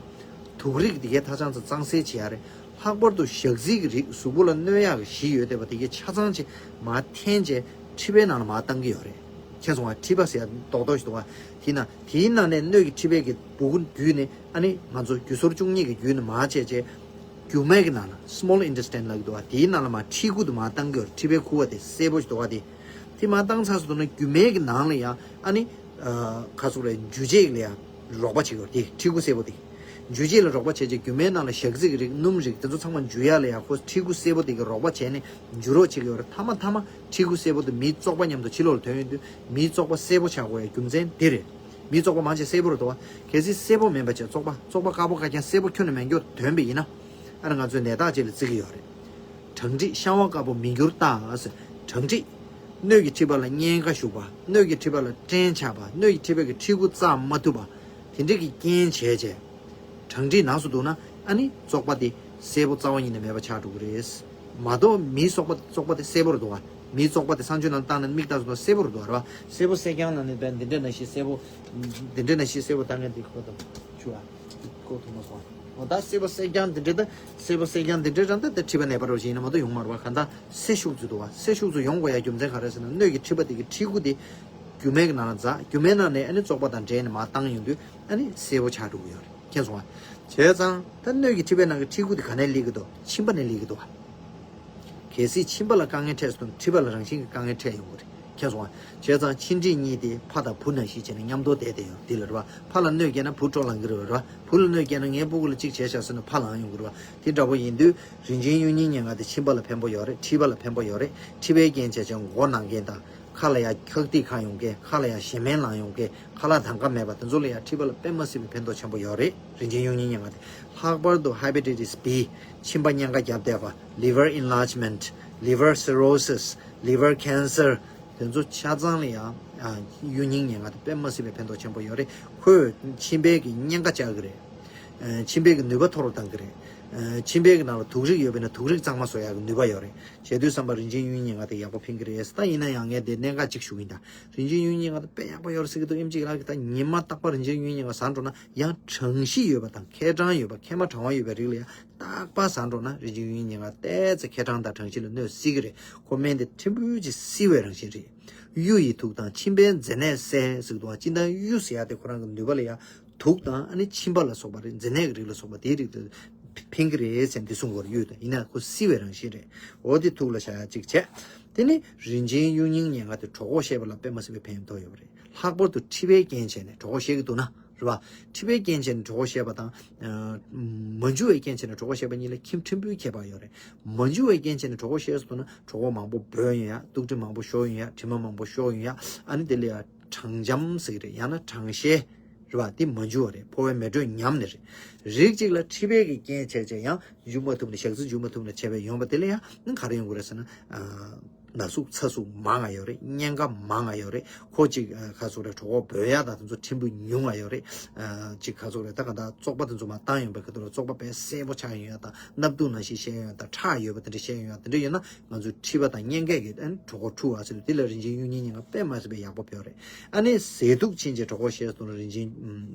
དུག་རིགས་དེ་གའི་ཐ་ཆང་ཚོ་གཙང་སེལ་བྱེད་ཡ་རེད། ལྷག་པར་དུ་ཞག་ཚིལ་གྱི་རིགས་གཟུགས་པོ་ལ་གནོད་ཡག་གི་གཞི་ཡོད་བསྡད་པ་དེ་གའི་ཆ་ཚང་ཅིག་མར་འཐེན་བྱས་མཁྲིས་པའི་ནང་ལ་མར་བཏང་གི་ཡོད་རེད། མཁྱེན་སོང་ང་། མཁྲིས་པ་ཟེར་ཡ་རྡོག་རྡོག་ཞིག་འདུག་བ། དེའི་ནང་དེའི་ནང་ནས་སྣོད་ཀྱི་མཁྲིས་པའི་གི་སྦུ་གུ་བརྒྱུད་ནས་ཨ་ནི་ང་ཚོ་རྒྱུ་ཟོར་བཅུ་གཉིས་ཀྱི་བརྒྱུད་ནས་མར་བྱས་བྱས། རྒྱུ་མའི་གི་ནང་ལ་small intestine ལབ་ཀྱི་འདུག་བ། དེའི་ནང་ལ་མར་མཁྲིས་ཁུ་དེ་མར་བཏང་གི་ཡོད་རེད། མཁྲིས་པའི་ཁུ་བ་དེ་སེར་པོ་ཞིག་འདུག་བ་དེ། དེ་མར་བཏང་ཚར་སོང་ན་རྒྱུ་མའི་གི་ནང་ལ་ཡང་ཨ་ནི། ཁ་སུག་རེད། འཇུ་བྱེད་ལ་ཡང་རོགས་པ་བྱེད་ཀྱི་ཡོད་རེད། དེ་མཁྲིས་ཁུ་སེར་པོ་དེ། འཇུ་བྱེད་ལ་རོགས་པ་བྱས་རྗེས་རྒྱུ་མའི་ནང་ལ་ཞག་ཚིལ་གྱི་རིགས་སྣུམ་རིགས་དེ་ཚོ་ཚང་མ་འཇུ་ཡ་ལ་ཡང་ཁོ་མཁྲིས་ཁུ་སེར་པོ་དེ་གི་རོགས་པ་བྱས་ནས་འཇུ་རོགས་བྱེད་ཀྱི་ཡོད་རེད། མཐའ་མ་མཐའ་མ་མཁྲིས་ཁུ་སེར་པོ་དེ་མིའི་བཙོག་པ་མཉམ་དུ་ཕྱི་ལོགས་ལ་ཐོན་ཡོང་དུས་མིའི་བཙོག་པ་སེར་པོ་ཆགས་དགོས་ཡ་རྒྱུ་མཚན་དེ་རེད། མིའི་བཙོག་པ་མང་ཆེ་སེར་པོ་རེད་འདུག་བ། གལ་སྲིད་སེར་པོ་མིན་པ་བྱས་བཙོག་པ་བཙོག་པ་དཀར་པོ་དཀར་རྐྱང་སེར་པོ་ཁྱོན་ནས་མེད་མཁན་ཐོན་པ་ཡིན་ན། ཨ་ནི་ང་ཚོས་ནད་རྟགས་ཅིག་ལ་བརྩི་གི་ཡོད་རེད། གྲང་འཁྲིས་བཤང་བ་དཀར་པོ་མི་འགྱུར་རྟགས། གྲང་འཁྲིས། སྣོད་ཀྱི་མཁྲིས་པ་ལ་གཉན་ཁ་ཞུགས་པ། སྣོད་ཀྱི་མཁྲིས་པ་ལ་སྐྲན་ཆགས་པ། སྣོད་ཀྱི་མཁྲིས་པའི་གི་མཁྲིས་ཁུ་བཙག་མ་ཐུབ་པ། དེ་འདྲས་ཀྱི་རྐྱེན་བྱས་བྱས། གྲང་འཁྲིས་ནགས་སུ་འདུག་ན་ཨ་ནི་བཙོག་པ་དེ་སེར་པོ་རྩ་བ་ཉིད་ནས་མེད་པ་ཆགས་འགྲོ་གི་རེད། མ་གཏོགས་མིའི་བཙོག་པ་བཙོག་པ་དེ་སེར་པོ་རེད་འདུག་བ། མིའི་བཙོག་པ་དེ་གསང་སྤྱོད་ནང་བཏང་ན་མིག་ལྟ་སོང་ན་སེར་པོ་རེད་འདུག་བ། སེར་པོ་སེར་རྐྱང་ནང་ནས་འདི་འདྲ་ནང་བཞིན་སེར་པོ། འདི་འདྲ་ནང་བཞིན་སེར་པོ་ལྟ་མཁན་དེ་ཁོ་དང་ཆུ་བ། ཁོ་ཐུག་མ་སོང་། འོ་ད་སེར་པོ་སེར་རྐྱང་འདི་འདྲ་ད་སེར་པོ་སེར་རྐྱང་འདི་འདྲ་རང་ད་ད་མཁྲིས་པ་ནད་པ་རོ་བཞིན་ཡིན་ན་མ་གཏོགས་ཡོང་མ་རེད་བ། གང་ལྟར་སེར་ཤུགས་ཚོ་འདུག་བ། སེར་ཤུགས་ཚོ་ཡོང་དགོས་ཡ་རྒྱུ་མཚན་ག་རེ་ཟེར་ན་སྣོད་ཀྱི་མཁྲིས་པ་དེ་གི་མཁྲིས་ཁུ་དེ་རྒྱུ་མའི་གི་ནང་ལ་འཛག་རྒྱུ་མའི་ནང་ནས་ཨ་ནི་བཙོག་པ་དང་འདྲེས་ནས་མར་བཏང་ཡོང་དུས་ཨ་ནི་སེར་པོ་ཆགས་འགྲོ་གི་ཡོད་རེད། མཁྱེན་སོང་ང་། བྱས་ཙང་ད་སྣོད་ཀྱི་མཁྲིས་པའི་ནང་གི་མཁྲིས་ཁུ་དེ་ག་ནས་སླེབས་ཀྱི་འདུག་མཆིན་པ་ནས་སླེབས་ཀྱི་འདུག་བ། གལ་སྲིད་མཆིན་པ་ལ་དཀའ་ངལ་འཕྲད་སོང་ན་མཁྲིས་པ་ལ་རང་བཞིན་གྱི་དཀའ་ངལ་འཕྲད་ཡོང་གི་རེད། མཁྱེན་སོང་ང་། བྱས་ཙང་མཆིན་མཁྲིས་གཉིས་དེ་ཕ་དང་བུ་ནང་བཞིན་བྱས་ནས་མཉམ་དུ་བསྡད་བསྡད་ཡོད་འདི་ལ་རེད་བ། ཕ་ལ་གནོད་སྐྱེལ་ན་བུ་སྤྲོ་ལངས་ཀྱི་རེད་བ། བུ་ལ་གནོད་སྐྱེལ་ན་ངའི་སྤུ་གུ་ལ་གཅིག་བྱས་བཞག་ཟེར་ན་ཕ་ལངས་ཡོང་གི་རེད་བ། དེ་འདྲ་པོ་ཡིན་དུས་རིན་ཆེན་གཡུ་རྙིང་མྱ་ངན་དེ་མཆིན་པ་ལ་ཕན་པོ་ཡོད་རེད། མཁྲིས་པ་ལ་ཕན་པོ་ཡོད་རེད། མཁྲིས་པའི་རྐྱེན་བྱས་བྱས་མགོ་ན་མཁན་དང་། ཁ་ལ་ཡ་ཁག་ཏིག་ཁ་ཡོང་མཁན། ཁ་ལ་ཡ་ཞེ་མེར་ལངས་ཡོང་མཁན། ཁ་ལག་དང་ག་མེད་པ་དེ་ཚོ་ལ་ཡ་མཁྲིས་པ་ལ་དཔེ་མ་སྲིད་པའི་ཕན་ཐོགས་ཆེན་པོ་ཡོད་རེད། རིན་ཆེན་གཡུ་རྙིང་མྱ་ངན་དེ། ལྷག་པར་དུ་hepatitis B མཆིན་པ་གཉན་ཁ་རྒྱབ་བསྡད་པ། liver enlargement, liver cirrhosis, liver cancer དེ་ཚོ་ཆ་ཚང་ལ་ཡ་ གཡུ་རྙིང་ཉེར་ལྔ་དེ་དཔེ་མ་སྲིད་པའི་ཕན་ཐོགས་ཆེན་པོ་ཡོད་རེད། ཁོས་མཆིན་པའི་གི་གཉན་ཁ་བཅག་གི་རེད། མཆིན་པའི་གི་ནུས་པ་མཐོ་རུ་གཏང་གི་རེད། མཆིན་པའི་གི་ནང་ལ་དུག་རིགས་ཡོད་པས་ན་དུག་རིགས་གཙང་མ་བཟོ་ཡག་གི་ནུས་པ་ཡོད་རེད། བྱས་དུས་ཙམ་པ་རིན་ཆེན་གཡུ་རྙིང་ཉེར་ལྔ་དེ་ཡག་པོ་ཕན་གི་རེད། ད་ཡིན་ན་ཡང་ངས་དེ་གནད་འགག་ཅིག་ཞུ་གི་ཡིན། ད་རིན་ཆེན་གཡུ་རྙིང་ཉེར་ལྔ་དེ་དཔེ་ཡག་པོ་ཡོད་རེད་ཟེར་གི་འདུག་ཨེམ་ཅིག་ལགས་ཀྱིས། ད་ཉི་མ་རྟག་པར་རིན་ཆེན་གཡུ་རྙིང་ཉེར་ལྔ་ཟ་འགྲོ་ན་ཡང་གྲང་གཤིས་ཡོད་པ་དང་མཁལ་གྲང་ཡོད་པ། མཁལ་མ་གྲང་བ་ཡོད་པའི་རིགས་ལ་ཡང་རྟག་པར་ཟ་འགྲོ་ན་རིན་ཆེན་གཡུ་རྙིང་ཉེར་ལྔ་ཏོག་ཙམ་མཁལ་གྲང་དང་གྲང་གཤིས་ལ་གནོད་སྲིད་ཀྱི་རེད། ཁོ་སྨན་དེ་ཕྲན་བུ་ཅིག་བསིལ་བའི་རང་བཞིན་རེད། གཡུ་ཡི་དུག་དང་མཆིན་པའི་མཛེ་ནད་སེལ་ཟེར་གི་འདུག་ཨ། སྤྱིར་བཏང་གཡུ་ཟེར་ཡ་དེ་ཁོ་རང་གི་ནུས་པ་ལ་ཡ་དུག་དང་ཨ་ནི་མཆིན་པ་ལ་སོགས་པ་རེད། མཛེ་ནད་ཀྱི་རིགས་ལ་སོགས་པ་དེའི་རིགས་དེ་ཕན་གྱི་རེད་ཟེར་ནས་དེ་གསུང་གི་ཡོད་རེད། ད་ཡིན་ན་ཁོ་བསིལ་བའི་རང་བཞིན་རེད། འོ་དེ་ཐུགས་ལ་བཞག་ཡ་གཅིག་བྱས། དེ་ནི་རིན་ཆེན་གཡུ་རྙིང་ཉེར་ལྔ་དེ་གྲོད་ཁོག་བཤལ་བ་ལ་དཔེ་མ་སྲིད་པའི་ཕན་ཐོགས་ཡོད་པ་རེད། ལྷག་པར་དུ་མཁྲིས་པའི་རྐྱེན་བྱས་ནས་གྲོད་ཁོག་བཤལ་གྱི་འདུག་ན། རེད་བ། མཁྲིས་པའི་རྐྱེན་བྱས་ནས་གྲོད་ཁོག་བཤལ་བ་དང་། མ་འཇུ་བའི་རྐྱེན་བྱས་ནས་གྲོད་ཁོག་བཤལ་བ་གཉིས་ལ་ཁྱིམ་ཕྲན་བུའི་ཁྱད་པར་ཡོད་རེད། མ་འཇུ་བའི་རྐྱེན་བྱས་ནས་གྲོད་ཁོག་བཤལ་སོང་ན་གྲོད་ཁོག་མང་པོ་སྦོས་ཡོང་ཡ། སྡུག་དྲི་མང་པོ་ཤོར་ཡོང་ཡ། དྲི་མ་མང་པོ་ཤོར་ཡོང་ཡ། ཨ་ནི་དེ་ལ་ཡ་གྲང་འཇམ་ཟེར་གི་རེད། ཡང་ན་གྲང་བཤལ། རེད་བ། དེ་མ་འཇུ་བ་རེད། ཕོ་བའི་མེ་དྲོད་ཉམས་ནས་རེད། རིགས་གཅིག་ལ་མཁྲིས་པའི་གི་རྐྱེན་བྱས་བྱས་ཡང་འཇུ་མ་ཐུབ་ནས་ཞག་རྩི་འཇུ་མ་ཐུབ་ནས་བྱས་པའི་ཡོང་བ་དེ་ལ་ཡང་ག་རེ་ཡོང་གི་རེད་ཟེར་ན། ན་ཟུག་ཚ་ཟུག་མང་ང་ཡོད་རེད། གཉན་ཁ་མང་ང་ཡོད་རེད། ཁོ་ཅིག་ཁ་ཟུག་རེད། གྲོད་ཁོག་སྦོས་ཡག་དང་དེ་ཚོ་ཕྲན་བུ་ཉུང་ང་ཡོད་རེད། ཅིག་ཁ་ཟུག་རེད། ད་ག་ད་བཙོག་པ་དེ་ཚོ་མར་བཏང་ཡོང་པའི་ཁ་ཐུག་ལ་བཙོག་པ་དཔེ་གསལ་པོ་ཆགས་ཡོང་ཡག་དང་། སྣབས་དུག་ནང་བཞིན་བཤལ་ཡོང་ཡག་དང་། ཁྲག་ཡོད་པ་དེ་འདྲ་བཤལ་ཡོང་ཡག་དེ་འདྲ་ཡོད་ན་ང་ཚོའི་མཁྲིས་པ་དང་གཉན་ཁ་གི་གྲོད་ཁོག་འཁྲུ་བ་ཟེར་དུས་དེ་ལ་རིན་ཆེན་གཡུ་རྙིང་ཉེར་ལྔ་དཔེ་མ་སྲིད་པའི་ཡག་པོ་ཡོད་རེད། ཨ་ནི་ཟས་དུག་ཕྱིན་བྱས་གྲོད་ཁོག་བཤལ་སོང་ན་རིན་ཆེན་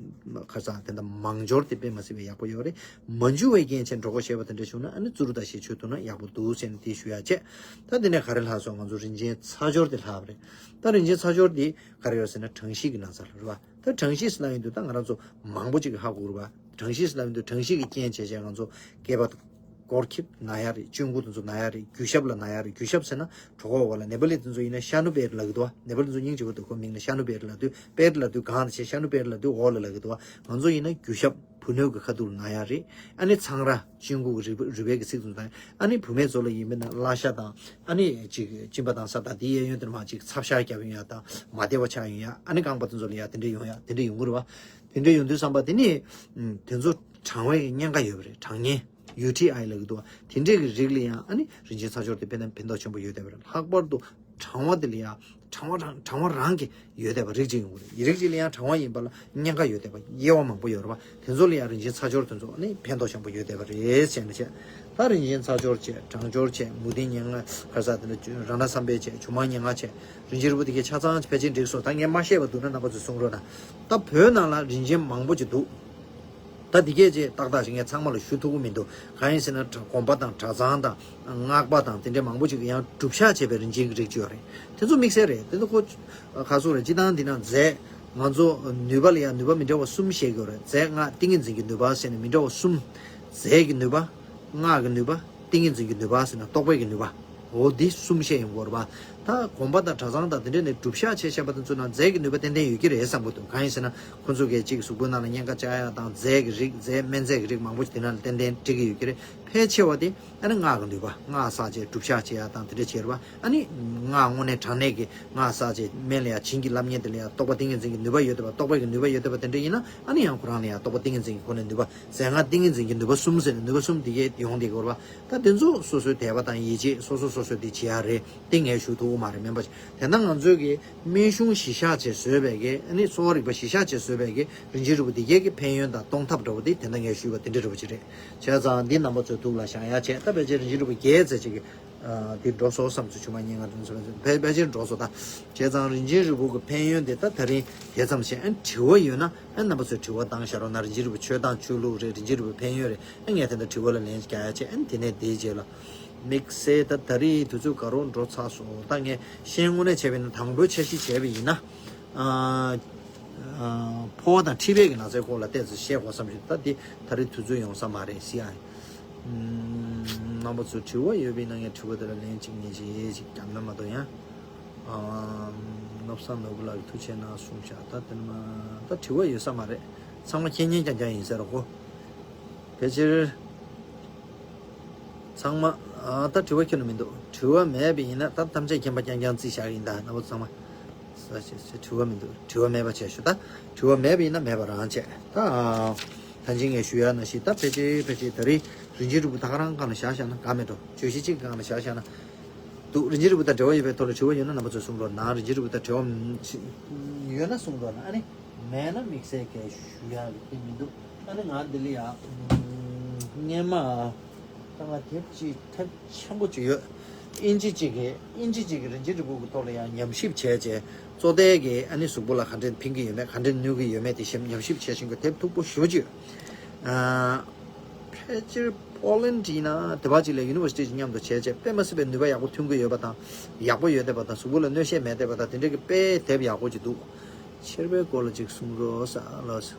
ཁ་སང་དེ་འདྲ་མང་སྦྱོར་དེ་དཔེ་མ་སྲིད་པའི་ཡག་པོ་ཡོད་རེད། མ་འཇུ་བའི་རྐྱེན་བྱས་གྲོད་ཁོག་བཤལ་བ་དེ་འདྲ་བྱུང་ན་ཨ་ནི་བཙུགས་ཏ་ཞིག་མཆོད་ཐུབ་ན་ཡག་པོ་འདུག་ཟེར་ནས་དེ་ཞུ་ཡ་བྱས། ད་དེ་ནས་ག་རེ་ལྷག་སོང་། ང་ཚོ་རིན་ཆེན་ཚ་སྦྱོར་དེ་ལྷག་པ་རེད། ད་རིན་ཆེན་ཚ་སྦྱོར་དེ་ག་རེ་ཡོད་ཟེར་ན་གྲང་གཤིས་ཀྱི་ན་ཚ་རེད་བ། ད་གྲང་གཤིས་ཟེར་ན་ཡིན་དུས་ད་ང་རང་ཚོ་མང་པོ་ཅིག་གིས་ཧ་གོ་གི་རེད་བ། གྲང་གཤིས་ཟེར་ན་ཡིན་དུས་གྲང་གཤིས་ཀྱི་རྐྱེན་བྱས་བྱས་ང་ཚོ་སྐེད་པ་སྐོར་སྐྱིབས་ན་ཡ་རེད། གཅུང་པོ་དེ་ཚོ་ན་ཡ་རེད། རྒྱུ་ཞབས་ལ་ན་ཡ་རེད། རྒྱུ་ཞབས་ཟེར་ན་གྲོད་ཁོག་འོག་ལ། ནེ་པ་ལི་དེ་ཚོ་ཡིན་ན་ཤ་ནུ་པེ་ལབ་ཀྱི་འདུག་བ། ནེ་པ་ལི་དེ་ཚོ་སྙིང་རྗེ་པོ་འདུག་ཁོ་མིང་ལ་ཤ་ནུ་པེ་ལབ་དུས། པེ་ལབ་དུས་སྒང་ལ་བྱས། ཤ་ནུ་པེ་ལབ་དུས་འོག་ལ་ལབ་ཀྱི་འདུག་བ། ང་ཚོ་ཡིན་ན་རྒྱུ་ཞབས་བུ་སྣོད་ཀྱི་ཁ་ཐུག་ལ་ན་ཡ་རེད། ཨ་ནི་ཚངས་ར། གཅུང་པོ་གི་རུས་པ། རུས་པའི་གི་ཚིགས་སུ་བཏང་། ཨ་ནི་བུད་མེད་ཚོ་ལ་ཡིན་པ་ན་བརླ་ཤ་དང་། ཨ་ནི་ཅིག་གཅིན་པ་དང་ས་དང་དེའི་གཡས་གཡོན་དེར་མར་ཅིག་ཚབ་ཤ་རྒྱབ་ཡོང་ཡ་དང་། མ་བདེ་བ་ཆགས་ཡོང་ཡ། ཨ་ནི་རྐང་པ་དེ་ཚོ་ལ་ཡ་དེ་འདྲ་ཡོང་ཡ། དེ་འདྲ་ཡོང་གི་རེད་བ། དེ་འདྲ་ཡོང་དུས་ཙམ་པ་དེ་ནི། ཨུམ། དེ་ཚོ་གྲང་བའི་གཉན་ཁ་ཡོད་པ་རེད། གྲང་གཉན། ཡུ་ཊི་ཨའི་ལབ་ཀྱི་འདུག་བ། དེ་འདྲས་ཀྱི་རིགས་ལ་ཡང་ཨ་ནི་རིན་ཆེན་ཚ་སྦྱོར་དེ་དཔེ་ན་ཕན་ཐོགས་ཆེན་པོ་ཡོད་བསྡད་པ་རེད། ལྷག་པར་དུ་གྲང་བ་དེ་ལ་ཡང་གྲང་བ་རང་གྲང་བ་རང་གི་ཡོད་བསྡད་པ་རིགས་གཅིག་ཡོང་གི་རེད། ཡི་རིགས་གཅིག་ལ་ཡང་གྲང་བ་ཡིན་པ་ལ་གཉན་ཁ་ཡོད་བསྡད་པ་དབྱེ་བ་མང་པོ་ཡོད་རེད་བ། དེ་ཚོ་ལ་ཡང་རིན་ཆེན་ཚ་སྦྱོར་དེ་ཚོ་ནི་ཕན་ཐོགས་ཆེན་པོ་ཡོད་བསྡད་པ་རེད་ཟེར་ནས་བྱས། ད་རིན་ཆེན་ཚ་སྦྱོར་བྱས། གྲང་སྦྱོར་བྱས། མུ་ཏིག་ཉེར་ལྔ། ཁ་ས་དེ་འདྲ་རཏྣ་བསམ་འཕེལ་བྱས། ཆུང་མ་ཉེར་ལྔ་བྱས། རིན་ཆེན་རིལ་བུ་དེ་གས་ཆ་ཚང་ཕལ་ཆེར་འགྲིག་སོང་། ད་ངས་མ་བཤད་པ་འདུག་ན་རྣམ་པ་ཚོས་གསུང་རོགས་གནང་། ད་བོད་ནང་ལ་རིན་ཆེན་མང་པོ་ཅིག་འདུག་ད་འདི་སྐད་ཅེས་ཏག་ཏག་ཅིག་ངས་ཚང་མ་ལ་ཞུ་ཐུབ་ཀྱི་མི་འདུག་གང་ཡིན་ཟེར་ན་གྲྭ་དགོན་པ་དང་གྲྭ་ཚང་དང་སྔགས་པ་དང་དེ་འདྲའི་མང་པོ་ཅིག་གིས་ཡང་སྒྲུབ་ཞག་བྱས་པའི་རིན་ཆེན་གྱི་རིགས་ཅིག་ཡོད་རེད། དེ་ཚོ་དམིགས་བསལ་རེད། དེ་ཚོ་ཁོ་ག་ཟེར་རེད། སྤྱིར་བཏང་འདི་ན་རྫས་ང་ཚོ་ནུས་པ་ལ་ཡང་ནུས་པ་མི་འདྲ་བ་གསུམ་བཤད་ཀྱི་ཡོད་རེད། རྫས་སྔགས་ཏིང་ངེ་འཛིན་གྱི་ནུས་པ་ཟེར་ནས་མི་འདྲ་བ་གསུམ། རྫས་ཀྱི་ནུས་པ། སྔགས་ཀྱི་ནུས་པ། ཏིང་ངེ་འཛིན་གྱི་ནུས་པ་ཟེར་ན་རྟོགས་པའི་གི་ནུས་པ། འོ་འདི་གསུམ་བཤད་ཡོང་གི་ཡོད་རེད་པ། ད་དགོན་པ་དང་གྲྭ་ཚང་དང་དེ་འདྲ་ནས་སྒྲུབ་ཞག་བྱས་བཞག་པ་དེ་ཚོ་ནང་རྫས་ཀྱི་ནུས་པ་ཏན་ཏན་ཡོད་ཀྱི་རེད་བསམ་གྱི་འདུག་གང་ཡིན་ཟེར་ན་ཁོ་ཚོ་གིས་གཅིག་གཟུགས་པོའི་ནང་ལ་གཉན་ཁ་བཅག་ཡག་དང་། རྫས་ཀྱི་རིགས། རྫས་སྨན་རྫས་ཀྱི་རིགས་མང་པོ་ཞིག་དེ་ནང་ལ་ཏན་ཏན་འགྲིག་གི་ཡོད་ཀྱི་རེད། ཕལ་ཆེ་བ་དེ་ཨ་ནི་སྔགས་ཀྱི་ནུས་པ། སྔགས་བསགས་བྱས་སྒྲུབ་ཞག་བྱེད་ཡག་དང་དེ་འདྲ་བྱེད་རེད་པ། ཨ་ནི་སྔགས་དངོས་གནས་དྲང་གནས་ཀྱི་སྔགས་བསགས་བྱས་སྨན་ལ་ཡང་བྱིན་གྱིས་བརླབས་མཁན་དེ་ལ་ཡང་རྟོགས་པ་ཏིང་ངེ་འཛིན་གྱི་ནུས་པ་ཡོད་བསྡད་པ། རྟོགས་པའི་གི་ནུས་པ་ཡོད་བསྡད་པ་དེ་འདྲ་ཡིན་ན་ཨ་ནི་ཡང་ཁོ་རང་ལ་ཡང་རྟོགས་པ་ཏིང་ངེ་འཛིན་གྱི་སྒོ་ནས་ནུས་པ། རྫས་སྔགས་ཏིང་ངེ་འཛིན་གྱི་ནུས་པ་གསུམ་ཟེར་ནས་ནུས་པ་གསུམ་དེ་གས་ཡོང་བསྡད་ཀྱི་ཡོད་རེད་པ། ད་དེ་ཚོ་སོ་སོའི་དད་པ་དང་ཡིད་ཆེས་སོ་སོ་སོ་སོས་དེ་བྱེད་ཡག་རེད། དེ་ངས་ཞུ་ཐུབ་ཀྱི་མ་རེད། མིན་པ་དེ་ན་ང་ཚོས་ཀྱི་སྨན་གཞུང་གཞི་བཞག་བྱས་བཟོས་པའི་གི་ཨ་ནི་གསོ་བ་རིག་པ་གཞི་བཞག་བྱས་བཟོས་པའི་གི་རིན་ཆེན་རིལ་བུ་འདི་གས་ཀྱི་ཕན་ཡོན་དང་གཏོང་ཐབས་འདྲ་བོ་དེ་དེ་འདྲ་ངས་ཞུས་པ་དེ་འདྲ་འདྲ་བོ་ཅིག་རེད། བྱས་ཙང་འདི་རྣམ་པ་ཚོའི་ཐུགས་ལ་བཞག་ཡག་བྱས། ད་ཕལ་ཆེར་རིན་ཆེན་རིལ་བུ་བརྒྱད་ཙམ་ཅིག་གི་ཨ་འདི་འགྲོ་སོང་བསམ་ཚུལ། ཆུང་མ་ཉིན་ང་དྲན་སོང་། ཕལ་ཕལ་ཆེར་འགྲོ་སོང་། ད་བྱས་ཙང་རིན་ཆེན་རིལ་བུ་གི་ཕན་ཡོན་དེ་ད་དེ་རིང་དེ་ཙམ་བྱས། ཨ་དྲི་བ་ཡོད་ན་ཨ་རྣམ་པ་ཚོས་དྲི་བ་བཏང་བཞག་རོགས་གནང་། རིན་ཆེན་རིལ་བུ་མཆོད་སྟངས་མཆོད་ལུགས་རེད། རིན་ཆེན་རིལ་བུ་ཕན་ཡོན་རེད། ཨ་ངས་དེ་འདྲ་དྲི་བ་ལ་ལན་རྒྱག་ཡག་བྱས། ཨ་དེ་ནས་དེའི་རྗེས་ལ་དམིགས་བསལ་ད་ད་རེས་དུས་ཚོད་ག་རོ་འགྲོ་ཚར་སོང་། ད་ངས་ཤེས་དངོས་གནས་བྱས་པ་ཡིན་ན་དང་པོའི་འཆར་གཞི་བྱས་པ་ཡིན་ན། ཨ། ཨ། ཕོ་བ་དང་མཁྲིས་པའི་གི་ན་ཚའི་སྐོར་ལ་ཏོག་ཙམ་བཤད་དགོས་བསམ་བྱུང་། ད་འདི་ད་རེས་དུས་ཚོད་ཡོང་ས་མ་རེད་ཟེར་ཡ། ཨམ། རྣམ་པ་ཚོ་དྲི་བ་ཡོད་པ་ཡིན་ན་ངས་དྲི་བ་དེ་ལ་ལན་གཅིག་གཉིས་ཅིག་ཅིག་བརྒྱབ་ན་མ་གཏོགས་ཡང་། ཨ། བློ་བཟང་ནོར་བུ་ལགས་ཀྱིས་ཐུགས་རྗེ་གནང་གསུངས་ཤག་ད་དེ་ནི་མ་ད་དྲི་བ་ཡོད་ས་མ་རེད། ཚང་མ་མཁྱེན་མཁྱེན་རྐྱང་རྐྱང་ཡིན་ས་རེད་ཁོ། ཕལ་ཆེར། ཚང་མ། ཨ། ད་དྲི་བ་ཁྱོན་ནས་མི་འདུག་དྲི་བ་མེད་པ་ཡིན་ན་ད་ཐམས་ཅད་མཁྱེན་པ་རྐྱང་རྐྱང་རྩིས་བཞག་གི་ཡིན། ད་རྣམ་པ་ཚང་མ། ས་ཆེ་ཆེ་དྲི་བ་མི་འདུག་དྲི་བ་མེད་པ་བྱས་ཤོག་ད་དྲི་བ་མེད་པ་ཡིན་ན་མེད་པ་རང་བྱས། ད། ཨ། ད་ཅི་ངས་ཞུ་ཡ་ནང་བཞིན་ད་ཕལ་ཆེར་ཕལ་ཆེར་ད་རེས་རིན་ཆེན་རིལ་བུ་ད་ག་རང་སྒང་ལ་བཞག་བཞག་ན་དགའ་མེད་འགྲོ། བརྗོད་གཞི་གཅིག་སྒང་ལ་བཞག་བཞག་ན། འདུག་རིན་ཆེན་རིལ་བུ་དང་འབྲེལ་བ་ཡོད་པའི་ཐོག་ལ་དྲི་བ་ཡོད་ན་རྣམ་པ་ཚོས་གསུང་རོགས་གནང་། རིན་ཆེན་རིལ་བུ་དང་འབྲེལ་བ་ཡོད་ན་གསུང་རོགས་གནང་། ཨ་ནི་མེད་ན་དམིགས་བསལ་གྱི་ཞུ་ཡག་གི་མི་འདུག་ཨ་ནི་ང་འདི་ལ་ཡ་སྔན་མ་ད་ང་དེབ་ཅིག་ཐེབས་ཆེན་པོ་ཅིག་ཡོད། ཨིན་ཇི་ཅིག་གི་ཨིན་ཇི་ཅིག་གི་རིན་ཆེན་རིལ་བུ་གི་ཐོག་ལ་ཡང་ཉམས་ཞིབ་བྱས་རྗེས་གཙོ་དེ་གི་ཨ་ནི་གཟུགས་པོ་ལ་ག་འདྲས་ཕན་གྱི་ཡོད་མེད་ག་འདྲས་གནོད་ཀྱི་ཡོད་མེད་དེ་ཞིབ་ཉམས་ཞིབ་བྱས་བཞིན་གྱི་དེབ་མཐུག་པོ་ཞེ་པོ་ཅིག་ཡོད། ཕལ་ཆེར་པོ་ལན་ཌི་ཡིན་ན་དེ་བ་ཅིག་ལ་ཡུ་ནི་ཝར་སི་ཊི་ཅིག་མཉམ་དུ་བྱས་རྗེས་དཔེ་མ་སྲིད་པའི་ནུས་པ་ཡག་པོ་ཐོན་གྱི་ཡོད་པ་དང་ཡག་པོ་ཡོད་བསྡད་པ་དང་གཟུགས་པོ་ལ་གནོད་ཤན་མེད་བསྡད་པ་དང་དེ་འདྲ་གི་དཔེ་དེབ་ཡག་པོ་ཅིག་འདུག་མཆེར་པའི་སྐོར་ལ་ཅིག་གསུང་རོགས་ཟེར་ལགས།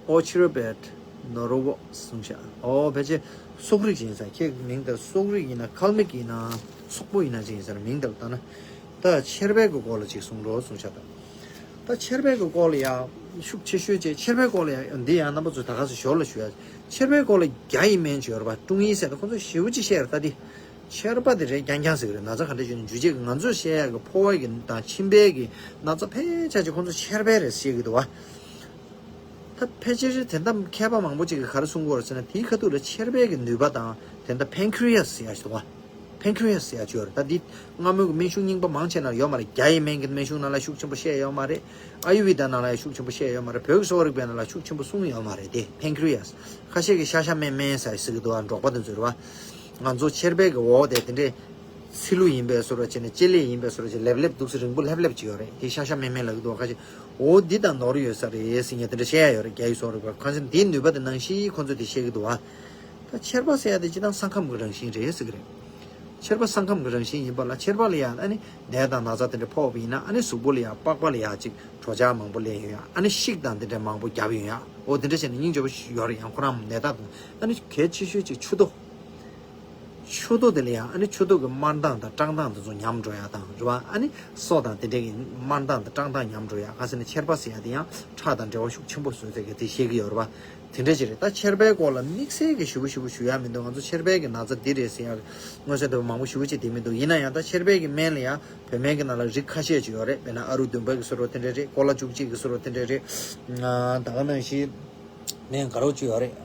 ཨོ་ཆི་རོ་བེད་ནོ་རོ་བོ་གསུང་ཤག་ཨོ་ཕལ་ཆེར་སོག་རིགས་ཡིན་ས། ཁྱེད་མིང་དེ་སོག་རིགས་ཡིན་ན་ཁལ་མིག་ཡིན་ན་སོག་པོ་ཡིན་ན་ཅི་ཡིན་ཟེར་མིང་དེ་ལ་ལྟ་ན། ད་མཆེར་པའི་གི་སྐོར་ལ་ཅིག་གསུང་རོགས་གསུང་ཤག་ད་ད་མཆེར་པའི་གི་སྐོར་ལ་ཡང་ཤུགས་ཆེ་ཤོས་ཅིག་མཆེར་པའི་སྐོར་ལ་ཡང་འདི་ཡང་རྣམ་པ་ཚོ་ད་ག་ས་ཞོར་ལ་ཞུ་ཡ། མཆེར་པའི་སྐོར་ལ་རྒྱ་ཡི་སྨན་ཅིག་ཡོད་རེད་པ། ཀྲུང་ཡི་ཟེར་ད་ཁོང་ཚོ་ཞེ་པོ་ཅིག་བཤད་རེད་ད་འདི། མཆེར་པ་དེ་རེད་རྐྱང་རྐྱང་ཟེར་གི་རེད། ན་ཚ་ག་འདྲ་བྱུང་ན་འཇུ་བྱེད་ཀྱི་ང་ཚོས་བཤད་ཡག་གི་ཕོ་བ་གི་དང་མཆིན་པའི་གི་ན་ཚ་ཕལ་ཆེར་ཅིག་ཁོང་ཚོ་མཆེར་པའི་རེད་བཤད་གི་འདུག་བ། ད་ཕལ་ཆེར་དེ་འདྲ་མཁས་པ་མང་པོ་ཅིག་གིས་ག་རེ་གསུང་གི་ཡོད་རེད་ཟེར་ན་དེའི་ཁ་ཐུག་ལ་མཆེར་པའི་གི་ནུས་པ་དང་དེ་འདྲ་ཕན་ཁི་རི་ཡ་སི་ཟེར་ཡག་ཞིག་འདུག་བ། ཕན་ཁི་རི་ཡ་སི་ཟེར་ཡག་ཅིག་ཡོད་རེད། ད་འདི་སྔ་མོའི་གི་སྨན་གཞུང་རྙིང་པ་མང་ཆེ་ནང་ཡོད་མ་རེད། རྒྱ་ཡི་སྨན་གྱི་སྨན་གཞུང་ནང་ལ་ཤུགས་ཆེན་པོ་བཤད་ཡོད་མ་རེད། ཨ་ཡུ་ཝེ་ད་ནང་ལ་ཡང་ཤུགས་ཆེན་པོ་བཤད་ཡོད་མ་རེད། བོད་ཀྱི་གསོ་བ་རིག་པའི་ནང་ལ་ཤུགས་ཆེན་པོ་གསུངས་ཡོད་མ་རེད་དེ་ཕན་ཁི་རི་ཡ་སི། ཁ་ཤས་ཀྱིས་ཤ་ཤ་སྨན་སྨན་ཟེར་ཟེར་གི་འདུག་ཨ། འབྲོག་པ་དེ་ཚོས་རེད་བ། ང་ཚོ་མཆེར་པའི་གི་འོག་དེ་དེ་འདྲས་ཚི་ལུ་ཡིན་པའི་བཟོ་འདྲ་བྱས་ནས་ལྕེ་ལེབ་ཡིན་པའི་བཟོ་འདྲ་བྱས་ལེབ་ལེབ་འདུག་སེ་རིང་པོ་ལྷེབ་ལྷེབ་ཅིག་ཡོད་རེད། དེ་ཤ་ཤ་སྨན་སྨན་ལབ་ཀྱི་འདུག་ཁ་ཤས་འོ་འདི་དང་ནོར་ཡོད་ས་རེད་ཟེར་ངས་དེ་འདྲ་བཤད་ཡ་ཡོད་རེད། རྒྱ་ཡིག་བཟོ་འདྲ་བ་ཁ་ཤས་འདིའི་ནུས་པ་དེ་ནང་བཞིན་ཁོ་ཚོས་དེ་བཤད་ཀྱི་འདུག་ཨ། ད་མཆེར་པ་ཟེར་ཡ་དེ་སྤྱིར་བཏང་ས་ཁམས་ཀྱི་རང་བཞིན་རེད་ཟེར་གི་རེད། མཆེར་པ་ས་ཁམས་ཀྱི་རང་བཞིན་ཡིན་པ་ལ་མཆེར་པ་ལ་ཡ་ཨ་ནི་ནད་དང་ན་ཚ་དེ་འདྲ་ཕོག་པ་ཡིན་ན་ཨ་ནི་གཟུགས་པོ་ལ་ཡ་པགས་པ་ལ་ཡ་ཅིག་གྲོད་ཆག་མང་པོ་སླེབས་ཡོང་ཡ། ཨ་ནི་ཤིག་དང་དེ་འདྲ་མང་པོ་བརྒྱབ་ཡོང་ཡ། འོ་དེ་འདྲ་བྱས་ནས་སྙིང་རྗེ་པོ་ཡོད་རེད། ཡང་ཁོ་རང་ནད་རྟགས་དང་ཨ་ནི་གལ་ཆེ་ཤོས་ཅིག་མཆུ་ཏོ། མཆུ་ཏོ་དེ་ལ་ཡང་ཨ་ནི་མཆུ་ཏོ་གི་དམར་མདངས་དང་བཀྲག་མདངས་དེ་ཚོ་ཉམས་འགྲོ་ཡ་དང་རེད་བ། ཨ་ནི་སོ་དང་དེ་འདྲ་གི་དམར་མདངས་དང་བཀྲག་མདངས་ཉམས་འགྲོ་ཡ། ག་ཟེར་ན་མཆེར་པ་ཟེར་ཡ་དེ་ཡང་ཁྲག་དང་འབྲེལ་བ་ཤུགས་ཆེན་པོ་བཟོས་ཚད་ཀྱི་དེ་བཤད་ཀྱི་ཡོད་རེད་བ། དེ་འདྲ་ཅིག་རེད། ད་མཆེར་པའི་སྐོར་ལ་དམིགས་བསལ་གྱི་ཞུ་བ་ཞུ་བ་ཞུ་ཡ་མི་འདུག་ང་ཚོ་མཆེར་པའི་གི་ན་ཚ་འདི་རེད་ཟེར་ཡ་མངོན་གསལ་དོད་པོ་མང་པོ་ཞུ་བ་ཅིག་དེ་མི་འདུག་ཡིན་ན་ཡང་ད་མཆེར་པའི་གི་སྨན་ལ་ཡང་བོད་སྨན་གྱི་ནང་ལ་རིགས་ཁ་ཤས་ཅིག་ཡོད་རེད། དཔེར་ན་ཨ་རུ་བདུན་པ་གི་བཟོ་འདྲ་དེ་འདྲ་རེད། ཀོ་ལ་བཅུ་གཅིག་གི་བཟོ་འདྲ་དེ་འདྲ་རེད། ད་ག་ནང་བཞིན་ནས་ག་རོ་ཅིག་ཡོད་རེད།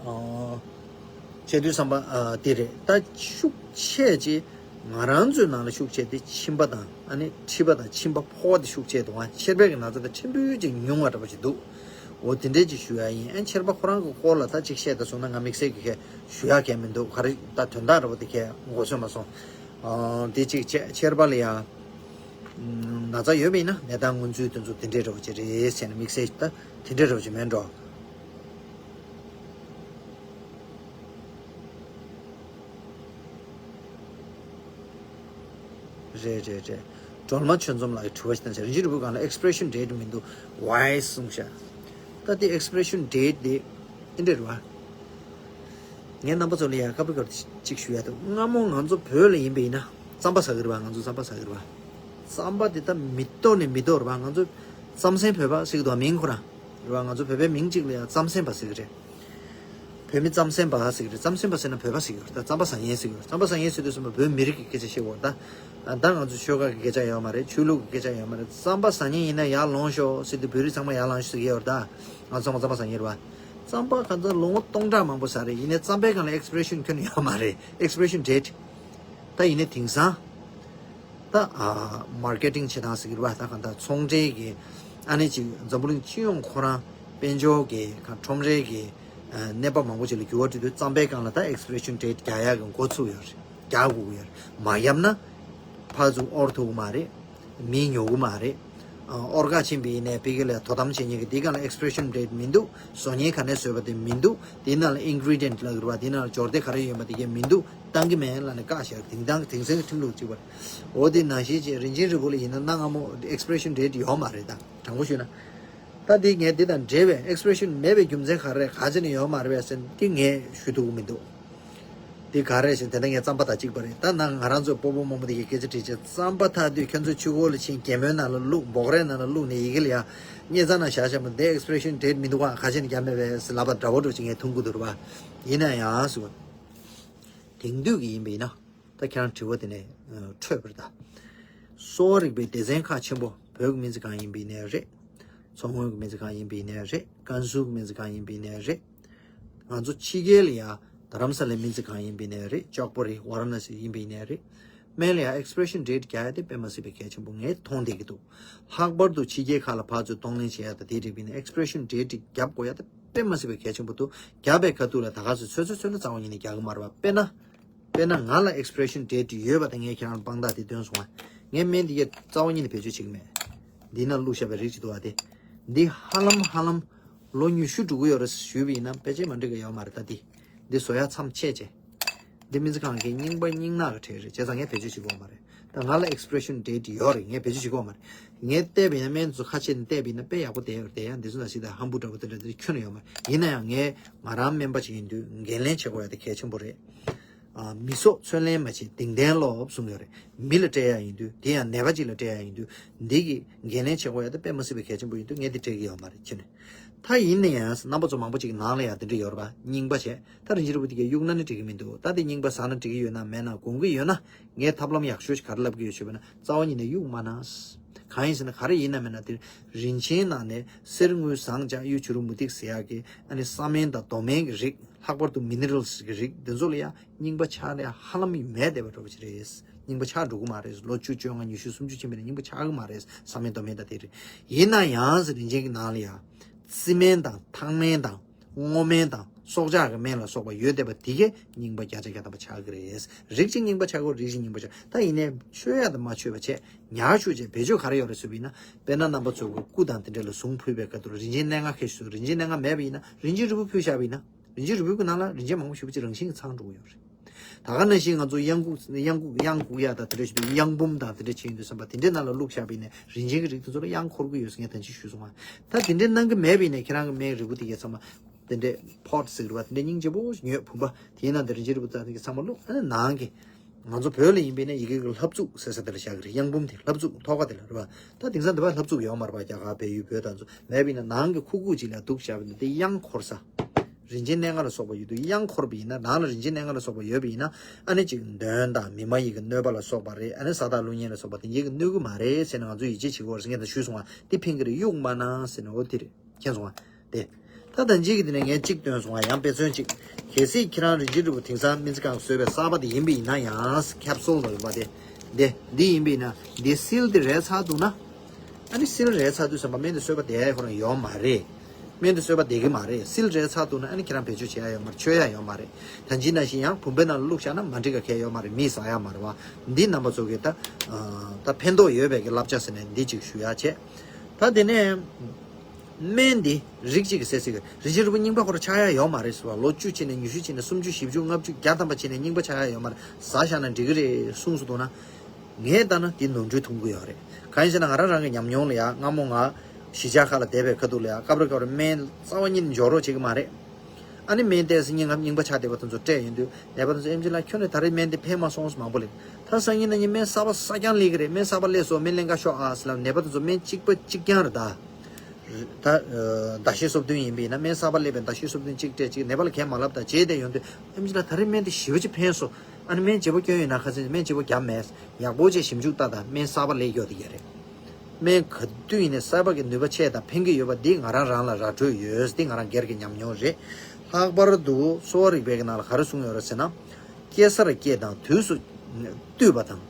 ཆེ་བསྟོད་བསམ་པ་དེ་རེད། ད་ཤུགས་ཆེ་ཅིག་ང་རང་ཚོའི་ནང་ལ་ཤུགས་ཆེ་དེ་མཆིན་པ་དང་ཨ་ནི་མཁྲིས་པ་དང་མཆིན་པ་ཕོ་བ་དེ་ཤུགས་ཆེ་འདུག་ཨ། མཆེར་པའི་གི་ན་ཚ་དེ་ཕྲན་བུ་ཅིག་ཉུང་བ་འདྲ་པོ་ཅིག་འདུག་འོ་དེ་འདྲས་ཅིག་ཞུ་ཡ་ཡིན། ཨ་མཆེར་པ་ཁོ་རང་གི་སྐོར་ལ་ད་ཅིག་བཤད་ད་སོང་ན་ང་དམིགས་བསལ་གྱི་ཁས་ཞུ་ཡ་གང་མི་འདུག་ག་རེ་ད་དོན་དག་འདྲ་པོ་དེ་ཁས་མགོ་ཚོད་མ་སོང་། དེ་ཅིག་བྱས་མཆེར་པ་ལ་ཡ། ན་ཚ་ཡོད་པ་ཡིན་ན་ནད་རྟགས་མངོན་ཚུལ་དེ་ཚོ་དེ་འདྲས་འདྲ་པོ་ཅིག་རེད་ཟེར་ན་དམིགས་བསལ་ད་དེ་འདྲས་འདྲ་པོ་ཅིག་མིན་འགྲོ། རེད་རེད་རེད། སྒྲོལ་མ་ཆོས་འཛོམས་ལགས་ཀྱི་དྲི་བ་ཞིག་བཏང་བྱས། རིན་ཆེན་རིལ་བུ་སྒང་ལ་expiration date མི་འདུག why གསུངས་ཤག་ད་དེ་expiration date དེ་འདི་འདྲ་རེད་བ། ངས་རྣམ་པ་ཚོ་ལ་ཡང་སྐབས་རེ་སྐབས་རེ་གཅིག་ཞུ་ཡ་འདུག་སྔ་མོ་ང་ཚོ་བོད་ལ་ཡིན་པ་ཡིན་ན་རྩམ་པ་ཟ་གི་རེད་བ། ང་ཚོ་རྩམ་པ་ཟ་གི་རེད་བ། རྩམ་པ་དེ་ད་མི་ལྟོ་ནས་མི་ལྟོ་རེད་བ། ང་ཚོ་རྩམ་ཟན་བོད་པ་ཟེར་གི་འདུག་མིང་ཁོ་རང་རེད་བ། ང་ཚོ་བོད་པའི་མིང་གཅིག་ལ་ཡང་རྩམ་ཟན་པ་ཟེར་གི་རེད། བོད་མི་རྩམ་ཟན་པ་ཟེར་གི་རེད། རྩམ་ཟན་པ་ཟེར་ན་བོད་པ་ཟེར་གི་རེད། ད་རྩམ་པ་ཟ་མཁན་ཟེར་གི་རེད། རྩམ་པ་ཟ་མཁན་ཟེར་དུས་ཙམ་པ་བོད་མི་རིགས་ཀྱི་སྐད་ཆ་བཤད་དགོས་རེད་ད། ད་ང་ཚོ་ཆོལ་ཁ་གི་སྐད་ཆ་ཡོད་མ་རེད། ཆོས་ལུགས་ཀྱི་སྐད་ཆ་ཡོད་མ་རེད། རྩམ་པ་ཟ་མཁན་ཡིན་ན་ཡར་ལོངས་ཤོག་ཟེར་དུས་བོད་རིགས་ཚང་མ་ཡར་ལངས་ཤོག་ཟེར་གི་ཡོད་རེད་ད། ང་ཚོ་ཚང་མ་རྩམ་པ་ཟ་མཁན་རེད་བ། རྩམ་པ་ག་ཚོད་ལོ་ངོ་སྟོང་ཕྲག་མང་པོ་ཟ་རེད། ཡིན་ནའི་རྩམ་པའི་སྒང་ལ་expiration ཁྱོན་ནས་ཡོད་མ་རེད། expiration date ད་ཡིན་ནའི་དེང་སང་ད་ཨ་marketing བྱེད་སྟངས་ཟེར་གི་རེད་བ། ད་གང་ལྟར་ཚོང་འབྲེལ་གྱི་ཨ་ནི་ཅིག་འཛམ་བུ་གླིང་སྤྱི་ཡོངས་ཁོ་རང་དཔལ་འབྱོར་གྱི་གང་ཁྲོམ་རའི་གི་ཨ་གནས་བབ་མང་པོ་ཅིག་ལ་འགྱུར་བ་འགྲོ་དུས་རྩམ་པའི་སྒང་ལ་ད་expiration date རྒྱག་ཡག་གི་འགོ་ཚུགས་ཡོད་རེད། རྒྱག་དགོས་ཀྱི་ཡོད་རེད། མ་བརྒྱབ་ན་ཕར་ཚུར་དབོར་ཐུབ་ཀྱི་མ་རེད། མི་ཉོ་གི་མ་རེད། ཨ་དབོར་ག་ཕྱིན་པ་ཡིན་ནའི་ཕ་གི་ལ་དོ་དམ་བྱེད་མཁན་གྱི་དེའི་སྒང་ལ་expiration date མི་འདུག་བཟོ་མཁན་ག་ནས་བཟོས་པ་དེ་མི་འདུག་དེའི་ནང་ལ་ingredient ལབ་ཀྱི་རེད་བ། དེའི་ནང་ལ་སྦྱོར་སྡེ་ག་རེ་ཡོད་པ་དེ་གས་མི་འདུག་བཏང་གི་མེད་ལབ་ནས་བཀག་བཞག་དེང་སང་དེང་སང་གི་ཁྲིམས་ལུགས་གཅིག་པ་རེད། འོ་དེ་ནང་བཞིན་བྱས་རིན་ཆེན་རིལ་བུ་ལ་ཡིན་ན་གནའ་སྔ་མོ་expiration date ཡོད་མ་རེད། ད་དྲང་པོ་ཞུས་ན། ད་དེ་ངས་འདི་དང་འབྲེལ་བའི་expiration མེད་པའི་རྒྱུ་མཚན་ག་རེ་རེད། ག་ཅི་ནས་ཡོད་མ་རེད་པས་ཟེར་ན་དེ་ངས་ཞུ་ཐུབ་ཀྱི་མི་འདུག་དེ་ག་རེ་ཟེར་ན་དེ་འདྲ་ངས་རྩམ་པ་དང་གཅིག་པ་རེད། ད་ནང་ང་རང་ཚོ་སྤོ་བོ་རྨོ་མོ་དེ་གའི་སྐད་ཆ་དྲིས་བྱས་རྩམ་པ་འཐག་དུས་ཁྱོད་ཚོ་ཆུ་ཁོལ་ལ་ཕྱིན་གད་མོའི་ནང་ལ་བླུགས། འབོག་རའི་ནང་ལ་བླུགས་ནས་ཡི་གེ་ལ་ཡ་སྙེ་རྩ་ནང་བཞག་བཞག་མོ་དེ་expiration date མི་འདུག་ག་ག་ཅི་ནས་བརྒྱབ་མེད་པས་ཟེར་ལབ་པ་འདྲ་བོ་འདྲ་བོ་ཅིག་ངས་མཐོང་གི་འདུག་རེད་བ། ཡིན་ན་ཡང་ཟེར་བ། དེང་དུས་ཀྱི་ཡིན་པ་ཡིན་ན། ད་ཁྱེད་རང་དྲི་བ་དེ་ནས་འཕྲོས་པ་རེད་ད། གསོ་བ་རིག་པའི་སྡེ་ཚན་ཁག་ཆེན་པོ་བོད་ཀྱི་སྨན་རྩིས་ཁང་ཡིན་པ་ཡིན་ནའི་རེད། མཚོ་སྔོན་གྱི་སྨན་རྩིས་ཁང་ཡིན་པ་ཡིན་ནའི་རེད། ཀན་སུའུ་གི་སྨན་རྩིས་ཁང་ཡིན་པ་ཡིན་ནའི་རེད། ང་ཚོ་ཕྱི་རྒྱལ་ལ་ཡ་ རྡ་རམ་ས་ལའི་སྨན་རྩིས་ཁང་ཡིན་པ་ཡིན་ནའི་རེད། ལྕགས་པོ་རེད། ཝ་ར་ཎ་སི་ཡིན་པ་ཡིན་ནའི་རེད། སྨན་ལ་ཡང་expiration date རྒྱག་ཡ་དེ་དཔེ་མ་སྲིད་པའི་གལ་ཆེན་པོ་ངས་མཐོང་བསྡད་ཀྱི་འདུག་ལྷག་པར་དུ་ཕྱི་རྒྱལ་ཁག་ལ་ཕར་ཚུར་གཏོང་ལེན་བྱེད་ཡ་དང་དེའི་རིགས་པ་ཡིན་ན་expiration date རྒྱབ་དགོས་ཡ་དེ་དཔེ་མ་སྲིད་པའི་གལ་ཆེན་པོ་འདུག་རྒྱབ་པའི་ཁ་ཐུག་ལ་ད་ག་ཚོད་ཚོད་ཚོད་ཚོད་ལ་རྩ་བ་ཉིད་ནས་རྒྱག་གི་མ་རེད་པ། དཔེར་ན། དཔེར་ན་ང་ལ་expiration date ཡོད་པ་དང་ངས་ཁྱེད་རང་ལ་དཔང་རྟགས་དེ་སྟོན་སོང་ང་། ངས་སྨན་འདི་གའི་རྩ་བ་ཉིད་ནས་བེད་སྤྱོད་བྱེད་ཀྱི་མེད། འདི་ན་བླུགས་བཞག་པའི་རིགས་ཅིག་འདུག་བ་དེ། འདི་ཧ་ལམ་ཧ་ལམ་ལོ་ཉི་ཤུ་འགྲོ་གི་ཡོད་རེད་ཞུས་པ་ཡིན་ན་ཕལ་ཆེར་མ་འགྲིག་གི་ཡོད་མ་རེད། ད་འདི་འདི་བཟོ་ཡ་མཚམས་ཆད་བྱས། འདི་སྨན་རྩིས་ཁང་གི་རྙིང་པ་རྙིང་ནག་གི་གྲས་རེད། བྱས་ཙང་ངས་བེད་སྤྱོད་བྱེད་ཀྱི་ཡོད་མ་རེད། ད་ང་ལ་expiration date ཡོད་རེད། ངས་བེད་སྤྱོད་བྱེད་ཀྱི་ཡོད་མ་རེད། ངས་བལྟས་པ་ཡིན་ན་སྨན་ཚོ་ཁ་ཕྱེ་ནས་བལྟས་པ་ཡིན་ན་དཔེ་ཡག་པོ་བསྡད་ཡོད་རེད། དེ་ཡང་འདི་ཚོ་ནང་བཞིན་ད་ཧམ་བུ་འདྲ་པོ་དེ་འདྲ་དེ་ཁྱོན་ནས་ཡོད་མ་རེད། ཡིན་ན་ཡང་ངས་ང་རང་སྨན་པ་ཅིག་ཡིན་དུས་འགན་ལེན་བྱེད་དགོས་ཡ་དེ་གལ་ཆེན་པོ་རེད། ཨ། མི་སྲོག་ཚོད་ལེན་མ་བྱེད་བདེན་བདེན་སློབ་གསུངས་ཡོད་རེད། མི་ལ་སྤྲད་ཡ་ཡིན་དུས་དེ་ཡང་ནད་པ་ཅིག་ལ་སྤྲད་ཡ་ཡིན་དུས་འདི་གི་འགན་ལེན་བྱེད་དགོས་ཡ་དེ་དཔེ་མ་སྲིད་པའི་གལ་ཆེན་པོ་ཡིན་དུས་ངས་དེ་སྤྲད་ཀྱི་ཡོད་མ་རེད་ཁྱོན་ནས། ད་ཡིན་ན་ཡང་རྣམ་པ་ཚོ་མང་པོ་ཅིག་ནང་ལ་ཡང་དེ་འདྲ་ཡོད་རེད་པ། རྙིང་པ་བྱས། ད་རིན་ཆེན་རིན་པོ་ཆེ་གིས་གཡུག་ན་ནི་འགྲིག་གི་མི་འདུག་ད་དེ་རྙིང་པ་ཟ་ན་འགྲིག་གི་ཡོད་ན་མེད་ན་དགོངས་ཀྱི་ཡོད་ན། ངས་ཐབས་ལམ་ཡག་ཤོས་ཤིག་ག་རེ་ལབ་ཀྱི་ཡོད་ཞུས་པ་ན་རྩ་བ་ཉིད་ནས་གཡུག་མ་གནང་། གང་ཡིན་ཟེར་ན་ག་རེ་ཡིན་ན་མེད་ན་དེ་རིན་ཆེན་ནང་ནས་གསེར་དངུལ་ཟངས་ལྕགས་གཡུ་བྱུ་རུ་མུ་ཏིག་ཟེར་ཡག་གི་ཨ་ནི་ས་སྨན་དང་རྡོ་སྨན་གྱི་རིགས། ལྷག་པར་དུ་མི་ནི་རལ་སི་གི་རིགས་འདི་ཚོ་ལ་ཡང་རྙིང་པ་ཆགས་ནས་ཧ་ལམ་མེད་བསྡད་པ་འདྲ་པོ་ཅིག་རེད། རྙིང་པ་ཆགས་འགྲོ་གི་མ་རེད། ལོ་བཅུ་བཅོ་ལྔ་ཉི་ཤུ་སུམ་ཅུ་ཕྱིན་པ་ཡིན་ན་རྙིང་པ་ཆགས་གི་མ་རེད། ས་སྨན་རྡོ་སྨན་དང་དེ་རིགས། ཡིན་ན་ཡང་ཟེར་རིན་ཆེན་གྱི་ནང་ལ་ཡང་རྩི་སྨན་དང་ཐང་སྨན་དང་སྔོ་སྨན་དང་སྲོག་ཆགས་ཀྱི་སྨན་ལ་སོགས་པ་ཡོད་བསྡད་པ་དེ་གས་རྙིང་པ་བརྒྱ་ཆ་བརྒྱ་ཐམ་པ་ཆགས་ཀྱི་རེད། རིགས་གཅིག་རྙིང་པ་ཆགས་ཀྱི་ཡོད། རིགས་གཅིག་རྙིང་པ་ཆགས། ད་ཡིན་ནའི་མཆོད་ཡ་དང་མ་མཆོད་པ་བྱས། ཉར་ཞུ་བྱས་བེད་སྤྱོད་ག་རེ་ཡོད་རེད་ཟེར་བ་ཡིན་ན། དཔེར་ན་རྣམ་པ་ཚོ་གི་སྐུ་དང་དེ་འདྲ་ལ་གཟུངས་ཕུལ་བའི་སྐབས་དུ་རིན་ཆེན་སྣ་ལྔ་ཁྱེར་ཞུ། རིན་ཆེན་སྣ་ལྔ་མེད་པ་ཡིན་ན་རིན་ཆེན་རིལ་བུ་ཕུལ་བཞག་པ་ཡིན་ན། རིན་ཆེན་རིལ་བུ་གི་ནང་ལ་རིན་ཆེན་མང་པོ་ཞེ་པོ་ཅིག་རང་བཞིན་གྱིས་ཚང་འགྲོ་གི་ཡོད་རེད། ད་ག་ནང་བཞིན་ང་ཚོ་གཡང་འགུགས་གཡང་འགུགས་གཡང་འགུགས་ཡ་དང་དེ་འདྲ་ཞུ་དུས་གཡང་འབུམ་དང་དེ་འདྲ་བྱས་ཡོང་དུས་ཙམ་པ་དེ་འདྲའི་ནང་ལ་བླུགས་བཞག་པ་ཡིན་ན་རིན་ཆེན་གྱི་རིགས་དེ་ཚོ་ལ་གཡང་འཁོར་གི་ཡོད་ཟེར་ངས་ད་ཅི་ཞུས་སོང་ང་། ད་དེ་འདྲའི་གནང་གི་མེད་པ་ཡིན་ན་ཁྱེད་རང་གི་སྨན་རིལ་བུ་དེ་གས་ཚང་མ། དེ་འདྲའི་ཕོཊ་ཟེར་བ་དེ་འདྲའི་སྙིང་རྗེ་པོ་ཉོས་བུམ་པ་དེའི་ནང་དུ་རིན་ཆེན་རིལ་བུ་ཙམ་གྱི་ཚང་མ་བླུགས། ཨ་ནི་ནང་གི་ང་ཚོ་བོད་ལ་ཡིན་པས་ན་ཡི་གེ་གི་ལྷབ་ཚུགས་ཟེར་ས་དེ་ལ་བཞག་གི་རེད། གཡང་འབུམ་དེ་ལྷབ་ཚུགས་ཐོག་ཁ་དེ་ལ་རེད་བ། ད་དེང་སང་འདི་བ་ལྷབ་ཚུགས་ཡོད་མ་རེད་པ། རྒྱ་གར་བལ་ཡུལ་བོད་དང་ཚོ་མེད་པས་ན་ནང་གི་ཁུག་ཁུག་ཅིག་ལ་གཏུགས་བཞག་པས་ན་དེ་གཡང་འཁོར་ས། རིན་ཆེན་སྣ་ལྔ་ལ་སོགས་པ་ཡོད་དུས་གཡང་འཁོར་བ་ཡིན་ན་ནང་ལ་རིན་ཆེན་སྣ་ལྔ་ལ་སོགས་པ་ཡོད་པ་ཡིན་ན་ཨ་ནི་ཅིག་གདོན་དང་མི་མ་ཡིན་གྱི་གནོད་པ་ལ་སོགས་པ་རེད། ཨ་ནི་ས་བདག་ཀླུ་གཉན་ལ་སོགས་པ་དེ་འགྱེད་ཀྱི་གནོད་ཀྱི་མ་རེད་ཟེར་ནས་ང་ཚོས་ཡིད་ཆེས་བྱེད་དགོས་རེད་ཟེར་ངས་ད་ཞུས་སོང་བ། དེ་ཕན་གྱི་རེད། གཡུག་མ་གནང་ཟེར་ནས་འོ་དེ་རེད། མཁྱེན་སོང་ང་། དེ། ད་ད་ཅིག་གི་དེ་ནས་ངས་གཅིག་བཏོན་སོང་ང་། ཡང་དཔེ་མཚོན་གཅིག་གལ་སྲིད་ཁྱེད་རང་རིན་ཆེན་རིལ་བུ་དེང་སང་སྨན་རྩིས་ཁང་གིས་བཟོས་པའི་གསར་པ་དེ་ཡིན་པ་ཡིན་ན་ཡང་ཁེབ་སུལ་ལ་ཡོད་པ་དེ། འདི་འདི་ཡིན་པ་ཡིན་ན་འདི་སིལ་དེ་རལ་ཚར་འདུག་ན། ཨ་ནི་སིལ་རལ་ཚར་དུས་ཙམ་པ་སྨན་དེ་བཟོས་པ་དེ་ཁོ་རང་ཡོད་མ་རེད། སྨན་དེ་བཟོས་པ་བསྡད་ཀྱི་མ་རེད། སིལ་རལ་ཚར་འདུག་ན་ཨ་ནི་ཁྱེད་རང་བེད་སྤྱོད་བྱེད་ཡ་ཡོད་མ་རེད། མཆོད་ཡ་ཡོད་མ་རེད། ད་ཅི་ནང་བཞིན་ཡང་བུམ་པའི་ནང་ལ་བླུགས་བཞག་ན་མ་འགྲིག་ག་གལ་ཡོད་མ་རེད། མིས་ཟ་ཡ་མ་རེད་བ། འདི་རྣམ་པ་ཚོ་གིས་ད་ད་ཕན་ཐོགས་ཡོད་པའི་གི་བསླབ་བྱ་ཟེར་ནས་འདི་གཅིག་ཞུ་ཡ་བྱས། ད་དེ་ནས། སྨན་འདི་རིགས་གཅིག་གི་ཟས་ཟིག་རིན་ཆེན་རིལ་བུ་རྙིང་པ་ཁོ་རང་ཆགས་ཡ་ཡོད་མ་རེད་ཟེར་བ། ལོ་བཅུ་ཕྱིན་ནས་ཉི་ཤུ་ཕྱིན་ནས་སུམ་ཅུ་བཞི་བཅུ་ལྔ་བཅུ་བརྒྱ་ཐམ་པ་ཕྱིན་ནས་རྙིང་པ་ཆགས་ཡ་ཡོད་མ་རེད། ཟ་བཞག་ན་འགྲིག་གི་རེད་གསུངས་སོང་འདུག་ན། ངས་ལྟ་ན་འདི་ནོར་འཁྲུལ་མཐོང་གི་ཡོད་རེད། གང་ཡིན་ཟེར་ན་ང་རང་རང་གི་ཉམས་མྱོང་ལ་ཡ་སྔ་མོ་ང་གཞིས་ཆགས་ཁག་ལ་བསྡད་པའི་ཁ་ཐུག་ལ་ཡ་སྐབས་རེ་སྐབས་རེ་སྨན་རྩ་བ་ཉིད་ནས་འཇོག་རོགས་བྱེད་ཀྱི་མ་རེད། ཨ་ནི་སྨན་ཏོག་ཙམ་རྙིང་ངམ་རྙིང་པ་ཆགས་བསྡད་པ་དེ་ཚོ་སྤྲད་ཡོང་དུས་ནད་པ་དེ་ཚོ་ཨེམ་ཆི་ལགས་ཁྱོན་ནས་ད་རེས་སྨན་དེ་ཕན་མ་སོང་ཟེར་མང་པོ་ལབ། ད་སང་ཉིན་གནངས་ཉིན་སྨན་གསར་པ་གསར་རྐྱང་སླེབས་ཀྱི་རེད། སྨན་གསར་པ་སླེབས་སོང་། སྨན་ལེན་ག་ཤོག་ཨ་ཟེར་ལབ་ནད་པ་དེ་ཚོ་སྨན་གཅིག་པ་གཅིག་རྐྱང་རེད་ད། ད་ཟླ་ཤས་སོ་བདུན་ཡིན་པ་ཡིན་ན་སྨན་གསར་པ་སླེབས་པའི་ཟླ་ཤས་སོ་བདུན་གཅིག་སྤྲད་གཅིག་ནད་པ་ལ་གལ་མ་ལབ་ད་བྱས་ཏེ་ཡོང་དུས་ཨེམ་ཆི་ལགས་ད་རེས་སྨན་དེ་ཞེ་པོ་ཅིག་ཕན་སོང་། ཨ་ནི་སྨན་བརྗེ་པོ་སྐྱོན་ཡོད་ན་ཁ་སང་སྨན་བརྗེ་པོ་བརྒྱབ་མེད། ཡག་པོ་བྱས་ཞིབ་འཇུག་ལྟ་དང་སྨན་གསར་པ་སླེབས་ཡོད་དེ་ཡོད་རེད། སྨན་ག་དུས་ཡིན་ནའི་གསར་པ་གི་ནུས་པ་ཆེ་དང་ཕན་གྱི་ཡོད་པ་འདི་ང་རང་རང་ལ་ར་འཕྲོད་ཡོད། འདི་ང་རང་སྒེར་གྱི་ཉམས་མྱོང་རེད། ལྷག་པར་དུ་གསོ་བ་རིག་པའི་ནང་ལ་ག་རེ་གསུངས་ཡོད་རེད་ཟེར་ན། སྐྱེ་སར་སྐྱེས་དང་དུས་སུ་བཏུས་པ་དང་།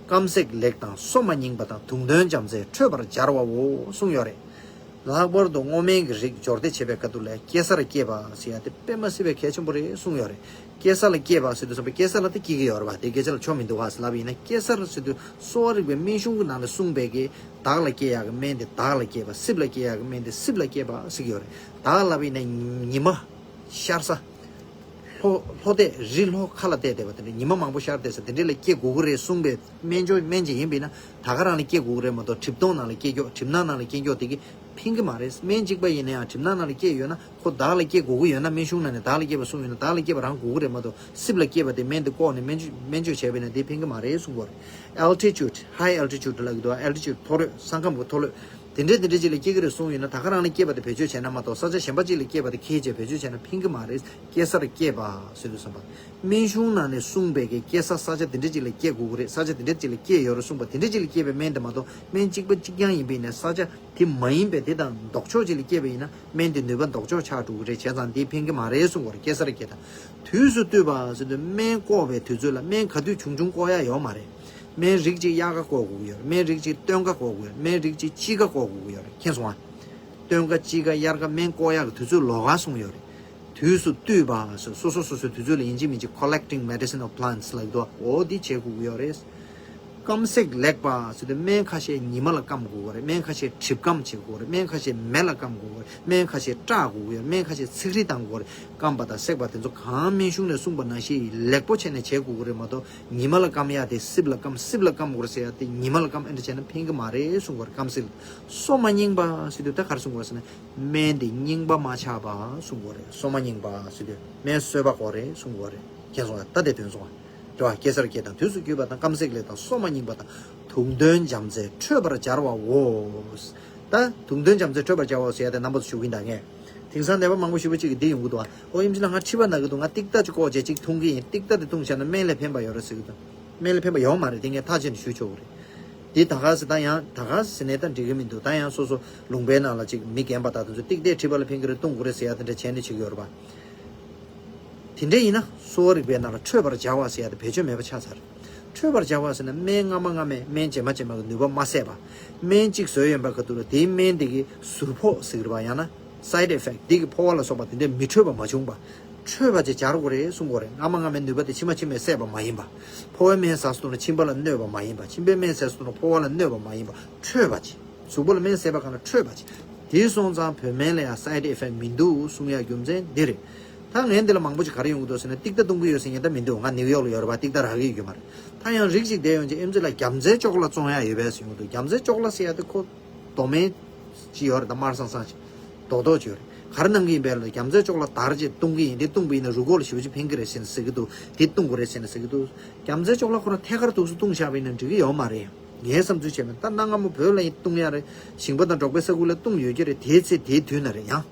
སྐམ་སྲེག་ལེགས་དང་སོ་མ་རྙིང་པ་དང་དུག་འདོན་བྱམས་བརྩེས་འཕྲོད་པར་སྦྱར་བའོ་གསུངས་ཡོད་རེད། ལྷག་པར་དུ་སྔོ་སྨན་གྱི་རིགས་སྦྱོར་སྡེབ་བྱེད་པའི་ཁ་ཐུག་ལ་སྐྱེ་སར་སྐྱེས་པ་ཟེར་ཡ་དེ་དཔེ་མ་སྲིད་པའི་གལ་ཆེན་པོ་རེད་གསུངས་ཡོད་རེད། སྐྱེ་ས་ལ་སྐྱེས་པ་ཟེར་དུས་ཙམ་པ་སྐྱེ་ས་ལ་དེ་སྐྱེ་གི་ཡོད་རེད་པ། དེ་སྐད་ཆ་ལ་ཆོ་མི་འདུག་ག་ཟེར་ལབ་པ་ཡིན་ན། སྐྱེ་སར་ཟེར་དུས་གསོ་བ་རིག་པའི་སྨན་གཞུང་གི་ནང་ནས་གསུངས་པའི་གི་བདག་ལ་སྐྱེ་ཡག་གི་སྨན་དེ་བདག་ལ་སྐྱེས་པ། སྲིབ་ལ་སྐྱེ་ཡག་གི་སྨན་དེ་སྲིབ་ལ་སྐྱེས་པ་ཟེར་གི་ཡོད་རེད། བདག་ལབ་པ་ཡིན་ན་ཉི་མ་ཤར་ས། ལྷོ་ལྷོ་བལྟས་རི་ལྷོ་ཁ་ལ་བལྟས་བསྡད་པ་དེ་འདྲ་ཉི་མ་མང་པོ་ཤར་བསྡད་ས་དེ་འདྲ་ལ་སྐྱེ་དགོས་ཀྱི་རེད་གསུངས་པའི་སྨན་སྦྱོར་སྨན་ཅིག་ཡིན་པ་ཡིན་ན་ད་ག་རང་ལ་སྐྱེ་དགོས་ཀྱི་རེད་མ་གཏོགས་གྲིབ་སྟོང་ནང་ལ་སྐྱེ་མགྱོགས་གྲིབ་ནག་ནང་ལ་སྐྱེ་མགྱོགས་དེ་གི་ཕན་གྱི་མ་རེད། སྨན་གཅིག་པ་ཡིན་ན་ཡང་གྲིབ་ནག་ནང་ལ་སྐྱེས་ཡོད་ན་ཁོ་བདག་ལ་སྐྱེ་དགོས་ཀྱི་ཡོད་ན་སྨན་གཞུང་ནང་ནས་བདག་ལ་སྐྱེ་བ་རང་དགོས་ཀྱི་རེད་མ་གཏོགས་སྲིབ་ལ་སྐྱེས་པ་དེ་སྨན་དེ་བཀོག་ནས་སྨན་བཅོས་སྨན་བཅོས་བྱས་པ་ཡིན་ན་དེ་ཕན་གྱི་མ་རེད་གསུང་གི་ཡོད་རེད། Altitude, high altitude ལབ་ཀྱི་འདུག Altitude མཐོ་རོས་ས་ཁམས་ཀྱི་མཐོ་རོས། དེ་འདྲས་དེ་འདྲས་ཅིག་ལ་སྐྱེ་གི་རེད་གསུངས་ཡོད་ན། ད་ག་རང་ལ་སྐྱེས་པ་དེ་བེད་སྤྱོད་བྱས་ན་མ་གཏོགས། ས་ཆ་གཞན་པ་ཅིག་ལ་སྐྱེས་པ་དེ་ཁྱེད་ཀྱིས་བེད་སྤྱོད་བྱས་ན་ཕན་གི་མ་རེད། སྐྱེ་སར་སྐྱེས་པ་ཟེར་དུས་ཙམ་པ། སྨན་གཞུང་ནང་ནས་གསུངས་པའི་གི་སྐྱེ་ས་ས་ཆ་དེ་འདྲས་ཅིག་ལ་སྐྱེ་དགོས་ཀྱི་རེད། ས་ཆ་དེ་འདྲས་ཅིག་ལ་སྐྱེས་ཡོད་རེད་གསུངས་པ་དེ་འདྲས་ཅིག་ལ་སྐྱེས་པའི་སྨན་དེ་མ་གཏོགས། སྨན་གཅིག་པ་གཅིག་རྐྱང་ཡིན་པ་ཡིན་ན། ས་ཆ་དེ་མ་ཡིན་པའི་དེ་དང་ལྡོག་ཕྱོགས་ཅིག་ལ་སྐྱེས་པ་ཡིན་ན། སྨན་དེ་ནུས་པ་ལྡོག་ཕྱོགས་ཆགས་འགྲོ་གི་རེད། བྱས་ཙང་དེ་ཕན་གི་མ་རེད་གསུངས་པ་རེད། སྐྱེ་སར་སྐྱེས་དང་། དུས་སུ་བཏུས་པ་ཟེར་དུས། སྨན་བཀོག་པའི་དུས་ཚོད་ལ། སྨན་ག་དུས་བྱུང་བྱུང་བཀོག་ཡ་ཡོད་མ་རེད། སྨན་རིགས་གཅིག་དབྱར་ཁ་བཀོག་དགོས་ཀྱི་ཡོད་རེད། སྨན་རིགས་གཅིག་སྟོན་ཁ་བཀོག་དགོས་ཀྱི་ཡོད་རེད། སྨན་རིགས་གཅིག་དཔྱིད་ཀ་བཀོག་དགོས་ཀྱི་ཡོད་རེད། མཁྱེན་སོང་ཨ། སྟོན་ཁ་དཔྱིད་ཀ་དབྱར་ཁ་སྨན་བཀོག་ཡག་གི་དུས་ཚོད་ལོགས་ཀ་གསུངས་ཡོད་རེད། དུས་སུ་བཏུས་པ་ཟེར། སོ་སོ་སོ་སོའི་དུས་ཚོད་ལ་ཡིན་གཅིག་མིན་གཅིག་collecting medicinal plants ལབ་ཀྱི་འདུག་འོ་འདི་བྱེད་དགོས་ཀྱི་ཡོད་རེད། སྐམ་སྲེག་ལེགས་པ་ཟེར་དུས། སྨན་ཁ་ཤས་ཉི་མ་ལ་སྐམ་དགོས་ཀྱི་རེད། སྨན་ཁ་ཤས་གྲིབ་སྐམ་བྱེད་དགོས་རེད། སྨན་ཁ་ཤས་མེ་ལ་སྐམ་དགོས་ཀྱི་རེད། སྨན་ཁ་ཤས་བཀྲག་དགོས་ཀྱི་ཡོད་རེད། སྨན་ཁ་ཤས་འཚིག་རིས་བཏང་དགོས་རེད། སྐམ་པ་དང་སྲེག་པ་དེ་ཚོ་གང་སྨན་གཞུང་ནས་གསུངས་པ་ནང་བཞིན་ལེགས་པོ་བྱས་ནས་བྱེད་དགོས་ཀྱི་རེད་མ་གཏོགས། ཉི་མ་ལ་སྐམ་ཡ་དེ་སྲིབ་ལ་སྐམ། སྲིབ་ལ་སྐམ་དགོས་རེད་ཟེར་ཡ་དེ། ཉི་མ་ལ་སྐམ་ཨེ་འདྲ་བྱས་ན་ཕན་གི་མ་རེད་གསུང་གི་རེད། སྐམ་སྲེག་སོ་མ་རྙིང་པ་ཟེར་དུས་ད་ག་རེ་གསུང་གི་རེད་ཟེར་ན། སྨན་དེ་རྙིང་པ་མ་ཆགས་པ་གསུང་གི་རེད། སོ་མ་རྙིང་པ་ཟེར་དུས་སྨན་གསོད་པ་དགོས་རེད་གསུང་གི་རེད། མཁྱེན་སོང་ཨ། ད་དེ་དོན་སོང་ཨ། རེད་བ། སྐྱེ་སར་སྐྱེས་དང་། དུས་སུ་བཏུས་པ་དང་། སྐམ་སྲེག་ལེགས་དང་། སོ་མ་རྙིང་པ་དང་། དུག་འདོན་བྱམས་བརྩེས་འཕྲོད་པར་སྦྱར་བའོ། ད་དུག་འདོན་བྱམས་བརྩེས་འཕྲོད་པར་སྦྱར་བའོ་ཟེར་ཡ་དེ་རྣམ་པ་ཚོ་ཞུ་གི་ཡིན་ད་ངས། དེང་སང་ནད་པ་མང་པོ་ཞེ་པོ་ཅིག་གིས་འདི་ཡོང་གི་འདུག་ཨ། ཨོ་ཡིན་ཅི་ལ་ང་མཁྲིས་པ་ན་གི་འདུག་ང་ཏིག་ཏ་ཅིག་བཀོག་བྱས་ཅིག་འཐུང་གི་ཡིན། ཏིག་ཏ་དེ་འཐུང་བྱས་ན་སྨན་ལས་ཕན་པ་ཡོད་རེད་ཟེར་གི་འདུག་སྨན་ལས་ཕན་པ་ཡོད་མ་རེད། དེ་ངས་ཐག་བཅད་ནས་ཞུ་ཆོག་གི་རེད། འདི་ད་ག་ཟེ་ད་ཡང་ད་ག་ཟེ་ནས་ད་འགྲིག་གི་མི་འདུག་ད་ཡང་སོ་སོ་ལུང་པའི་ནང་ལ་ཅིག་མི་རྒན་པ་དག་དེ་ཚོས་ཏིག་ཏའི་མཁྲིས་པ་ལ་ཕན་གི་རེད། བཏུང་དགོས་རེད་ཟེར་ཡ་དེ་འདྲ་བྱས་ནས་བྱེད་ཀྱི་ཡོད་རེད་པ། དེ་འདྲ་ཡིན་ན་གསོ་བ་རིག་པའི་ནང་ལ་འཕྲོད་པར་སྦྱར་བ་ཟེར་ཡ་དེ་བེད་སྤྱོད་མེད་པ་ཆགས་ཚར། འཕྲོད་པར་སྦྱར་བ་ཟེར་ན། སྨན་སྔ་མ་སྔ་མས་སྨན་རྗེས་མ་རྗེས་མ་གི་ནུས་པ་མ་ཟད་པ། སྨན་གཅིག་བཟོས་ཡོད་པའི་ཁ་ཐུག་ལ་དེའི་སྨན་དེ་གི་ཟུར་ཕོག་ཟེར་གི་རེད་པ། ཡང་ན་side effect། དེ་གི་ཕོ་བ་ལ་སོགས་པ་དེ་འདྲ་མི་འཕྲོད་པ་མ་བྱུང་པ། འཕྲོད་པ་ཅིག་སྦྱར་དགོས་རེད་གསུང་གི་རེད། སྔ་མ་སྔ་མའི་ནུས་པ་དེ་ཕྱི་མ་ཕྱི་མས་ཟད་པ་མ་ཡིན་པ། ཕོ་བའི་སྨན་ཟ་སོང་ན་མཆིན་པ་ལ་གནོད་པ་མ་ཡིན་པ། མཆིན་པའི་སྨན་ཟས་སོང་ན་ཕོ་བ་ལ་གནོད་པ་མ་ཡིན་པ། འཕྲོད་པ་ཅིག་གཟུགས་པོ་ལ་སྨན་ཟས་པ་གང་ལ་འཕྲོད་པ་ཅིག་དེ་སོང་ཙང་བོད་སྨན་ལ་ཡང་side effect མི་འདུག་གསུང་ཡ་རྒྱུ་མཚན་འདི་རེད། ད་ངས་འདི་ལ་མང་པོ་ཅིག་ག་རེ་ཡོང་གི་འདུག་ཟེར་ན། ཏིག་ཏ་བཏུང་གི་ཡོད་ཟེར་མཁན་ད་མི་འདུག་ང་ནིའུ་ཡོག་ལ་ཡོད་རེད་པ། ཏིག་ཏ་རག་གི་ཡོད་རྒྱུ་མ་རེད། ད་ཡང་རིགས་ཅིག་བསྡད་ཡོང་ཅིག་ཨེམ་ཆི་ལ་རྒྱ་མཚལ་ཅོག་ལ་བཙོང་ཡ་ཡོད་པས་ཟེར་ཡོང་གི་འདུག་རྒྱ་མཚལ་ཅོག་ལ་ཟེར་ཡ་དེ་ཁོ་རྡོག་སྨན་ཅིག་ཡོད་རེད། ད་དམར་སང་སང་ཅིག་རྡོག་རྡོག་ཅིག་ཡོད་རེད། ག་རེ་གནང་གི་ཡིན་པས་ལ། རྒྱ་མཚལ་ཅོག་ལ་དར་ཅིག་བཏུང་གི་ཡིན། དེ་བཏུང་བ་ཡིན་ན་རུས་ཁོག་ལ་ཞེ་པོ་ཅིག་ཕན་གི་རེད་ཟེར་ནས་ཟེར་གི་འདུག་དེ་བཏུང་དགོས་རེད་ཟེར་ནས་ཟེར་གི་འདུག་རྒྱ་མཚལ་ཅོག་ལ་ཁོ་རང་ཐད་ཀར་འདུག་སེ་བཏུང་བཞག་པ་ཡིན་ན་འགྲིག་གི་ཡོད་མ་རེད། ངའི་བསམ་ཚུལ་བྱས་པ་ཡིན་ན། ད་གནའ་སྔ་མོ་བོད་ལ་ཡིན་བཏུང་ཡ་རེད། ཞིང་པ་དང་འབྲོག་པའི་ས་ཁུལ་ལ་བཏུང་ཡོད་ཀྱི་རེད། དེའི་ཚེ་དེའི་དུས་ན་རེད། ཡང་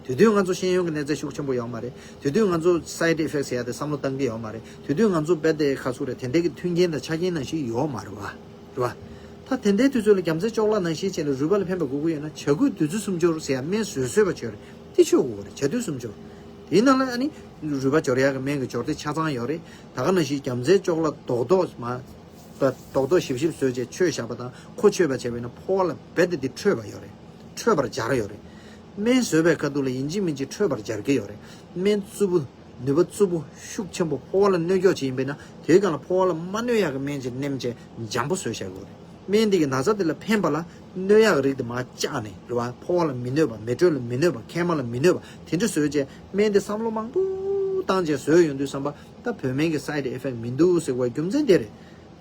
དེ་དུས་ང་ཚོ་ཤེས་ཡོན་གྱི་གནས་ཚད་ཤུགས་ཆེན་པོ་ཡོད་མ་རེད། དེ་དུས་ང་ཚོ་side effect ཟེར་ཡ་དེ་བསམ་བློ་བཏང་གི་ཡོད་མ་རེད། དེ་དུས་ང་ཚོ་རྦད་དེ་ཁ་ཚུགས་རེད། དེ་འདྲའི་གི་མཐུན་རྐྱེན་དང་ཆ་རྐྱེན་ནང་བཞིན་ཡོད་མ་རེད་བ། རེད་བ། ད་དེ་འདྲའི་དུས་ཚོད་ལ་རྒྱ་མཚལ་ཅོག་ལ་ནང་བཞིན་བྱས་ནས་རུས་པ་ལ་ཕན་པ་དགོས་ཀྱི་ཡོད་ན། བྱ་རྒོད་བདུད་རྩི་སུམ་སྦྱོར་ཟེར་ཡ་སྨན་བཟོས་བཟོས་པ་བྱོས་རེད། དེ་མཆོད་དགོས་རེད། བྱ་དུད་སུམ་སྦྱོར། དེའི་ནང་ལ་ཨ་ནི་རུས་པ་སྦྱོར་ཡག་གི་སྨན་གྱི་སྦྱོར་སྡེ་ཆ་ཚང་ཡོད་རེད། ད་ག་ནང་བཞིན་རྒྱ་མཚལ་ཅོག་ལ་རྡོག་རྡོག་མ། རྡོག་རྡོག་ཞིབ་ཞིབ་བཟོས་བྱས་མཆོད་བཞག་པ་དང་། ཁོ་མཆོད་པ་བྱས་པ་ཡིན་ན་ཕོ་བ་ལ་རྦད་དེ་འདི་འཕྲོད་པ་ཡོད་རེད། འཕྲོད་པར་སྦྱར་ཡོད་རེད། སྨན་བཟོས་པའི་ཁ་ཐུག་ལ་ཡིན་གཅིག་མིན་གཅིག་འཕྲོད་པར་སྦྱར་གྱི་ཡོད་རེད། སྨན་རྩུབ་པོ། ནུས་པ་རྩུབ་པོ་ཤུགས་ཆེན་པོ་ཕོ་བ་ལ་གནོད་སྐྱོག་ཅིག་ཡིན་པས་ན། དེའི་སྒང་ལ་ཕོ་བ་ལ་མ་གནོད་ཡག་གི་སྨན་ཅིག་ནེམ་བྱས་འཇམ་པོ་བཟོས་བཞག་དགོས་རེད། སྨན་འདི་གི་ན་ཚ་དེ་ལ་ཕན་པ་ལ་གནོད་ཡག་གི་རིགས་དེ་མར་བཅག་ནས་རེད་བ། ཕོ་བ་ལ་མི་གནོད་པ། མེ་དྲོད་ལ་མི་གནོད་པ། མཁལ་མ་ལ་མི་གནོད་པ། དེ་འདྲ་བཟོས་བྱས་སྨན་འདི་བསམ་བློ་མང་པོ་བཏང་བྱས་བཟོས་ཡོང་དུས་ཙམ་པ། ད་བོད་སྨན་གྱི་side effect མི་འདུག་ཟེར་བའི་རྒྱུ་མཚན་དེ་རེད།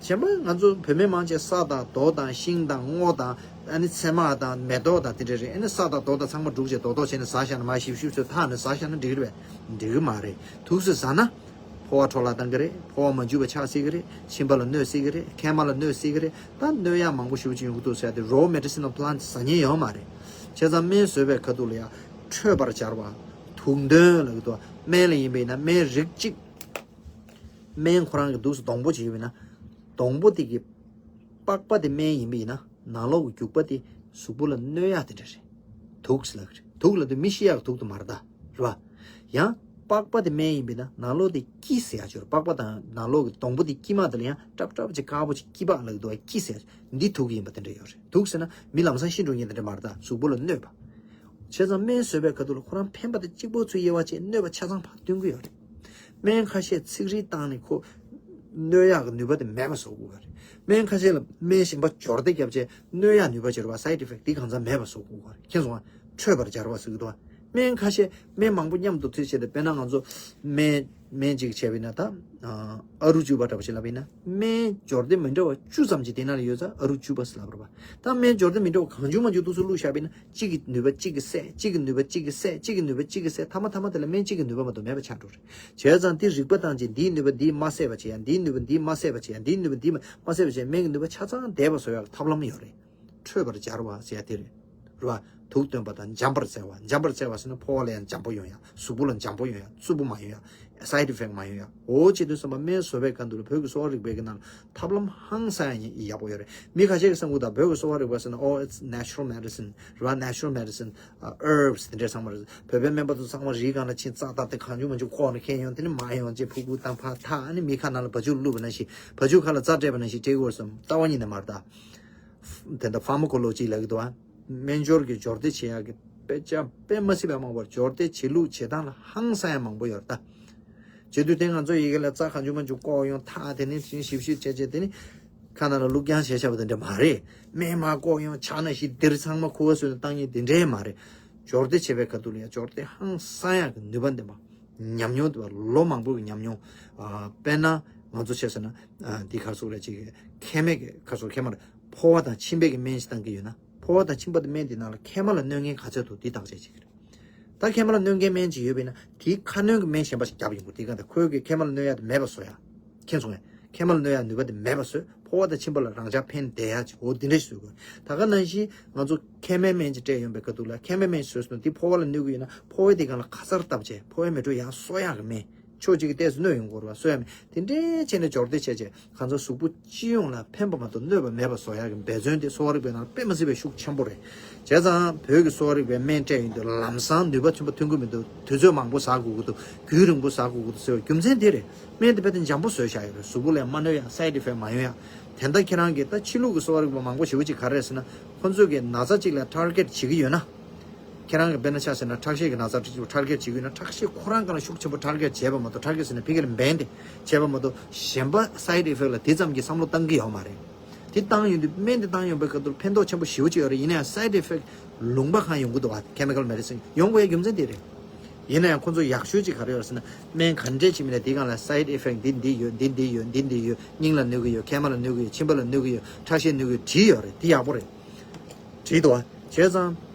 གཞན་པ་ང་ཚོ་བོད་སྨན་མང་ཆེ་ས་དང་རྡོ་དང་ཤིང་དང་སྔོ་དང་། ཨ་ནི་ཚེར་མ་དང་མེ་ཏོག་དང་དེ་འདྲ་རེད། ཨ་ནི་ས་དང་རྡོ་དང་ཚང་མ་བསྒྲུགས་བྱས་རྡོག་རྡོག་བྱས་ནས་ཟ་བཞག་ན། མར་ཞིབ་ཞིབ་བཟོས་འཐག་ནས་ཟ་བཞག་ན་འགྲིག་གི་རེད་པས། འགྲིག་གི་མ་རེད། དུག་སེ་ཟ་ན་ཕོ་བ་འཕྲོ་བརླག་བཏང་གི་རེད། ཕོ་བ་མ་འཇུ་བ་ཆགས་སྲིད་ཀྱི་རེད། མཆིན་པ་ལ་གནོད་སྲིད་ཀྱི་རེད། མཁལ་མ་ལ་གནོད་སྲིད་ཀྱི་རེད། ད་གནོད་ཡག་མང་པོ་ཞེ་པོ་ཅིག་ཡོང་གི་འདུག་ཟེར་ཏེ། raw medicinal plants ཟ་ཉན་ཡོད་མ་རེད། བྱས་ཙང་སྨན་བཟོས་པའི་ཁ་ཐུག་ལ་ཡང་འཕྲོད་པར་སྦྱར་བ། དུག་འདོན་ལབ་ཀྱི་འདུག་སྨན་ལ་ཡིན་པ་ཡིན་ན་སྨན་རིགས་གཅིག་སྨན་ཁོ་རང་གི་འདུག་སེ་སྡོང་པོ་ཅིག་ཡོད་པ་ཡིན་ན། སྡོང་པོ་དེ་གི་པགས་པ་དེ་སྨན་ཡིན་པ་ཡིན་ན། ནང་ལོགས་ཀྱི་རྒྱུག་པ་དེ་གཟུགས་པོ་ལ་གནོད་ཡག་དེ་འདྲ་རེད། དུག་ཟེར་ལབ་ཀྱི་རེད། དུག་ལབ་དུས་མི་ཤི་ཡག་གི་དུག་དེ་མ་རེད་ད། རེད་བ། ཡང་པགས་པ་དེ་སྨན་ཡིན་པས་ན་ནང་ལོགས་དེ་སྐྱི་ཟེར་ཡག་ཅིག་ཡོད་རེད། པགས་པ་དང་ནང་ལོགས་ཀྱི་སྡོང་པོ་དེ་དཀྱིལ་མ་དེ་ལ་ཡང་སྲབ་སྲབ་ཅིག་དཀར་པོ་ཅིག་སྐྱི་པགས་ལབ་ཀྱི་འདུག་བ། སྐྱི་ཟེར་ཡག་འདི་དུག་ཡིན་པ་དེ་འདྲ་ཡོད་རེད། དུག་ཟེར་ན་མི་ལམ་སང་ཤི་འགྲོ་མཁན་དེ་འདྲ་མ་རེད་ད། གཟུགས་པོ་ལ་གནོད་པ། བྱས་ཙང་སྨན་བཟོས་པའི་ཁ་ཐུག་ལ་ཁོ་རང་ཕན་པ་དེ་གཅིག་པོ་ཚོའི་དབྱེ་བ་བྱས། གནོད་པ་ཆ་ཚང་ཕར་སྟོན་གྱི་ཡོད་རེད། སྨན་ཁ་ཤས་ཚིག་རིལ་བཏང་ནས་ཁོ་གནོད་ཡག་གི་ནུས་པ་དེ་མེད་པ་བཟོ་དགོས་པ་རེད། སྨན་ཁ་ཤས་ལ་སྨན་གཞན་པ་སྦྱོར་སྡེབ་བརྒྱབ་བྱས་གནོད་ཡག་ནུས་པ་སྦྱོར་བ། side effect དེ་གང་ཟག་མེད་པ་བཟོ་དགོས་པ་རེད། མཁྱེན་སོང་ང་། འཕྲོད་པར་སྦྱར་བ་ཟེར་གྱི་འདུག་བ། སྨན་ཁ་ཤས་སྨན་མང་པོ་མཉམ་དུ་ཚུད་བྱས་ཏེ། དཔེར་ན་ང་ཚོ་སྨན་སྨན་གཅིག་བྱས་པ་ཡིན་ན། ད་ཨ་རུ་བཅུ་པ་འདྲ་པོ་ཞིག་ལབ་པ་ཡིན་ན། སྨན་སྦྱོར་སྡེབ་མི་འདྲ་བ་བཅུ་ཙམ་ཅིག་དེ་ནང་ལ་ཡོད་ཙང་ཨ་རུ་བཅུ་པ་ཟེར་ལབ་པ་རེད་པ། ད་སྨན་སྦྱོར་སྡེབ་མི་འདྲ་བ་གང་བྱུང་མང་བྱུང་འདུག་སེ་བླུགས་བཞག་པ་ཡིན་ན། གཅིག་གི་ནུས་པ་གཅིག་གིས་བསད། གཅིག་གི་ནུས་པ་གཅིག་གིས་བསད། གཅིག་གི་ནུས་པ་གཅིག་གིས་བསད། མཐའ་མ་མཐའ་མ་དེ་ལ་སྨན་གཅིག་གི་ནུས་པ་མ་གཏོགས་མེད་པ་ཆགས་འགྲོ་རེད། བྱས་ཙང་དེ་རིག་པ་བཏང་བྱས། འདིའི་ནུས་པ་འདིས་མ་བསད་པ་བྱེད་ཡ། འདིའི་ནུས་པ་འདིས་མ་བསད་པ་བྱེད་ཡ། འདིའི་ནུས་པ་འདིས་མ་མ་བསད་པ་བྱེད་ཡ། སྨན་གྱི་ནུས་པ་ཆ་ཚང་འདས་པ་བཟོ་ཡག་གི་ཐབས་ལམ་ཡོད་རེད། འཕྲོད་པར་སྦྱར་བ་ཟེར་ཡ་དེ་རེད། རེད་བ། དུག་བཏོན་པ་དང་འཇམ་པར་བྱ་བ། འཇམ་པར་བྱ་བ་ཟེར་ན་ཕོ་བ་ལ་ཡང་འཇམ་པོ་ཡོང་ཡ། གཟུགས་པོ་ལ་འཇམ་པོ་ཡོང་ཡ། རྩུབ་པོ་མ་ཡོང་ཡ། side effect མ་ཡོང་ཡ། འོ་བྱེད་དུས་ཙམ་པ་སྨན་བཟོ་བའི་ཁ་ཐུག་ལ་བོད་ཀྱི་གསོ་བ་རིག་པའི་གི་ནང་ལ་ཐབས་ལམ་ཧང་སང་ཡ་ཡག་པོ་ཡོད་རེད། མི་ཁ་ཤས་ཀྱིས་བསམ་གྱི་འདུག་བོད་ཀྱི་གསོ་བ་རིག་པ་ཟེར་ན། oh, it's natural medicine. རེད་བ། natural medicine, herbs དེ་འདྲས་ཚང་མ་རེད། བོད་པའི་སྨན་པ་ཚོ་ཚང་མ་རིའི་སྒང་ལ་ཕྱིན་རྩྭ་བཏབ་སྟེ་གང་བྱུང་མང་བྱུང་བཀོག་ནས་ཁྱེར་ཡོང་། དེ་ནས་མར་ཡོང་རྗེས་ཕུ་གུ་དང་ཕར་འཐག་ཨ་ནི་མི་ཁ་ནང་ལ་བ་ཕྱུགས་བླུགས་པ་ནང་བཞིན། བ་ཕྱུགས་ཁ་ལ་རྩྭ་སྤྲད་པ་ནང་བཞིན་སྤྲད་དགོས་བསམ། ལྟ་བ་ཉིད་ནས་མ་རེད་ད། དེ་འདྲ་ཕར་མ་ཀོ་ལོ་ཇི་ལབ་ཀྱི་འདུག་བ། སྨན་སྦྱོར་གྱི་སྦྱོར་སྡེ་བྱེད་ཡག་གི་དཔེ་ཆ་དཔེ་མ་སྲིད་པ་མང་པོ། སྦྱོར་སྡེ་བྱེད་ལུགས་བྱེད་སྟངས་ལ་ཧང་སང་ཡ་མང་པོ་ཡོད་རེད་ད། བྱེད་དུས་དེ་ང་ཚོ་ཡི་གེ་ལ་རྩྭ་གང་བྱུང་མང་བྱུང་བཀོག་ཡོང་། འཐག་དེ་ནས་ཞིབ་ཞིབ་བྱས་བྱས་དེ་ནས་ཁ་ནང་ལ་བླུགས་རྐྱང་བྱས་བཞག་པ་དེ་འདྲ་མ་རེད། སྨན་མར་བཀོག་ཡོང་། ཆག་ན་ཞིག་འདིར་ཚང་མ་ཁུ་བ་བཟོས་ནས་བཏང་ཡིན། དེ་འདྲས་མ་རེད། སྦྱོར་སྡེ་བྱེད་པའི་ཁ་ཐུག་ལ་ཡང་སྦྱོར་སྡེ་ཧང་སང་ཡག་གི་ནུས་པ་ལྡན་པ། ཉམས་མྱོང་དེ་བ་ལོ་མང་པོའི་གི་ཉམས་མྱོང་། ཨ། དཔེར་ན་ང་ཚོ་བྱས་ཟེར་ན། ཨ། འདི་ག་རེ་ཟེར་དགོས་རེད། ཅིག་མཁལ་མའི་གི་ག་རེ་ཟེར། མཁལ་མ་རེད། ཕོ་བ་དང་མཆིན་པའི་གི་སྨན་ཞིག་བཏང་གི་ཡོད་ན། ཕོ་བ་དང་མཆིན་པ་དེ་སྨན་དེ་ནང་ལ་མཁལ་མ་ལ་གནོད་མཁན་ག་ཚོད་འདུག་འདི་བརྟག་དཔྱད་བྱེད་ཀྱི་རེད། ད་མཁལ་མ་ལ་གནོད་མཁན་སྨན་ཅིག་ཡོད་པ་ཡིན་ན། དེའི་ཁ་གནོན་གྱི་སྨན་གཞན་པ་ཞིག་བརྒྱབ་ཡོང་དགོས། དེའི་སྒང་དེ་ཁོའི་གི་མཁལ་མ་ལ་གནོད་ཡག་དེ་མེད་པ་བཟོ་ཡ། མཁྱེན་སོང་ངས། མཁལ་མ་ལ་གནོད་ཡག་ནུས་པ་དེ་མེད་པ་བཟོས། ཕོ་བ་དང་མཆིན་པ་ལ་རང་འཇགས་ཕན་བདེ་ཡག་ཅིག་འོ་འདི་འདྲ་ཞིག་བཟོ་དགོས། ད་ག་ནང་བཞིན་ང་ཚོ་མཁལ་མའི་སྨན་ཅིག་སྤྲད་ཡོང་པའི་ཁ་ཐུག་ལ། མཁལ་མའི་སྨན་ཞིག་བཟོས་སོང་། དེ་ཕོ་བ་ལ་གནོད་ཀྱི་ཡོད་ན། ཕོ་བའི་དེའི་སྒང་ལ་ཁ་གསར་བཏབ་བྱས། ཕོ་བའི་མེ་དྲོད་ཡར་གསོ་ཡག་གི་སྨན། ཕྱོགས་གཅིག་གི་ཏོག་ཙམ་གནོད་ཡོང་གི་རེད་བ། གསོ་ཡག་མེད། དེ་འདྲའི་བྱས་ནས་སྦྱོར་སྡེ་བྱས་བྱས། གང་ཚོ་གཟུགས་པོ་སྤྱི་ཡོངས་ལ་ཕན་པ་མ་གཏོགས་གནོད་པ་མེད་པ་བཟོ་ཡག་གི་འབད་བརྩོན་དེ་གསོ་བ་རིག་པའི་ནང་ལ་དཔེ་མ་སྲིད་པའི་ཤུགས་ཆེན་པོ་རེད། བྱས་ཙང་བོད་ཀྱི་གསོ་བ་རིག་པའི་སྨན་སྤྲད་ཡོང་དུས་ལམ་སང་ནུས་པ་ཆེན་པོ་ཐོན་གྱི་མི་འདུག་དུས་ཚོད་མང་པོ་ཟ་དགོས་ཀྱི་འདུག་རྒྱུན་རིང་པོ་ཟ་དགོས་ཀྱི་འདུག་ཟེར་བའི་རྒྱུ་མཚན་དེ་རེད། སྨན་དེ་རྦད་དེ་འཇམ་པོ་བཟོས་བཞག་ཡོད་རེད། གཟུགས་པོ་ལ་ཡང་མ་གནོད་ཡག་སའེ་ཌི་ཨི་ཕེག་མ་ཡོང་ཡག་དེ་འདྲ་ཁྱེད་རང་གིས། ད་ཕྱི་ལུགས་ཀྱི་གསོ་བ་རིག་པ་མང་པོ་ཞེ་པོ་ཅིག་ག་རེ་རེད་ཟེར་ན། ཁོ་ཚོས་ཀྱི་ན་ཚ་གཅིག་ལ་ཊར་གེཊ་བྱེད་ཀྱི་ཡོད་ན། ཁྱེད་རང་གི་དཔེར་ན་ཆ་བཞག་ན་ཁྲག་ཤེད་ཀྱི་ན་ཚ་ཊར་གེཊ་བྱེད་ཀྱི་ཡོད་ན། ཁྲག་ཤེད་ཁོ་རང་སྒང་ལ་ཤུགས་ཆེན་པོ་ཊར་གེཊ་བྱས་པ་མ་གཏོགས། ཊར་གེཊ་ཟེར་ན་ཕ་གི་ལ་འབེན་ཏེ་བྱས་པ་མ་གཏོགས། གཞན་པ་སའེ་ཌི་ཨི་ཕེག་ལ་དེ་ཙམ་གྱི་བསམ་བློ་བཏང་གི་ཡོད་མ་རེད། དེ་བཏང་ཡོང་དུས་སྨན་དེ་བཏང་ཡོང་པའི་སྐབས་དུ་ཕན་ཐོགས་ཆེན་པོ་ཞེ་པོ་ཅིག་ཡོད་རེད། ཡིན་ན་ཡང་སའེ་ཌི་ཨི་ཕེག་ལུང་པ་གང་ཡོང་གི་འདུག་བ། ཁེ་མི་ཀལ་མེ་ཌི་སིན་ཡོང་དགོས་ཡ་རྒྱུ་མཚན་དེ་རེད། ཡིན་ན་ཡང་ཁོ་ཚོ་ཡག་ཤོས་ཅིག་ག་རེ་ཡོད་རེད་ཟེར་ན། སྨན་ག་འདྲས་བྱེད་མིན་ལ་དེའི་སྒང་ལ་སའེ་ཌི་ཨི་ཕེག་འདི་འདི་ཡོད། འདི་འདི་ཡོད། འདི་འདི་ཡོད། སྙིང་ལ་གནོད་ཀྱི་ཡོད། མཁལ་མ་ལ་གནོད་ཀྱི་ཡོད། མཆིན་པ་ལ་གནོད་ཀྱི་ཡོད། ཁྲག་ཤེད་གནོད་ཀྱི་ཡོད། བྲིས་ཡོད་རེད། དེ་ཡག་པོ་རེད། བྲིས་འདུག་བ། བྱས་ཙང་།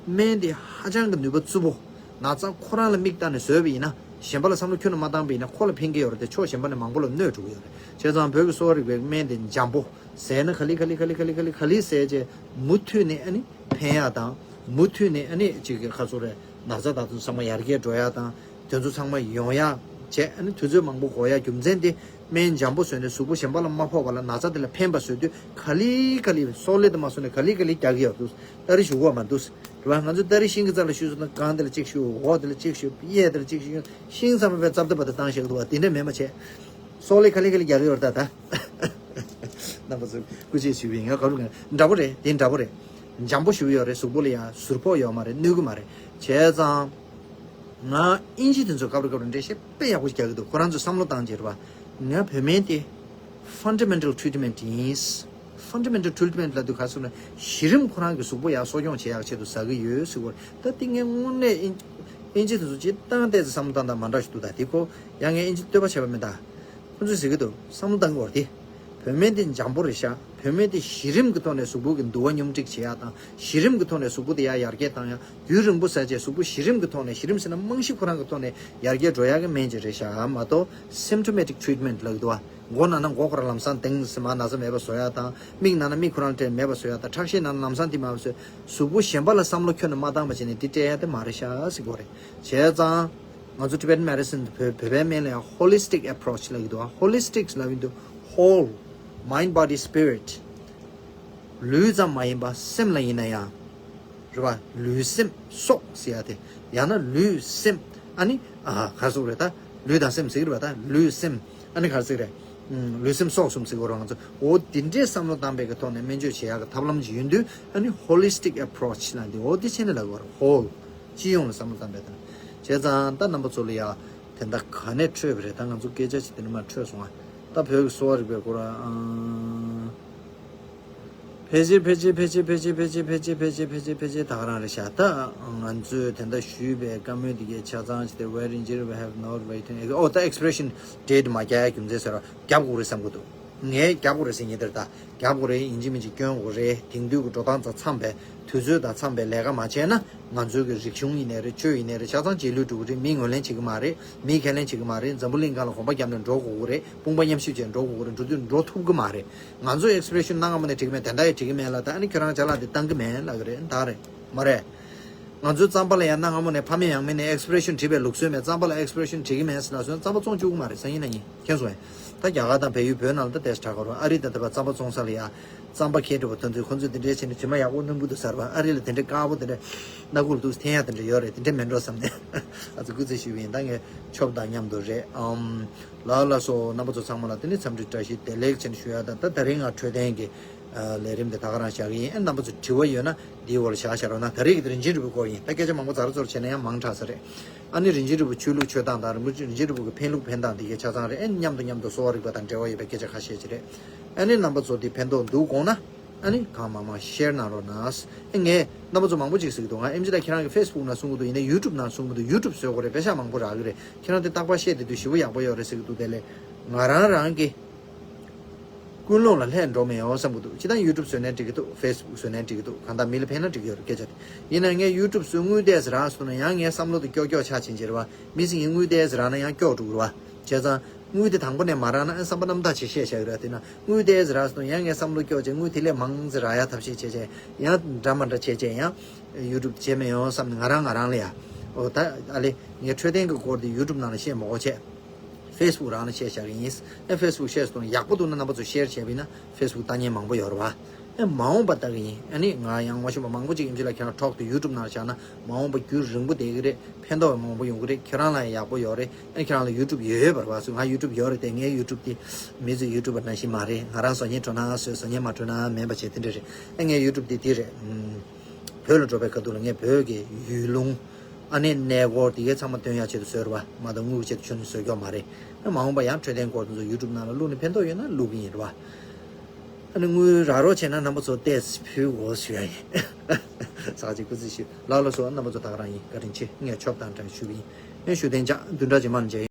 སྨན་དེ་ཧ་ཅང་གི་ནུས་པ་རྩུབ་པོ། ན་ཚ་ཁོ་རང་ལ་མིག་ལྟ་ནས་བཟོས་པ་ཡིན་ན། གཞན་པ་ལ་བསམ་བློ་ཁྱོན་ནས་མ་བཏང་པ་ཡིན་ན། ཁོ་ལ་ཕན་གྱི་ཡོད་རེད་དེ། ཕྱོགས་གཞན་པ་ནས་མང་པོ་ལ་གནོད་འགྲོ་གི་ཡོད་རེད། བྱས་ཙང་བོད་ཀྱི་གསོ་བ་རིག་པའི་སྨན་དེ་འཇམ་པོ། ཟས་ན་ག་ལེ་ག་ལེ་ག་ལེ་ག་ལེ་ག་ལེ་ག་ལེ་ཟས་བྱས། མུ་མཐུད་ནས་ཨ་ནི་ཕན་ཡག་དང་། མུ་མཐུད་ནས་ཨ་ནི་ཅིག་གི་ཁ་ཚུགས་རེད། ན་ཚ་དང་དེ་ཚོ་ཚང་མ་ཡར་རྒྱས་འགྲོ་ཡག་དང་། དེ་ཚོ་ཚང་མ་ཡོང་ཡག་བྱས། ཨ་ནི་དུས་ཚོད་མང་པོ་འགོར་ཡག་རྒྱུ་མཚན་དེ། སྨན་འཇམ་པོ་བཟོས་ནས་གཟུགས་པོ་གཞན་པ་ལ་མ་ཕོག་པ་ལ། ན་ཚ་དེ་ལ་ཕན་པ་བཟོ་དུས་ག་ལེ་ག་ལེ་སོག་ལེ་དེ་མ་བཟོ་ནས་ག་ལེ་ག་ལེ་རྒྱག་གི་ཡོད་འདུག་ཏ་རིག་ཞུ་གོ་མ་འདུག་རེད་བ། ང་ཚོ་ཏ་རིག་ཤིང་གི་རྩ་ལ་ཞུས་སོང་ན། སྒང་དེ་ལ་གཅིག་ཞུ། འོག་དེ་ལ་གཅིག་ཞུ། གཡས་དེ་ལ་གཅིག་ཞུ། ཤིང་ཚང་མ་བའི་རྩ་བ་བཏབ་པ་དེ་བཏང་བཞག་འདུག་བ། དེ་འདྲ་མེད་མ་བྱས། སོག་ལེ་ག་ལེ་ག་ལེ་རྒྱག་གི་ཡོད་རེད་ད། ད་རྣམ་པ་ཚོ་སྐུ་མཁྱེན་ཞུས་པའི་ངས་ག་རེ་ལབ། འདྲ་པོ་རེད། དེ་འདྲ་པོ་རེད། འཇམ་པོ་ཞེ་པོ་ཡོད་རེད། གཟུགས་པོ་ལ་ཡང་ཟུར་ཕོག་ཡོད་མ་རེད། གནོད་གི་མ་རེད། བྱས་ཙང་། ང་དབྱིན་ཇི་དེ་ཚོ་སྐབས་རེ་སྐབས་རེ་འགྲེལ་བཤད་དཔེ་ཡག་པོ་ཞིག་རྒྱག་གི་འདུག་ཁོ་རང་ཚོས་བསམ་བློ་བཏང་བྱས་རེད་བ། ང་བོད་སྨན་དེ་ཕན་ཌ་མེན་ཊལ་ཊི་རི་ཊི་མེན་ཊི་ཡིན། ཕན་ཌ་མེན་ཊལ་ཊི་རི་ཊི་མེན་ཊི་ལབ་དུས་ག་རེ་ཟེར་ན། གཞི་རིམ་ཁོ་རང་གི་གཟུགས་པོ་ཡར་གསོ་སྐྱོང་བྱེད་ཡག་ཆེད་དུ་ཟ་གི་ཡོད་ཟེར་གོ་རེད། ད་དེ་ངས་དངོས་གནས་དབྱིན་དབྱིན་ཇི་དེ་ཚོ་སྤྱིར་བཏང་ཏོག་ཙམ་བསམ་བློ་བཏང་སྟངས་མ་འདྲ་ཞིག་འདུག་ད་དེ་ཁོ་ཡང་ངས་དབྱིན་ཇི་བསྟོད་པ་བྱས་པ་མིན་ད། ཁོ་ཚོས་ཟེར་གི་འདུག་བསམ་བློ་བཏང་གི་ཡོད་རེད་དེ། བོད་སྨན་དེ་འཇམ་པོ་རེད་ཤག་བོད་སྨན་དེ་གཞི་རིམ་གྱི་ཐོག་ནས་གཟུགས་པོ་གི་འདུ་བ་སྙོམས་སྒྲིག་བྱེད་ཡག་དང་། གཞི་རིམ་གྱི་ཐོག་ནས་གཟུགས་པོ་དེ་ཡར་ཡར་རྒྱས་བཏང་ཡག་རྒྱུན་རིང་པོ་ཟ་བྱས་གཟུགས་པོ་གཞི་རིམ་གྱི་ཐོག་ནས། གཞི་རིམ་ཟེར་ན་རྨང་གཞི་ཁོ་རང་གི་ཐོག་ནས་ཡར་རྒྱས་འགྲོ་ཡག་གི་སྨན་ཅིག་རེད་ཤག་མ་གཏོགས། སིམ་ཊོ་མེ་ཊིག་ཊི་རི་ཊི་མེན་ཊི་ལབ་ཀྱི་འདུག་བ། མགོ་ན་ན་མགོ་ཁོ་རང་ལམ་སང་དེང་སང་མར་ན་ཚ་མེད་པ་བཟོ་ཡག་དང་། མིག་ན་ན་མིག་ཁོ་རང་སྤྲད་མེད་པ་བཟོ་ཡག་དང་། ཁྲག་ཤེད་ན་ན་ལམ་སང་དེ་མར་བཟོས། གཟུགས་པོ་གཞན་པ་ལ་བསམ་བློ་ཁྱོན་ནས་མ་བཏང་པ་བྱས་ནས་དེ་སྤྲད་ཡག་དེ་མ་རེད་ཤག་ཟེར་གོ་རེད། བྱས་ཙང་། ང་ཚོ་ཊི་བེ་ཊན་མེ་ཌི་སིན་བོད་བོད་པའི་སྨན་ལ་ཡང་ཧོ་ལི་སི་ཊིག་ཨེ་པོ་རོ་ཆི་ལབ་ཀྱི་འདུག་ཧོ་ལི་སི་ཊིག་ལབ་ཀྱི་འདུག་ཧོལ། མའིན་ཌི་བྷོ་ཌི་སི་པི་རི་ཊི། ལུས་ཙམ་མ་ཡིན་པ་སེམས་ལ་ཡིན་ན་ཡང་། རེད་བ། ལུས་སེམས་སྲོག་ཟེར་ཡ་དེ། ཡང་ན་ལུས་སེམས། ཨ་ནི། ཨ། ག་རེ་ཟེར་དགོས་རེད་ད། ལུས་དང་སེམས་ཟེར་གྱི་རེད་བ་ད། ལུས་སེམས། ཨ་ནི་ག་རེ་ཟེར་རེད། ཨུམ། ལུས་སེམས་སྲོག་གསུམ་ཟེར་དགོས་རེད་བ། ང་ཚོ་འོ་དེ་འདྲའི་བསམ་བློ་བཏང་པའི་གི་ཐོག་ནས་སྨན་བཅོས་བྱེད་ཡག་གི་ཐབས་ལམ་ཅིག་ཡོད་དུས། ཨ་ནི་ཧོ་ལི་སི་ཊིག་ཨེ་པོ་རོ་ཆི་ལབ་འདི་འོ་དེ་བྱས་ནས་ལབ་དགོས་རེད། ཧོལ། སྤྱི་ཡོངས་ལ་བསམ་བློ་བཏང་པའི་ཐོག་ནས། བྱས་ཙང་ད་རྣམ་པ་ཚོ་ལ་ཡ། དེ་འདྲ་ག་ནས་འཕྲོས་པ་རེད། ད་ང་ཚོ་སྐད་ཆ་ཅིག་དེ་འདྲ་མར་འཕྲོས་སོང་ང་། ད་བོད་ཀྱི་གསོ་བ་རིག་པའི་སྐོར། ཨང་། ཕལ་ཆེར་ཕལ་ཆེར་ཕལ་ཆེར་ཕལ་ཆེར་ཕལ་ཆེར་ད་ག་རང་རེད་ཤག་ད་ང་ཚོས་དེ་འདྲ་ཞུས་པའི་བཀའ་མོལ་དེ་གའི་ཆ་ཚང་ཅིག་དེ། Where in Geneva we have not written. ཨོ། ད་ཨེག་སི་པི་རེ་ཤན་ཌེ་ཊི་མ་རྒྱག་ཡ་རྒྱུ་མཚན་ཟེར་བ། རྒྱབ་དགོས་རེད་བསམ་གྱི་འདུག་ངས་རྒྱབ་དགོས་རེད་ཟེར་མཁན་དེ་རེད་ད། རྒྱབ་དགོས་རེད། ཡིན་གཅིག་མིན་གཅིག་སྐྱོན་དགོས་རེད། དེང་དུས་ཀྱི་འགྲོ་སྟངས་དང་འཚམས་པའི། དུས་ཚོད་དང་འཚམས་པའི་ལས་ཀ་མ་བྱས་ན། ང་ཚོའི་གི་རིག་གཞུང་ཡིན་ནའི་རེད། ཆོས་ཡིན་ནའི་རེད། ཆ་ཚང་རྗེས་ལུས་འགྲོ་གི་རེད། མིས་ངོས་ལེན་བྱེད་ཀྱི་མ་རེད། མིས་ཁས་ལེན་བྱེད་ཀྱི་མ་རེད། འཛམ་བུ་གླིང་སྒང་ལ་གོམ་པ་བརྒྱབ་ནས་འགྲོ་དགོས་ཀྱི་རེད། དཔུང་པ་མཉམ་གཤིབ་བྱས་འགྲོ་དགོས་ཀྱི་རེད། འགྲོ་དུས་འགྲོ་ཐུབ་ཀྱི་མ་རེད། ང་ཚོ་ཨེག་སི་པི་རེ་ཤན་གནའ་སྔ་མོ་ནས་བྲིས་ཀྱི་མེད། དེ་འདྲ་ཡང་བྲིས་ཀྱི་མེད་ལ། ད་ཨ་ནི་ཁྱོད་རང་ཅ་ལག་འདི་བཏང་གི་མེད་ལབ་ཀྱི་རེད། ད་རེད་མ་རེད། ང་ཚོའི་རྩམ་པ་ལ་ཡང་གནའ་སྔ་མོ་ནས་ཕ་མེས་ཡང་མེས་ནས་ཨེག་སི་པི་རེ་ཤན་བྲིས་པའི་ལུགས་སྲོལ་མེད། རྩམ་པ་ལ་ཨེག་སི་པི་རེ་ཤན་བྲིས་ཀྱི་མེད་ཟེར་ལབ་སོང་། རྩམ་པ་བཙོང་བཅུག་གི་མ་རེད། སང་ཉིན་གནངས་ཉིན་མཁྱེན་སོང་ངས། ད་རྒྱ་གར་དང་བལ་ཡུལ་བོད་ནང་ལ་ད་དེ་དྲག་ག་རོ། ཨ་རི་དང་དེ་བ་རྩམ་པ་བཙོང་ས་ལ་ཡ། རྩམ་པ་ཁྱེར་འགྲོ་བ་དོན་དུ་ཁོ་ཚོས་དེ་འདྲའི་བྱས་ནས་དྲི་མ་ཡག་པོ་སྣུམ་པོ་འདུག་ཟེར་བ། ཨ་རི་ལ་དེ་འདྲའི་དཀར་པོ་དེ་འདྲ་སྣ་ཁུག་ལ་འདུག་འཐེན་ཡ་དེ་འདྲ་ཡོད་རེད། དེ་འདྲ་མེད་འགྲོ་བསམ་ནས་ཨ་ཚོ་སྐུ་རྩེད་ཞུས་པ་ཡིན། ད་ངས་ཆོབ་དང་མཉམ་དུ་རེད། ཨམ། ལགས་ལགས་སོ། རྣམ་པ་ཚོ་ཚང་མ་ལ་དེ་ནི་འཚམས་འདྲི་བཀྲ་ཤིས་བདེ་ལེགས་ཅན་ཞུ་ཡ་དང་། ད་དེ་རིང་ང་འཕྲོད་བསྟེན་གྱི་ལས་རིམ་དེ་ད་ག་རང་བཞག་གི་ཡིན། ཨ་རྣམ་པ་ཚོ་དྲི་བ་ཡོད་ན་འདིའི་འོག་ལ་བཞག་བཞག་རོགས་གནང་། ད་རེས་ཀྱི་རིན་ཆེན་རིལ་བུའི་སྐོར་ཡིན། ད་སྐད་ཆ་མང་པོ་ཛ་ར་ཛོར་བྱས་ན་ཡང་མང་དྲགས་ས་རེད། ཨ་ནི་རིན་ཆེན་རིལ་བུ་ཆོས་ལུགས་སྤྱོད་སྟངས་དང་རིན་པོ་ཆེ་རིན་ཆེན་རིལ་བུ་གི་ཕན་ལུགས་ཕན་སྟངས་འདི་གའི་ཆ་ཚང་རེད། ཨ་ནི་མཉམ་དུ་མཉམ་དུ་གསོ་བ་རིག་པ་དང་འབྲེལ་བ་ཡོད་པའི་སྐད་ཆ་ཁ་ཤས་ཅིག་རེད། ཨ་ནི་རྣམ་པ་ཚོ་འདི་ཕན་ཐོགས་འདུག་དགོངས་ན། ཨ་ནི་གང་མང་མང་ཤེར་གནང་རོགས་གནང་། ཨེ་ངས་རྣམ་པ་ཚོ་མང་པོ་ཅིག་ཟེར་གྱི་འདུག་ང་ཨེམ་ཆི་ལགས་ཁྱེད་རང་གི་ཕེ་སི་བུག་ནང་གསུང་གི་འདུག་ཡིན་ན་ཡུ་ཊུབ་ནང་གསུང་གི་འདུག་ཡུ་ཊུབ་བཟོ་དགོས་རེད། པེ་ཤག་མང་པོ་རག་གི་རེད། ཁྱེད་རང་དེ་རྟག་པར་བཤད་བསྡད་དུས་ཞེ་པོ་ཡག་པོ་ཡོད་རེད་ཟེར་གྱི་འདུག་དེ་ལས་ང་རང་རང་གི་ཀུན་སློང་ལ་ལྷད་འགྲོ་མི་ཡོང་བསམ་གྱི་འདུག་སྤྱིར་བཏང་ཡུ་ཊུབ་བཟོས་ནའི་འགྲིག་གི་འདུག་ཕེ་སི་བུག་བཟོས་ནའི་འགྲིག་གི་འདུག་གང་ལྟར་མི་ལ་ཕན་ན་འགྲིག་གི་ཡོད་རེད། སྐད་ཆ་དེ་ཡིན་ན་ངས་ཡུ་ཊུབ་བཟོ་དངུལ་ཏོག་ཙམ་རག་སོང་ན་ཡང་ངའི་བསམ་བློ་དེ་ཀྱོག་ཀྱོག་ཆགས་ཕྱིན་བྱས་རེད་བ། མི་ཞིག་གིས་དངུལ་ཏོག་ཙམ་རག་ན་ཡང་ཀྱོག་འགྲོ་གི་རེད་བ། བྱས་ཙང་དངུལ་དེ་དང་པོ་ནས་མ་རག་ན་ཨ་བསམ་པ་རྣམ་དག་ཅིག་བཤད་བཞག་གི་རེད། དེ་ན་དངུལ་ཏོག་ཙམ་རག་སོང་ན་ཡང་ངའི་བསམ་བློ་ཀྱོག་བྱས། དངུལ་དེ་ལས་མང་ཙམ་རག་ཡ་ཐབས་ཤེས་བྱས་བྱས། ཡང་འདྲ་མ་འདྲ་བྱས་བྱས། ཡང་ཡུ་ཊུབ་བྱས་མི་ཡོང་བསམ་ནས་ང་རང་ང་རང་ལ་ཡ། འོ་ད་ཨ་ལེ། ངའི་འཕྲོད་བསྟེན་གྱི་སྐོར་དེ་ཡུ་ཊུབ་ནང་ལ་བཤད་མ་དགོས་བྱས། ཕེ་སི་བུག་རང་ལ་བཤད་བཞག་གི་ཡིན། ཨེ་ཕེ་སི་བུག་བཤད་སོང་ཡག་པོ་འདུག་ན་རྣམ་པ་ཚོ་ཤེར་བྱས་པ་ཡིན་ན་ཕེ་སི་བུག་ལྟ་མཁན་མང་པོ་ཡོད་རེད་བ། ཨེ་མ་འོངས་པ་ལྟ་གི་ཡིན། ཨ་ནི་ང་ཡང་མ་ཞུ་བ་མང་པོ་ཅིག་ཨེམ་ཆི་ལགས་ཁྱེད་རང་ཐོག་ཏུ་ཡུ་ཊུབ་ནང་བཞག་ན་མ་འོངས་པ་རྒྱུན་རིང་པོ་བསྡད་ཀྱི་རེད། ཕན་ཐོགས་མང་པོ་ཡོང་གི་རེད། ཁྱེད་རང་ལ་ཡང་ཡག་པོ་ཡོད་རེད། ཨེ་ཁྱེད་རང་ལ་ཡུ་ཊུབ་ཡོད་ཡོད་པ་རེད་བ། སུ་ང་ཡུ་ཊུབ་ཡོད་རེད་དེ། ངའི་ཡུ་ཊུབ་དེ་མི་ཚོའི་ཡུ་ཊུབ་པ་ནང་བཞིན་མ་རེད། ང་རང་བཟོ་མཁན་འགྲོ་ན་བཟོས། བཟོ་མཁན་མ་འགྲོ་ན་མེད་པ་བྱས་དེ་འདྲ་རེད། ཨེ་ངའི་ཡུ་ཊུབ་དེ་དེ་རེད། ཨུམ། བོད་ལ་འགྲོ་བའི་ཁ་ཐུག་ལ་ངས་བོད་ཀྱི་ཡུལ་ལུང་། ཨ་ནི་གནས་སྐོར་དེ་གའི་ཚང་མ་སྟོན་ཡག་ཆེད་དུ་བཟོས་རེད་བ། མ་གཏོགས་དངུལ་གྱི་ཆེད་དུ་ཁྱོན་ནས་བཟོས་ཀྱོག་མ་རེད། ཨ་མ་འོངས་པ་ཡང་འཕྲོད་བསྟེན་སྐོར་དེ་ཚོ་ཡུ་ཊུབ་ནང་ལ་བླུགས་ནས་ཕན་ཐོགས་ཡོད་ན་བླུགས་ཀྱི་ཡིན་རེད་བ། ཨ་ནི་དངུལ་རག་རོགས་བྱས་ན་རྣམ་པ་ཚོ་ཏོག་ཙམ་ཕུལ་དགོས་ཞུ་ཡ་ཡིན། ཚར་གཅིག་སྐུ་རྩེད་ཞུ། ལགས་ལགས་སོ། རྣམ་པ་ཚོ་ད་ག་རང་ཡིན། བཀའ་དྲིན་ཆེ། ངས་ཆོབ་དང་དྲན་ཞུ་གི་ཡིན། ངས་ཞུ་གཏན་འཇགས། བདུན་ཕྲག་རྗེས་མ་ལ་མཇལ་ཡོང་།